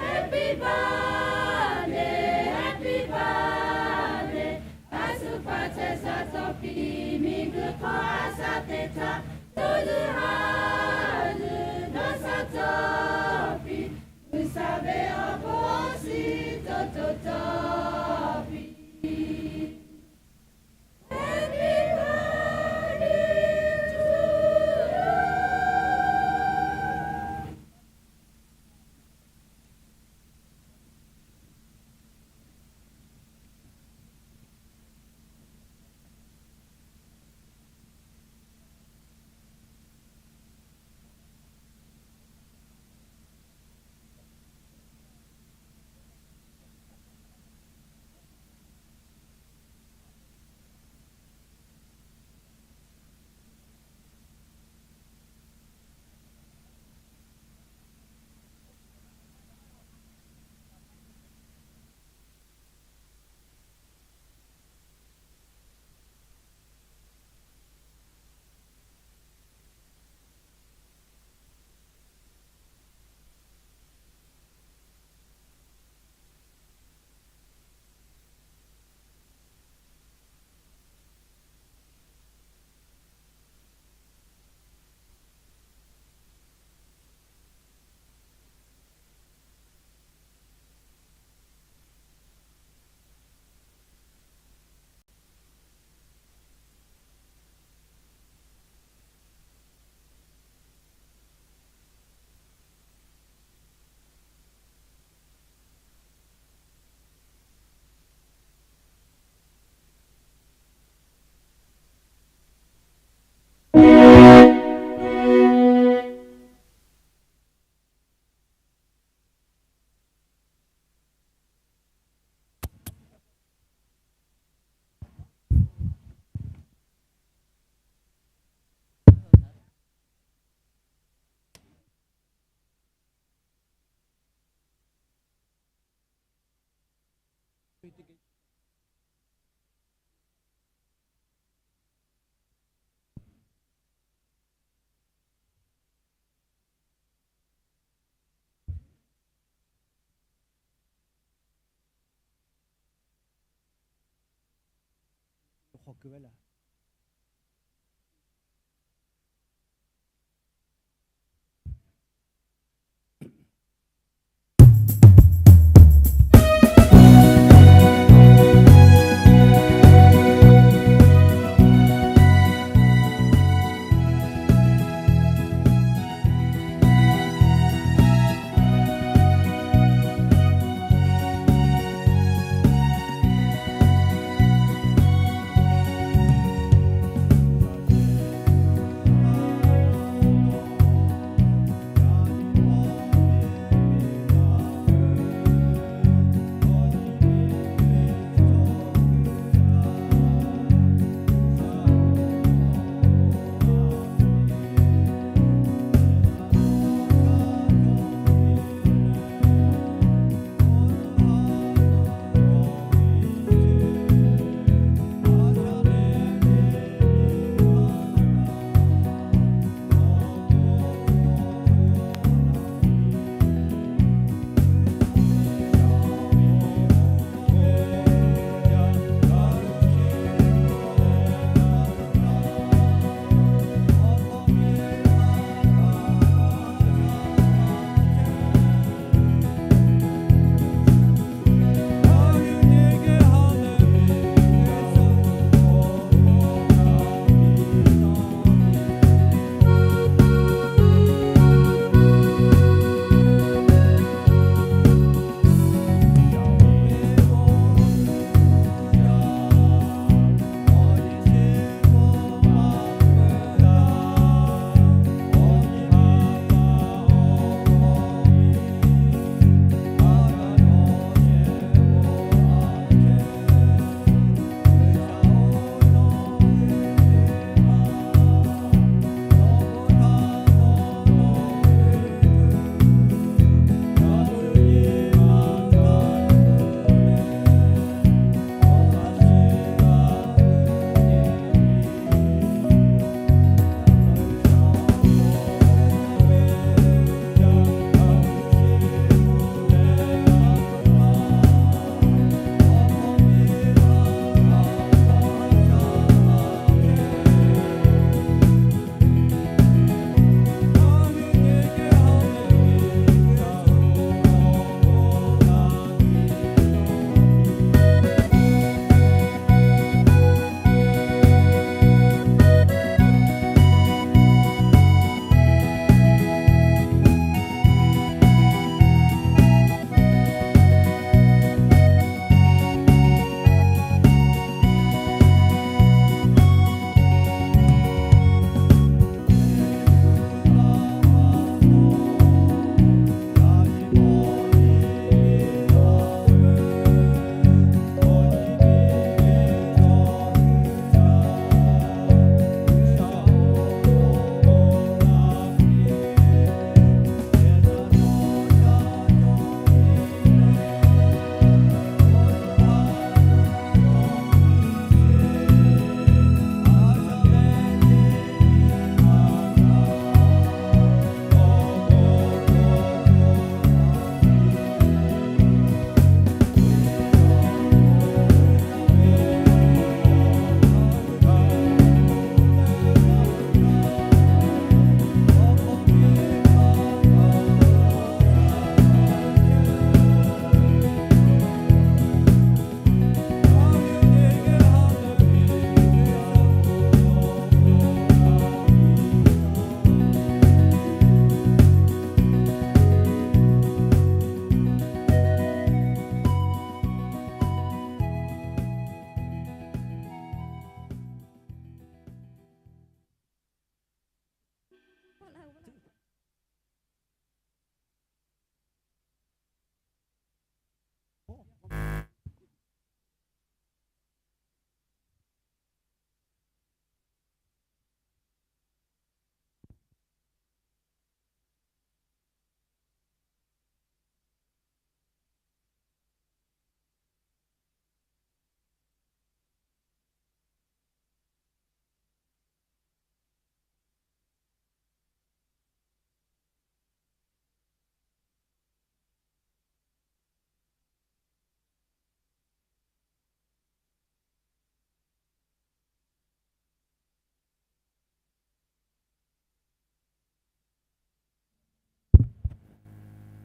Happy birthday, happy birthday. A shu pa chehˇ sha cawˬ piˇ, miˬguiˬ hk'aw a sha teˇ htaˇ, co zuhˬ ha zuhˬ dawˇ sha cawˬ piˇ. G'uiˬsha ve awˬ hk'aw shiˍ cawˬ cawˬ cawˬ piˇ. Happy birthday to you.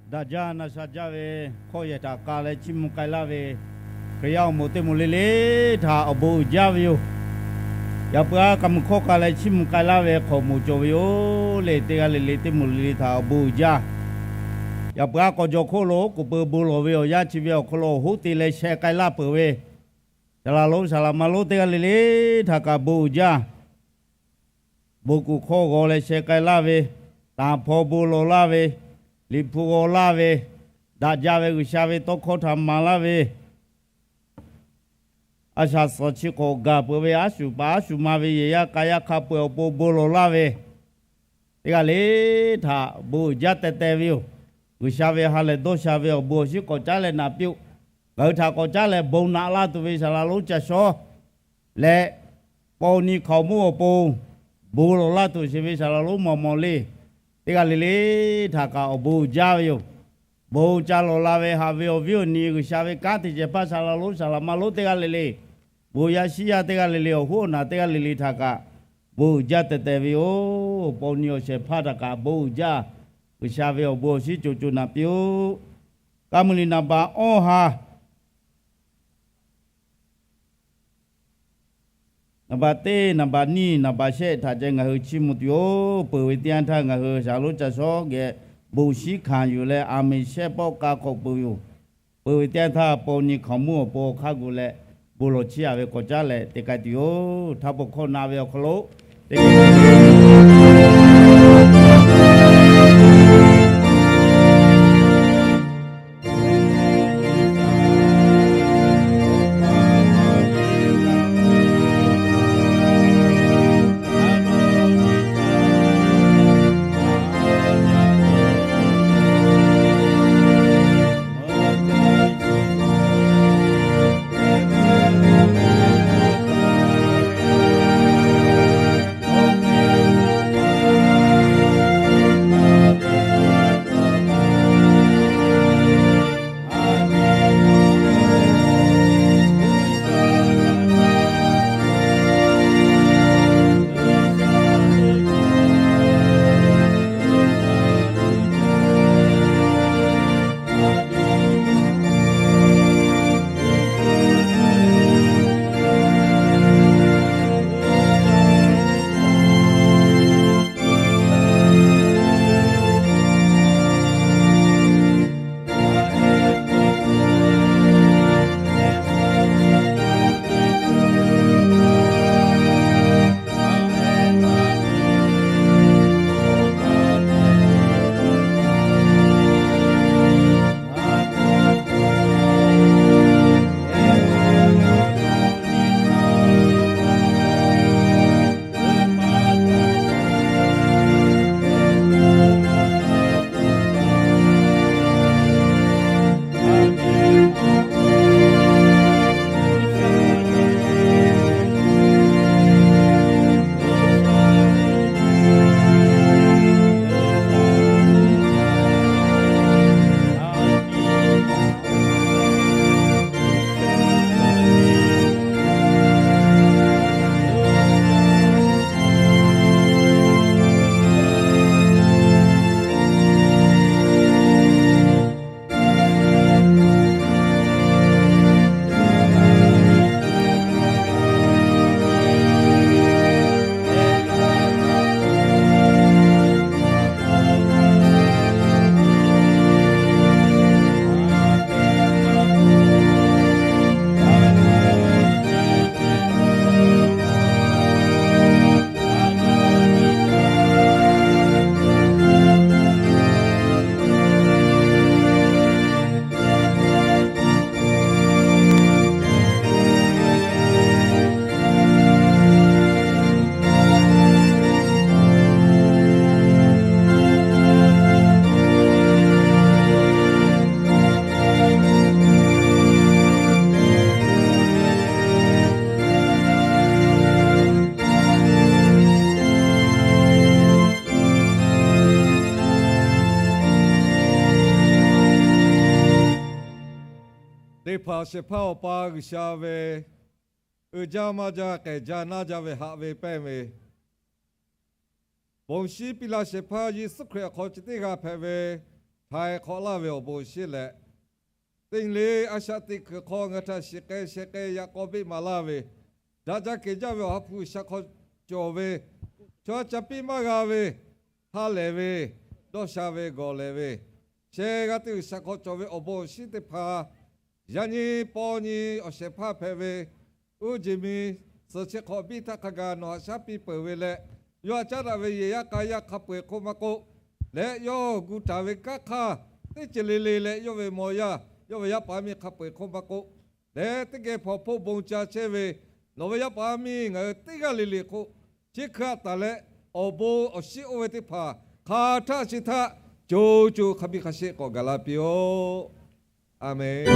Daꞈ jaˇ naˆ sha jaˇ ve hkawˇ yehˬ htaꞈ k'a leh chiˇ mvuh k'ai laˇ ve Hkriꞈ yaˇ awˬ moˍ teˇ moˍ le le htaꞈ awˬ bon uiˍ jaˇ ve yoˬ. Yaꞈ puiˉ aˉ k'a mui hkawˇ k'a leh chiˇ mvuh k'ai laˇ ve hk'awꞈ moˍ cawˬ ve yoˬ le. Teˇ g'aˇ le le teˇ moˍ le le htaꞈ awˬ bon uiˍ jaˇ. Yaꞈ puiˉ aˉ k'aw jaw hk'oˆ lo k'oˍ pui bon lawˬ ve awˬ yanˇ chi ve awˬ hk'aw lo awˬ hoˉ te leh sheh k'ai laˇ peuˬ ve saˍ laˍ lonˉ saˍ laˍ ma lonˉ teˇ g'aˇ le le htaꞈ kaꞈ bon uiˍ jaˇ. Bon kuˬ hk'aw g'aw leh sheh k'ai laˇ ve, tanˍ hpaw bon lawˬ laˇ ve, liꞈ hpu g'aw laˇ ve, daꞈ jaˇ ve G'uiˬsha ve tawˇ hkawˇ htaꞈ maˍ laˇ ve, a shaˍ suhˍ chi hk'awꞈ gaˬ peuˬ ve aˉ shuˍ paˍ aˉ shuˍ ma ve yehˬ yaˇ k'a yaˇ hk'a peu-eˬ awˬ pon bon lawˬ laˇ ve teˇ g'aˇ le htaꞈ bon uiˍ jaˇ teh teh ve yoˬ. G'uiˬsha ve ha lehˬ dawˇ sha ve awˬ bon awˬ shinˉ k'awꞈ caˉ leh naꞈ piˇ-oˆ. Ngaˬ hui htaꞈ k'awꞈ caˉ leh bon naꞈ laˇ tuˬ ve saˍ laˍ lonˉ ca shawˉ leh, paw ni hkaoˍmonˇ awˬ pon bon lawˬ laˇ tuˬ sheˍ ve saˍ laˍ lonˉ mawˬ mawˬ le. Teˇ g'aˇ le le htaꞈ kaꞈ awˬ bon uiˍ jaˇ ve yoˬ. Bon ca lawˬ la ve haꞈ ve awˬ viˉ awˬ nyi G'uiˬsha ve kanˉ te ceh hpaˇ saˍ laˍ lonˉ saˍ laˍ ma lonˉ teˇ g'aˇ le le, bon yaˇ shiˉ yaˇ teˇ g'aˇ le le, awˬ hoˉ awˬ naˬ teˇ g'aˇ le le htaꞈ kaꞈ bon uiˍ jaˇ teh teh ve yoˬ. Paw ni awˬ shehˍ hpaˇ htaꞈ kaꞈ bon uiˍ jaˇ. G'uiˬsha ve awˬ bon awˬ shinˉ co co naꞈ piˇ-oˆ. Kaˇ muiˬ liꞈ naˍ baꞈ awˇ ha naˍ baꞈ teˇ, naˍ baꞈ nyiˇ, naˍ baꞈ shehˆ htaꞈ ceh ngaˬ hui chiˇ mvuh tuˬ yoˬ. Peuˬ ve teˇ yanˇ htaˇ ngaˬ hui saˍ laˍ lonˉ ca shawˉ geh bon shiˉ hkanˍ yuˬ leh, aˬ miˍ shehˆ pawˆ k'a hk'awꞈ peuˬ yoˬ. Peuˬ ve teˇ yanˇ htaˇ paw ni hkaoˍmonˇ awˬ pon awˬ hk'aˇ gu leh bon lawˬ chiˇ aꞈ ve k'awꞈ caˉ leh te k'ai tuˬ yoˬ. Htaˇ paw hkawˇ na ve awˬ hk'aw lo te Teˇ hpaˍ shehˍ hpaˇ Awˬ pa G'uiˬsha ve uiˍ jaˇ maˇ jaˇ k'ehˬ jaˇ naˇ jaˇ ve haꞈ ve pehnˇ ve, Ponˍ shiˉ Piˇlaˆ shehˍ hpaˇ Yeˍsuˆ Hkriꞈ awˬ hk'aw ceh teˇ g'aˇ hpehꞈ ve, htaiˍ hk'awꞈ laˇ ve awˬ bon awˬ shinˉ leh, teˇ nyi le a shaꞈ teꞈ kuiˬ hk'aw ngaˬ htaꞈ shiˍ k'ai sheh k'ai yaꞈ k'aw beˆ maˍ laˇ ve, daꞈ jaˇ kehˬ jaˇ ve Awˬ ha hpu sha hk'aw cawˬ ve, chaw ca piˇ maˇ g'a ve, ha lehˬ ve, dawˇ sha ve, gawˬ lehˬ ve, sheh g'aˇ teˇ g'uiˬ sha hk'aw cawˬ ve awˬ bon awˬ shinˉ teˇ hpaˍ, yaꞈ nyi paw nyi awˬ shehˍ hpaˇ hpehꞈ ve, uˉ jeˬ mi suhˍ chi hk'awꞈ biˇ htaˇ hk'a gaˬ nawˬ haꞈ shaˉ piˇ peuˬ ve leh, yawˇ a caˉ daꞈ ve yehˬ yaˇ k'a yaˇ hk'a peu-eˬ hk'oˆ maˇ k'oˆ, leh yawˇ gu taˍ ve kanˉ hk'aˇ teˇ ceuˬ le le leh yawˇ ve mawˬ yaˇ, yawˇ ve yaˇ paˍ yaˇ miˇ hk'a peu-eˬ hk'oˆ maˇ k'oˆ, leh teˇ geh hpawnˬ hpoˆ bon ca chehˇ ve nawˬ ve yaˇ paˍ yaˇ miˇ ngaˬ hui teˇ g'aˇ le le hk'oˆ, chi hkui a taˍ leh awˬ bon awˬ shinˉ oˇ ve teˇ hpaˍ hk'aˬ htaˆ chi htaˆ co co hk'a biˇ hk'a sheˆ k'awꞈ gaˬ la piˇ-oˆ. A menˬ.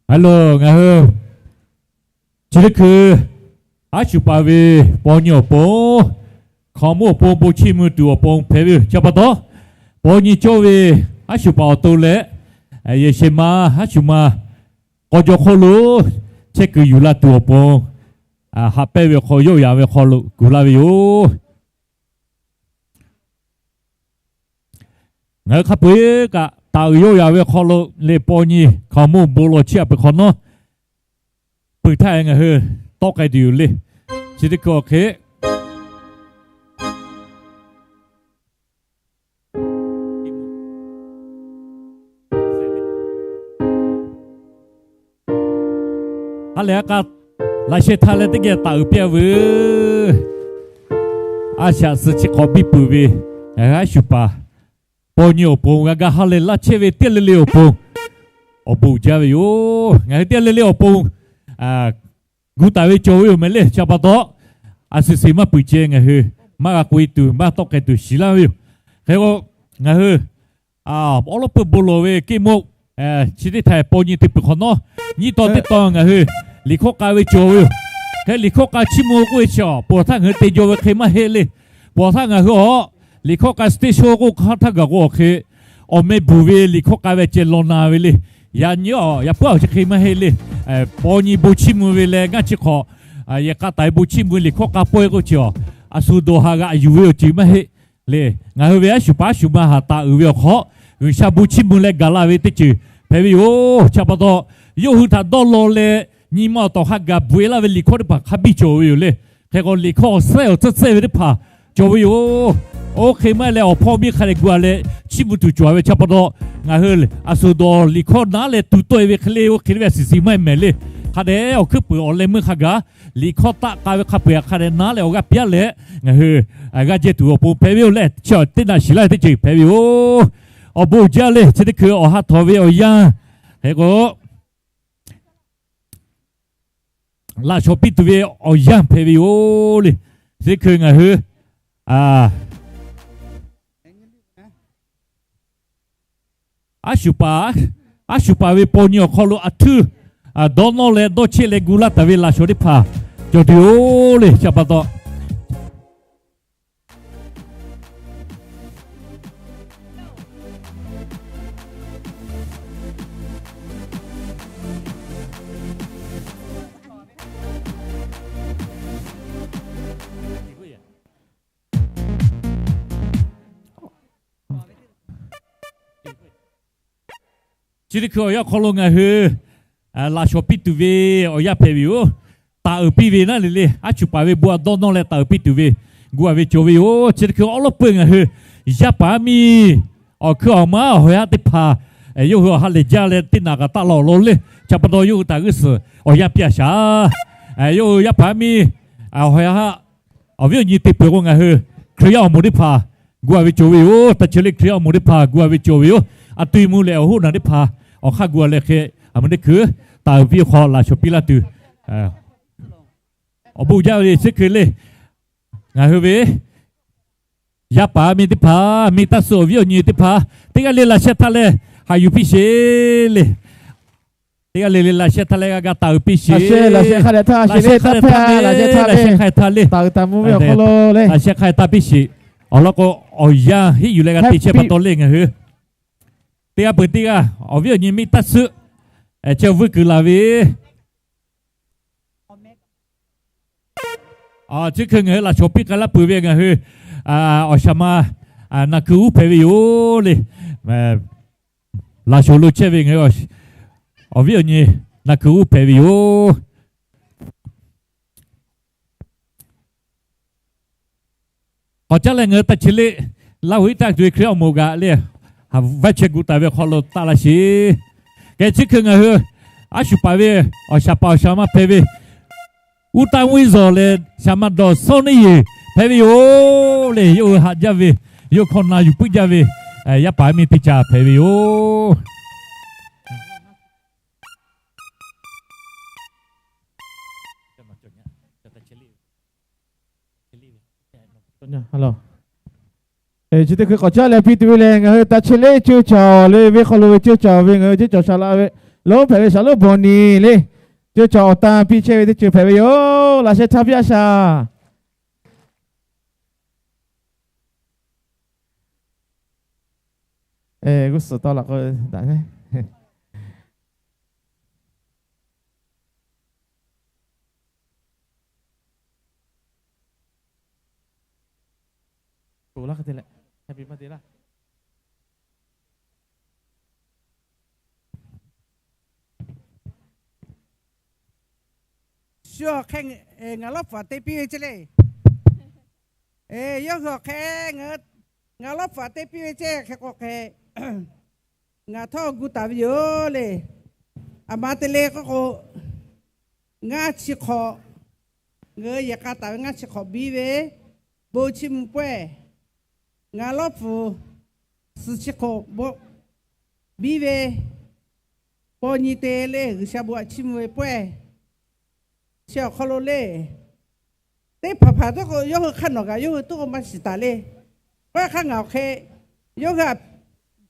Aˬ loˬ, ngaˬ hui chi teˇ hkui aˉ shuˍ paˍ ve paw nyi awˬ pon, hkaoˍmonˇ awˬ pon bon chiˇ mvuh tuˬ awˬ pon hpehꞈ ve yoˬ. Chi pa taw, paw nyi cawˇ ve aˉ shuˍ paˍ awˬ to leh yehˬ shehˍ ma aˉ shuˍ ma k'aw jaw hk'oˆ lo chehˇ kuiˬ yuˬ la tuˬ awˬ pon, haꞈ pehnˇ ve awˬ hk'aw, yawˆ yan ve awˬ hk'aw lo kuˬ laˇ ve yoˬ. Ngaˬ hui hk'a peu-eˬ kaꞈ taˍ uiˍ yawˆ yan ve awˬ hk'aw lo leh paw nyi hkaoˍmonˇ bon lawˬ chiˇ aꞈ peuˬ hk'awꞈ nawˉ, peuˬ htaˇ ngaˬ hui tawˆ k'ai tuˬ yoˬ le. Chi teˇ hkui awˬ hk'e ha lehˬ a k'a laꞈ sheh htaˇ leh teˇ geh taˍ uiˍ piˇ-a veuˬ. A shaꞈ suh chi hk'awꞈ biˇ peuˬ ve ngaˬ hui aˉ shuˍ paˍ paw nyi awˬ pon g'a ga ha lehˬ laˇ chehˇ ve teˇ le le awˬ pon awˬ bon uiˍ jaˇ ve yoˬ. Ngaˬ hui teˇ le le awˬ pon gu taˍ ve cawˬ ve yoˬ mehˍ le. Chi pa taw, a suhˍ suhˍ maˇ peuˬ ceh ngaˬ hui maˇ g'a k'oꞈ-e tuˬ, maˇ tawˆ k'ai tuˬ shiˍ laˇ ve yoˬ. Hk'e k'o, ngaˬ hui awˉ lawˉ peuˇ bon lawˬ ve keˇ moˆ chi teˇ htaiˍ paw nyi te peuˬ hk'awꞈ nawˉ, nyiˇ taw teˇ taw ngaˬ hui liꞈ hkawˇ k'a ve cawˬ ve yoˬ. Hk'e liꞈ hkawˇ k'a chiˇ mvuh k'oˆ ve chi awˬ pon htaˇ ngaˬ hui te jaw ve hk'e maˇ heˆ le. Pon htaˇ ngaˬ hui awˬ liꞈ hkawˇ k'a stage show k'oˆ hk'aˇ htaˇ gaˬ k'o awˬ hk'e, awˬ meh bvuhˬ ve liꞈ hkawˇ k'a ve ceh law na ve le. Yaꞈ nyi a yaꞈ puiˉ awˬ chi hk'e maˇ heˆ le. Paw nyi bon chiˇ mvuh ve leh ngaˇ chi hk'awꞈ yehˬ k'a taˍ ve bon chiˇ mvuh liꞈ hkawˇ k'a pawehˇ k'oˆ chi awˬ, a shu dawˬ ha g'aꞈ yuˬ ve awˬ ceuˬ maˇ heˆ le. Ngaˬ hui ve aˉ shuˍ paˍ aˉ shuˍ ma haꞈ taˍ uiˍ ve awˬ hk'aw, G'uiˬsha bon chiˇ mvuh leh gaˬ la ve teˇ ceuˬ hpehꞈ ve yoˬ. Chi pa taw, yawˇ hui htaꞈ dawˇ law leh nyi ma awˬ tawˍ hk'a gaˬ bvuhꞈ-e laˇ ve liꞈ hkawˇ teˇ hpaˍ hk'a biˇ cawˬ ve yoˬ le. Hk'e k'o liꞈ hkawˇ awˬ sehˉ awˬ tcuhˇ tcuhˇ ve teˇ hpaˍ cawˬ ve yoˬ. Oˇ hk'e maˇ heˆ leh awˬ hpawˇ miˇ hk'a dehꞈ gu-a leh chiˇ mvuh tuˬ cawˬ ve chi pa taw, ngaˬ hui a shu dawˬ liꞈ hkawˇ naˉ leh tuˬ tawˆ-e ve hk'e le, oˇ hk'e le ve a shiˍ shiˍ maˇ heˆ mehˍ le. Hk'a dehꞈ awˬ hkuiˉ peuˍ awˬ leh meuˇ hk'a gaˬ liꞈ hkawˇ taˆ k'a ve hk'a peu-eˬ hk'a dehꞈ naˉ leh awˬ g'aˇ piˇ-a leh ngaˬ hui g'aˇ jehˇ tuˬ awˬ pon hpehꞈ ve yoˬ leh, chi teˇ naꞈ shiˍ laˇ ve teˇ ceuˬ hpehꞈ ve yoˬ. Awˬ bon uiˍ jaˇ le. Chi teˇ hkui awˬ ha htawꞈ ve awˬ yanˇ hk'e k'o, laꞈ shawˍ piˇ tuˬ ve awˬ yanˇ hpehꞈ ve yoˬ le. Chi teˇ hkui ngaˬ hui aˉ shuˍ paˍ, aˉ shuˍ paˍ ve paw nyi awˬ hk'aw lo a htuˇ dawˇ nawˇ leh dawˇ cheˆ leh gu laˇ taˍ ve laꞈ shawˍ teˇ hpaˍ cawˬ tuˬ yoˬ le. Chi pa taw, chi teˇ hkui awˬ yanˇ hk'aw lo ngaˬ hui laꞈ shawˍ piˇ tuˬ ve awˬ yanˇ hpehꞈ ve yoˬ. Taˍ uiˍ piˇ ve naˉ le le, aˉ shuˍ paˍ ve bon a dawˇ nawˇ leh taˍ uiˍ piˇ tuˬ ve gu-a ve cawˬ ve yoˬ. Chi teˇ hkui awˉ lawˉ peuˇ ngaˬ hui yaˇ paˍ yaˇ miˇ awˬ hkui awˬ maˉ awˬ ha teˇ hpaˍ yawˇ hui awˬ ha lehˬ jaˇ leh teˇ naꞈ kaꞈ taˆ la awˬ lawn le. Chi pa taw yawˇ hui htaꞈ g'uˇ suhˍ awˬ yanˇ piˇ-a shaˍ. Yawˇ hui yaˇ paˍ yaˇ miˇ awˬ ha awˬ viˉ awˬ nyi te peuˬ k'o ngaˬ hui Hkriꞈ yaˇ awˬ moˍ teˇ hpaˍ gu-a ve cawˬ ve yoˬ. Teˇ chi le Hkriꞈ yaˇ awˬ moˍ teˇ hpaˍ gu-a ve cawˬ ve yoˬ. A tu-e mvuh leh awˬ hoˆ naˬ teˇ hpaˍ awˬ hk'aˇ gu-a leh hk'e, a mvuh teˇ hkui taˍ uiˍ piˇ hk'aw laꞈ shawˍ piˇ laˇ tuˬ awˬ bon jaˇ ve chi hkui le. Ngaˬ hui ve yaˇ paˍ yaˇ miˇ teˇ hpaˍ, miˇ taˇ suh awˬ viˉ awˬ nyi teˇ hpaˍ, teˇ g'aˇ le laꞈ sheh htaˇ leh haꞈ yuˬ piˇ sheˍ le. Teˇ g'aˇ le le laꞈ sheh htaˇ leh g'a ga taꞈ uiˍ piˇ sheˍ. Laꞈ sheh hk'a dehꞈ htaˇ, laꞈ sheh hk'a dehꞈ htaˇ piˇ sheˍ. Awˬ lawn k'o, awˬ yanˇ henˇ yuˬ leh g'a te chehˇ pa taw le. Laꞈ sheh hk'a dehꞈ htaˇ piˇ sheˍ. Awˬ lawn k'o, awˬ yanˇ henˇ yuˬ leh g'a te chehˇ pa taw le ngaˬ hui. Teˇ g'aˇ peuˬ teˇ g'aˇ awˬ viˉ awˬ nyi miˇ taˇ suhˆ, chi awˬ vuiˇ kuiˬ laˬ ve chi hk'e ngaˬ hui laꞈ shawnˍ piˇ k'ai laˇ peuˬ ve ngaˬ hui awˬ shaˍ ma naˬ kuiˬ uˉ hpehꞈ ve yoˬ le. Laꞈ shawnˍ lo chehˇ ve ngaˬ hui awˬ viˉ awˬ nyi naˬ kuiˬ uˉ hpehꞈ ve yoˬ. K'awꞈ caˉ leh ngaˬ hui taˇ chi le, Laˇ huˍ iˉ taˆ tuˬ ve Hkriꞈ awˬ moˍ g'aꞈ le, vaˇ chehˇ gu taˍ ve awˬ hk'aw lo taˆ laˇ sheˍ. Kehˬ chi hk'e ngaˬ hui aˉ shuˍ paˍ ve awˬ shaˍ paˍ awˬ shaˍ ma hpehꞈ ve, uˉ taˇ mvuhˇ iˉ zawˬ leh shaˍ ma dawˬ sawˉ neˉ yeˬ hpehꞈ ve yoˬ le. Yawˇ hui haꞈ jaˇ ve, yawˇ hkawˇ na yuˬ puiˉ jaˇ ve yaˇ paˍ miˇ teˇ caˇ hpehꞈ ve yoˬ. Chi teˇ hkui k'awꞈ caˉ leh piˇ tuˬ ve lehˬ, ngaˬ hui taˇ chi le coˇ caˬ le, venˇ hk'aw lo ve coˇ caˬ ve ngaˬ hui coˇ caˬ shaˍ laꞈ ve lonˉ hpehꞈ ve shaˍ lonˉ Bawˬ Niˬ le, coˇ caˬ awˬ tan piˇ chehˇ ve teˇ ceuˬ hpehꞈ ve yoˬ. Laꞈ sheh htaˇ piˇ a shaˍ. G'uˇ suhˍ tawˇ laꞈ k'o daꞈ Shu awˬ hk'e ngaˬ lawˉ pfuhˍ te piˇ ve ceˇ le. Yawˇ hui awˬ hk'e ngaˬ lawˉ pfuhˍ te piˇ ve ceˇ hk'e k'o hk'e, ngaˬ htawˇ gu taˍ ve yoˬ le. Aˬ ma te le k'oˆ k'o, ngaˇ chi hk'awꞈ, ngaˬ hui yehˬ k'a taˍ ve ngaˇ chi hk'awꞈ biˇ ve, bon chiˇ mvuh pawehˇ, ngaˬ lawˉ pfuhˍ suhˍ chi hk'awꞈ biˇ ve, paw nyi te le G'uiˬsha bon aꞈ chiˇ mvuh ve pawehˇ, chi awˬ hk'aw lo le. Teˇ hpaˍ hpaˍ tuˬ k'o yawˇ hui hk'aˇ nawˬ kaꞈ yawˇ hui tuˬ k'o maˇ shiˍ taˍ le. K'oˆ hk'aˇ ngaˬ awˬ hk'e, yawˇ hui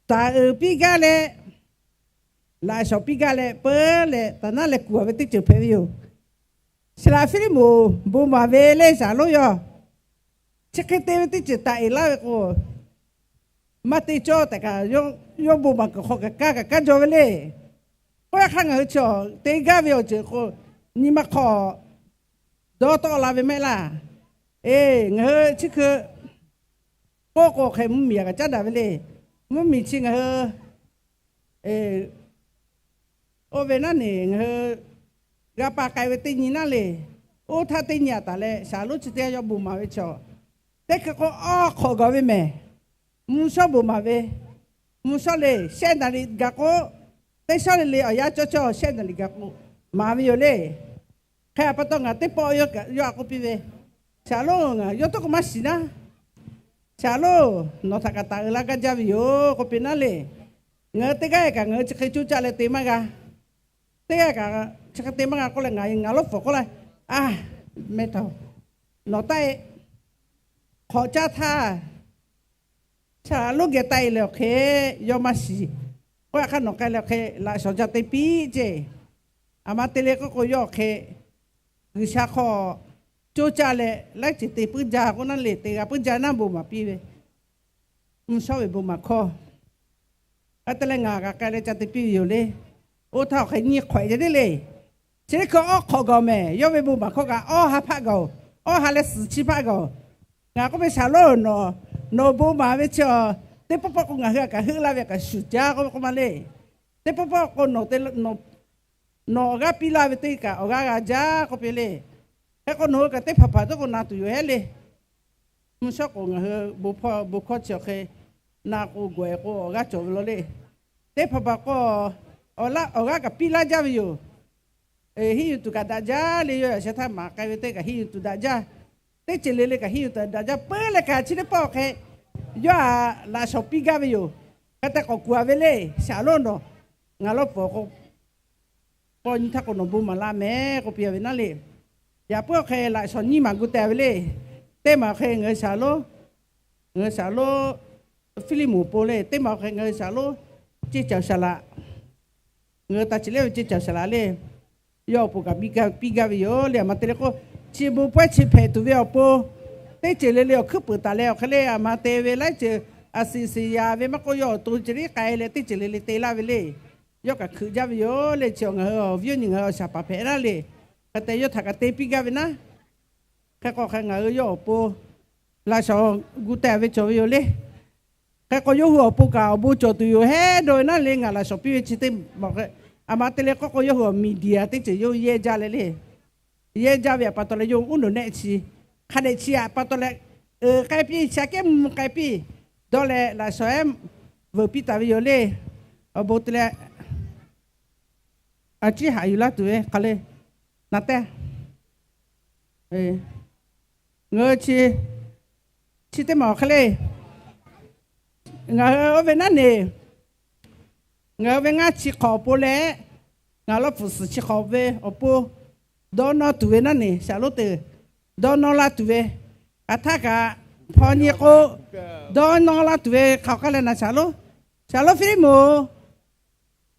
taˍ uiˍ piˇ gaˇ leh, laꞈ shawnˍ piˇ gaˇ leh peuˬ leh taˍ naˉ leh kuˬ a ve teˇ ceuˬ hpehꞈ ve yoˬ. Saˍ laꞈ Hpiˇliˇmonˍ bon maˍ ve le shaˍ lonˉ yawˇ chi hk'e te ve teˇ ceuˬ taˍ eˍ laˇ ve k'o, maˇ te cawˇ tehꞈ kaꞈ, yawˇ bon maˍ kuiˬ hk'aw kaꞈ kaˇ kaꞈ kaˇ jaw ve le. K'oˆ hk'aˇ ngaˬ hui chi te gaˇ ve awˬ ceuˬ k'o, nyi ma hk'aw dawˇ tawˆ la ve maˇ laˇ. Eˬ, ngaˬ hui chi hkui k'oˆ k'o hk'e mvuhˇmiˬ a kaꞈ caˉ daꞈ ve le. Mvuhˇmiˬ chi ngaˬ hui oˇ ve naˉ neˬ ngaˬ hui g'a pa k'ai ve teˇ nyi naˉ le. Oˇ htaˇ teˇ nyi a taˍ leh shaˍ lonˉ chi teˇ g'aˇ yawˇ bon maˍ ve chaw, teˇ hkui k'o awˬ hk'awꞈ gaˬ ve mehˬ. Mvuhˇ shawˉ bon maˍ ve, mvuhˇ shawˉ le shehˆ naˍ riˍ gaˬ k'o, teˇ shawˉ le le awˬ yanˇ cawˇ cawˇ shehˆ naˍ riˍ gaˬ k'o maˍ ve yoˬ le. Hk'e a pa taw ngaˬ teˇ pawˆ yawˇ a k'oˆ piˇ ve, Shaˍ lonˉ, ngaˬ yawˇ tuˬ k'o maˇ shiˍ naˉ, Shaˍ lonˉ, nawˬ htaꞈ kaꞈ taˍ uiˍ la gaˇ jaˇ ve yoˬ k'oˆ piˇ naˉ le. Ngaˬ hui teˇ g'aˇ kaꞈ ngaˬ hui chi hk'e coˇ caˆ leh te maˇ g'a. Teˇ g'aˇ kaꞈ chi hk'e te maˇ g'a k'oˆ leh ngaˬ ngaˬ lawˉ pfuhˍ k'oˆ la, a, meh htaꞈ nawˬ taˆ e hk'awꞈ caˇ htaˇ, Shaˍ lonˉ geh taˆ e leh awˬ hk'e yawˇ maˇ shiˍ. K'oˆ a hk'aˇ nawˬ k'ai leh awˬ hk'e laꞈ shawnˍ ca te piˇ ceˇ. Aˬ ma te le k'oˆ k'o yawˇ awˬ hk'e G'uiˬsha hk'aw coˇ caˇ leh laiˉ ceuˬ te puiˉ jaˇ k'oˆ naˉ le, te g'a puiˉ jaˇ naˉ bon maˍ piˇ ve, mvuhˇ shawˉ ve bon maˍ hkawˇ. Hk'e te leh ngaˬ kaꞈ k'ai leh ca te piˇ ve yoˬ le. Oˇ htaˇ awˬ hk'e nyi hk'awꞈ e jaˇ teˇ le. Chi teˇ hkui awˬ hk'awꞈ gaˬ mehˬ, yawˇ ve bon maˍ hkawˇ kaꞈ awˬ ha hpaˆ gaˬ-oˬ, awˬ ha leh suhˍ chi hpaˆ gaˬ-oˬ. Ngaˬ k'oˆ ve Shaˍ lonˉ, nawˬ bon maˍ ve chi a, teˇ pawˆ pawˆ k'o ngaˬ hui a kaꞈ heuˆ laˇ ve a kaꞈ shuˍ jaˇ k'oˆ ve k'oˆ ma le. Teˇ pawˆ pawˆ k'o nawˬ awˬ g'aˇ piˇ laˇ ve teˇ kaꞈ awˬ g'aˇ g'a jaˇ k'oˆ piˇ le. Hk'e k'o nawˬ hui kaꞈ teˇ hpaˍ hpaˍ tuˬ k'o na tuˬ yoˬ hehˉ le. Mvuhˇ shawˉ k'o ngaˬ hui bon hkawˇ chi awˬ hk'e na k'o gawˬ e k'o awˬ g'aˇ cawˬ ve law le. Teˇ hpaˍ hpaˍ k'o awˬ g'aˇ kaꞈ piˇ laˇ jaˇ ve yoˬ. Henˇ yuˬ tuˬ kaꞈ daꞈ jaˇ le, yawˇ yaꞈ sheh htaˇ maˍ k'ai ve teˇ kaꞈ henˇ yuˬ tuˬ daꞈ jaˇ. Teˇ ceuˬ le le kaꞈ henˇ yuˬ tuˬ daꞈ jaˇ peuˬ leh kaꞈ chi teˇ pawˆ awˬ hk'e yawˇ a laꞈ shawnˍ piˇ gaˇ ve yoˬ. Hk'e te k'awꞈ kuˬ a ve le, Shaˍ lonˉ nawˬ ngaˬ lawˉ pfuhˍ k'o paw nyi htaˇ k'o nawˬ bon maˍ la mehˬ k'oˆ piˇ a ve naˉ le. Yaꞈ puiˉ awˬ hk'e laꞈ shawnˍ nyiˇ maˬ gu teh ve le. Teˇ maˬ awˬ hk'e ngaˬ hui Shaˍ lonˉ, ngaˬ hui Shaˍ lonˉ Hpiˇliˇmonˍ po le. Teˇ maˬ awˬ hk'e ngaˬ hui Shaˍ lonˉ ceˇ cawˬ shaˍ laꞈ Ngaˬ hui taˇ ceˬ leh ve ceˇ caˬ saˍ laꞈ le, yawˇ awˬ pon kaꞈ piˇ gaˇ ve yoˬ le. A ma te leh k'o, chi bon pawehˇ chi hpehꞈ tuˬ ve awˬ pon, teˇ ceuˬ le le awˬ hkuiˉ peuˍ taˍ leh awˬ hk'e le, a ma te ve laiˉ ceuˬ a siˍ siˍ yaˍ ve maˇ k'oˆ, yawˇ awˬ to ceh tiˉ k'ai leh teˇ ceuˬ le le te laˇ ve le. Yawˇ kaꞈ hkeuꞈ jaˇ ve yoˬ le. Chi ngaˬ hui awˬ viˉ awˬ nyi ngaˬ hui awˬ shaˍ paˍ hpehꞈ laˇ le. Hk'e te yawˇ htaꞈ kaꞈ te piˇ gaˇ ve naˉ. Hk'e k'o hk'e ngaˬ hui yawˇ awˬ pon laꞈ shawnˍ gu teh ve cawˬ ve yoˬ le. Hk'e k'o yawˇ hui awˬ pon kaꞈ awˬ bon cawˬ tuˬ yoˬ hehˉ dawˇ ve naˉ le. Ngaˬ laꞈ shawnˍ piˇ ve chi teˇ maˬ hk'e, a ma te leh k'oˆ k'o, yawˇ hui awˬ media teˇ ceuˬ yawˇ yehˇ jaˇ leh le. Yehˇ jaˇ ve aꞈ pa taw leh yawˇ uˉ nawˬ nehˆ chi, hk'a dehꞈ chi aꞈ pa taw leh, k'ai piˇ chi aꞈ kehˉ mvuh k'ai piˇ dawˇ leh laꞈ shawnˍ ehˉ veuꞈ piˇ taˍ ve yoˬ le. Awˬ bon te leh, a ciˉ haꞈ yuˬ laˇ tuˬ ve hk'aˬ le, naˍ tehˇ, ngaˬ hui chi, chi teˇ maˬ awˬ hk'e le. Ngaˬ hui oˇ ve naˉ ne, ngaˬ hui ve ngaˇ chi hk'awꞈ awˬ pon leh, ngaˬ lawˇ hpfuhˍ suhˍ chi hk'awꞈ ve awˬ pon dawˇ nawˇ tuˬ ve naˉ ne, shaˍ lonˉ te dawˇ nawˇ laˇ tuˬ ve, a htaˇ kaꞈ hpaw nyi k'o, dawˇ nawˇ laˇ tuˬ ve hk'aˬ k'ai leh naˍ shaˍ lonˉ, shaˍ lonˉ Hpiˇliˇmeˍ-oˬ,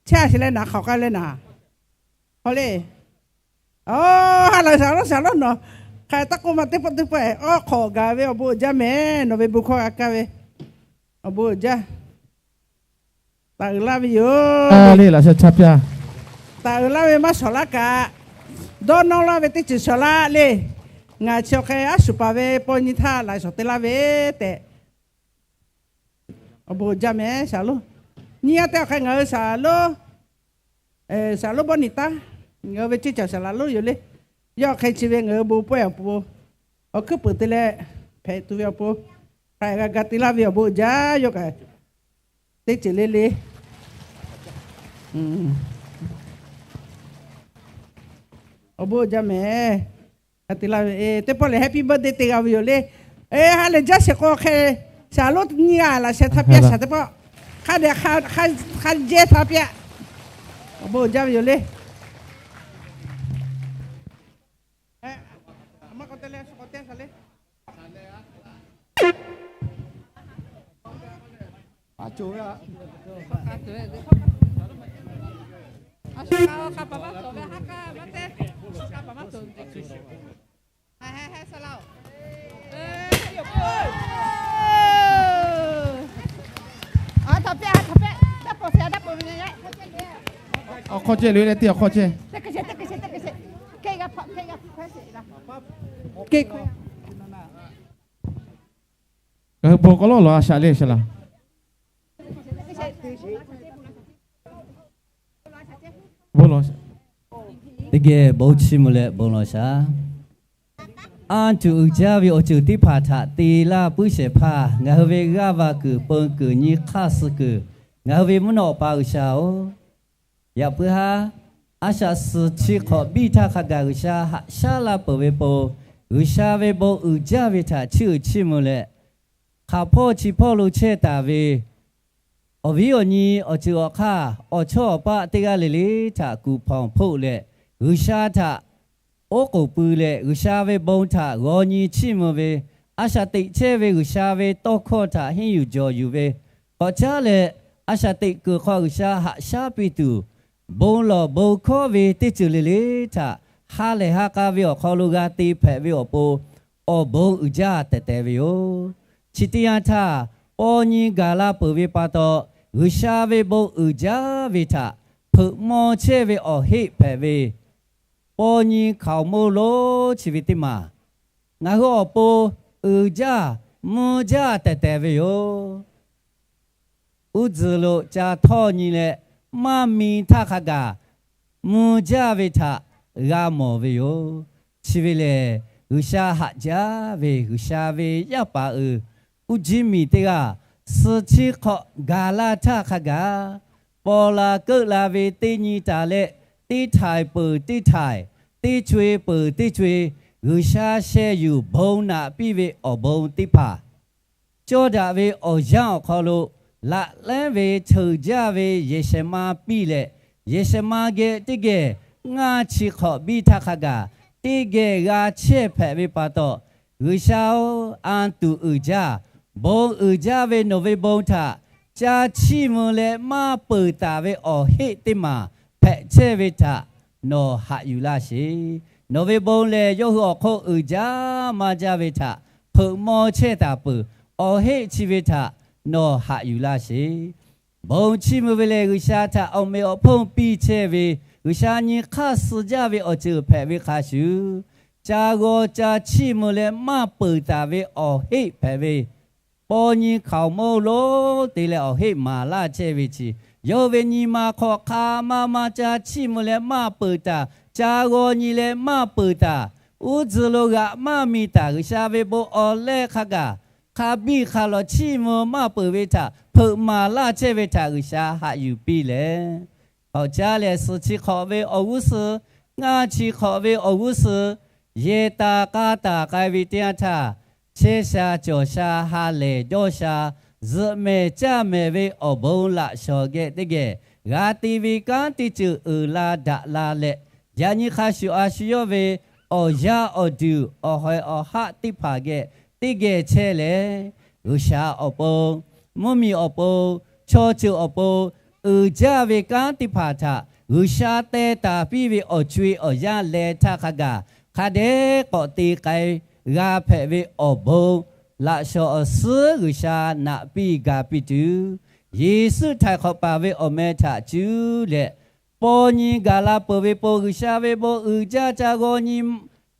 chehˇ a sheˍ leh naˍ hk'aˬ k'ai leh naˍ, hawˉ le. Aˬ, ha lehˬ shaˍ lonˉ, shaˍ lonˉ nawˬ hk'aˬ taˇ k'oˆ ma teˇ pawˆ teˇ pawˆ-eˬ, awˉ hk'awꞈ gaˬ ve awˬ bon uiˍ jaˇ mehˍ. Nawˬ ve bon hkawˇ g'a kaˇ ve awˬ bon uiˍ jaˇ. Taˍ uiˍ laˇ ve yoˬ le, laꞈ shawnˍ cha pyaˇ. Taˍ uiˍ laˇ ve maˇ shawˍ laˇ kaꞈ, dawˇ nawˇ laˇ ve teˇ ceuˬ shawˍ laˇ le. Ngaˬ chi awˬ hk'e aˉ shuˍ paˍ ve paw nyi htaˇ laꞈ shawnˍ te laˇ ve tehꞈ, awˬ bon uiˍ jaˇ mehˍ shaˍ lonˉ. Nyiˇ g'aˇ teˇ awˬ hk'e ngaˬ hui shaˍ lonˉ, shaˍ lonˉ Bawˇ Niˍ taˉ, ngaˬ hui ve ceˇ caˬ saˍ laꞈ lonˉ yoˬ le. Yawˇ hk'e chi ve ngaˬ hui bon pawehˇ awˬ pon, awˬ hkuiˉ peuˍ te leh hpehꞈ tuˬ ve awˬ pon, hk'a g'a ga te laˇ ve awˬ bon uiˍ jaˇ. Yawˇ kaꞈ teˇ ceuˬ le le awˬ bon uiˍ jaˇ mehˍ. Teˇ pawˆ lehˬ happy birthday te g'a ve yoˬ le. Ha lehˬ jaˇ sheˍ k'o hk'e, shaˍ lonˉ nyiˇ g'aˇ laꞈ sheh htaˇ pyaˇ shaˍ teˇ pawˆ, hk'a dehꞈ hk'a jehˇ htaˇ pyaˇ, awˬ bon uiˍ jaˇ ve yoˬ le. Awˬ hk'aw ceh loꞈ e leh teˇ awˬ hk'aw ceh. Ngaˬ hui bon k'aw lawˉ lawˬ a shaꞈ le shaˍ laꞈ. Bon lawˬ. Teˇ geh bon chiˇ mvuh leh bon lawˬ shaˍ. Anˇ tuˬ uiˍ jaˇ ve awˬ ceuˬ teˇ hpaˍ htaꞈ te laˇ puiˉ shehˍ hpaˇ ngaˬ hui ve g'aˇ va kuiˬ peu kuiˬ nyi hk'aˇ suh kuiˬ, ngaˬ hui ve mvuhˇ naw awˬ pa G'uiˬsha-oˬ, yaꞈ puiˉ haˉ a shaꞈ suhˍ chi hk'awꞈ biˇ htaˇ hk'a gaˬ G'uiˬsha haꞈ shaˉ la peuˬ ve pon, G'uiˬsha ve bon uiˍ jaˇ ve htaꞈ chiˇ uiˍ chiˇ mvuh leh, hk'aˬ hpawˇ chi hpawˇ lo chehˇ taˍ ve awˬ viˉ awˬ nyi awˬ ceuˬ awˬ hk'aˇ awˬ chawˇ awˬ paˆ teˇ g'aˇ le le htaꞈ kuˬ hpawnˬ hpoˆ leh, G'uiˬsha htaꞈ oˉ k'oˍ pui leh G'uiˬsha ve bon htaꞈ g'aw nyi chiˇ mvuh ve, a shaꞈ teꞈ chehˇ ve G'uiˬsha ve tawˇ hkawˇ htaꞈ henˇ yuˬ jawˬ yuˬ ve, k'awꞈ caˉ leh a shaꞈ teꞈ kuiˬ hk'aw G'uiˬsha haꞈ shaˉ piˇ tuˬ, bon lawˬ bon hkawˉ ve teˇ ceuˬ le le htaꞈ ha lehˬ ha k'a ve awˬ hk'aw lo g'a te hpehꞈ ve awˬ pon, awˬ bon uiˍ jaˇ tehˬ tehˬ ve yoˬ. Chi teˇ yanˇ htaˇ, paw nyi gaˬ la peuˬ ve pa taw, G'uiˬsha ve bon uiˍ jaˇ ve htaꞈ hpeuꞈ maw chehˇ ve awˬ heˆ hpehꞈ ve, paw nyi hkaoˍmonˇ lonˉ chi ve teˇ maˬ ngaˬ hui awˬ pon uiˍ jaˇ mvuh jaˇ tehˬ tehˬ ve yoˬ. Uˉ tzuhˬ lo ca htawˇ nyi leh, maˇ mi htaˇ hk'a gaˬ mvuh jaˇ ve htaꞈ g'a mawˬ ve yoˬ. Chi ve lehˬ, G'uiˬsha haꞈ jaˇ ve G'uiˬsha ve yaˇ paˍ uiˍ uˇ jiˇ miˬ teˇ g'aˇ, suhˍ chi hk'awꞈ gaˬ la htaˇ hk'a gaˬ, paw la keuˆ la ve teˇ nyi taˍ leh, teˇ htaiˍ peuˬ teˇ htaiˍ, teˇ co-e peuˬ teˇ co-e, G'uiˬsha sheh yuˬ bon naꞈ piˇ ve awˬ bon teˇ hpaˍ, cawˇ daꞈ ve awˬ yanˇ awˬ hk'aw lo laꞈ lehˉ ve ceuˬ jaˇ ve yehˬ shehˍ ma piˇ leh, yehˬ shehˍ ma geh teˇ geh ngaˇ chi hk'awꞈ biˇ htaˇ hk'a gaˬ teˇ geh g'a chehˇ hpehꞈ ve pa taw, G'uiˬsha-oˬ, anˇ tuˬ uiˍ jaˇ, bon uiˍ jaˇ ve nawˬ ve bon htaꞈ caˇ chiˇ mvuh leh maˇ peuˬ taˍ ve awˬ heˆ teˇ maˬ hpehꞈ chehˇ ve htaꞈ nawˬ haꞈ yuˬ laˇ sheˍ. Nawˬ ve bon lehˬ, yawˇ hui awˬ hk'oˆ uiˍ jaˇ maˇ jaˇ ve htaꞈ hpeuꞈ maw chehˇ taˍ peuˬ. Awˬ heˆ chi ve htaꞈ nawˬ haꞈ yuˬ laˇ sheˍ. Bon chiˇ mvuh ve lehˬ, G'uiˬsha htaꞈ awˬ meꞈ awˬ hponˇ piˇ chehˇ ve, G'uiˬsha nyi hk'aˇ suh jaˇ ve awˬ ceuˬ hpehꞈ ve hk'a shuˍ, ca g'aw ca chiˇ mvuh leh maˇ peuˬ taˍ ve awˬ heˆ hpehꞈ ve paw nyi hkaoˍmonˇ lonˉ te leh awˬ heˆ maˍ laˇ chehˇ ve chi, yawˇ ve nyi ma hk'aw hk'a ma ma ca chiˇ mvuh leh maˇ peuˬ taˍ, ca g'aw nyi leh maˇ peuˬ taˍ, uˉ tzuhˬ lo g'aꞈ maˇ mi taˍ, G'uiˬsha ve bon awˬ leh hk'a gaˬ hk'a biˇ hk'a lawˬ chiˇ mvuh maˇ peuˬ ve htaꞈ hpeuꞈ maˍ laˇ chehˇ ve htaꞈ G'uiˬsha haꞈ yuˬ piˇ lehˬ, k'awꞈ caˉ lehˬ, suhˍ chi hk'awꞈ ve awˬ g'uˇ suhˍ, ngaˇ chi hk'awꞈ ve awˬ g'uˇ suhˍ, yehˬ taˍ k'a taˍ k'ai ve teˇ yanˇ htaˇ, chehˇ sha cawˬ sha ha lehˬ dawˇ sha, zuhꞈ mehˍ caˇ mehˍ ve awˬ bon laꞈ shawnˍ geh teˇ geh g'a te ve kanˉ teˇ ceuˬ uiˍ la daꞈ la leh, yaꞈ nyi hk'a shuˍ a shu yawˇ ve awˬ yaˇ awˬ duˬ awˬ hawehˍ awˬ haˆ teˇ hpaˍ geh teˇ geh chehˇ leh, G'uiˬsha awˬ pon, mvuhˇmiˬ awˬ pon, chaw ceuˬ awˬ pon, uiˍ jaˇ ve kanˉ teˇ hpaˍ htaꞈ G'uiˬsha teh taˍ piˇ ve awˬ co-e awˬ yanˇ leh htaˇ hk'a gaˬ hk'a dehꞈ k'awꞈ te k'ai g'a hpehꞈ ve awˬ bon, laꞈ shawnˍ awˬ suhˉ G'uiˬsha naꞈ piˇ ga piˇ tuˬ, Yeˍsuˆ htaiˍ hk'awꞈ paˍ ve awˬ meh htaꞈ cuˇ leh, paw nyi gaˬ la peuˬ ve pon G'uiˬsha ve bon uiˍ jaˇ ca g'aw nyi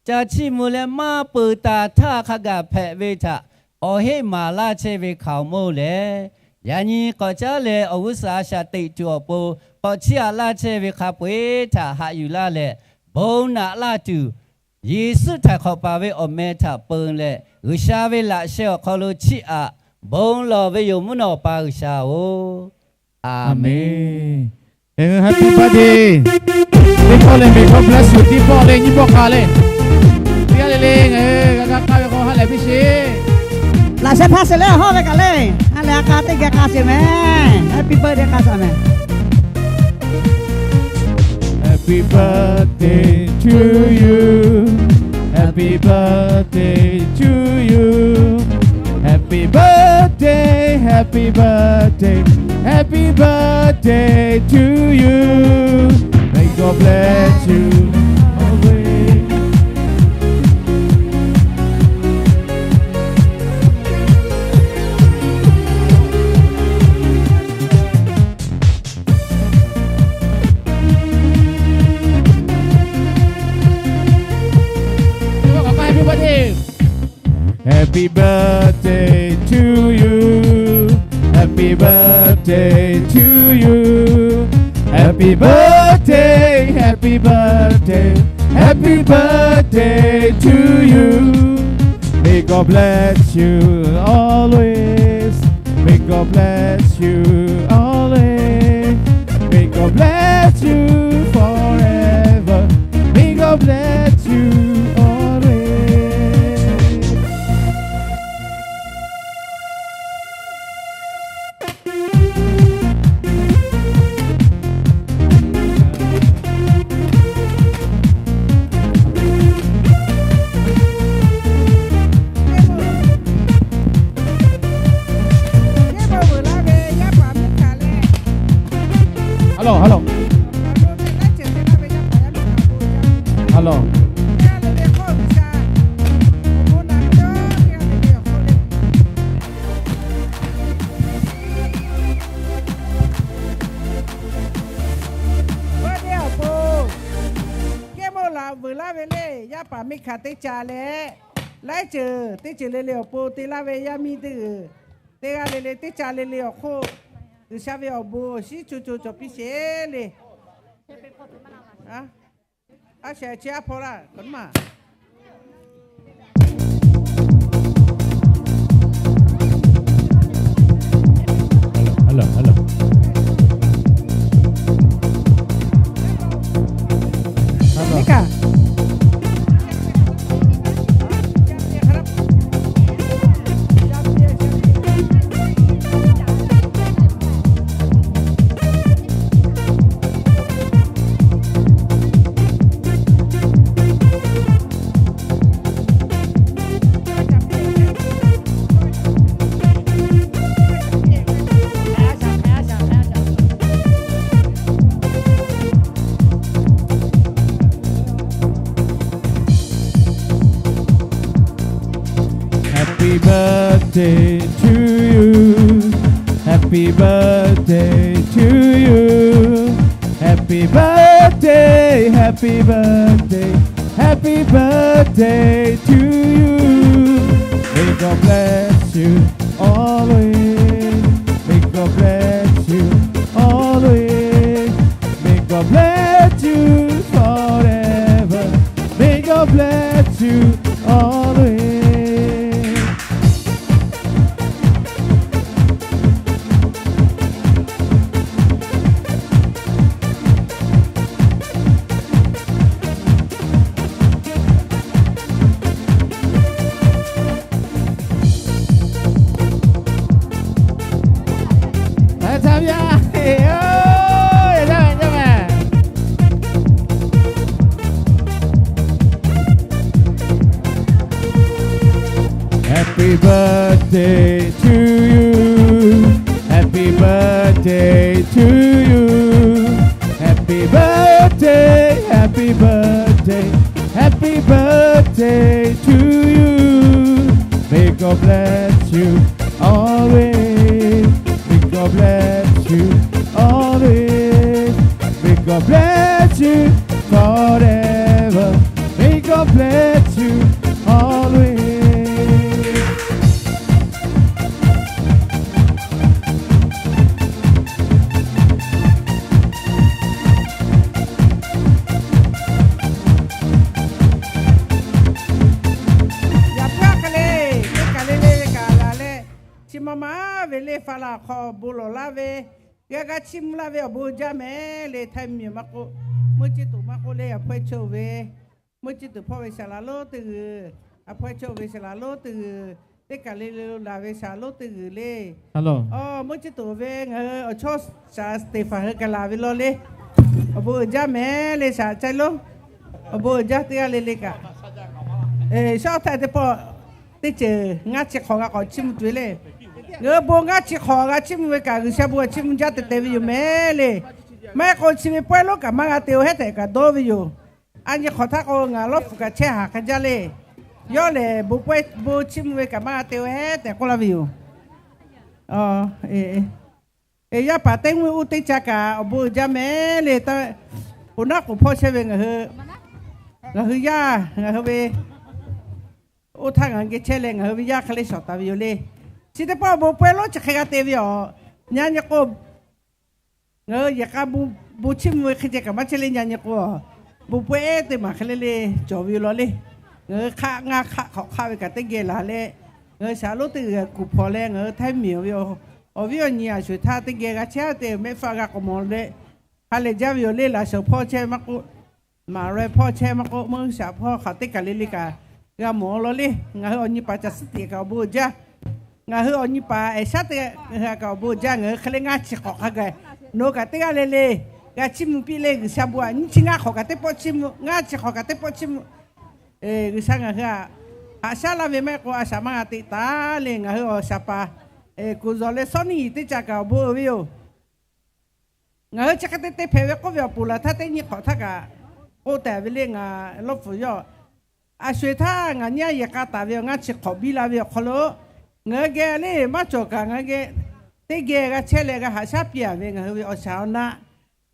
ca chiˇ mvuh leh maˇ peuˬ taˍ htaˇ hk'a gaˬ hpehꞈ ve htaꞈ awˬ heˆ maˍ laˇ chehˇ ve hkaoˍmonˇ lehˬ, yaꞈ nyi k'awꞈ caˉ leh awˬ g'uˇ suhˍ a shaꞈ teꞈ tuˬ awˬ pon k'awꞈ chiˇ aꞈ laˇ chehˇ ve hk'a peu-eˬ htaꞈ haꞈ yuˬ laˇ leh, bon naꞈ laˇ tuˬ, Yeˍsuˆ htaiˍ hk'awꞈ paˍ ve awˬ meh htaꞈ peu leh, G'uiˬsha ve laꞈ sheh awˬ hk'aw lo chiˇ aꞈ bon lawˬ ve yoˬ, mvuhˇ naw Awˬ pa G'uiˬsha-oˬ. Aˍmenˍ. Happy birthday. Teˇ pawˆ leh may God bless you, teˇ pawˆ leh nyiˇ pawˆ k'a leh, teˇ g'aˇ le le ngaˬ hui g'a kaˇ ve k'o ha lehˬ piˇ sheˍ. Laꞈ sheh hpaˇ sheˍ leh hawˇ ve kaꞈ le, ha lehˬ a k'a teˇ geh k'a sheˍ mehˍ. Happy birthday k'a shaˍ mehˍ. Happy birthday to you. Happy birthday to you. Happy birthday, happy birthday, happy birthday to you. May God bless you always. Happy birthday to you. Happy birthday to you. Happy birthday, happy birthday, happy birthday to you. May God bless you always. May God bless you always. May God bless you forever. May God bless you always. Hello, hello. Hello. Awˬ pon, Kehˉ mawˇ la vuiˬ laˇ ve le, yaˇ paˍ miˇ hkanˍ teˇ ca leh, laiˉ ceuˬ teˇ ceuˬ le le awˬ pon te laˇ ve yaˇ miˇ teˇ g'uiˬ, teˇ g'aˇ le le teˇ ca le le awˬ hk'oˆ, G'uiˬsha ve awˬ bon awˬ shinˉ co co cawˬ piˇ sheˍ le. A shaꞈ chi a hpaw laˇ kaꞈ maˇ Happy birthday to you. Happy birthday to you. Happy birthday, happy birthday, happy birthday to you. May God bless you always. May God bless you always. May God bless you forever. May God bless you always. Happy birthday to you. Happy birthday to you. Happy birthday, happy birthday, happy birthday to you. May God bless you always. May God bless you always. May God bless you forever. May God bless you always. ယႃႇပႃးကလေး teˇ kaˬ le le ve kaꞈ laˬ leh, chi ma ma ve le faˍ laˬ hk'aw bon lawˬ laˇ ve, g'a g'a chiˇ mvuh laˇ ve awˬ bon jaˇ mehˍ le. Htaiˍ miˬ maˇ k'oˆ, meuˇ ciˇ tuˬ maˇ k'oˆ le, a hpawehˇ chaw ve, meuˇ ciˇ tuˬ hpawˇ ve saˍ laˍ lonˉ teˇ g'uiˬ, a hpawehˇ chaw ve saˍ laˍ lonˉ teˇ g'uiˬ, teˇ kaˬ le le lo laˬ ve saˍ lonˉ teˇ g'uiˬ le. Meuˇ ciˇ tuˬ ve ngaˬ hui awˬ chawˇ saˍ Steˍhpanˍ hui kaꞈ laˬ ve law le. Awˬ bon uiˍ jaˇ mehˍ le, saˍ caˇ lonˉ. Awˬ bon uiˍ jaˇ teˇ g'aˇ le le kaꞈ. Shaˉ htaiˇ teˇ pawˆ teˇ ceuˬ ngaˇ chi hk'awꞈ g'a k'awꞈ chiˇ mvuh tuˬ ve le. Ngaˬ hui bon ngaˇ chi hk'awꞈ g'a chiˇ mvuh ve kaꞈ, G'uiˬsha bon g'a chiˇ mvuh jaˇ tehꞈ tehꞈ ve yoˬ mehˍ le. Maˇ heˆ k'o chi ve pawehˇ lonˉ kaꞈ maˇ g'a te-o hehˉ tehꞈ kaꞈ dawˇ ve yoˬ. A nyi hk'awꞈ htaˇ k'o ngaˬ lawˇ hpu kaꞈ chehˇ haˍ hk'a jaˇ le. Yawˇ lehˬ bon pawehˇ bon chiˇ mvuh ve kaꞈ maˇ g'a te-o hehˉ tehꞈ k'oˆ laˇ ve yoˬ. Yaˇ paˍ teˇ mvuhˇ uˉ teˇ ca kaꞈ awˬ bon uiˍ jaˇ mehˍ le. Oˬ naˉ k'oˍ hpawˇ chehˇ ve ngaˬ hui, ngaˬ hui yaˇ ngaˬ hui ve oˇ htaˇ ngaˬ hui geh chehˇ leh ngaˬ hui ve yaˇ hk'e le shawˍ taˍ ve yoˬ le. Chi teˇ pawˆ bon pawehˇ lonˉ chi hk'e g'a te ve yoˬ. Nyi nyi k'o, ngaˬ hui yehˬ k'a bon chiˇ mvuh ve hk'e ceh kaꞈ maˇ chehˇ le. Nyi nyi k'o, bon pawehˇ teˇ maˬ hk'e le le cawˬ ve yoˬ law le. Ngaˬ hui hk'aˆ ngaˇ hk'aˆ hk'awꞈ hk'aˆ ve kaꞈ teˇ geh laˬ leh, ngaˬ hui saˍ lonˉ teˇ g'uiˬ kuˬ hpawnˬ leh ngaˬ hui htaiˇ miˬ ve awˬ viˉ awˬ nyi a sho-eˬ htaˇ teˇ geh g'a chehˇ te mehˆ hpfuhˇ g'a k'awꞈ mawˬ leh, ha lehˬ jaˇ ve yoˬ le. Laꞈ shawˍ hpawˇ chehˇ maˇ k'oˆ, maˍ roi hpawˇ chehˇ maˇ k'oˆ, meuˇ shaˍ hpawˇ hk'aˬ teˇ kaˬ le le kaꞈ g'a mawˬ law le. Ngaˬ hui awˬ nyi paˍ caˬ suhˉ tiꞈ kaꞈ awˬ bon uiˍ jaˇ. Ngaˬ hui awˬ nyi paˍ ehˍ shaˉ teˇ g'aˇ kaꞈ awˬ bon uiˍ jaˇ. Ngaˬ hui hk'e le ngaˇ chi hk'awꞈ hk'a gaˬ, nawˬ hui kaꞈ teˇ g'aˇ le le g'a chiˇ mvuh piˇ le. G'uiˬsha bon aꞈ nyiˇ chi ngaˇ hk'awꞈ kaꞈ teˇ pawˆ chiˇ mvuh, ngaˇ chi hk'awꞈ kaꞈ teˇ pawˆ chiˇ mvuh. G'uiˬsha ngaˬ hui aꞈ haꞈ shaˉ laˇ ve maˇ heˆ k'o a shaꞈ maˇ g'a te taˍ le. Ngaˬ hui awˬ shaˍ paˍ kuˬ zawˬ leh Sawˉniˇyiˍ teˇ ca kaꞈ awˬ bon uiˍ ve yoˬ. Ngaˬ hui chi hk'e te te hpehꞈ ve k'oˆ ve awˬ ponˬ laˬ htaˇ teˇ nyi hk'awꞈ htaˇ kaꞈ k'oˆ taˍ ve le. Ngaˬ lawˇ hpu yawˇ a sho-eˬ htaˇ ngaˬ nyi a yehˬ k'a taˍ ve awˬ ngaˇ chi hk'awꞈ biˇ la ve awˬ hk'aw lo, ngaˬ hui geh le maˇ cawˬ kaꞈ ngaˬ hui geh teˇ geh g'a chehˇ leh g'a haꞈ shaˉ piˇ-a ve ngaˬ hui ve awˬ shaˍ awˬ naˆ,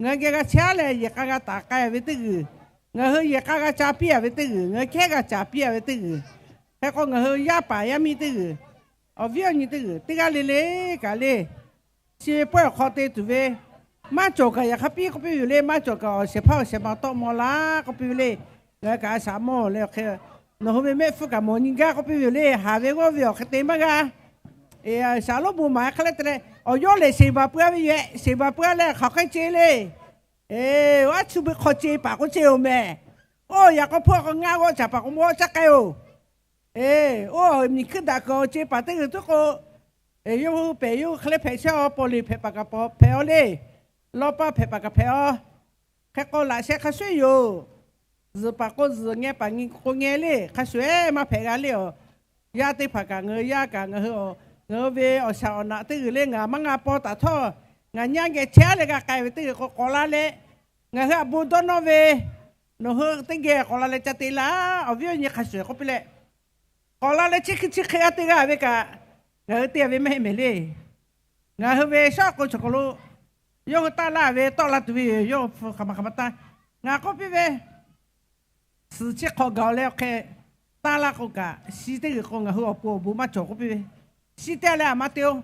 ngaˬ hui geh g'a chehˇ leh yehˬ k'a g'a taˍ k'ai ve teˇ g'uiˬ, ngaˬ hui yehˬ k'a g'a ca piˇ-a ve teˇ g'uiˬ, ngaˬ hui hkehˉ g'a ca piˇ-a ve teˇ g'uiˬ, hk'e k'o ngaˬ hui yaˇ paˍ yaˇ miˇ teˇ g'uiˬ, awˬ viˉ awˬ nyi teˇ g'uiˬ teˇ g'aˇ le le kaꞈ le, chi ve pawehˇ awˬ hk'aw te tuˬ ve, maˇ cawˬ kaꞈ yaꞈ hk'a piˇ k'oˆ piˇ ve yoˬ le. Maˇ cawˬ kaꞈ awˬ shehˍ hpaˇ awˬ shehˍ ma tawˆ maw laˇ k'oˆ piˇ ve le. Ngaˬ hui kaꞈ a shaꞈ mawˬ leh awˬ hk'e, nawˬ hui ve mehˆ hpfuhˇ kaꞈ mawˬ nyi gaˇ k'oˆ piˇ ve yoˬ le. Haˍ ve g'awˇ ve awˬ hk'e te maˇ g'a. Shaˍ lonˉ bon maˍ hk'e le te leh awˬ yawˇ lehˬ sheˍ baˬ peuˬ-a ve yoˬ-ehˆ. Sheˍ baˬ peuˬ-a leh hk'aˬ hk'e ce le. Oˇ aˉ chu beuꞈ hk'aw ce paˍ k'oˆ ce-oˬ mehˍ. Oˇ yaꞈ k'aw hpawˇ k'o ngaˇ g'awˇ caˍ paˍ k'o mawˇ g'awˇ caˇ k'ai-oˬ. Oˇ miˬ hkuiˇ daꞈ kuiˬ awˬ ce paˍ teˇ g'uiˬ tuˉ k'o, yawˇ hui pehˬ yawˇ hui hk'e le hpehꞈ shehˇ-aw. Paw leˬ hpehꞈ paˍ kaꞈ hpehꞈ-aw le. Lawˇ paˇ hpehꞈ paˍ kaꞈ hpehꞈ-aw. Hk'e k'o laꞈ sheh hk'a shuˍ yoˬ. Zuhˬ paˍ k'o zuhˬ, ngeh paˍ k'o ngeh le, hk'a shuˍ-ehˉ maˇ hpehꞈ g'a le-aˬ. Yaˇ teˇ hpaˍ kaꞈ ngaˬ hui yaˇ kaꞈ ngaˬ hui, ngaˬ hui ve awˬ shaˍ awˬ naꞈ teˇ g'uiˬ le ngaˬ maˇ g'a paw taˍ htawˇ, ngaˬ nyi a geh chehˇ-a leh g'a k'ai ve teˇ g'uiˬ k'o k'awꞈ la leh, ngaˬ hui aꞈ bon dawˇ nawˇ ve, nawˬ hui teˇ geh k'awꞈ la leh ca te laˇ. Awˬ viˉ awˬ nyi hk'a shuˍ k'oˆ piˇ leh, k'awꞈ la leh chi hk'e chi hk'e g'a te g'a ve kaꞈ, ngaˬ hui te a ve maˇ heˆ mehˍ le. Ngaˬ hui ve shaˉ k'o chaw hk'aw lo yawˇ hui taˇ laˇ ve tawˆ la tuˬ ve yoˬ. Yawˇ hui hk'aˬ ma hk'aˬ ma taˇ, ngaˬ k'oˆ piˇ ve, suhˍ chi hk'awꞈ gaˬ-oˬ leh awˬ hk'e taˇ laˇ k'o kaꞈ, shi teˇ g'uiˬ k'o ngaˬ hui awˬ pon awˬ bon maˇ cawˬ k'oˆ piˇ ve. Shi te leh a ma te-o.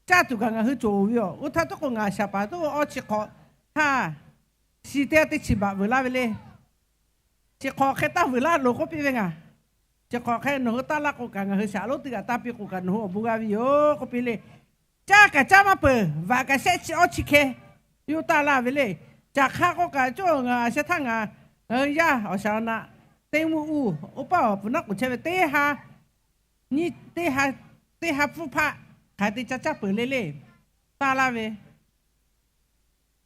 Caˇ tuˬ kaꞈ ngaˬ hui cawˬ ve yoˬ. Oˇ htaˇ tuˉ k'o ngaˬ shaˍ paˍ tuˉ awˇ chi hk'awꞈ htaˇ, shi teˇ g'aˇ teˇ chi baꞈ vuiˬ laˇ ve le. Chi hk'awꞈ hk'e taˇ vuiˬ laˇ loˬ k'oˆ piˇ ve ngaˬ. Chi hk'awꞈ hk'e nawˬ hui taˇ laˇ k'o kaꞈ, ngaˬ hui shaˍ lonˉ teˇ g'aˇ taˇ piˇ k'o kaꞈ nawˬ hui awˬ bon g'a ve yoˬ k'oˆ piˇ le. Caˇ kaꞈ caˇ maˇ peuˬ, vaꞈ kaꞈ shehˆ chi awˇ chi hkeh, yawˇ taˇ laˇ ve le. Caˬ hk'a k'o kaꞈ cawˇ ngaˬ a sheh htaˇ ngaˬ, ngaˬ hui yaˇ awˬ shaˍ awˬ naꞈ teˇ mvuhˇ uˇ, oˇ paˆ awˬ puˍ naˆ k'oˍ chehˇ ve teˇ ha nyi, teˇ ha, teˇ ha pfuhˇ hpaˆ hk'aˬ hk'e te caˇ caˇ peuˬ le le. Taˇ laˇ ve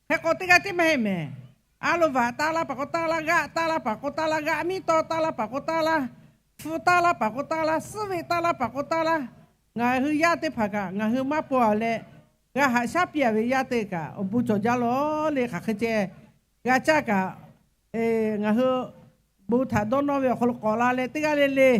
hk'e k'o teˇ g'aˇ tiˉ maˇ heˆ mehˍ. A lo vaꞈ taˇ laˇ paˍ k'o taˇ laˇ, g'aˆ taˇ laˇ paˍ k'o taˇ laˇ, g'aˆ miˉ tawˇ taˇ laˇ paˍ k'o taˇ laˇ, hpu taˇ laˇ paˍ k'o taˇ laˇ, suhˉ veˆ taˇ laˇ paˍ k'o taˇ laˇ. Ngaˬ hui yaˇ teˇ hpaˍ kaꞈ ngaˬ hui maˇ paw leh, g'a haꞈ shaˉ piˇ a ve yaˇ teˇ kaꞈ awˬ bon cawˬ jaˇ lawˬ le. Hk'aˬ hk'e ceh g'a caˇ kaꞈ, ngaˬ hui bon htaꞈ dawˇ nawˇ ve awˬ hk'aw lo k'awꞈ la leh teˇ g'aˇ le le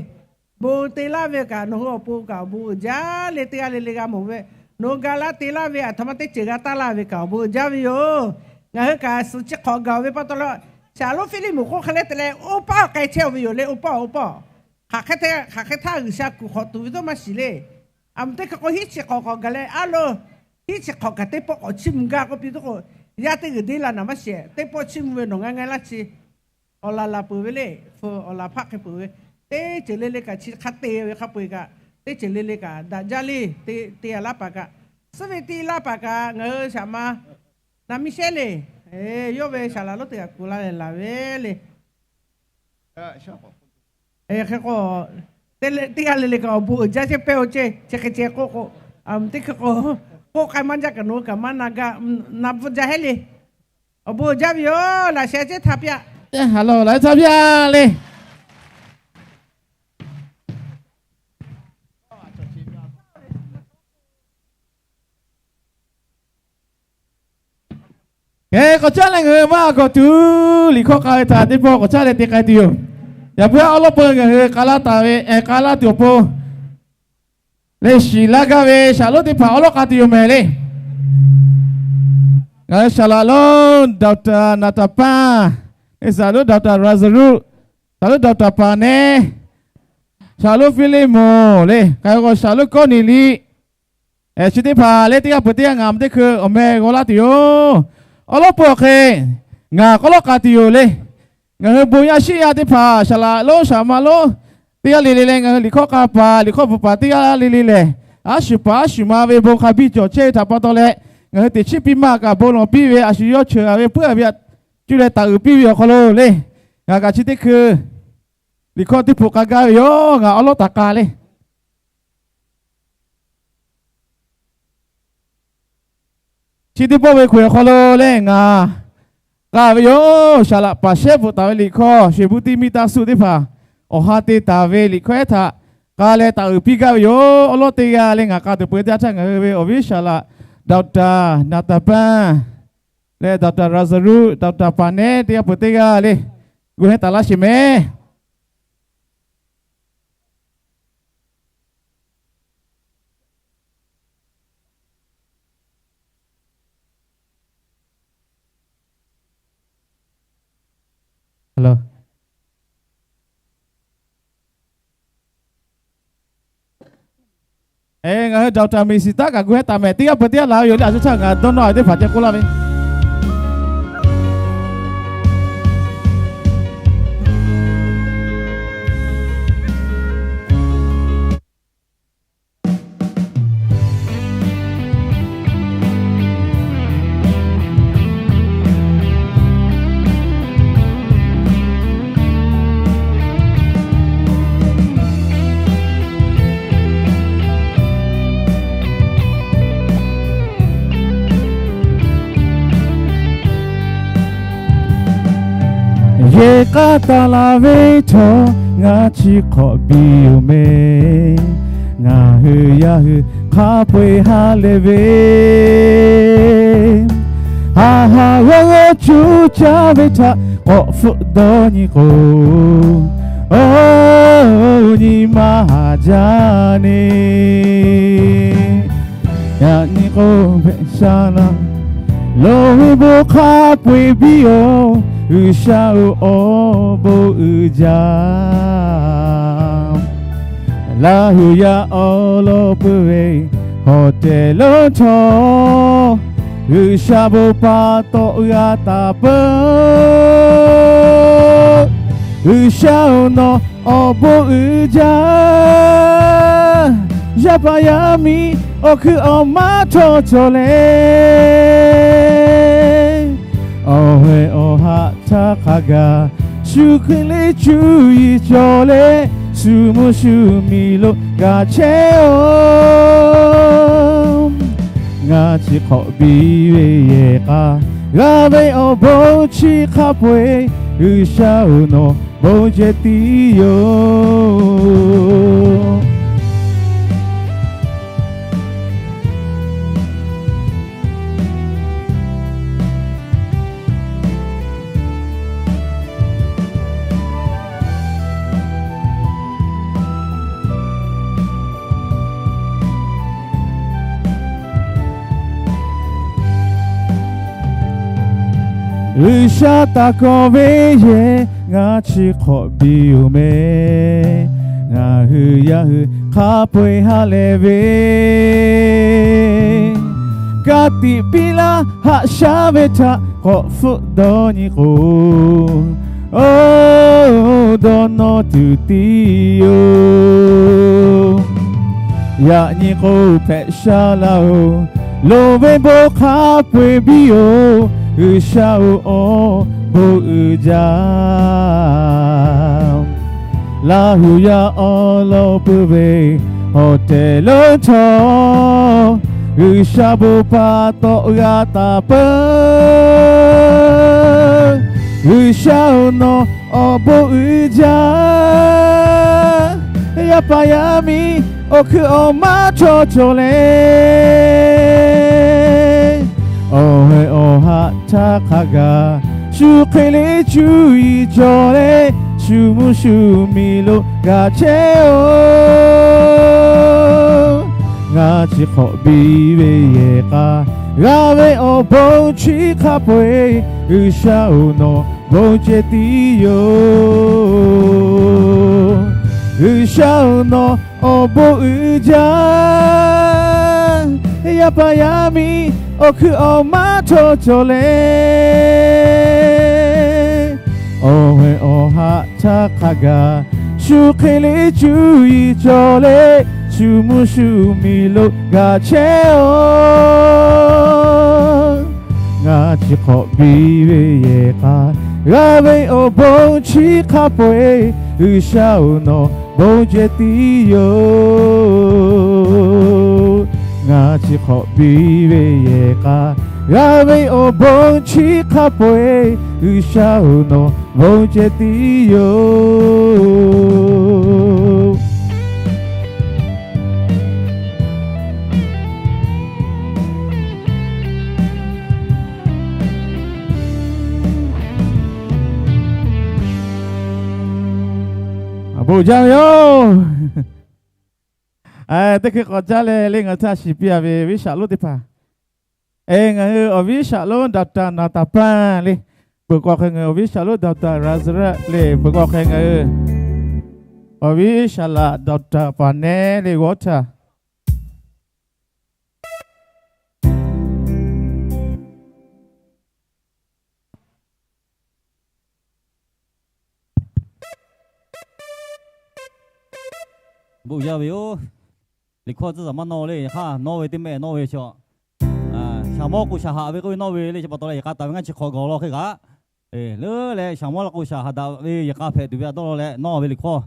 bon te laˇ ve kaꞈ nawˬ hui awˬ pon kaꞈ awˬ bon uiˍ jaˇ le. Teˇ g'aˇ le le g'a mawˬ ve, nawˬ hui ga laˇ te laˇ ve aˬ htoꞈ ma teˇ ceuˬ g'a taˇ laˇ ve kaꞈ awˬ bon uiˍ jaˇ ve yoˬ. Ngaˬ hui kaꞈ suhˍ chi hk'awꞈ gaˬ-oˬ ve pa taw leh, shaˍ lonˉ Fiˇliˇmonˍ k'oˆ hk'e le te leh oˇ paˆ awˬ k'ai chehˇ-oˬ ve yoˬ le. Oˇ paˆ, oˇ paˆ, hk'aˬ hk'e te, hk'aˬ hk'e htaˇ G'uiˬsha kuˬ hk'awꞈ tuˬ ve dawˇ maˇ shiˍ le. A mvuhˇ teˇ hk'e k'o hiˉ chi hk'awꞈ k'awꞈ gaˬ leh, a lo hiˉ chi hk'awꞈ kaꞈ teˇ pawˆ k'awꞈ chiˇ mvuh gaˇ k'oˆ piˇ tuˬ k'o, yaˇ teˇ g'uiˬ deˇ la naˍ maˇ shehˍ. Teˇ pawˆ chiˇ mvuh ve nawˬ ngaˇ ngaˇ laˇ chi awˬ laˬ laˬ peuˬ ve le. Hpu awˬ laˬ hpaˆ hk'e peuˬ ve, teˇ ceuˬ le le kaꞈ chi hk'a te ve hk'a peu-eˬ kaꞈ, teˇ ceuˬ le le kaꞈ daꞈ jaˇ le. Te te a laˇ paˍ kaꞈ, suhˉ ve te laˇ paˍ kaꞈ ngaˬ hui shaˍ ma na miˇ shehˉ le. Yawˇ ve shaˍ laꞈ lonˉ teˇ g'aˇ kuˬ la leh laˬ ve le. Hk'e k'o, teˇ g'aˇ le le kaꞈ awˬ bon uiˍ jaˇ chehˇ pehˇ-oˬ ceˇ. Chi hk'e ceh k'oˆ k'o, a muhˇ teˇ hk'e k'o, k'oˆ k'ai maˇ jaˇ kaꞈ nawˬ hui kaꞈ maˇ na ga, na bvuhˆ jaˇ heˆ le. Awˬ bon uiˍ jaˇ ve yoˬ. Laꞈ sheh ceˇ htaꞈ piˇ-a. Teˇ ha lawˬ laꞈ sheh htaꞈ piˇ-a le. Hk'e k'awꞈ caˉ leh ngaˬ hui maˇ k'awꞈ tuˬ liꞈ hkawˇ k'a ve htaꞈ teˇ pawˆ k'awꞈ caˉ leh te k'ai tuˬ yoˬ. Yaꞈ puiˉ awˉ lawˉ peu ngaˬ hui k'a laˇ taˍ ve, k'a laˇ tuˬ awˬ pon leh shiˍ laˇ gaˇ ve shaˍ lonˉ teˇ hpaˍ awˉ lawˉ k'a tuˬ yoˬ mehˍ le. Ngaˬ hui shaˍ laꞈ lonˉ doctor Naˍtaˍ Paˇ, shaˍ lonˉ doctor Laˍzaˍruˆ, shaˍ lonˉ doctor Paˍnehˇ, shaˍ lonˉ Fiˇliˇmonˍ le, k'ai k'o shaˍ lonˉ Kawˇneˍliˆ, chi teˇ hpaˍ leh teˇ g'aˇ peuˬ teˇ g'aˇ ngaˬ mvuhˇ teˇ hkui awˬ meh g'aw laˇ tuˬ yoˬ. Awˉ lawˉ peu awˬ hk'e ngaˬ k'awꞈ lawˉ k'a tuˬ yoˬ le. Ngaˬ hui bon yaˇ shiˉ yaˇ teˇ hpaˍ shaˍ laꞈ lonˉ shaˍ ma lonˉ teˇ g'aˇ le le leh ngaˬ hui liꞈ hkawˇ k'a paˍ liꞈ hkawˇ bvuhꞈ paˍ teˇ g'aˇ le le lehˬ, a shu paˍ a shu ma ve bon hk'a biˇ cawˬ chehˇ ve htaꞈ pa taw leh, ngaˬ hui teꞈ chiˉ piˇ maˇ kaꞈ bon lawˬ piˇ ve a shu yawˇ cheuˬ a ve puiˉ a ve aꞈ cuˇ leh taˍ uiˍ piˇ ve awˬ hk'aw lo le, ngaˬ kaꞈ chi teˇ hkui liꞈ hkawˇ teˇ hpaˍ k'a gaˇ ve yoˬ. Ngaˬ awˉ lawˉ taˍ k'a le. Chi teˇ pawˆ ve hk'oꞈ awˬ hk'aw lo leh ngaˬ k'a ve yoˬ. Shaˍ laꞈ paˍ shehˉ bvuhꞈ taˍ ve liꞈ hkawˇ, sheˍ buˇ tiˇ miˇ taˇ suˆ teˇ hpaˍ awˬ ha te taˍ ve liꞈ hkawˇ ehˉ htaꞈ k'a leh taˍ uiˍ piˇ gaˇ ve yoˬ. Awˉ lawˉ teˇ g'aˇ leh ngaˬ k'a tuˬ peuˬ teˇ yanˇ htaˇ ngaˬ hui ve awˬ viˉ shaˍ laꞈ doctor Naˍtaˍ Paˇ leh doctor Laˍzaˍruˆ, doctor Paˍnehˇ teˇ g'aˇ peuˬ teˇ g'aˇ le, gu hehˉ taˍ laˇ sheˍ mehˍ. Ngaˬ hui doctor Miˬsiˍtaˆ kaꞈ gu hehˉ taˍ mehˍ. Teˇ g'aˇ peuˬ teˇ g'aˇ laˬ ve yoˬ le. A shu htaˇ ngaˬ dawˇ nawˇ a teˇ hpaˍ ceh k'oˆ laˇ ve Yehˬ k'aˇ taˍ laˬ ve chaw ngaˬ chi hk'awꞈ biˇ yoˬ mehˍ. Ngaˬ hui yaˇ hui hk'a peu-eˬ ha lehˬ ve, haˍ haˍ g'awˇ g'awˇ cuˇ caˇ ve htaꞈ k'awꞈ hpfuhˆ dawˇ nyi k'o, awˬ Oˇ nyi ma haˍ jaˇ neˇ. Yaꞈ nyi k'o, hpehꞈ sha laˇ, loˍ ve bon hk'a peu-eˬ biˇ-oˬ, G'uiˬsha-oˬ, awˬ bon uiˍ jaˇ. Laˇ hu yaˇ awˬ lawn peuˬ ve hawˬ tehˬ lonˉ htawˇ, G'uiˬsha bon pa taw g'a taˍ peuˬ. G'uiˬsha-oˬ, nawˬ awˬ bon uiˍ jaˇ. Yaˇ paˍ yaˇ miˇ awˬ hkui awˬ maˇ htawˇ cawˬ leh, awˬ heh awˬ haꞈ htaˇ hk'a gaˬ, shu hk'e le cuˇ yiˍ cawˬ leh, shu mvuhˇ shu miˬ lo g'a chehˇ-oˬ. Ngaˬ chi hk'awꞈ biˇ ve yehˬ k'a, g'a ve awˬ bon chi hk'a peu-eˬ, G'uiˬsha-oˬ, nawˬ bon ceh tiˉ yoˬ. G'uiˬsha taˍ kawꞈ ve yehˬ ngaˬ chi hk'awꞈ biˇ-oˬ mehˍ. Ngaˬ hui yaˇ hui hk'a peu-eˬ ha lehˬ ve, ka tiꞈ piˇ laˇ haꞈ shaˉ ve htaꞈ k'awꞈ hpfuhˆ dawˇ nyi k'o, oˇ dawˇ nawˇ tuˬ tiˉ yoˬ. Yaꞈ nyi k'o, hpehꞈ sha laˇ-oˬ, loˍ ve bon hk'a peu-eˬ biˇ-oˬ, G'uiˬsha-oˬ, awˬ bon uiˍ jaˇ. Laˇ hu yaˇ awˬ lawn peuˬ ve hawˬ tehˬ lonˉ htawˇ, G'uiˬsha bon pa taw g'a taˍ peuˬ. G'uiˬsha-oˬ, nawˬ awˬ bon uiˍ jaˇ. Yaˇ paˍ yaˇ miˇ awˬ hkui awˬ maˇ htawˇ cawˬ leh, awˬ heh awˬ haꞈ htaˇ hk'a gaˬ, shu hk'e le cuˇ yiˍ cawˬ leh, shu mvuhˇ shu miˬ lo g'a chehˇ-oˬ. Ngaˬ chi hk'awꞈ biˇ ve yehˬ k'a, g'a ve awˬ bon chi hk'a peu-eˬ, G'uiˬsha-oˬ, nawˬ bon ceh tiˉ yoˬ. G'uiˬsha-oˬ, nawˬ awˬ bon uiˍ jaˇ. Yaˇ paˍ yaˇ miˇ awˬ hkui awˬ maˇ htawˇ cawˬ leh, awˬ heh awˬ haꞈ htaˇ hk'a gaˬ, shu hk'e le cuˇ yiˍ cawˬ leh, shu mvuhˇ shu miˬ lo g'a chehˇ-oˬ. Ngaˬ chi hk'awꞈ biˇ ve yehˬ k'a, g'a ve awˬ bon chi hk'a peu-eˬ, G'uiˬsha-oˬ, nawˬ bon ceh tiˉ yoˬ. Ngaˬ chi hk'awꞈ biˇ ve yehˬ k'a, g'a ve awˬ bon chi hk'a peu-eˬ, G'uiˬsha-oˬ, nawˬ bon ceh tiˉ yoˬ. Bon jaˇ ve yoˬ. Teˇ hkui k'awꞈ caˉ leh le ngaˬ hui htaꞈ shiˍ piˇ a ve viˉ shaꞈ lonˉ teˇ hpaˍ, ngaˬ hui awˬ viˉ shaꞈ lonˉ doctor Naˍtaˍpanˇ le, peuˬ k'o hk'e ngaˬ hui awˬ viˉ shaꞈ lonˉ doctor Lazarus le, peuˬ k'o hk'e ngaˬ hui awˬ viˉ shaˍ laꞈ doctor Paˍnehˉ le g'awˇ htaꞈ Bon jaˇ ve yoˬ. Liꞈ hkawˇ tcuhˉ zuhˬ maˇ nawˇ le, yaꞈ hk'aˇ nawˇ ve teˇ mehˆ nawˇ ve chaw, shaˍ mawˇ k'o shaˍ haꞈ ve k'oˆ ve nawˇ ve le, chi pa taw leh yaꞈ k'aˇ taˍ ve ngaˇ chi hk'awꞈ gaˬ law hk'e kaꞈ, leuˉ leh shaˍ mawˇ la k'o shaˍ haꞈ daꞈ ve yaꞈ k'aˇ hpehꞈ tuˬ ve a dawˇ law leh nawˇ ve liꞈ hkawˇ,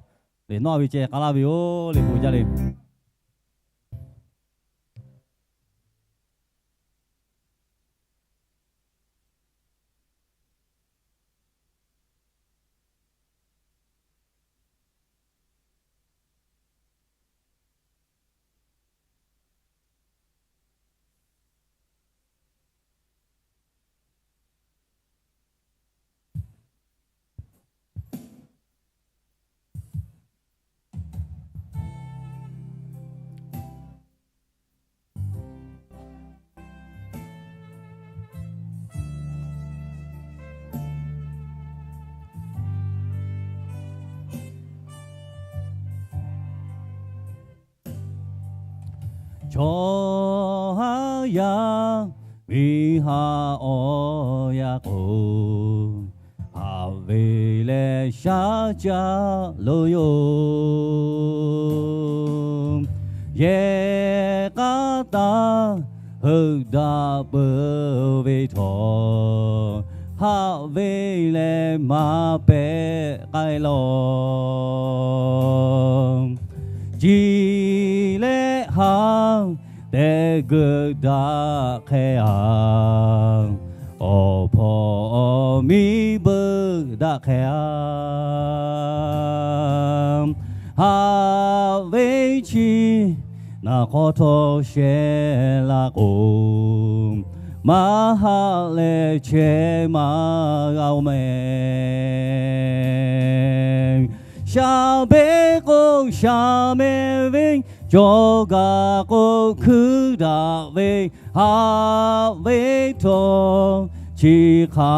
nawˇ ve ceh k'a laˇ ve yoˬ le, bon jaˇ le. Chaw haˉ yaˇ miˬ haꞈ awˬ yaˇ k'o, haꞈ ve leh shaˉ caˆ lo yoˬ. Yehˬ k'aˉ taˇ heuˆ daꞈ peuˬ ve htawˇ, haꞈ ve leh maˇ pehꞈ k'ai law. Ciˬ leh ha tehꞈ geuꞈ daꞈ hk'e a, awˬ hpawˇ awˬ miˇ beuꞈ daꞈ hk'e a. Haꞈ ve chi naˬ hk'aw htawˇ sheh la k'o, maˇ haꞈ leh chehˇ maˇ g'a-oˬ mehˍ. Shaˍ beˆ k'o shaˍ mehˍ ve, cawˬ gaˬ k'o hkuiˉ daꞈ ve, haꞈ ve htawˇ chi hk'a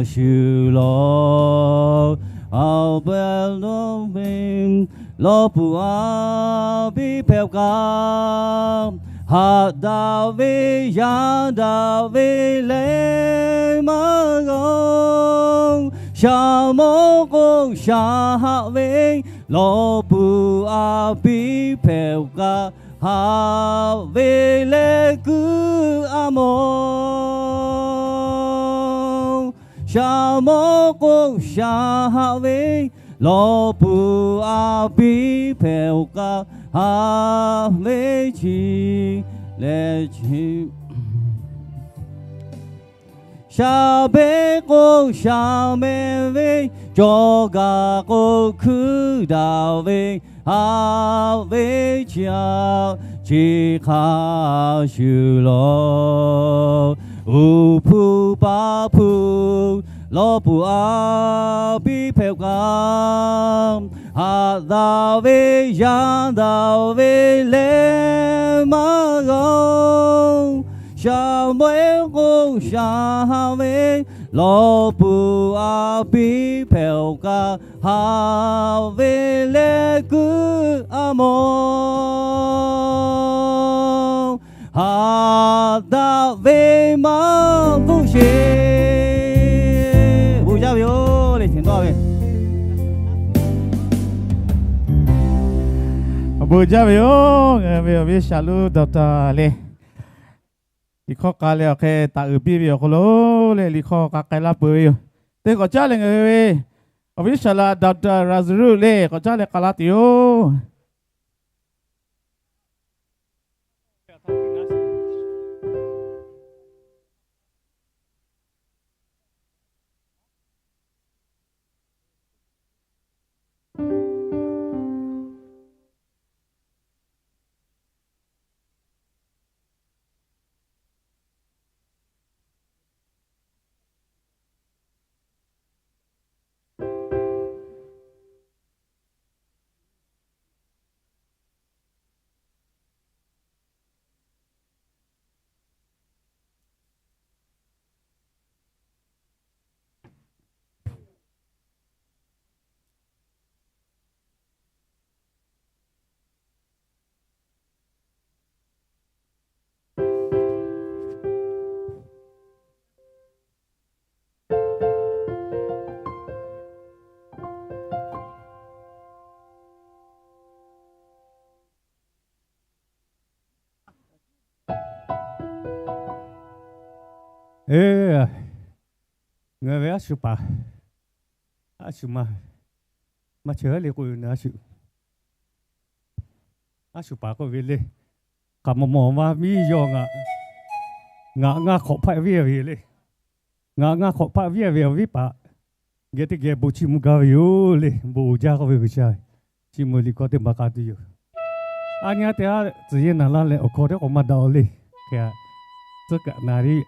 shuˍ law. Awˬ pehˍ lawˇ ve lawˇ puˍ a piˇ hpehꞈ kaꞈ, haꞈ daꞈ ve yaˇ daꞈ ve leh maˇ g'a-oˬ. Shaˍ mawˇ k'o shaˍ haꞈ ve, lawˇ puˍ a piˇ hpehꞈ kaꞈ, haꞈ ve leh kuiˉ a mawˬ. Shaˍ mawˇ k'o shaˍ haꞈ ve, lawˇ puˍ a piˇ hpehꞈ-oˬ kaꞈ, haꞈ ve chi leh chi. Shaˍ beˆ k'o shaˍ mehˍ ve, cawˬ gaˬ k'o hkuiˉ daꞈ ve, haꞈ ve chi a chi hk'a shuˍ law. Uˉ hpu paˍ hpu lawˇ puˍ a piˇ hpehꞈ-oˬ kaꞈ, haꞈ daꞈ ve yaˇ daꞈ ve leh maˇ g'a-oˬ. Shaˍ mawˇ k'o shaˍ haꞈ ve, lawˇ puˍ a piˇ hpehꞈ-oˬ kaꞈ, haꞈ ve leh kuiˉ a mawˬ. Haꞈ daꞈ ve maˇ bvuhˆ sheˍ. Bon jaˇ ve yoˬ le, teꞈ dawˇ ve. Bon jaˇ ve yoˬ. Ngaˬ ve awˬ viˉ Shaˍ lonˉ doctor le, liꞈ hkawˇ k'a leh awˬ hk'e taˍ uiˍ piˇ ve awˬ hk'aw lo le, liꞈ hkawˇ k'a k'ai laˇ peuˬ ve yoˬ. Teˇ k'awꞈ caˉ leh ngaˬ ve awˬ viˉ Shaˍ laꞈ doctor Laˍzaˍruˆ le k'awꞈ caˉ leh k'a laˇ tuˬ yoˬ. Ngaˬ ve a shu paˍ, a shu ma, maˇ chehˇ le k'oˆ ve, a shu, a shu paˍ k'oˆ ve le. K'aˍ maw maw maˇ miˇ yaw ngaˬ, ngaˬ ngaˇ hk'awꞈ hpaˆ viˇ ve le. Ngaˬ ngaˇ hk'awꞈ hpaˆ viˇ ve awˬ viˉ paˍ geh teˇ geh bon chiˇ mvuh gaˇ ve yoˬ le. Bon jaˇ k'oˆ ve G'uiˬsha, chiˇ mvuh liꞈ hkawˇ teˇ maˬ k'a tuˬ yoˬ. A nyi a te a tcuh yeˇ naˍ laˇ leh awˬ hkawˇ teˇ k'awꞈ maˇ daꞈ-oˬ le. Hk'e a, tcuhˉ kaꞈ na riˉ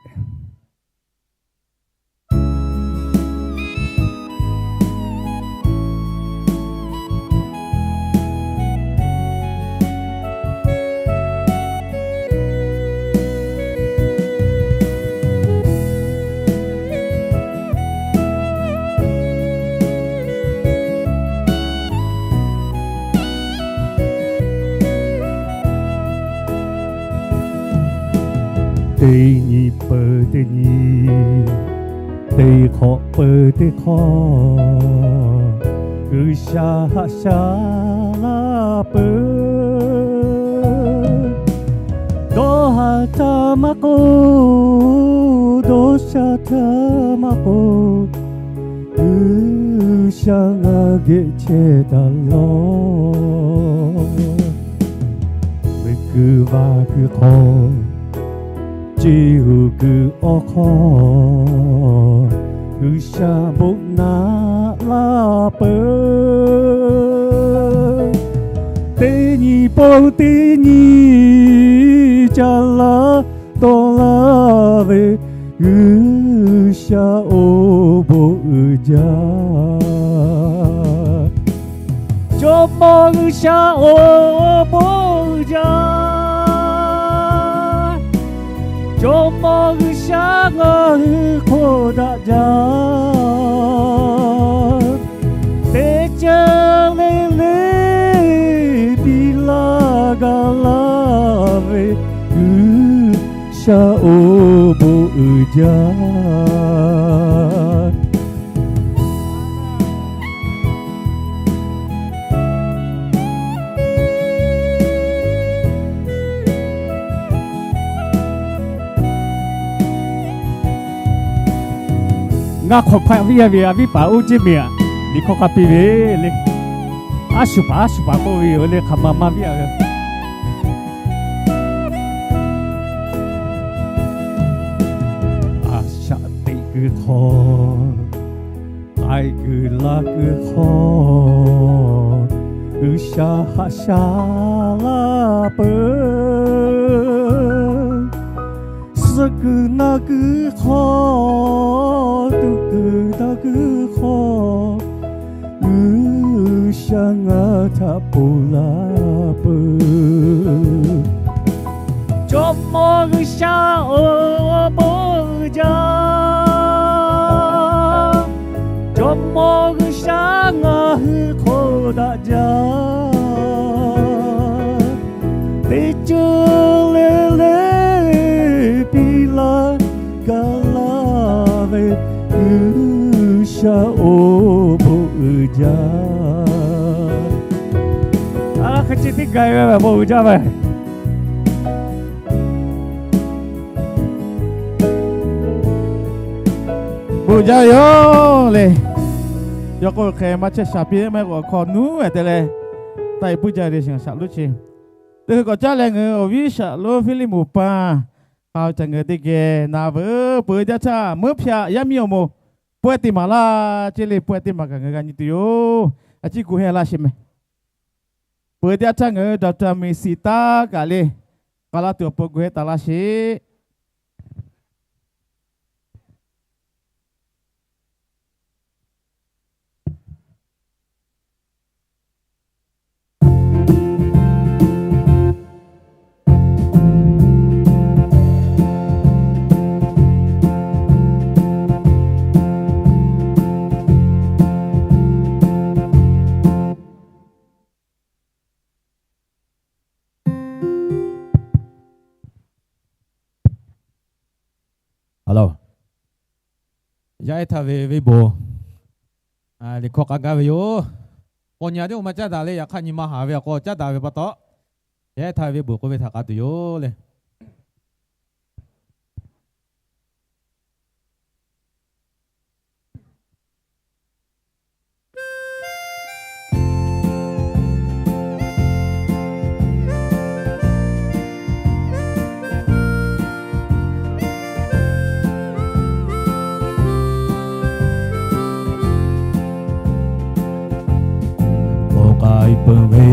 Teˇ nyi peuˬ teˇ nyi, teˇ hk'awꞈ peuˬ teˇ hk'awꞈ, G'uiˬsha haꞈ sha laˇ peuˬ. Dawˇ haˍ htaˇ maˇ k'oˆ, dawˇ sha htaˇ maˇ k'oˆ, G'uiˬsha ngaˬ geh chehˇ taˍ lawˬ. Ve kuiˬ vaˇ kuiˬ hk'aw, chi uˬ kuiˬ awˬ hk'aw, G'uiˬsha bon naꞈ laˇ peuˬ. Teˇ nyi pawˆ teˇ nyi ca laˇ tawˆ laˇ ve, G'uiˬsha awˬ bon uiˍ jaˇ. Jawˇmawˇ G'uiˬsha awˬ bon uiˍ jaˇ. Jawˇmawˇ G'uiˬsha ngaˬ hui hk'oˆ daꞈ jaˇ. Teˇ ceuˬ le le piˇ laˇ gaˬ laˇ ve, G'uiˬsha awˬ bon uiˍ jaˇ. Ngaˬ hk'awꞈ hpaˆ viˉ yaˇ ve a viˉ paˍ oˇ ceˇ miˬ aꞈ, liꞈ hkawˇ k'a piˇ ve le. Aˉ shuˍ paˍ aˉ shuˍ paˍ k'oˆ ve yoˬ le, hk'aˬ ma maˇ viˉ a ve. A shaꞈ teꞈ kuiˬ hk'aw, k'ai kuiˬ la kuiˬ hk'aw, G'uiˬsha haꞈ sha laˇ peuˬ. Suh kuiˬ naˬ kuiˬ hk'aw, tuꞈ kuiˬ daꞈ kuiˬ hk'aw, G'uiˬsha ngaˬ htaꞈ ponˬ laˇ peuˬ. Jawˇmawˇ G'uiˬsha awˬ bon uiˍ jaˇ. Jawˇmawˇ G'uiˬsha ngaˬ hui hk'oˆ daꞈ jaˇ. Teˇ ceuˬ le le piˇ laˇ gaˬ laˇ ve, G'uiˬsha awˬ bon uiˍ jaˇ. A hk'e ce teˇ ga ve bon uiˍ jaˇ ve. Bon jaˇ ve yoˬ le. Yawˇ k'oˆ ve hk'e maˇ chehˇ shaˍ piˇ maˇ k'awꞈ hk'aw nuˉ ve te leh, taˇ e puiˉ jaˇ ve le, shaˍ laꞈ lonˉ chi. Teˇ hui k'awꞈ caˉ leh ngaˬ hui awˬ viˉ shaˍ lonˉ Hpiˇliˇmonˍ paˍ k'a ca ngaˬ hui teˇ geh na veuˬ. Peuˬ teˇ yanˇ htaˇ meuˉ hpyaꞈ yaˇ miˇ awˬ moˍ pawehˇ teˇ maˬ laˇ ceˇ le, pawehˇ teˇ maˬ kaꞈ ngaˬ hui g'a nyi tuˬ yoˬ. A ciˉ gu heh laˇ sheˍ meh. Peuˬ teˇ yanˇ htaˇ ngaˬ hui Doctor Miˬ Siˍ taˉ kaꞈ le, k'a laˇ tuˬ awˬ pon gu heh taˍ laˇ sheˍ. Yaˇ ehˉ htaˇ ve venˇ bon liꞈ hkawˇ k'a gaˇ ve yoˬ. K'awꞈ nyi a teˇ oˇ ma caˉ daꞈ le, yaꞈ hk'aˇ nyi ma haˍ ve awˬ k'o caˉ daꞈ ve pa taw, yaˇ ehˉ htaˇ ve venˇ bon k'oˆ ve htaꞈ k'a tuˬ yoˬ le. Bon k'ai peuˬ ve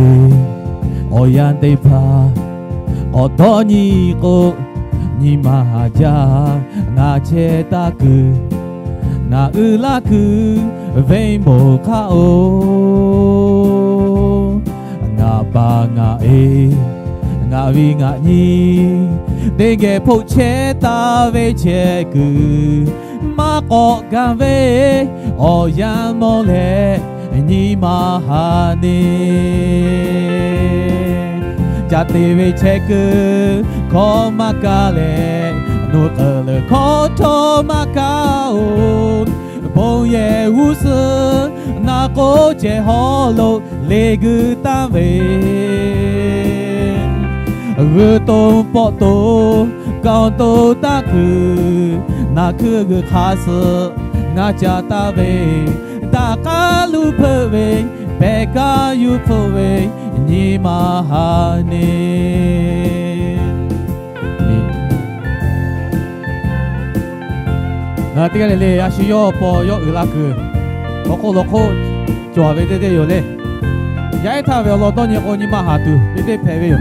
awˬ yanˇ teˇ hpaˍ, k'awꞈ dawˇ nyi k'o, nyi ma haˍ jaˇ. Ngaˬ chehˇ taˇ kuiˬ, ngaˬ uiˍ laˇ kuiˬ, venˇ bon hk'aˇ oˬ. Ngaˬ pa ngaˬ e, ngaˬ viˉ ngaˬ nyi, teˇ geh hpoˆ chehˇ taˍ ve chehˇ kuiˬ, maˇ k'awꞈ gaˬ ve awˬ yanˇ nawˇ leh nyi ma haˍ neˇ. Ca te ve chehˇ kuiˬ hkawˇ maˇ kaˇ leh, Nawˬ k'aˬ leuˬ hkawˇ htawˇ maˇ kaˇ-oˬ, bon yehˬ g'uˇ suhˍ naˆ k'oˆ cehˬ hawˉ lo leꞈ guiˬ taˍ ve, g'uiˬ to pawˆ to kanˍ to taˇ kuiˬ, naˬ hkui g'uiˬ hk'a suh ngaˇ ca taˍ ve, daꞈ k'aˉ luˇ hpeuˆ ve, pehˬ kaˇ yuˬ hpfuhˆ ve, nyi ma ha neˇ Ngaˬ teˇ g'aˇ le le a shu yawˇ paw yawˇ uiˍ la kuiˬ, awˬ hk'oˆ lawˬ hk'oˆ cawˬ ve teˇ teˇ yoˬ le. Yaˇ ehˉ htaˇ ve awˬ lawn dawˇ nyi k'o, nyi ma haˍ tuˬ teˇ teˇ hpehꞈ ve yoˬ.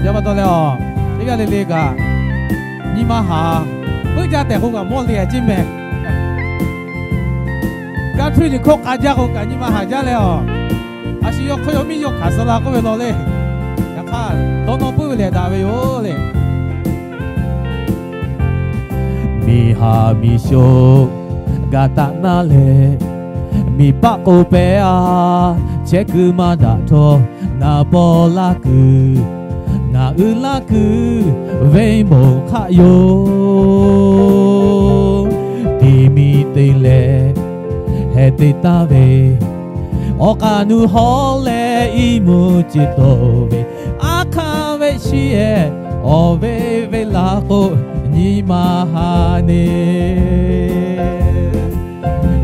Yaˇ pa taw leh a, teˇ g'aˇ le le kaꞈ nyi ma haˍ puiˉ jaˇ tehꞈ k'oˆ kaꞈ mawˇ le a ciˉ mehˍ. Gaˇ htuiˇ nyi hkawˇ k'a jaˇ k'o kaꞈ nyi ma haˍ jaˇ leh a, a shu yawˇ hk'aw yawˇ miˇ yawˇ hkanˍ suh la k'oˆ ve law le. Yaꞈ hk'aˇ, dawˇ nawˇ puiˉ ve lehˬ daꞈ ve yoˬ le. Miˬ haˍ miˬ shoˍ gaˬ taˍ naˉ leh, miˬ paˆ k'o pehˬ a, chehˇ kuiˬ maˇ daꞈ htawˇ ngaˬ paw laˇ kuiˬ, ngaˬ uiˍ laˇ kuiˬ, venˇ moˍ hk'aˆ yoˬ. Tiˍ miˬ te leh heh te taˍ ve, awˬ k'aˍ nuˬ hawˉ leh iˉ mvuhˇ ceˬ tawˍ ve, aˉ hk'aˇ ve shiˍ ehˍ awˬ ve ve la k'o, nyi ma ha neˇ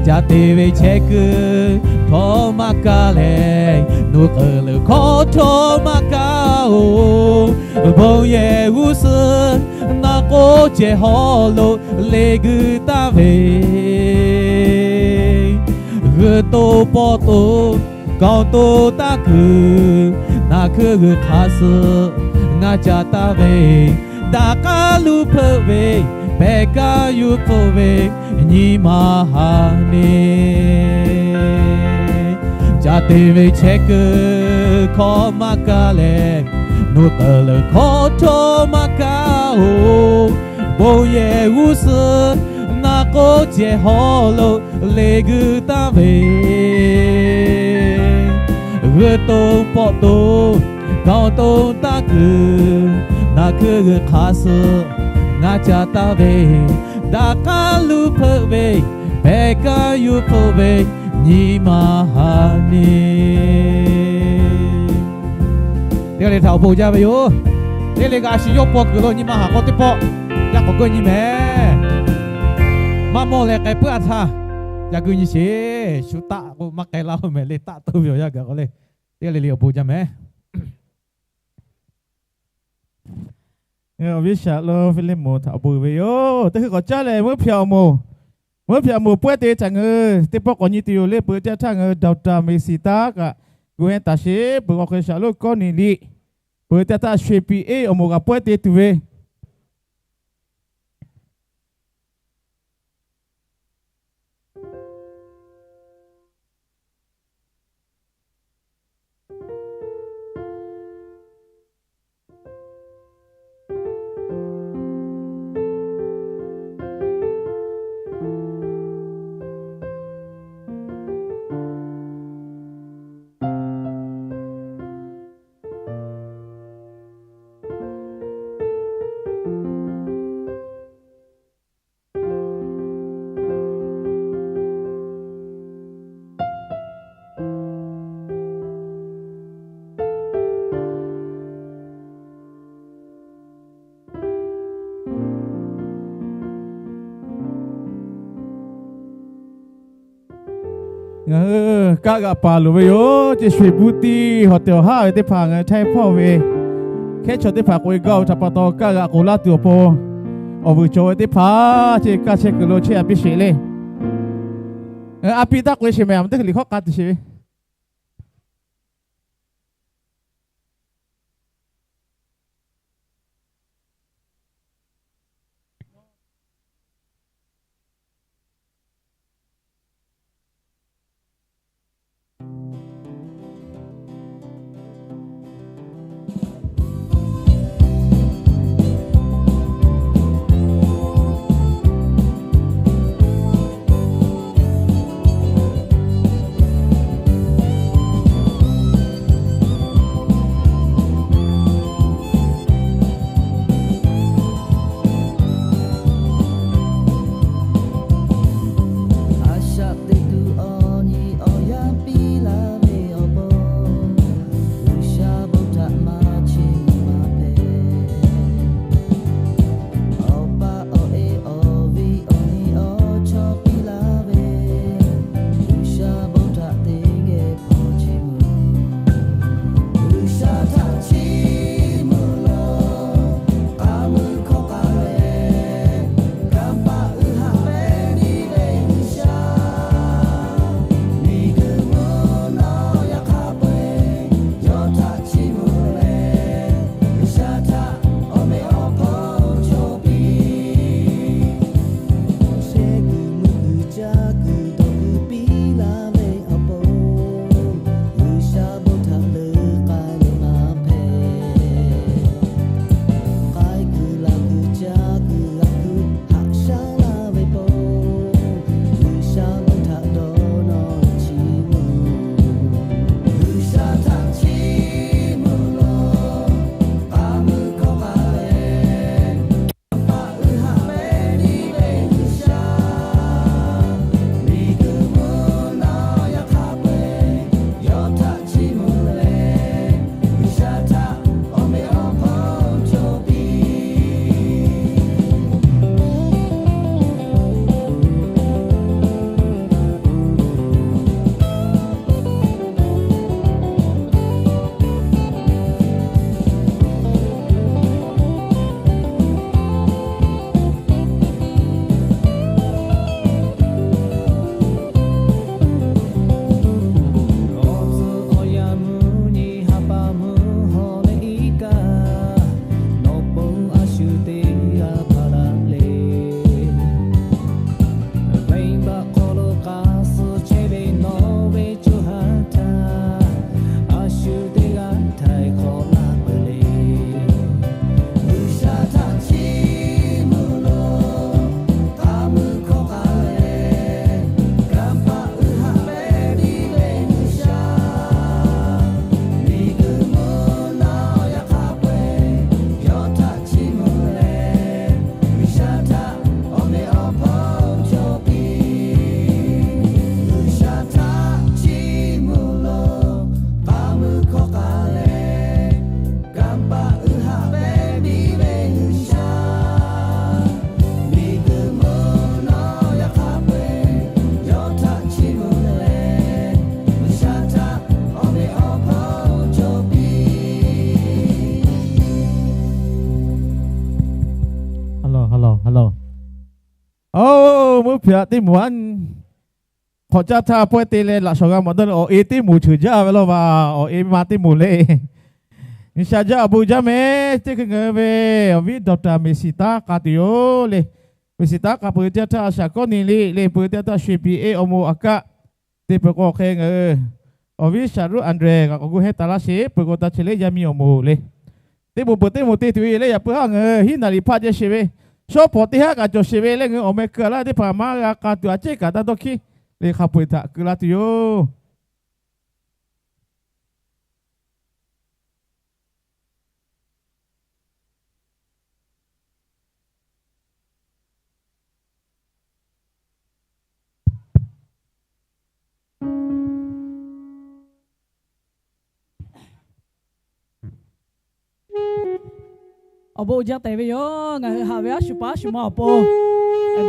Caˇ te ve chehˇ kuiˬ htawˇ maˇ kaˇ leh, nawˬ k'aˬ leuˬ hkawˇ htawˇ maˇ kaˇ-oˬ, bon yehˬ g'uˇ suhˍ naˆ k'oˆ cehˬ hawˉ lo leꞈ guiˬ taˍ ve, g'uiˬ to pawˆ to kanˍ to taˇ kuiˬ, naˬ hkui g'uiˬ hk'a suh ngaˇ ca taˍ ve, daꞈ k'aˉ luˇ hpeuˆ ve, pehˬ kaˇ yuˬ hpfuhˆ ve, nyi ma ha neˇ Caˇ te ve chehˇ kuiˬ hkawˇ maˇ kaˇ leh, nawˬ k'aˬ leuˬ hkawˇ htawˇ maˇ kaˇ-oˬ, bon yehˬ g'uˇ suhˍ naˆ k'oˆ cehˬ hawˉ lo leꞈ guiˬ taˍ ve, g'uiˬ to pawˆ to kanˍ to taˇ kuiˬ, naˬ hkui g'uiˬ hk'a suh ngaˇ ca taˍ ve, daꞈ k'aˉ luˇ hpeuˆ ve, pehˬ kaˇ yuˬ hpfuhˆ ve, nyi ma ha neˇ Teˇ g'aˇ le htaꞈ awˬ bon jaˇ ve yoˬ. Teˇ g'aˇ le kaꞈ a shu yawˇ paw kuiˬ lo nyi ma haˍ k'awꞈ teˇ pawˆ yaˇ k'awꞈ geuˆ nyi mehˍ. Maˇ mawˇ leh k'ai puiˉ a htaˇ, yaˇ geuˆ nyi sheˍ. Shu taˆ k'o maˇ k'ai laˇ-oˬ mehˍ le, taˆ toˇ ve awˬ yanˇ gaˬ k'o le. Teˇ g'aˇ le le awˬ bon jaˇ mehˍ. Awˬ viˉ shaꞈ lo Hpiˇliˇmonˍ htaꞈ awˬ bon uiˍ ve yoˬ. Teˇ hkui k'awꞈ caˉ leh mvuhˇ hpyaꞈ awˬ moˍ, mvuhˇ hpyaꞈ awˬ moˍ pawehˇ te htaꞈ ngaˬ hui teˇ pawˆ k'awꞈ nyi tuˬ yoˬ le. Peuˬ teˇ htaˇ ngaˬ hui Doctor Mexita kaꞈ, G'uiˬ heh taˍ sheˍ peuˬ k'awꞈ hk'e shaˍ loˉ kawˉ neˍ liꞈ, peuˬ teˇ htaˇ Shwe piꞈ eˉ awˬ moˍ kaꞈ pawehˇ te tuˬ ve Ngaˬ hui kaˆ g'aꞈ paˍ loˍ ve yoˬ. Chi Shwe buˇ tiˇ hawˬ tehˬ awˬ haˉ ve teˇ hpaˍ ngaˬ hui htaiˇ hpawˇ ve hkehˉ chaw teˇ hpaˍ k'oꞈ-e gaˇ-oˬ htaꞈ pa taw, kaˆ g'aꞈ k'oˍ laˇ tuˬ awˬ pon awˬ vuiˬ cawˬ ve teˇ hpaˍ chi kaˇ chehˇ kuiˬ lo chehˇ a piˇ sheˍ le. A piˇ taˇ k'oꞈ-e sheˍ mehˍ, a ma teˇ hkui liꞈ hkawˇ k'a tuˬ sheˍ ve Oˇ, mvuhˇ hpeuꞈ aꞈ teˇ moˍ aˉ hk'awꞈ caˇ htaˇ pawehˇ te leh laꞈ shawˍ g'a mawˬ dawˇ leh awˬ e teˇ moˍ ceuˬ jaˇ ve lawˇ vaˬ. Awˬ e ma teˇ moˍ le. G'uiˬsha jaˇ awˬ bon jaˇ mehˍ. Teˇ hkui ngaˬ hui ve awˬ viˉ doctor Mehˍsiˍtaˉ k'a tuˬ yoˬ le. Mehˍsiˍtaˉ k'a peuˬ teˇ yanˇ htaˇ a shaˍ Kawˇneˍliˆ le, peuˬ teˇ yanˇ htaˇ Shuˍ piˍ e awˬ moˍ aꞈ kaˆ te peuˬ k'o hk'e ngaˬ hui awˬ viˉ Shaˍruˆ Anˍdrehˍ kaꞈ k'awꞈ gu hehnˇ taˍ laˇ sheˍ. Peuˬ k'o taˇ chehˇ leh yaˇ miˇ awˬ moˍ le. Teˇ moˍ peuˬ teˇ moˍ te tuˬ ve leh yaꞈ puiˉ haˉ ngaˬ hui hiˉ naˍ riˍ hpaˆ jehˇ sheˍ ve, shawˉ pawˍ teˇ haˉ kaꞈ cawˬ sheˍ ve leh ngaˬ hui awˬ meh keu a laˇ teˇ hpaˍ maˇ g'a k'a tuˬ a ceˉ kaꞈ taˇ dawˇ hkiˉ le hk'a peu-eˬ htaꞈ keu laˇ tuˬ yoˬ. Awˬ bon uiˍ jaˇ tehꞈ ve yoˬ. Ngaˬ hui haꞈ ve aˉ shuˍ paˍ aˉ shuˍ ma awˬ pon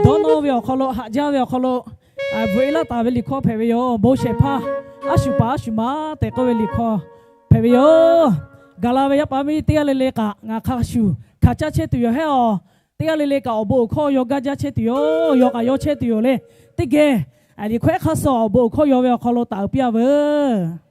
dawˇ nawˇ ve awˬ hk'aw lo, haꞈ jaˇ ve awˬ hk'aw lo bvuhꞈ e laˇ taˍ ve liꞈ hkawˇ hpehꞈ ve yoˬ. Bon shehˍ hpaˇ aˉ shuˍ paˍ aˉ shuˍ ma tehꞈ k'oˆ ve liꞈ hkawˇ hpehꞈ ve yoˬ. Gaˬ la ve yaˇ paˍ miˇ teˇ g'aˇ le le kaꞈ ngaˬ hk'a shuˍ hkanˍ caˇ chehˇ tuˬ yoˬ hehˉ awˬ. Teˇ g'aˇ le le kaꞈ awˬ bon awˬ hkawˇ yaw gaˇ jaˇ chehˇ tuˬ yoˬ. Yaw kaꞈ yaw chehˇ tuˬ yoˬ le. Teˇ geh liꞈ hkawehˉ hk'aˇ suh awˬ bon awˬ hkawˇ yaw ve awˬ hk'aw lo taˍ uiˍ piˇ a veuˬ.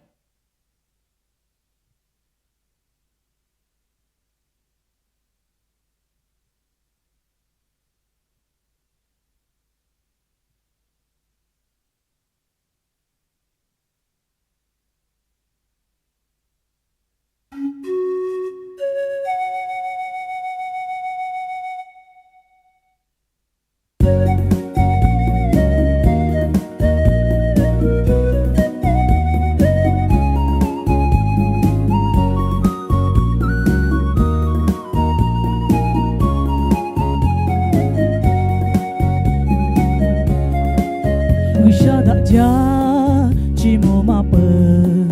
G'uiˬsha daꞈ jaˇ, chi mvuhˇ maˇ peuˬ.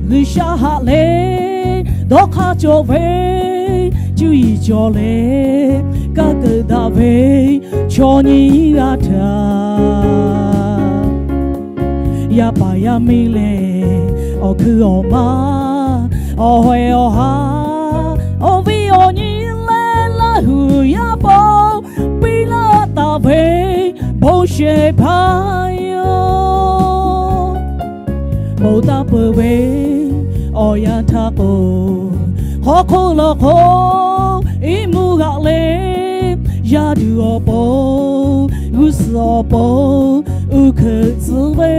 G'uiˬsha haꞈ leh dawˇ hk'aˇ cawˬ ve, cuˇ yiˍ cawˬ leh kanˇ keunˍ daꞈ ve chaw nyi g'aˇ htaꞈ yaˇ paˍ yaˇ miˇ leh awˬ hkuiˉ awˬ maˇ, awˬ hawehˬ awˬ ha, awˬ viˉ awˬ nyi leh Laˇ huˍ yaˇ paw piˇ laˇ taˍ ve bon shehˍ hpaˇ yoˬ. Bon taˇ peuˬ ve awˬ yanˇ htaˇ k'o, hk'aw hk'oˆ lawˬ hk'oˆ iˉ mvuhˇ g'aꞈ leh, yaˇ duˬ awˬ pon, g'uˇ suhˍ awˬ pon, uˉ hkeuꞈ tcuh ve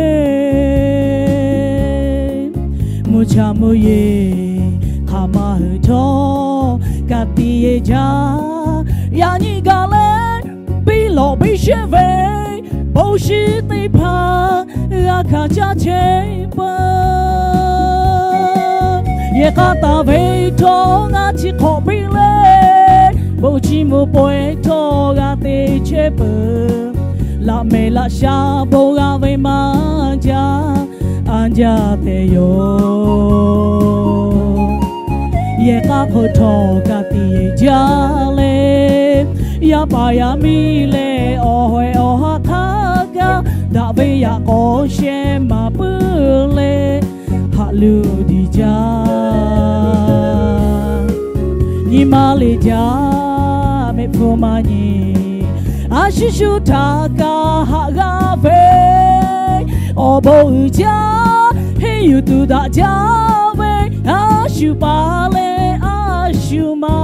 mvuhˇ cha mvuhˇ yeˬ hk'aˬ ma hui htawˇ ka tiꞈ yeˬ jaˇ. Yaꞈ nyi gaˬ leh biˇ lawꞈ biˇ sheˆ ve bon shiˍ teˇ hpaˍ g'a hkanˍ caˇ chehˇ peuˬ. Yehˬ k'a taˍ ve htawˇ ngaˬ chi hk'awꞈ piˇ leh, bon chiˇ mvuh pawehˇ htawˇ g'a te chehˇ peuˬ. Laꞈ mehˍ laꞈ sha bon g'a ve maˇ jaˇ, a jaˇ tehꞈ yoˬ. Yehˬ k'a hk'oˆ htawˇ ka tiꞈ yeˬ jaˇ leh, yaˇ paˍ yaˇ miˇ leh awˬ hawehˬ awˬ ha hk'a gaˇ daꞈ ve yaꞈ k'aw sheh maˍ puiˉ leh, haꞈ luˬ diˬ jaˇ. Nyi ma le jaˇ, mehˆ hpfuhˇ maˇ nyi, a shu shu htaꞈ kaꞈ haꞈ g'a ve, awˬ bon uiˍ jaˇ, henˇ yuˬ tuˬ daꞈ jaˇ ve, a shu paˍ leh a shu ma.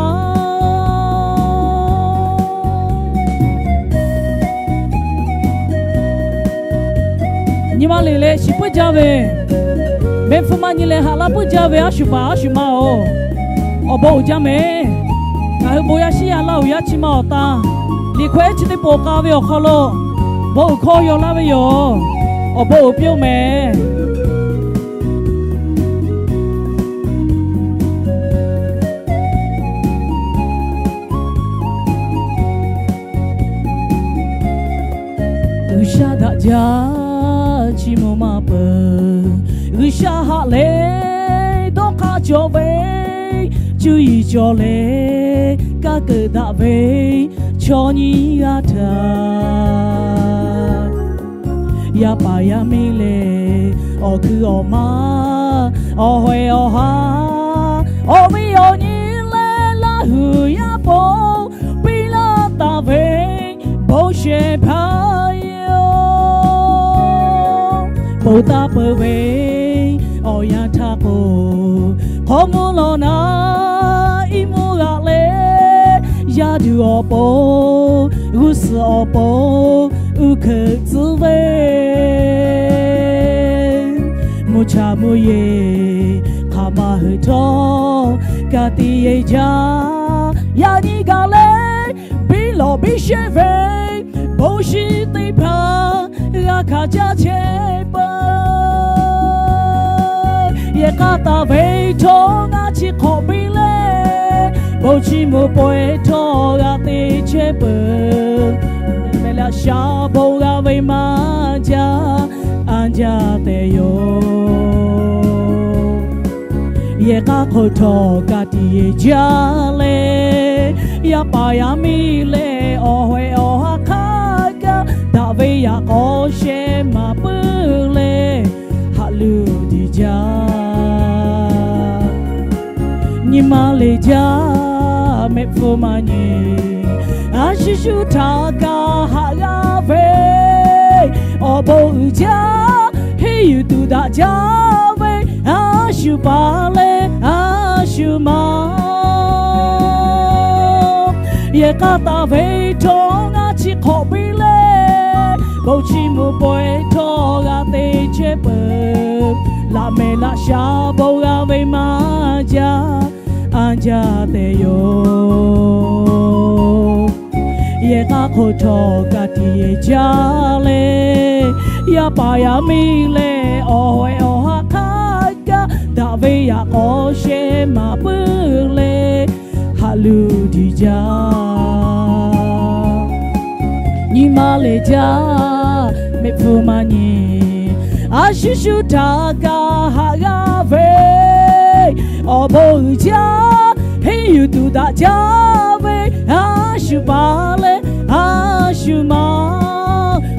Nyi ma le leh shiˍ puiˉ jaˇ ve, mehˆ hpfuhˇ maˇ nyi leh haꞈ laˇ puiˉ jaˇ ve a shu paˍ a shu ma-oˬ, awˬ bon uiˍ jaˇ mehˍ. Ngaˬ hui bon yaˇ shiˉ yaˇ Laˇ huˍ yaˇ chi ma awˬ tan, liꞈ hkawehˉ chi teˇ poˬ k'a ve awˬ hk'aw lo bon uiˍ hkawˇ yaw laˇ ve yoˬ. Awˬ bon uiˍ piˇ-oˆ mehˍ. G'uiˬsha daꞈ jaˇ, chi mvuhˇ maˇ peuˬ. G'uiˬsha haꞈ leh dawˇ hk'aˇ cawˬ ve, cuˇ yiˍ cawˬ leh kanˇ keunˍ daꞈ ve chaw nyi g'aˇ htaꞈ yaˇ paˍ yaˇ miˇ leh awˬ hkuiˉ awˬ ma, awˬ hawehˬ awˬ ha, awˬ viˉ awˬ nyi leh Laˇ huˍ yaˇ paw piˇ laˇ taˍ ve bon shehˍ hpaˇ Oˇ taˇ peuˬ ve awˬ yanˇ htaˇ k'o, hk'aw mvuhˇ lawˬ naˉ iˉ mvuhˇ g'aꞈ leh, yaˇ duˬ awˬ pon g'uˇ suhˍ awˬ pon uˇ hkeuꞈ tcuhˉ ve, mvuhˇ cha mvuhˇ yeˬ hk'aˬ ma hui htawˇ ka tiꞈ yeˬ jaˇ. Yaꞈ nyi gaˬ leh biˇ lawˬ biˇ shehˆ ve bon shinˉ teˇ hpaˍ g'a hkanˍ caˇ chehˇ peuˬ. Yehˬ k'aˇ taˍ ve htawˇ ngaˇ chi hk'awꞈ piˇ leh, bon chiˇ mvuh pawehˇ htawˇ g'a te chehˇ peuˬ. Mehˍ leh shaˍ bon g'a ve maˇ jaˇ, anˇ jaˇ tehꞈ yoˬ. Yehˬ k'aˇ hk'oˆ htawˇ ka tiꞈ yeˬ jaˇ leh, yaˇ paˍ yaˇ miˇ leh awˬ hawehꞈ awˬ ha hk'aˇ kaꞈ daꞈ ve yaꞈ k'aw sheh maˍ puiˉ leh, haꞈ luˬ diˬ jaˇ. Nyi ma le jaˇ mehˆ hpfuhˇ maˇ nyi, a shu shu htaꞈ kaꞈ haꞈ g'a ve, awˬ bon uiˍ jaˇ henˇ yuˬ tuˬ daꞈ jaˇ ve, a shu paˍ leh a shu ma. Yehˬ k'aˇ taˍ ve htawˇ ngaˇ chi hk'awꞈ piˇ leh, bon chiˇ mvuh pawehˇ htawˇ g'a te chehˇ peuˬ. Laꞈ mehˍ laꞈ shaˍ bon g'a ve maˇ jaˇ, anˇ jaˇ tehꞈ yoˬ. Yehˬ k'aˇ hk'oˆ htawˇ ka tiꞈ yeˬ jaˇ leh, yaˇ paˍ yaˇ miˇ leh awˬ hawehꞈ awˬ ha hk'aˇ kaꞈ daꞈ ve yaꞈ k'aw sheh maˍ puiˉ leh, haꞈ luˬ diˬ jaˇ. Nyi ma le jaˇ mehˆ hpfuhˇ maˇ nyi, a shu shu htaꞈ kaꞈ haꞈ g'a ve, awˬ bon uiˍ jaˇ henˇ yuˬ tuˬ daꞈ jaˇ ve, a shu paˍ leh a shu ma.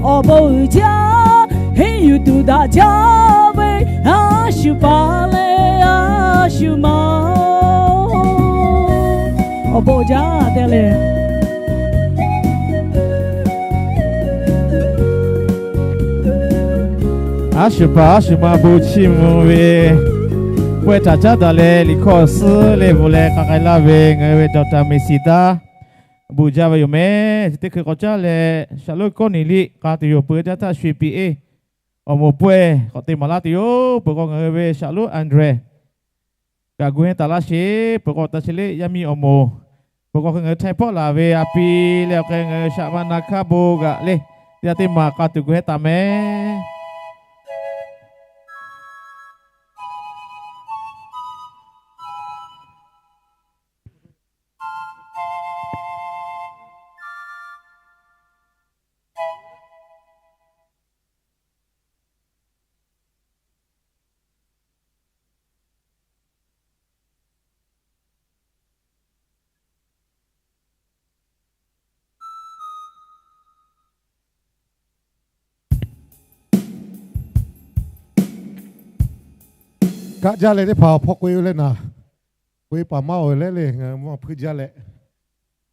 Awˬ bon uiˍ jaˇ henˇ yuˬ tuˬ daꞈ jaˇ ve, a shu paˍ leh a shu ma. Awˬ bon jaˇ te le. A shu paˍ a shu ma bon chiˇ mvuh ve pawehˇ htaꞈ caˉ daꞈ leh liꞈ hkawˇ suhˉ leh bvuhꞈ leh k'a k'ai laˇ ve ngaˬ hui ve Doctor Mehˍ Siˍ taˉ bon jaˇ ve yoˬ mehˍ. Chi teˇ hkui k'awꞈ caˉ leh Shaˍlonˍ Kawˇneˍliˆ k'a tuˬ yoˬ. Peuˬ jaˇ htaˇ shu piˇ-eˬ awˬ moˍ pawehˇ k'awꞈ te maˍ laˇ tuˬ yoˬ. Peuˬ k'o ngaˬ hui ve Shaˍlonˍ Andreh kaꞈ gu henˇ taˍ laˇ sheˍ. Peuˬ k'o taˇ chi leˆ yaˇ miˇ awˬ moˍ, peuˬ k'o hk'e ngaˬ hui Htaiˇ hpawˇ laˬ ve a pi leh awˬ hk'e ngaˬ hui Shaˍ ma na hkaˇ bon g'aꞈ leh teˇ g'aˇ teˇ maˬ k'a tuˬ gu henˇ taˍ mehˍ. Kaˆ jaˇ leh teˇ hpaˍ awˬ hpawˇ k'oꞈ-e leh naˍ, k'oꞈ-e paˍ maˇ-oˬ leh le ngaˬ hui mvuhˇ hpeuˇ jaˇ leh,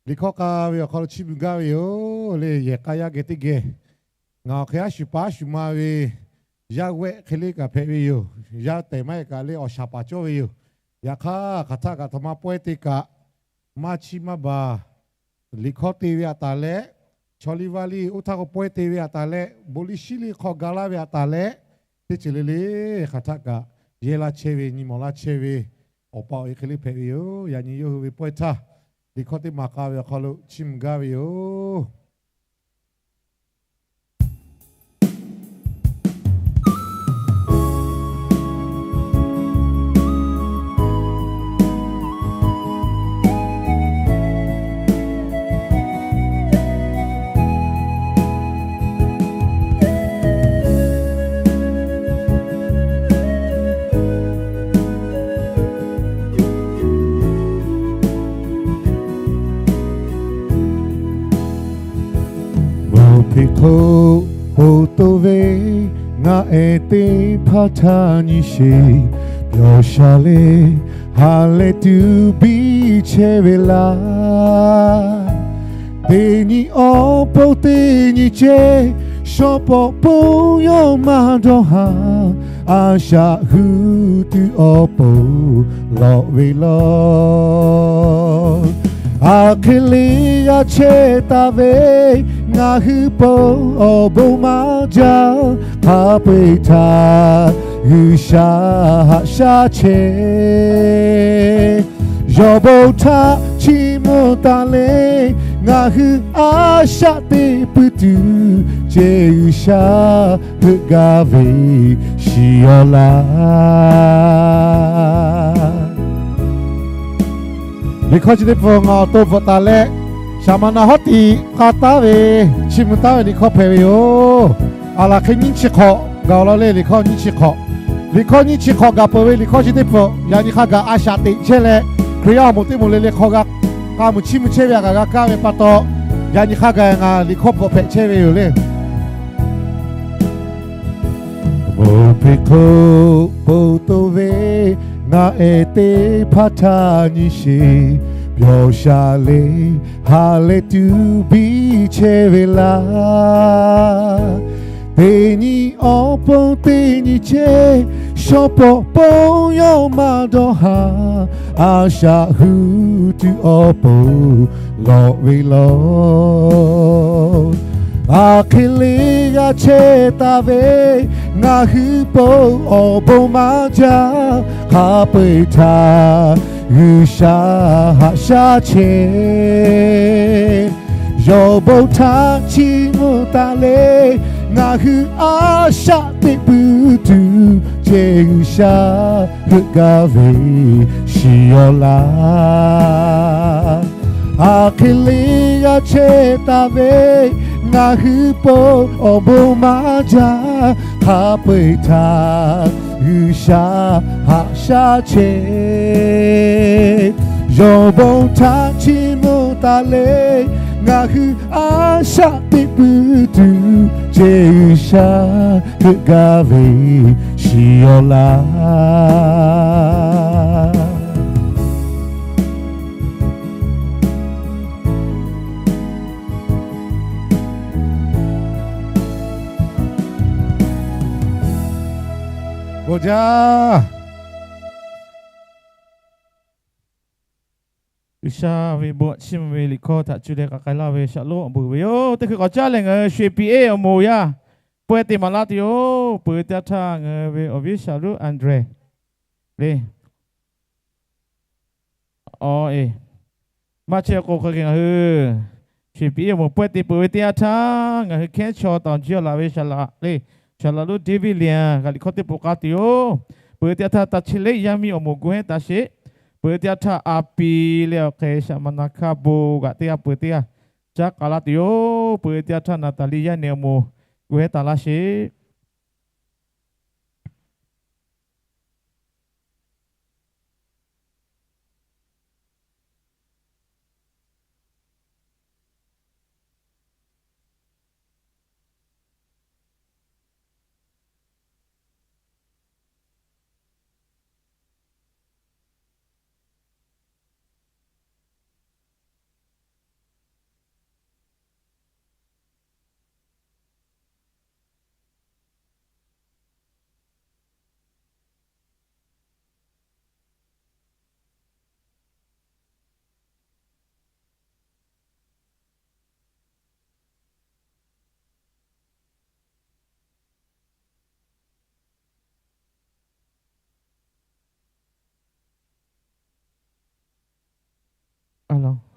liꞈ hkawˇ k'a ve awˬ hk'aw lo chiˇ mvuh gaˇ ve yoˬ le. Yehˬ k'a yaˇ geh teˇ geh ngaˬ awˬ hk'e a shu paˍ a shu ma ve yaˇ g'awehˆ hk'e le kaꞈ hpehꞈ ve yoˬ. Yaˇ tehˬ maˇ heˆ kaꞈ le awˬ shaˍ paˍ cawˇ ve yoˬ. Yaꞈ hk'aˇ hk'aˬ htaˆ kaꞈ htaꞈ ma pawehˇ te kaꞈ maˇ chiˇ maˇ baˬ liꞈ hkawˇ te ve aꞈ taˍ leh, chaw liˇ vaˇ liˇ oˇ htaˇ k'o pawehˇ te ve aꞈ taˍ leh, bon liˇ shiˉ liˇ hk'aw ga laˇ ve aꞈ taˍ leh, teˇ ceuˬ le le hk'aˬ htaˆ kaꞈ yehˇ laˇ chehˇ ve nyi mawˬ laˇ chehˇ ve awˬ pa awˬ e hk'e le hpehꞈ ve yoˬ. Yaꞈ nyi yawˇ hui ve pawehˇ htaˇ liꞈ hkawˇ teˇ maˍ k'a ve awˬ hk'aw lo chiˇ mvuh gaˇ ve yoˬ. Awˬ hpeꞈ hk'oˆ po toˇ ve ngaˬ ehˉ teˇ hpaˍ htaꞈ nyi sheˍ. Pyawˬ sha leh ha leh tuˬ biˇ chehˇ ve laˇ. Teˇ nyi awˬ pon teˇ nyi cehˇ Shawˉ pawˍ pon yawˇ maˇ dawˇ haˍ, a shaꞈ hu tuˬ awˬ pon lawꞈ ve lawˬ. Aˬ hk'e le g'a chehˇ taˍ ve, ngaˬ hui pon awˬ bon maˇ jaˇ, hk'a peu-eˬ htaꞈ G'uiˬsha haꞈ shaˉ chehˇ. Yawˬ bon htaꞈ chiˇ mvuh taˍ le, ngaˬ hui a shaꞈ teꞈ puiˉ tuˬ, ceh G'uiˬsha heuˆ gaˇ ve shiˍ awˬ laˇ. Liꞈ hkawˇ chi teˇ hpaˍ ngaˬ awˬ to bvuhꞈ taˍ leh, shaˍ ma na hawˉ tiꞈ k'a taˉ ve, chiˇ mvuh taˉ ve liꞈ hkawˇ hpehꞈ ve yoˬ. Aˬ laˬ hk'e nyiˇ chi hk'awꞈ gaˬ la le, liꞈ hkawˇ nyiˇ chi hk'awꞈ. Liꞈ hkawˇ nyiˇ chi hk'awꞈ gaˬ peuˬ ve liꞈ hkawˇ chi teˇ hpaˍ yaꞈ nyi hk'a gaˬ a shaꞈ teꞈ chehˇ leh, Hkriꞈ yaˇ awˬ moˍ teˇ moˍ le le hk'aw g'a k'a mvuh chiˇ mvuh chehˇ ve a kaꞈ g'a kaˇ ve pa taw, yaꞈ nyi hk'a gaˬ ngaˬ liꞈ hkawˇ bvuhꞈ hpehꞈ chehˇ ve yoˬ le. Awˬ hpehꞈ hk'oˆ po to ve, ngaˬ ehˉ teˇ hpaˍ htaꞈ nyi sheˍ, pyawˬ shaˍ le, ha leh tuˬ biˇ chehˇ ve laˇ. Teˇ nyi awˬ pon teˇ nyi chehˇ, shawˉ pawˍ pon yawˇ maˇ dawˇ haˍ, a shaꞈ hu tuˬ awˬ pon lawꞈ ve lawˬ. Aˬ hk'e le g'a chehˇ taˍ ve, ngaˬ hui pon awˬ bon maˇ jaˇ, hk'a peu-eˬ htaꞈ G'uiˬsha haꞈ shaˉ chehˇ. Yawˬ bon htaꞈ chiˇ mvuh taˍ le, ngaˬ hui a shaꞈ teꞈ puiˉ tuˬ, ceh G'uiˬsha heuˆ gaˇ ve shiˍ awˬ laˇ. Aˬ hk'e le g'a chehˇ taˍ ve, ngaˬ hui pon awˬ bon maˇ jaˇ, hk'a peu-eˬ htaꞈ G'uiˬsha haꞈ shaˉ chehˇ. Yawˬ bon htaꞈ chiˇ mvuh taˍ le, ngaˬ hui a shaꞈ teꞈ puiˉ tuˬ, ceh G'uiˬsha heuˆ gaˇ ve shiˍ awˬ laˇ. Bon jaˇ. G'uiˬsha ve bon chiˇ mvuh ve liꞈ hkawˇ htaꞈ cuˇ leh k'a k'ai laˇ ve shaˍ lonˉ awˬ bon ve yoˬ. Teˇ hkui k'awꞈ caˉ leh ngaˬ hui Shwe Piˇ Eˇ awˬ moˍ yaˇ pawehˇ te maˍ laˇ tuˬ yoˬ. Peuˬ teˇ yanˇ htaˇ ngaˬ hui ve awˬ viˉ shaˍ lonˉ Andreh le. Aw eˬ, maˇ chehˇ k'o hk'e ngaˬ hui Shwe Piˇ Eˇ awˬ moˍ pawehˇ te peuˬ ve teˇ yanˇ htaˇ, ngaˬ hui hkehˉ chaw taoˍ jiˇ laˬ ve saˍ laꞈ le, saˍ laꞈ lonˉ David Lian g'a liꞈ hkawˇ teˇ poꞈ k'aˇ tuˬ yoˬ. Peuˬ teˇ yanˇ htaˇ taˇ chi leˉ yaˇ miˇ awˬ moˍ gu hehnˉ taˍ sheˍ. Peuˬ teˇ yanˇ htaˇ a pi leh awˬ hk'e shaˍ ma na hkaˇ bon g'aꞈ teˇ g'aˇ peuˬ teˇ g'aˇ caˉ k'a laˇ tuˬ yoˬ. Peuˬ teˇ yanˇ htaˇ Naˍtaˍliˆ yaˇ nehˬ awˬ moˍ gu hehnˉ taˍ laˇ sheˍ.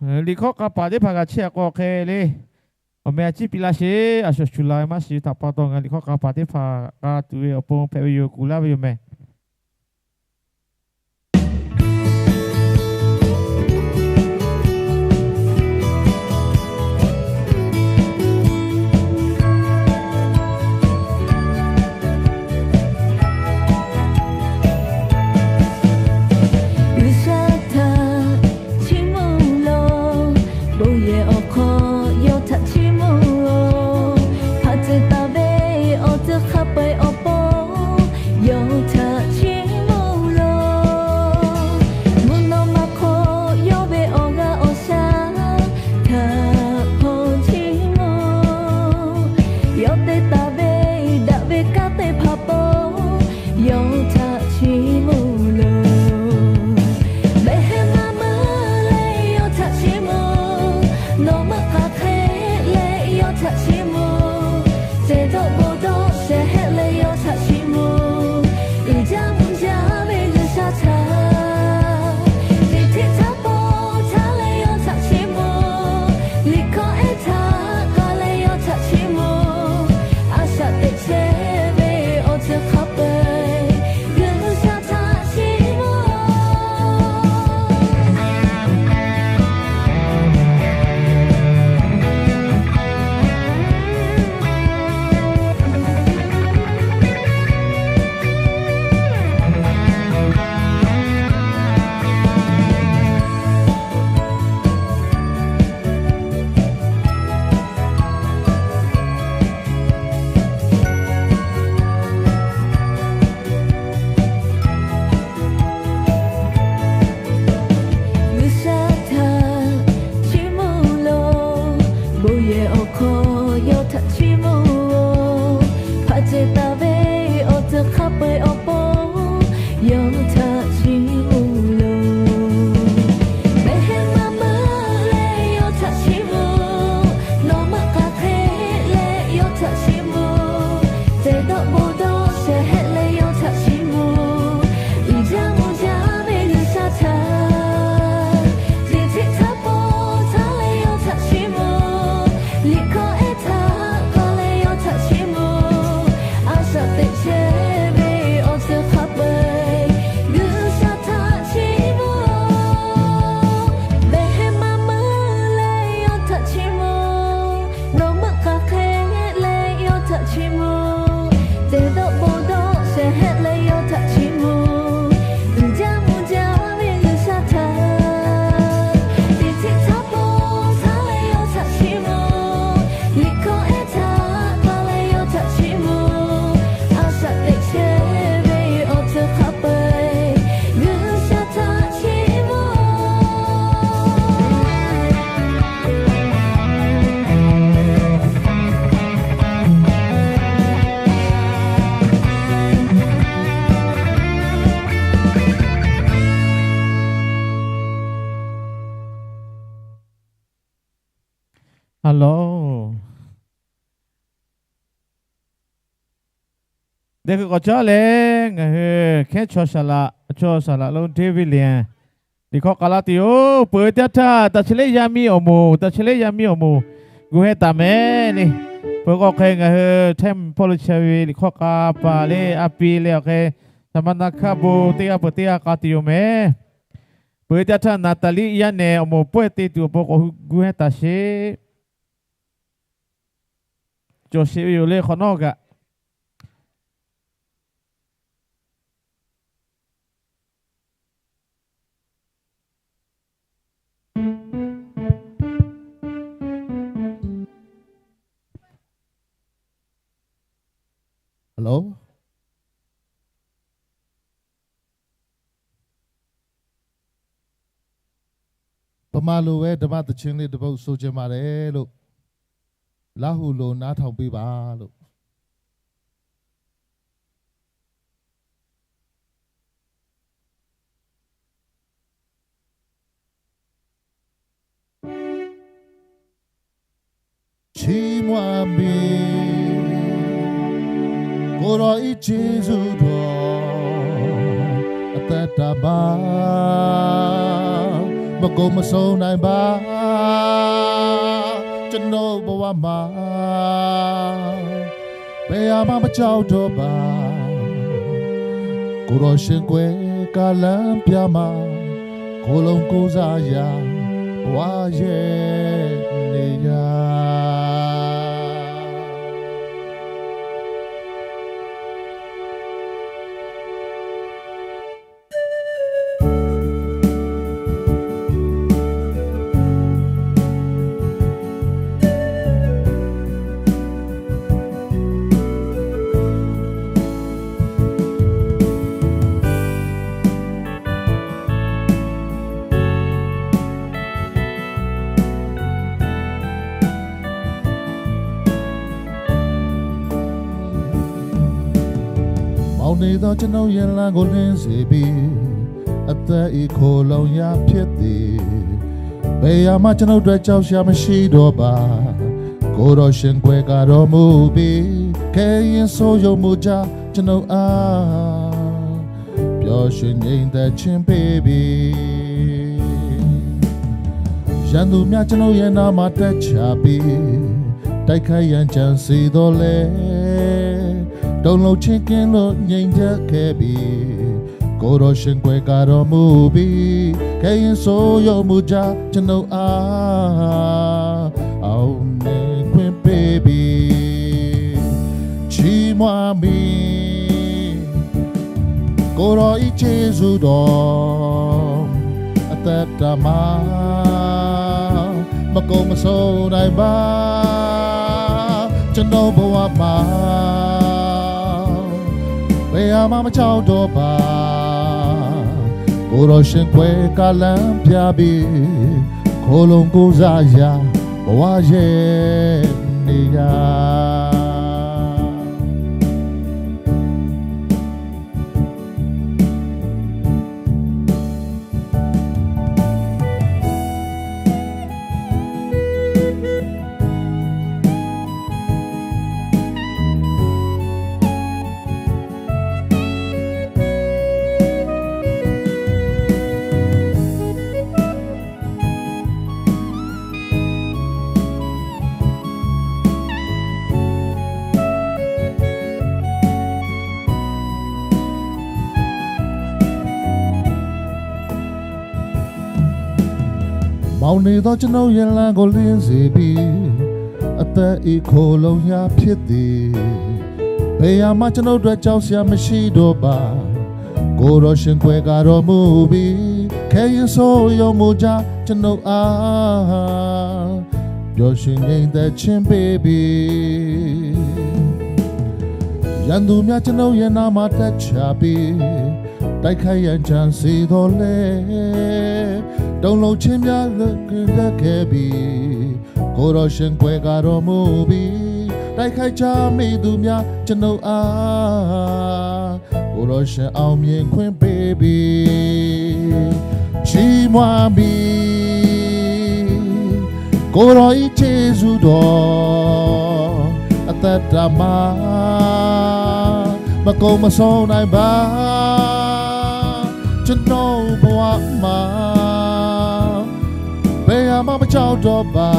Liꞈ hkawˇ k'a paˍ teˇ hpaˍ g'a chehˇ k'o hk'e le, awˬ meh a ciˉ piˇ laˇ sheˍ. A shuˍ shuˍ la ve maˇ shiˍ htaꞈ pa taw ngaˬ liꞈ hkawˇ k'a paˍ teˇ hpaˍ k'a tuˬ ve awˬ pon hpehꞈ ve yoˬ. Kuˬ laˇ ve yoˬ meh. G'uiˬsha htaꞈ chiˇ mvuh loˬ, bon yehˬ awˬ hk'aw yawˇ htaꞈ chiˇ mvuh loˬ. Hk'a tcuh taˍ ve awˬ tcuh hk'a peu-eˬ awˬ pon yawˇ htaꞈ chiˇ mvuh loˬ. Mvuhˇ naw ma hk'aw yawˇ ve awˬ g'aˇ awˬ shaˉ htaꞈ hpaw chiˇ mvuh. Yawˇ te Hello. Deh hkui k'awꞈ caˉ leh ngaˬ hui hkehˉ chaw saˍ laꞈ, chaw saˍ laꞈ lonˉ David Lian liꞈ hkawˇ k'ai laˇ tuˬ yoˬ. Peuˬ teˇ yanˇ htaˇ, taˇ chi lehˉ yaˇ miˇ awˬ moˍ, taˇ chi lehˉ yaˇ miˇ awˬ moˍ gu hehˇ taˍ mehˍ le. Peuˬ k'o hk'e ngaˬ hui Htaiˇ mvuhˇ hpawˇ lo chehˇ ve liꞈ hkawˇ k'a paˍ le, a pi le awˬ hk'e, saˍ maˍ naˍ hkaˇ bon teˇ g'aˇ peuˬ teˇ g'aˇ k'a tuˬ yoˬ mehˍ. Peuˬ teˇ yanˇ htaˇ, Naˍtaˍliˆ yaˇ nehˬ awˬ moˍ pawehˇ te tuˬ awˬ pon k'awꞈ gu hehˇ taˍ sheˍ. Cawˬ sheˍ ve yoˬ le hk'awꞈ nawˉ kaꞈ. Hello. ဗမာလိုပဲ ဓမ္မသီချင်းလေးတစ်ပုဒ် ဆိုချင်ပါတယ်လို့၊ လၢႁူလို နားထောင်ပေးပါလို့။ ချီးမွမ်းမည် ကိုယ်တော်၏ကျေးဇူးတော် အသက်တာမှာ မကုန်မဆုံးနိုင်ပါ ကျွန်တော်ဘဝမှာ ဘယ်အရာမှမကြောက်တော့ပါ ကိုယ်တော်ရှင်ကွယ်ကားလမ်းပြမှာ ကိုယ်လုံးကိုးစားရာ ဘဝရဲ့နေရာ။ မှောင်နေသောကျွန်ုပ်ရဲ့လမ်းကိုလင်းစေပြီး အသက်၏ခိုလှုံရာဖြစ်သည် ဘယ်အရာမှကျွန်ုပ်အတွက်ကြောက်စရာမရှိတော့ပါ ကိုယ်တော်ရှင်ကွယ်ကာတော်မူပြီး ခဲရင်ဆိုးရုံမှုကြကျွန်ုပ်အား ပျော်ရွှင်ငြိမ်သက်ခြင်းပေးပြီ။ ရန်သူများကျွန်ုပ်ရဲ့နားမှာတပ်ချပြီး တိုက်ခိုက်ရန်ကြံစည်သော်လည်း တုန်လှုပ်ခြင်းကင်းလွတ်ငြိမ်သက်ခဲ့ပြီ။ ကိုယ်တော်ရှင်ကွယ်ကာတော်မူပြီး ခဲရင်ဆိုးရုံမှုကြကျွန်ုပ်အား အောင်မြင်ခွင့်ပေးပြီ။ ချီးမွမ်းမည် ကိုယ်တော်၏ကျေးဇူးတော်အသက်တာမှာ မကုန်မဆုံးနိုင်ပါ ကျွန်တော်ဘဝမှာ ဘယ်အရာမှမကြောက်တော့ပါ ကိုယ်တော်ရှင်ကွယ်ကားလမ်းပြပြီး ခိုလှုံကိုးစားရာ ဘဝရဲ့နေရာ။ မှောင်နေသောကျွန်ုပ်ရဲ့လမ်းကိုလင်းစေပြီး အသက်၏ခိုလှုံရာဖြစ်သည် ဘယ်အရာမှကျွန်ုပ်အတွက်ကြောက်စရာမရှိတော့ပါ ကိုယ်တော်ရှင်ကွယ်ကာတော်မူပြီး ခဲရင်ဆိုးရုံမှုကြကျွန်ုပ်အား ပျော်ရွှင်ငြိမ်သက်ခြင်းပေးပြီ။ ရန်သူများကျွန်ုပ်ရဲ့နားမှာတပ်ချပြီး တိုက်ခိုက်ရန်ကြံစည်သော်လည်း တုန်လှုပ်ခြင်းများလွတ်ကင်းခဲ့ပြီ။ ကိုယ်တော်ရှင်ကွယ်ကာတော်မူပြီး တိုက်ခိုက်ကြမည့်သူများကျွန်ုပ်အား ကိုယ်တော်ရှင်အောင်မြင်ခွင့်ပေးပြီ။ ချီးမွမ်းပြီ။ ကိုယ်တော်၏ကျေးဇူးတော် အသက်တာမှာ မကုန်မဆုံးနိုင်ပါ ကျွန်တော်ဘဝမှာ ဘယ်ဟာမှမကြောက်တော့ပါ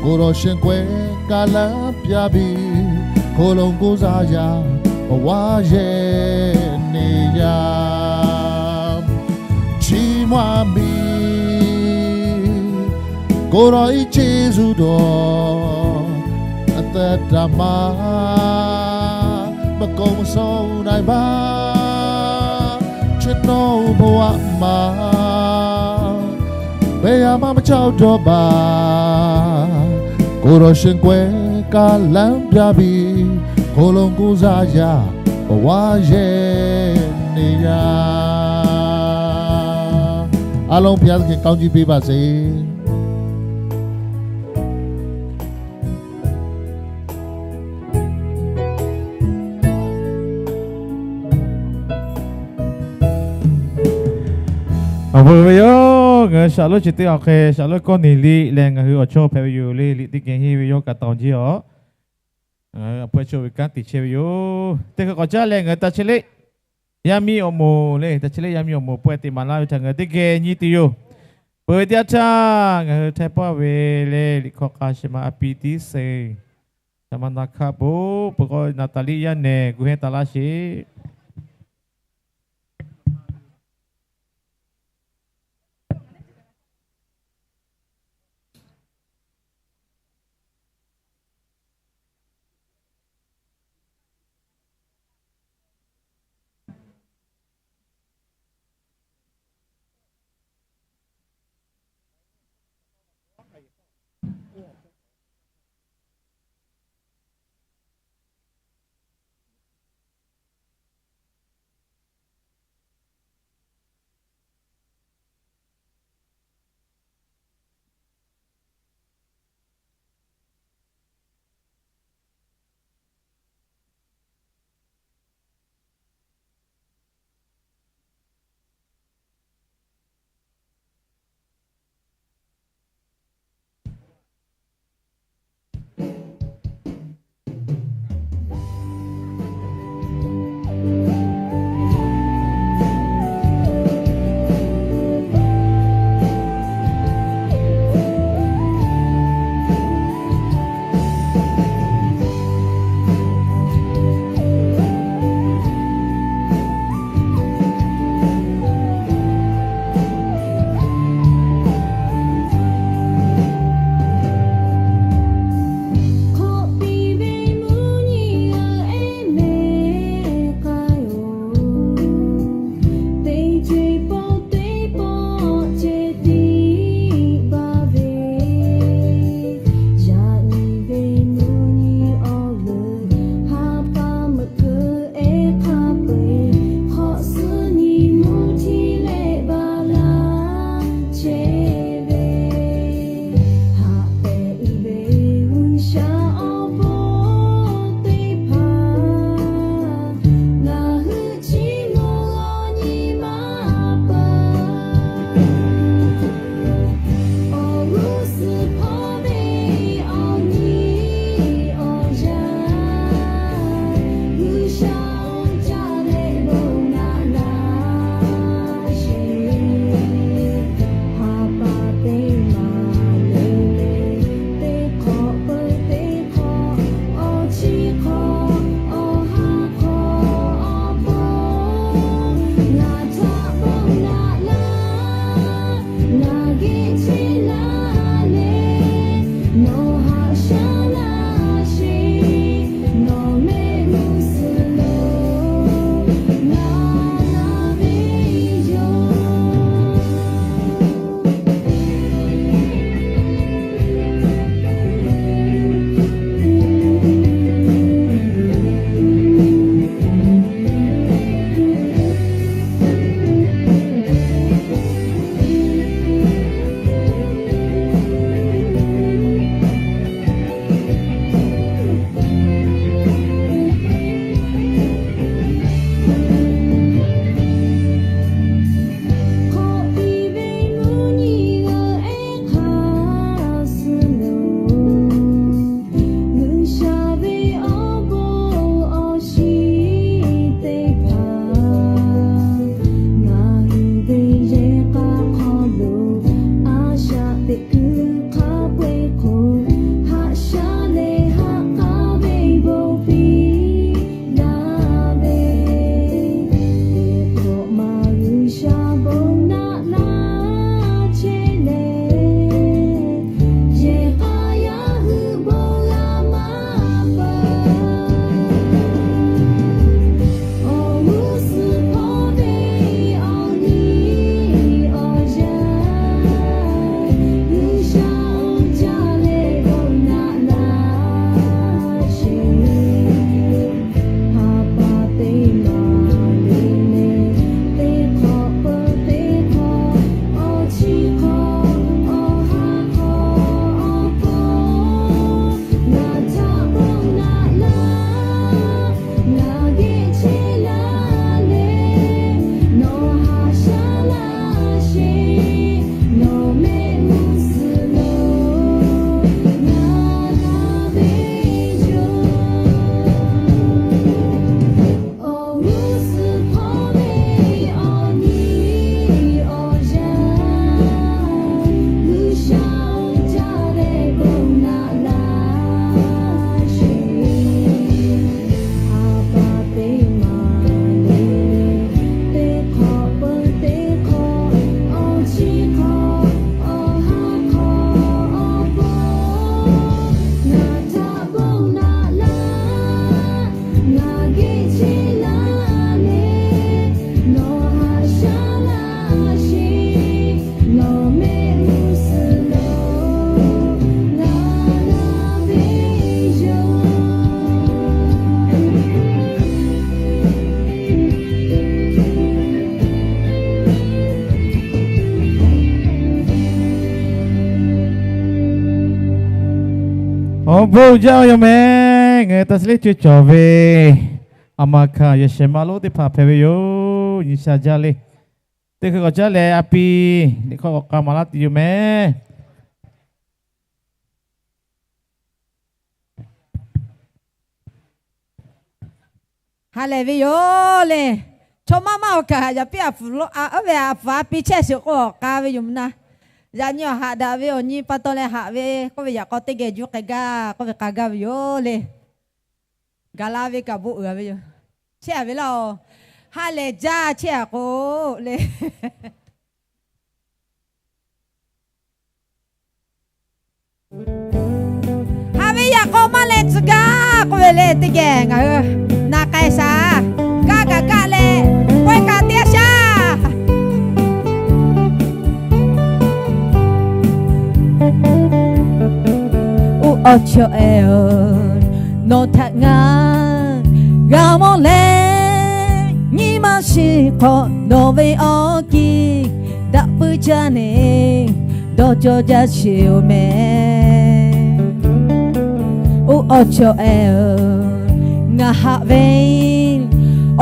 ကိုယ်တော်ရှင်ကွယ်ကလမ်းပြပြီ ခိုလှုံကိုးစားရာ ဘဝရဲ့နေရာ ချီးမွမ်းမည် ကိုယ်တော်၏ကျေးဇူးတော် အသက်တာမှာ မကုန်မဆုံးနိုင်ပါ ကျွန်တော်ဘဝမှာ ဘယ်ဟာမှမကြောက်တော့ပါ ကိုယ်တော်ရှင်ကွယ်ကလမ်းပြပြီ ခိုလှုံကိုးစားရာ ဘဝရဲ့နေရာ အားလုံးဘုရားသခင်ကောင်းချီးပေးပါစေ။ အပူၤဝဲယိၤ ngaˬ hui shaˍlonˉ chi teˇ awˬ hk'e shaˍlonˉ kawˇ neˍ liꞈ leh ngaˬ hui awˬ chawˇ hpehꞈ ve yoˬ le. Liꞈ teˇ geh henˇ ve yawˇ kaꞈ tawˍ jeˇ awˬ, ngaˬ hui awˬ pawehˇ chaw ve kanˉ te chehˇ ve yoˬ. Teˇ hkui k'awꞈ caˉ leh ngaˬ hui ta chehˇ le yaˇ miˇ awˬ moˍ le, ta chehˇ le yaˇ miˇ awˬ moˍ pawehˇ te maˍ laˇ ve htaꞈ ngaˬ hui teˇ geh nyi tuˬ yoˬ. Peuˬ ve teˇ yanˇ htaˇ ngaˬ hui htaiˇ paˇ ve le liꞈ hkawˇ k'a shehˍ ma a pi tiˉ se, shaˍ ma na hkaˆ po, peuˬ k'o Naˍtaˍliˆ yaˇ nehˬ gu hehnˇ taˍ laˇ sheˍ. Awˬ bon jaˇ ve yoˬ mehˍ. Ngaˬ hui taˇ shiˍ leˉ co cawˬ ve aˬ ma hkanˍ yehˬ shehˍ ma lonˉ teˇ hpaˍ hpehꞈ ve yoˬ. Nyi sha jaˇ le. Teˇ hkui k'awꞈ caˉ leh a pi liꞈ hkawˇ k'awꞈ k'a maˍ laˇ tuˬ yoˬ mehˍ. Ha lehˬ ve yoˬ le. Chaw maˇ maˇ awˬ kaˍ yaꞈ piˇ a pfuhˍ lo a, oˇ ve a pfuhˍ a pi chehˇ shiˍ k'o awˬ k'a ve yoˬ mvuhˇ naˆ. Yaꞈ nyi awˬ haꞈ daꞈ ve awˬ nyi pa taw leh haꞈ ve k'oˆ ve yaꞈ k'aw teˇ geh juˇ k'ai gaˇ k'oˆ ve k'a gaˇ ve yoˬ le. Gaˬ la ve kaꞈ bon uiˍ a ve yoˬ. Chehˇ a ve laˇ oˬ. Ha lehˬ jaˇ chehˇ a k'o le. Haꞈ ve yaꞈ k'aw maˇ leh tcuh gaˇ k'oˆ ve le teˇ geh ngaˬ hui na k'ai shaˍ. Gaˇ kaꞈ gaˇ leh, k'oˆ kaꞈ teˇ a shaˍ. Oˇ awˬ chawˇ ehˉ-oˬ, nawˬ htaꞈ ngaˬ g'a mawˬ leh, nyi ma shiˍ hk'awꞈ nawˬ ve awˬ kiˇ daꞈ puiˉ jaˇ neˇ dawˇ cawˇ jaˇ sheˍ-oˬ mehˍ. Oˇ awˬ chawˇ ehˉ-oˬ, ngaˬ haꞈ ve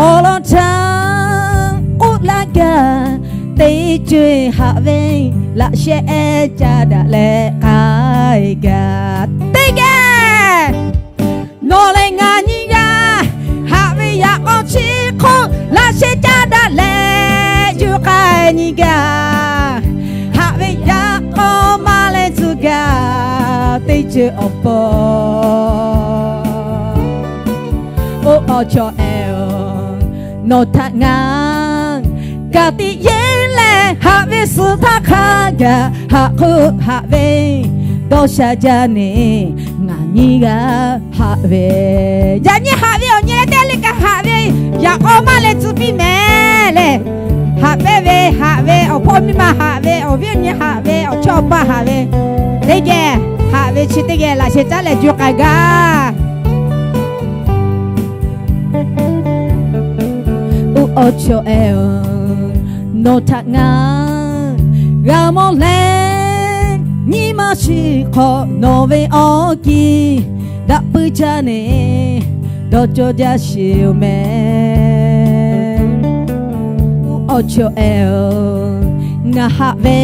awˬ lawn htaˇ k'oˆ laˇ gaˇ, teˇ co-e haꞈ ve laꞈ sheh ehˉ caˇ daꞈ leh k'ai gaˇ teˇ geh. Nawˬ lehˬ ngaˬ nyi g'aˇ haꞈ ve yaꞈ k'aw chi hk'oˆ laꞈ sheh caˇ daꞈ leh yuˬ k'ai nyi gaˇ. Haꞈ ve yaꞈ k'aw maˇ leh tcuh gaˇ teˇ co-e awˬ pon. Oˇ awˬ chawˇ ehˉ-oˬ, nawˬ htaꞈ ngaˬ ka tiꞈ yeˇ leh haꞈ ve suhˍ htaˇ hk'a gaˬ haꞈ hk'oˆ haꞈ ve dawˇ sha jaˇ neˇ ngaˬ nyi g'aˇ haꞈ ve. Yaꞈ nyi haꞈ ve awˬ nyi leh teˇ le kaꞈ haꞈ ve yaꞈ k'aw maˇ leh tcuh piˇ mehˍ le. Haꞈ pehnˇ ve haꞈ ve awˬ hpawˇ miˇ ma haꞈ ve awˬ viˉ awˬ nyi haꞈ ve awˬ chawˇ awˬ paˇ haꞈ ve teˇ geh haꞈ ve chi teˇ geh laꞈ sheh caˉ leh juˇ k'ai gaˇ. Oˇ awˬ chawˇ ehˉ-oˬ, nawˬ htaꞈ ngaˬ g'a mawˬ leh, nyi ma shiˍ hk'awꞈ nawˬ ve awˬ kiˇ daꞈ puiˉ jaˇ neˇ dawˇ cawˇ jaˇ sheˍ-oˬ mehˍ. Oˇ awˬ chawˇ ehˉ-oˬ, ngaˬ haꞈ ve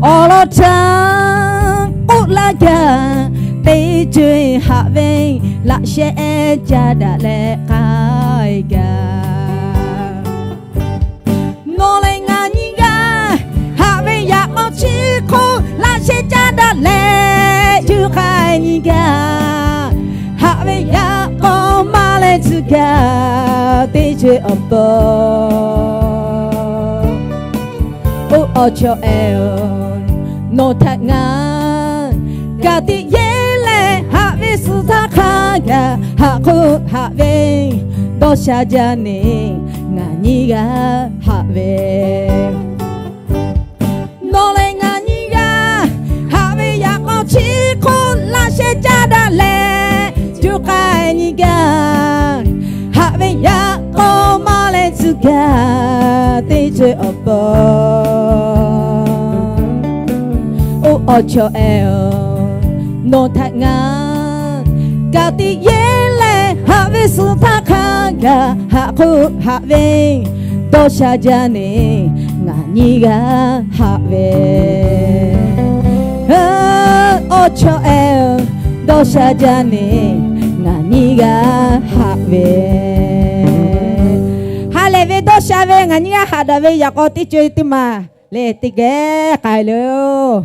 awˬ lawn htaˇ k'oˆ laˇ gaˇ, teˇ co-e haꞈ ve laꞈ sheh ehˉ caˇ daꞈ leh k'ai gaˇ. Nawˬ lehˬ ngaˬ nyi g'aˇ haꞈ ve yaꞈ k'aw chi hk'oˆ laꞈ sheh caˇ daꞈ leh yuˬ k'ai nyi gaˇ. Haꞈ ve yaꞈ k'aw maˇ leh tcuh gaˇ teˇ co-e awˬ pon. Oˇ awˬ chawˇ ehˉ-oˬ, nawˬ htaꞈ ngaˬ ka tiꞈ yeˇ leh haꞈ ve suhˍ htaˇ hk'a gaˬ haꞈ hk'oˆ haꞈ ve dawˇ sha jaˇ neˇ ngaˬ nyi g'aˇ haꞈ ve. Nawˬ lehˬ ngaˬ nyi g'aˇ haꞈ ve yaꞈ k'aw chi hk'oˆ laꞈ sheh caˇ daꞈ leh juˇ k'ai nyi gaˇ. Haꞈ ve yaꞈ k'aw maˇ leh tcuh gaˇ teˇ co-e awˬ pon. Oˇ awˬ chawˇ ehˉ-oˬ, nawˬ htaꞈ ngaˬ ka tiꞈ yeˇ leh haꞈ ve suhˍ htaˇ hk'a gaˬ haꞈ hk'oˆ haꞈ ve dawˇ sha jaˇ neˇ ngaˬ nyi g'aˇ haꞈ ve. Awˬ chawˇ ehˉ-oˬ, dawˇ sha jaˇ neˇ ngaˬ nyi g'aˇ haꞈ ve. Ha lehˬ ve dawˇ sha ve ngaˬ nyi g'aˇ haꞈ daꞈ ve yaꞈ k'aw teˇ co-e teˇ maˬ lehˬ teˇ geh k'ai le-oˬ.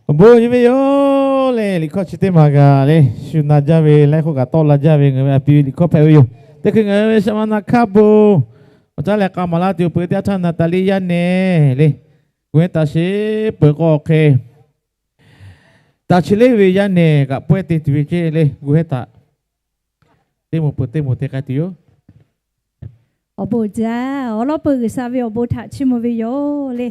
Awˬ bon jaˇ ve yoˬ le. Liꞈ hkawˇ chi teˇ maˬ kaꞈ le shu na jaˇ ve laiˉ hk'oˆ kaꞈ tawˆ la jaˇ ve ngaˬ hui a pi ve liꞈ hkawˇ hpehꞈ ve yoˬ. Teˇ hkui ngaˬ hui ve shaˍ ma na hkaˇ bon awˬ caˉ leh k'a maˍ laˇ tuˬ peuˬ teˇ yanˇ htaˇ Naˍtaˍliˆ yaˇ nehˬ le, gu hehˉ taˍ sheˍ peuˬ k'o awˬ hk'e, taˍ chi leˇ ve yaˇ nehˬ kaꞈ pawehˇ te tuˬ ve ceˇ le, gu hehˉ taˍ. Teˇ moˍ peuˬ teˇ moˍ te k'ai tuˬ yoˬ. Awˬ bon uiˍ jaˇ. Awˬ lawn peuˬ G'uiˬsha ve awˬ bon htaꞈ chiˇ mvuh ve yoˬ le.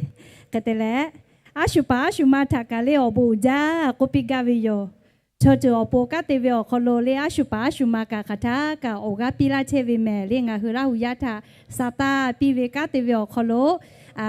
Hk'e te leh, a shu paˍ a shu ma htaꞈ kaꞈ le awˬ bon uiˍ jaˇ k'oˆ piˇ gaˇ ve yoˬ. chaw ceuˬ awˬ pon kanˉ te ve awˬ hk'aw lo le, a shu paˍ a shu ma kaꞈ hk'aˬ htaˇ kaꞈ awˬ g'aˇ piˇ laˇ chehˇ ve mehˍ le. Ngaˬ hui Laˇ huˍ yaˇ htaꞈ sa taˇ piˇ ve kanˉ te ve awˬ hk'aw lo, a,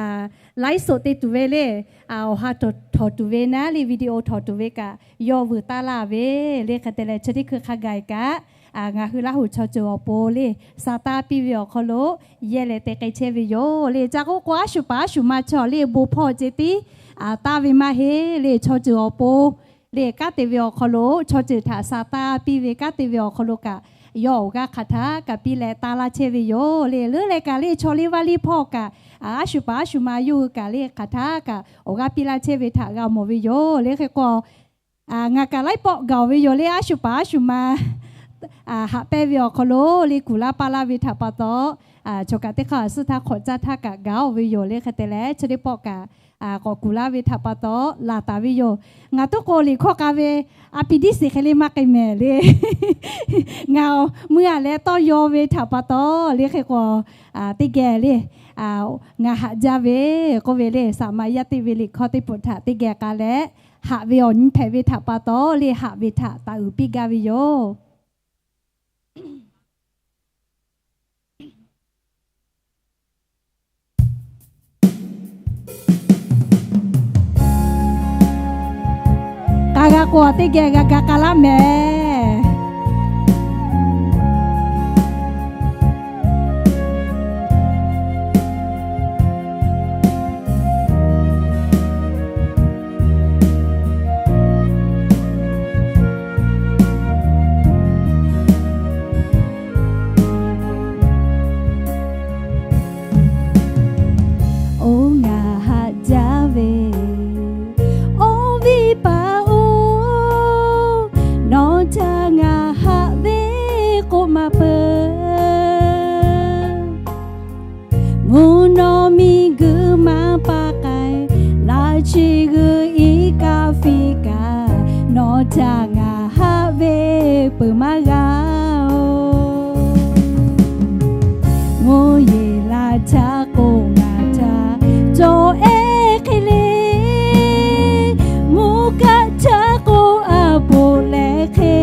live show te tuˬ ve le, a, awˬ ha htawnˍ tuˬ ve naˉ le, video htawnˍ tuˬ ve kaꞈ yawˇ vuiˬ taˇ laˇ ve le. Hk'e te leh, chi teˇ hkui hk'a gaˬ kaꞈ, a, ngaˬ hui Laˇ huˍ chaw ceuˬ awˬ pon le, sa taˇ piˇ ve awˬ hk'aw lo yehˇ leh te k'ai chehˇ ve yoˬ le. Ca k'oˆ k'o, a shu paˍ a shu ma chaw le bon hpawˇ ceh tiˉ, a, taˇ ve maˇ heˆ le. Chaw ceuˬ awˬ pon le kanˉ te ve awˬ hk'aw lo, chaw ceuˬ htaꞈ sa taˇ piˇ ve kanˉ te ve awˬ hk'aw lo kaꞈ, yawˇ awˬ g'aˇ hk'aˬ htaˇ kaꞈ piˇ leh taˇ laˇ chehˇ ve yoˬ le. Leuˉ leh kaꞈ le, chaw liˇ vaˇ liˇ hpawˇ kaꞈ, a, a shu paˍ a shu ma yawˇ hui kaꞈ le hk'aˬ htaˇ kaꞈ awˬ g'aˇ piˇ laˇ chehˇ ve htaꞈ g'a mawˬ ve yoˬ le. Hk'e k'o, a, ngaˬ kaꞈ laiˉ pawˆ gaˬ ve yoˬ le. A shu paˍ a shu ma, a, haꞈ pehnˇ ve awˬ hk'aw lo le, kuˬ laˇ paˇ laˇ ve htaꞈ pa taw, a, chaw kaꞈ teˇ hk'aˇ suhˉ htaˇ hk'awꞈ caˇ htaˇ kaꞈ gaˬ-oˬ ve yoˬ le. Hk'e te leh, chi teˇ pawˆ kaꞈ, a, k'awꞈ kuˬ laˇ ve htaꞈ pa taw laˬ taˍ ve yoˬ. Ngaˬ tuˉ k'o liꞈ hkawˇ k'a ve, a pi diˉ shiˍ hk'e le maˇ k'ai mehˍ le. Ngaˬ mui a leh tawˇ yaw ve htaꞈ pa taw le. Hk'e k'o, a, teˇ geh le, a, ngaˬ haꞈ jaˇ ve k'oˆ ve le, saˍ maˍ yaˇ teˇ ve liꞈ hkawˇ teˇ pawˆ htaꞈ teˇ geh k'a leh, haꞈ ve awˬ nyi hpehꞈ ve htaꞈ pa taw le, haꞈ ve htaꞈ taˍ uiˍ piˇ gaˇ ve yoˬ. K'a g'a k'o, teˇ geh g'a ga k'a laˇ mehˍ. Oˇ ngaˬ haꞈ jaˇ ve, awˬ viˉ paˍ oˬ, nawˬ htaꞈ ngaˬ haꞈ ve k'oˆ maˇ peuˬ. Mvuhˇ naw miˬguiˬ maˇ paˆ k'ai, laꞈ chi g'uiˬ iˉ kaˆ fiˉ kaꞈ, nawˬ htaꞈ ngaˬ haꞈ ve peuˬ maˇ g'a oˬ. Mvuhˇ yeˬ laˬ htaˇ k'o ngaˬ htaꞈ cawˬ ehˉ hk'e le, mvuhˇ kaˆ htaˇ k'o a poꞈ leh hk'e,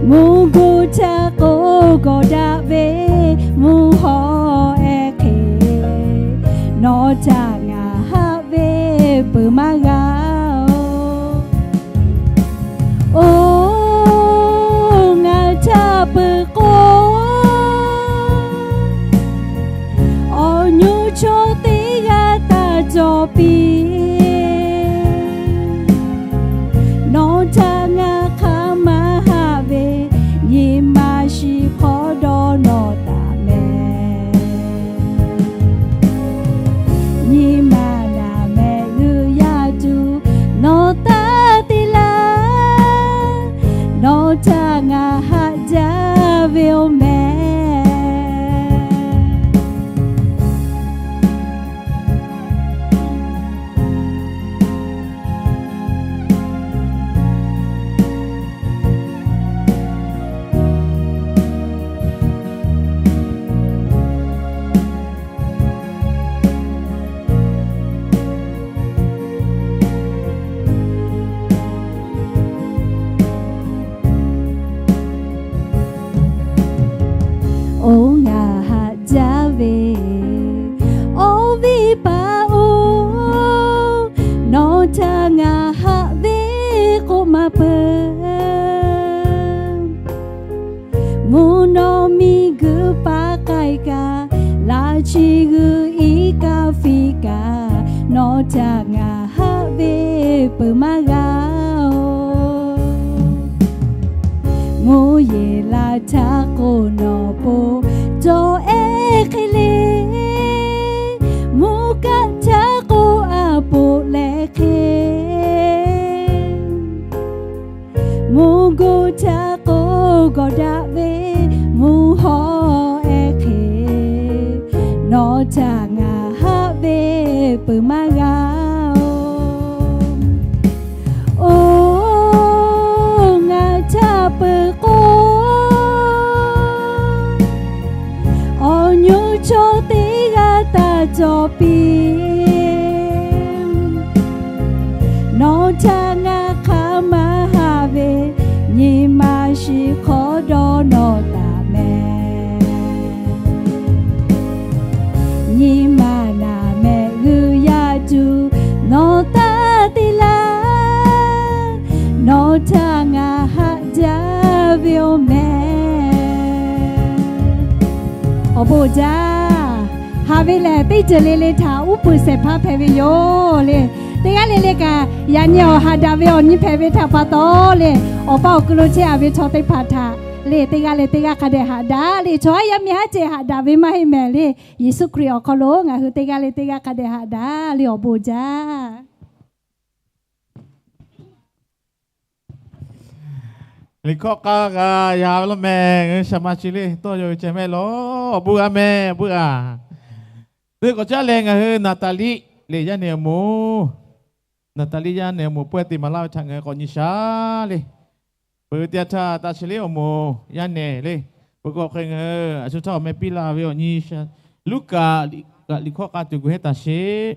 mvuhˇ goˇ htaˇ k'o gawˬ daꞈ ve mvuhˇ hawˉ ehˉ hk'e, nawˬ htaꞈ ngaˬ haꞈ ve peuˬ maˇ g'a oˬ. Oˬ, ngaˬ htaꞈ peuˬ k'o, awˬ nyi chaw teˇ g'aˇ taˇ cawˬ piˇ. Nawˬ htaꞈ ngaˬ hk'aˬ ma haꞈ ve, nyi ma shiˍ hk'awꞈ dawˇ nawˬ taˍ mehˍ. Nyi ma naˬ mehˍ g'uiˬ yaˇ tuˬ nawˬ taˇ te laˇ, nawˬ htaꞈ ngaˬ haꞈ jaˇ ve oˬ mehˍ. Oˬ, ngaˬ haꞈ jaˇ ve, awˬ viˉ paˍ oˬ, nawˬ htaꞈ ngaˬ haꞈ ve k'oˆ maˇ peuˬ. Mvuhˇ naw miˬguiˬ paˆ k'ai kaꞈ, laꞈ chi g'uiˬ iˉ kaˆ fiˉ kaꞈ, nawˬ htaꞈ ngaˬ haꞈ ve peuˬ maˇ g'a oˬ. Mvuhˇ yeˬ laˬ htaˇ k'o nawˬ po cawˬ ehˉ hk'e le, mvuhˇ kaˆ htaˇ k'o a poꞈ leh hk'e, mvuhˇ goˇ htaˇ k'o gawˬ daꞈ ve mvuhˇ hawˉ ehˉ hk'e, nawˬ htaꞈ ngaˬ haꞈ ve peuˬ maˇ g'a oˬ. Oˬ, ngaˬ htaꞈ peuˬ k'o, awˬ nyi chaw teˇ g'aˇ taˇ cawˬ piˇ. Nawˬ Awˬ bon jaˇ. Haꞈ ve lehˬ, teˇ ceuˬ le le htaꞈ uˉ peunˍ shehˍ hpaˇ hpehꞈ ve yoˬ le. Teˇ g'aˇ le le kaꞈ, yaꞈ nyi awˬ haꞈ daꞈ ve awˬ nyi hpehꞈ ve htaꞈ pa taw le, awˬ pa awˬ kuiˬ lo chehˇ a ve chaw teˇ hpaˍ htaꞈ le, teˇ g'aˇ le teˇ g'aˇ hk'a dehꞈ haꞈ daꞈ le. Chaw haˉ yaˇ miˇ haˉ ceh haꞈ daꞈ ve maˇ heˆ mehˍ le. Yeˍsuˆ Hkriꞈ awˬ hk'aw lo ngaˬ hui teˇ g'aˇ le teˇ g'aˇ hk'a dehꞈ haꞈ daꞈ le. Awˬ bon jaˇ. Liꞈ hkawˇ k'a g'a yaꞈ ve law mehˍ, ngaˬ hui shaˍ ma chi le tawˇ yaw ve ceh mehˆ lawˬ. Awˬ bon g'a mehˍ, awˬ bon g'a. Teˇ k'awꞈ caˉ leh ngaˬ hui Naˍtaˍliˆ le yaˇ nehˬ awˬ moˍ, Naˍtaˍliˆ yaˇ nehˬ awˬ moˍ pawehˇ te maˍ laˇ ve htaꞈ ngaˬ hui k'awꞈ nyi shaˉ le. Peuˬ teˇ yanˇ htaˇ taˇ sheˍ le awˬ moˍ yaˇ nehˬ le. Peuˬ k'o hk'e ngaˬ hui a shu htaˇ awˬ meh piˇ la ve awˬ nyi sha, Luˉkaꞈ liꞈ hkawˇ k'a tuˬ gu heˆ taˍ sheˍ.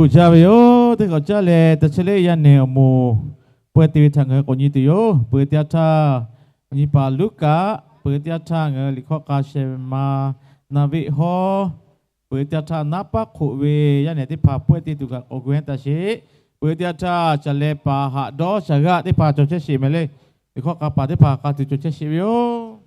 Uiˍ jaˇ ve yoˬ. Teˇ k'awꞈ caˉ leh, ta chehˇ leh yaˇ nehˬ awˬ moˍ pawehˇ te ve htaꞈ ngaˬ hui k'awꞈ nyi tuˬ yoˬ. Peuˬ teˇ yanˇ htaˇ, nyi paˍ Luˉkaꞈ, peuˬ teˇ yanˇ htaˇ ngaˬ hui liꞈ hkawˇ k'a shehˍ ma na veˆ hawˉ, peuˬ teˇ yanˇ htaˇ naˉ paˉ hk'oꞈ ve yaˇ nehˬ teˇ hpaˍ pawehˇ te tuˬ kaꞈ k'awꞈ gu hen taˇ sheˍ. Peuˬ teˇ yanˇ htaˇ caˬ leh paˍ haꞈ dawˇ shaˍ g'aˆ teˇ hpaˍ cawˬ chehˇ sheˍ mehˍ le. Liꞈ hkawˇ k'a paˍ teˇ hpaˍ k'a tuˬ cawˬ chehˇ sheˍ ve yoˬ.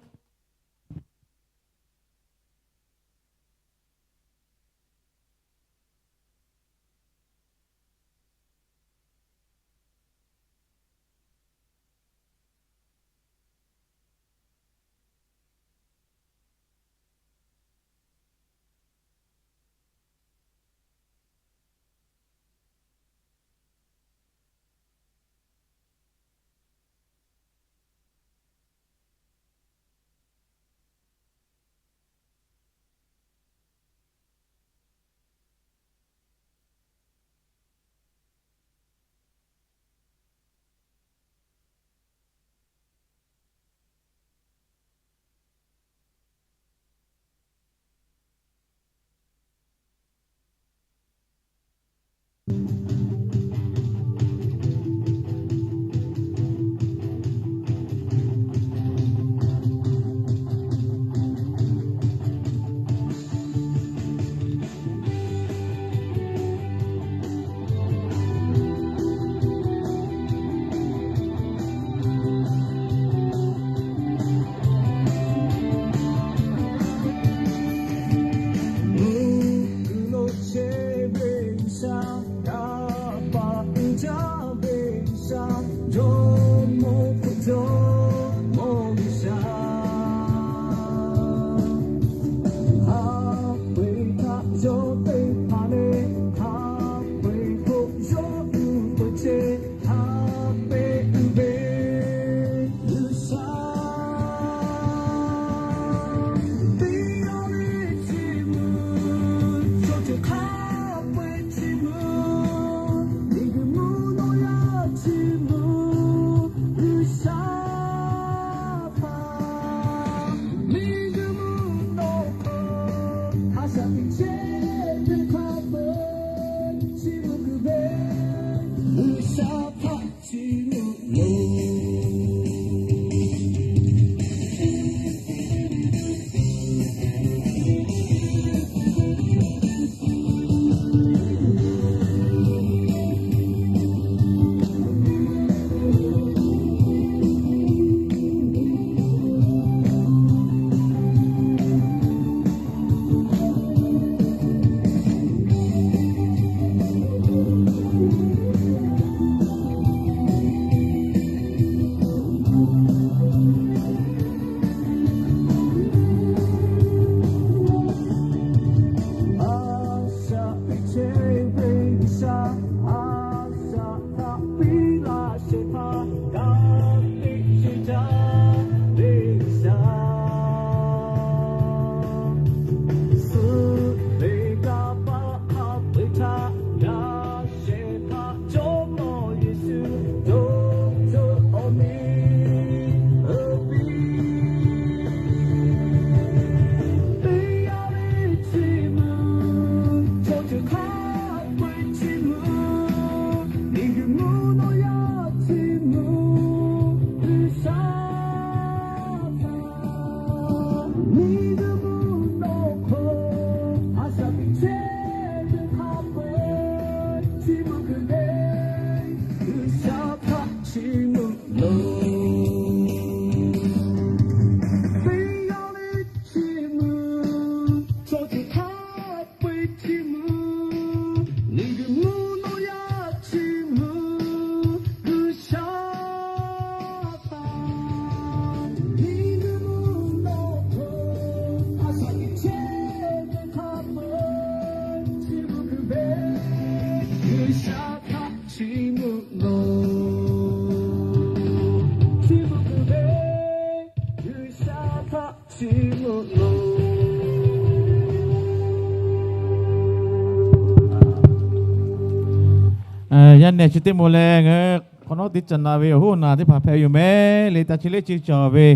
Yaˇ nehˬ chi teˇ moˍ leh ngaˬ hui hk'awꞈ nawˉ teˇ caꞈ na ve awˬ hoˉ awˬ naˬ teˇ hpaˍ hpehꞈ ve yoˬ mehˍ le. Ta chi lehˆ chi cawˬ ve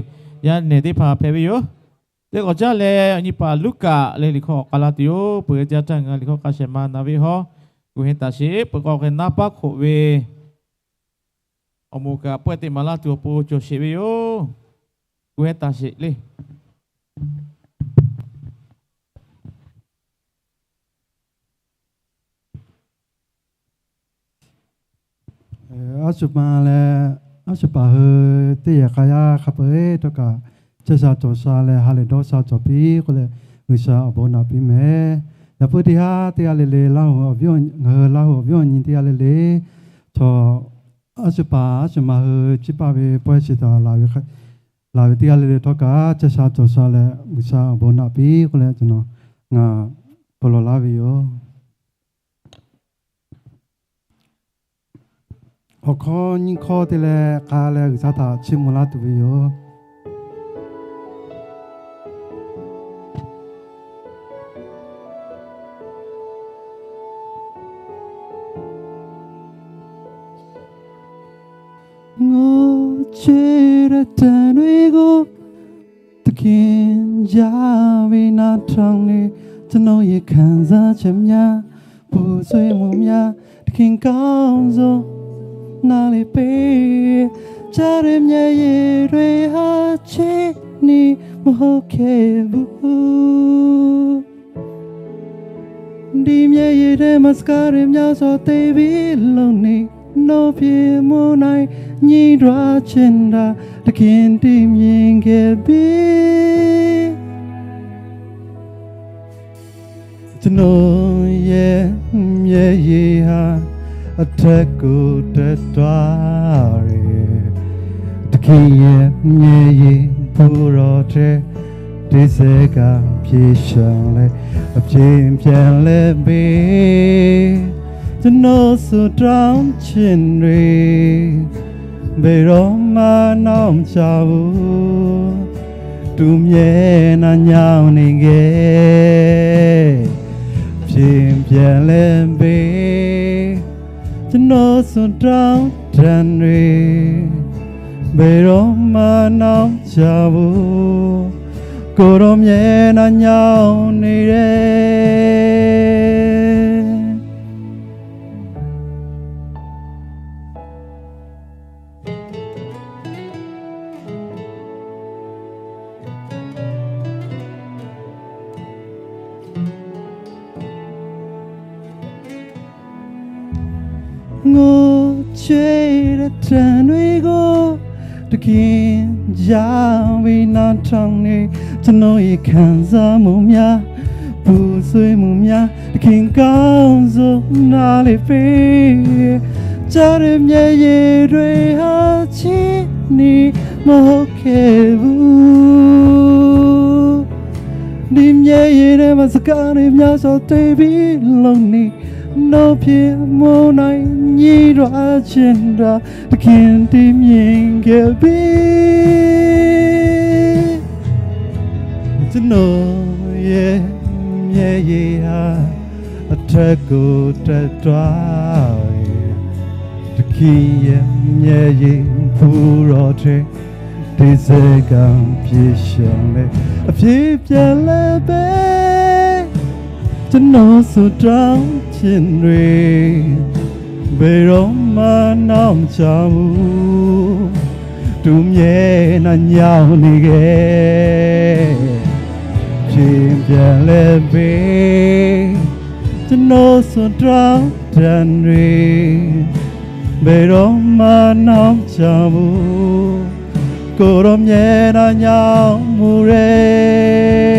yaˇ nehˬ teˇ hpaˍ hpehꞈ ve yoˬ. Teˇ k'awꞈ caˉ leh awˬ nyi paˍ Luˉkaꞈ leh liꞈ hkawˇ k'awꞈ k'ai la tuˬ yoˬ. Peuˬ teˇ yanˇ htaˇ ngaˬ hui liꞈ hkawˇ k'a shehˍ ma na ve hawˉ, Kuˬ heh taˍ sheˍ. Peuˬ k'o hk'e naˉ paˉ hk'oꞈ ve awˬ moˍ kaꞈ pawehˇ teˇ maˍ laˇ tuˬ awˬ pon cawˬ sheˍ ve yoˬ. Kuˬ heh taˍ sheˍ le. Aˉ shuˍ ma leh, aˉ shuˍ paˍ hui teˇ yehˬ k'a yaˇ hk'a peu-eˬ htawˇ kaꞈ, chehˇ sha cawˬ sha leh ha lehˬ dawˇ sha cawˬ piˇ k'oˆ leh, G'uiˬsha awˬ bon naꞈ piˇ meh. Yaꞈ puiˉ teˇ haˉ teˇ g'aˇ le le Laˇ huˍ awˬ viˉ, ngaˬ hui Laˇ huˍ awˬ viˉ awˬ nyi teˇ g'aˇ le le, chaw aˉ shuˍ paˍ aˉ shuˍ ma hui chiˇ paˆ ve pawehˇ shiˍ taˍ laˬ ve teˇ g'aˇ le le htawˇ kaꞈ, chehˇ sha cawˬ sha leh G'uiˬsha awˬ bon naꞈ piˇ k'oˆ leh, ngaˬ hpaw lawˬ laˇ ve yoˬ. Awˬ hkawˇ nyiˇ hkawˇ te leh k'a leh G'uiˬsha htaꞈ chiˇ mvuh laˇ tuˬ ve yoˬ. Ngaˬ chehˇ ve htaꞈ nui g'o, သခင် ကြားပြီးနားထောင်နေ ကျွန်တော်ရဲ့ခံစားချက်များ ပူဆွေးမှုများ သခင်ကောင်းဆုံး နားလည်ပေး ကြားတဲ့မျက်ရည်တွေဟာ ချစ်နေမဟုတ်ခဲ့ဘူး ဒီမျက်ရည်ထဲမှာ စကားတွေများစွာ သိပ်ပြီးလုံနေ နှုတ်ဖြင့် မုန်းနိုင် ညှိတွားချင်တာ သခင်သိမြင်ခဲ့ပြီ ကျွန်တော်ရဲ့မျက်ရည်ဟာ အထက်ကိုတက်သွားတယ်။ သခင်ရဲ့မျက်ရည် ဘူးတော့ထဲ ဒီစက်က ဖြေရှင်းလဲ အပြင်းပြန်လဲပေး ကျွန်တော်ဆုတောင်းခြင်းတွေ ဘယ်တော့မှနောက်မကျဘူး။ သူမျက်နှာညောင်းနေခဲ့ အပြင်းပြန်လဲပေး ကျွန်တော်ဆုတောင်းတန်တွေ ဘယ်တော့မှနောက်ကျဘူး။ ကိုယ်တော်မျက်နှာညောင်းနေတယ်။ ငိုကြွေးတဲ့တံတွေကို သခင်ကြားပြီးနားထောင်နေ ကျွန်တော်ရဲ့ခံစားမှုများ ပူဆွေးမှုများ သခင်ကောင်းဆုံးနားလည်ပေး ကြားတဲ့မျက်ရည်တွေဟာ ချစ်နေမဟုတ်ခဲ့ဘူး ဒီမျက်ရည်ထဲမှာ စကားတွေများစွာ သိပ်ပြီးလုံနေ နှုတ်ဖြင့် မုန်းနိုင် ညှိတွားချင်တာ သခင်သိမြင်ခဲ့ပြီ။ ကျွန်တော်ရဲ့မျက်ရည်ဟာ အထက်ကိုတက်သွားတယ်။ သခင်ရဲ့မျက်ရည် ဘူးတော့ထဲ ဒီစက်က ဖြေရှင်းလဲ အပြင်းပြန်လဲပေး ကျွန်တော်ဆုတောင်းခြင်းတွေ ဘယ်တော့မှနောက်မကျဘူး။ သူမျက်နှာညောင်းနေခဲ့ အပြင်းပြန်လဲပေး ကျွန်တော်ဆုတောင်းတံတွေ ဘယ်တော့မှနောက်မကျဘူး။ ကိုယ်တော်မျက်နှာညောင်းမူတယ်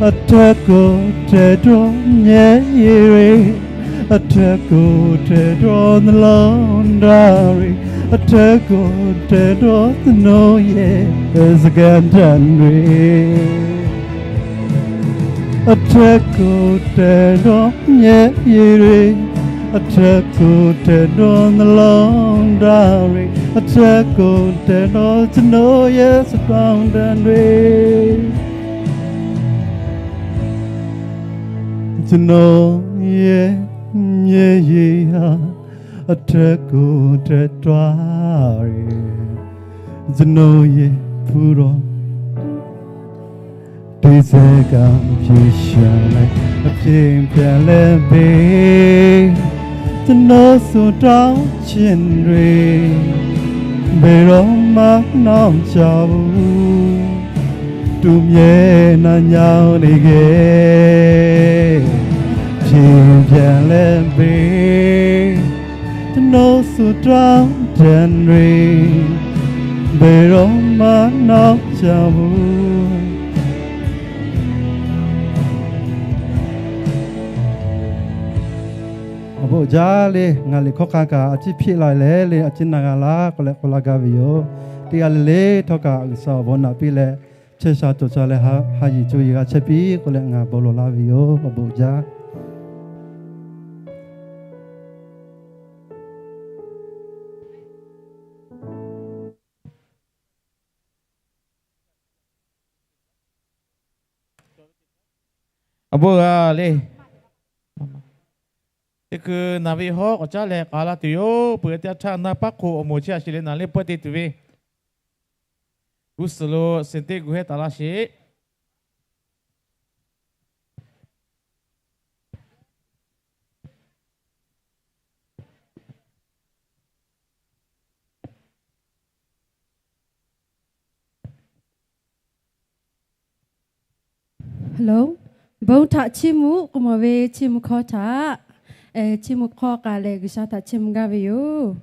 ။ အထက်ကို ထဲတော့မျက်ရည်တွေ အထက်ကို ထဲတော့နှလုံးသားတွေ အထက်ကို ထဲတော့ကျွန်တော်ရဲ့စကားတံတွေ အထက်ကို ထဲတော့မျက်ရည်တွေ အထက်ကို ထဲတော့နှလုံးသားတွေ အထက်ကို ထဲတော့ကျွန်တော်ရဲ့ဆုတောင်းတံတွေ ကျွန်တော်ရဲ့မျက်ရည်ဟာ အထက်ကို ထဲသွားတယ်။ ကျွန်တော်ရဲ့ဘူးတော့ Teˇ tcuh kaꞈ အပြင်းအထန်လႄႈ အပြင်းအထန်လႄႈ ဘႄႈ ကျွန်တော် ဆုတောင်းခြင်းတွေ ဘယ်တော့မှ နောက်ကျဘူး တူမြဲနာညောင်းနေခဲ့ ပြန်ပြန်လဲပေး ကျွန်တော် ဆုတောင်းခြင်းတွေ ဘယ်တော့မှ နောက်ကျဘူး Awˬ bon jaˇ le, ngaˬ liꞈ hkawˇ hk'a kaꞈ a ciˉ hpiˆ la leh le, a ciˉ na g'a laˇ k'oˆ leh k'oˆ laˇ gaˇ ve yoˬ. Teˇ g'aˇ le le htawˇ kaꞈ G'uiˬsha awˬ bon naꞈ piˇ leh, chehˇ sha cawˬ sha leh ha ha yiˍ co yiˍ g'a chehˇ piˇ k'oˆ leh ngaˬ bon lawˬ laˇ ve yoˬ. Awˬ bon jaˇ. Awˬ bon g'a le. Teˇ hkui naˬ ve hawˉ k'awꞈ caˉ leh k'aˍ laˇ tuˬ yoˬ. Peuˬ teˇ htaˇ naˇ paˉ hk'oˆ awˬ moˍ chehˇ a sheˍ leh naˬ leh pawehˇ te tuˬ ve g'uˇ suhˍ lo seˍ teˇ gu hehˉ taˍ laˇ sheˍ. Bon htaꞈ chiˇ mvuh k'o, mawˬ ve chiˇ mvuh hkawˇ htaꞈ, chiˇ mvuh hkawˇ k'a leh G'uiˬsha htaꞈ chiˇ mvuh gaˇ ve yoˬ.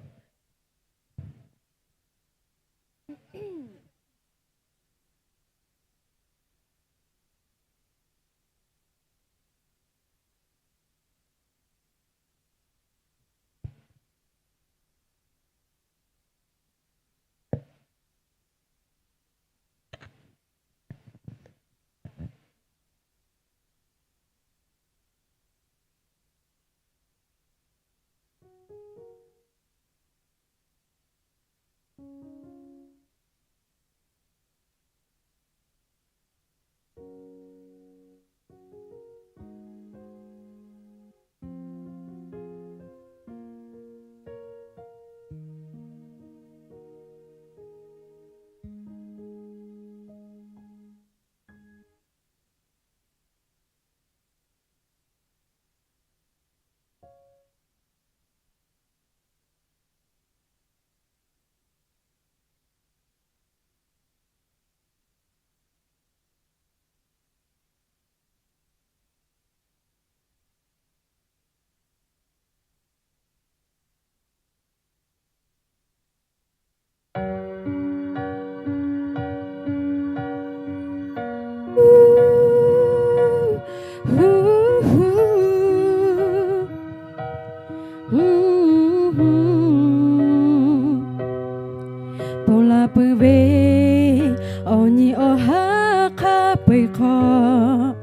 Ponˬ laˬ peuˬ ve awˬ nyi awˬ haˉ hk'a peu-eˬ hk'aw,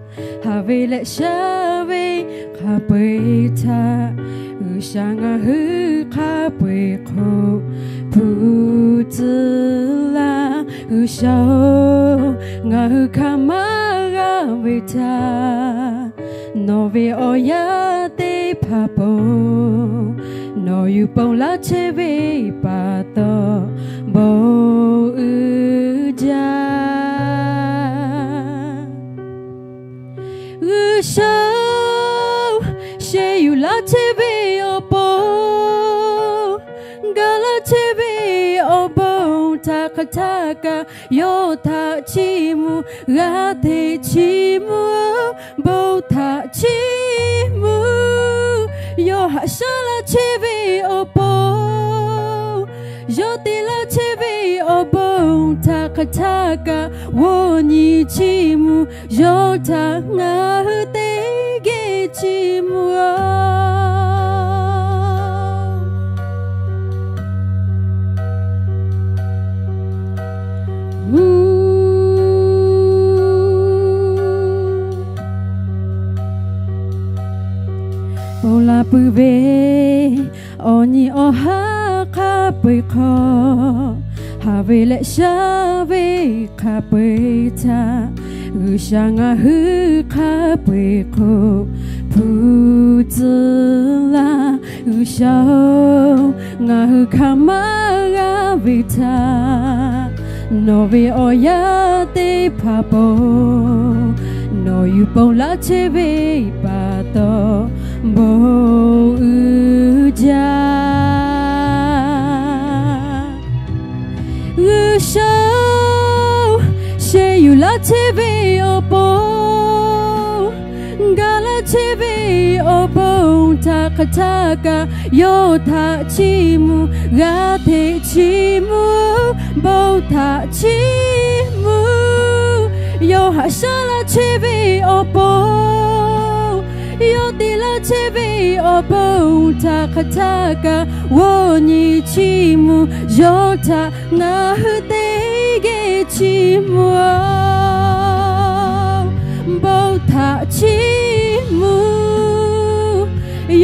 haˍ ve leh shaˉ ve hk'a peu-eˬ htaꞈ, G'uiˬsha ngaˬ hui hk'a peu-eˬ hk'oˆ hpu tcuh laˇ. G'uiˬsha-oˬ, ngaˬ hui hk'a maˇ g'a ve htaꞈ, nawˬ ve awˬ yaˇ teˇ hpaˍ pon nawˬ yuˬ ponˬ laˇ chehˇ ve pa taw, bon uiˍ jaˇ. G'uiˬsha-oˬ, sheh yuˬ laˇ chehˇ ve awˬ pon, gaˬ laˇ chehˇ ve awˬ bon htaꞈ hk'aˬ htaˇ kaꞈ yawˇ htaꞈ chiˇ mvuh, g'a hteꞈ chiˇ mvuh, bon htaꞈ chiˇ mvuh. Yawˇ haꞈ shaˉ laˇ chehˇ ve awˬ pon, yawˇ te laˇ chehˇ ve awˬ bon htaꞈ hk'aˬ htaˇ kaꞈ g'awˇ nyi chiˇ mvuh, yawˇ htaꞈ ngaˬ hui teˇ geh chiˇ mvuh-a. Ponˬ laˬ peuˬ ve awˬ nyi awˬ haˉ hk'a peu-eˬ hk'aw, haˍ ve leh shaˉ ve hk'a peu-eˬ htaꞈ, G'uiˬsha ngaˬ hui hk'a peu-eˬ hk'oˆ hpu tcuh laˇ. G'uiˬsha-oˬ, ngaˬ hui hk'a maˇ g'a ve htaꞈ Nawˬ ve awˬ yaˇ teˇ hpaˍ pon, nawˬ yuˬ ponˬ laˇ chehˇ ve pa taw, bon uiˍ jaˇ. G'uiˬsha-oˬ, sheh yuˬ laˇ chehˇ ve awˬ pon, gaˬ laˇ chehˇ ve awˬ bon htaꞈ hk'aˬ htaˇ kaꞈ yawˇ htaꞈ chiˇ mvuh, g'a hteꞈ chiˇ mvuh, bon htaꞈ chiˇ mvuh. Yawˇ haꞈ shaˉ laˇ chehˇ ve awˬ pon, yawˇ te laˇ chehˇ ve awˬ bon htaꞈ hk'aˬ htaˇ kaꞈ g'awˇ nyi chiˇ mvuh, yawˇ htaꞈ ngaˬ hui teˇ geh chiˇ mvuh-oˬ. Bon htaꞈ chiˇ mvuh,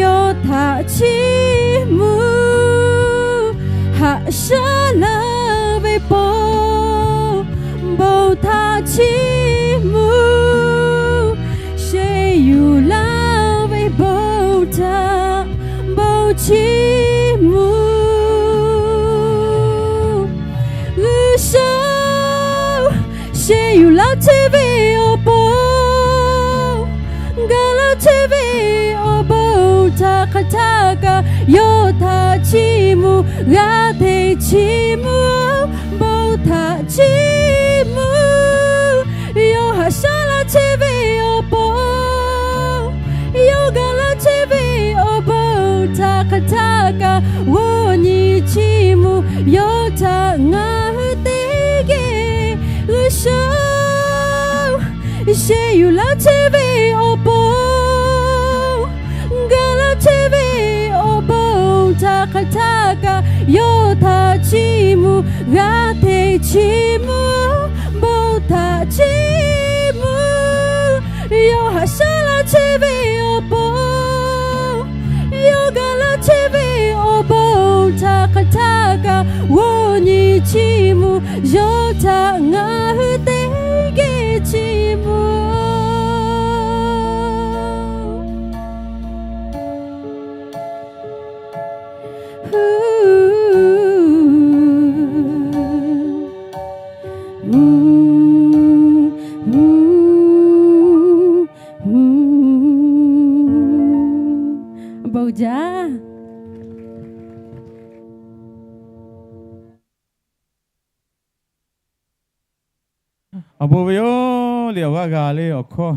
yawˇ htaꞈ chiˇ mvuh, haꞈ shaˉ laˇ ve pon, bon htaꞈ chiˇ mvuh, sheh yuˬ laˇ ve bon htaꞈ bon chiˇ mvuh. G'uiˬsha-oˬ, sheh yuˬ laˇ chehˇ ve awˬ pon, gaˬ laˇ chehˇ ve awˬ bon htaꞈ hk'aˬ htaˇ kaꞈ yawˇ htaꞈ chiˇ mvuh, g'a hteꞈ chiˇ mvuh, bon htaꞈ chiˇ mvuh. Yawˇ haꞈ shaˉ laˇ chehˇ ve awˬ pon, yawˇ gaˬ laˇ chehˇ ve awˬ bon htaꞈ hk'aˬ htaˇ kaꞈ g'awˇ nyi chiˇ mvuh, yawˇ htaꞈ ngaˬ hui teˇ geh, G'uiˬsha-oˬ, sheh yuˬ laˇ chehˇ ve awˬ pon, gaˬ laˇ chehˇ ve awˬ bon htaꞈ hk'aˬ htaˇ kaꞈ yawˇ htaꞈ chiˇ mvuh, g'a hteꞈ chiˇ mvuh, bon htaꞈ chiˇ mvuh. Yawˇ haꞈ shaˉ laˇ chehˇ ve awˬ pon, yawˇ gaˬ laˇ chehˇ ve awˬ bon htaꞈ hk'aˬ htaˇ kaꞈ g'awˇ nyi chiˇ mvuh, yawˇ htaꞈ ngaˬ hui teˇ geh chiˇ mvuh. Bon jaˇ. Awˬ bon ve yoˬ. Liꞈ awˬ g'aˇ g'a le awˬ hkawˇ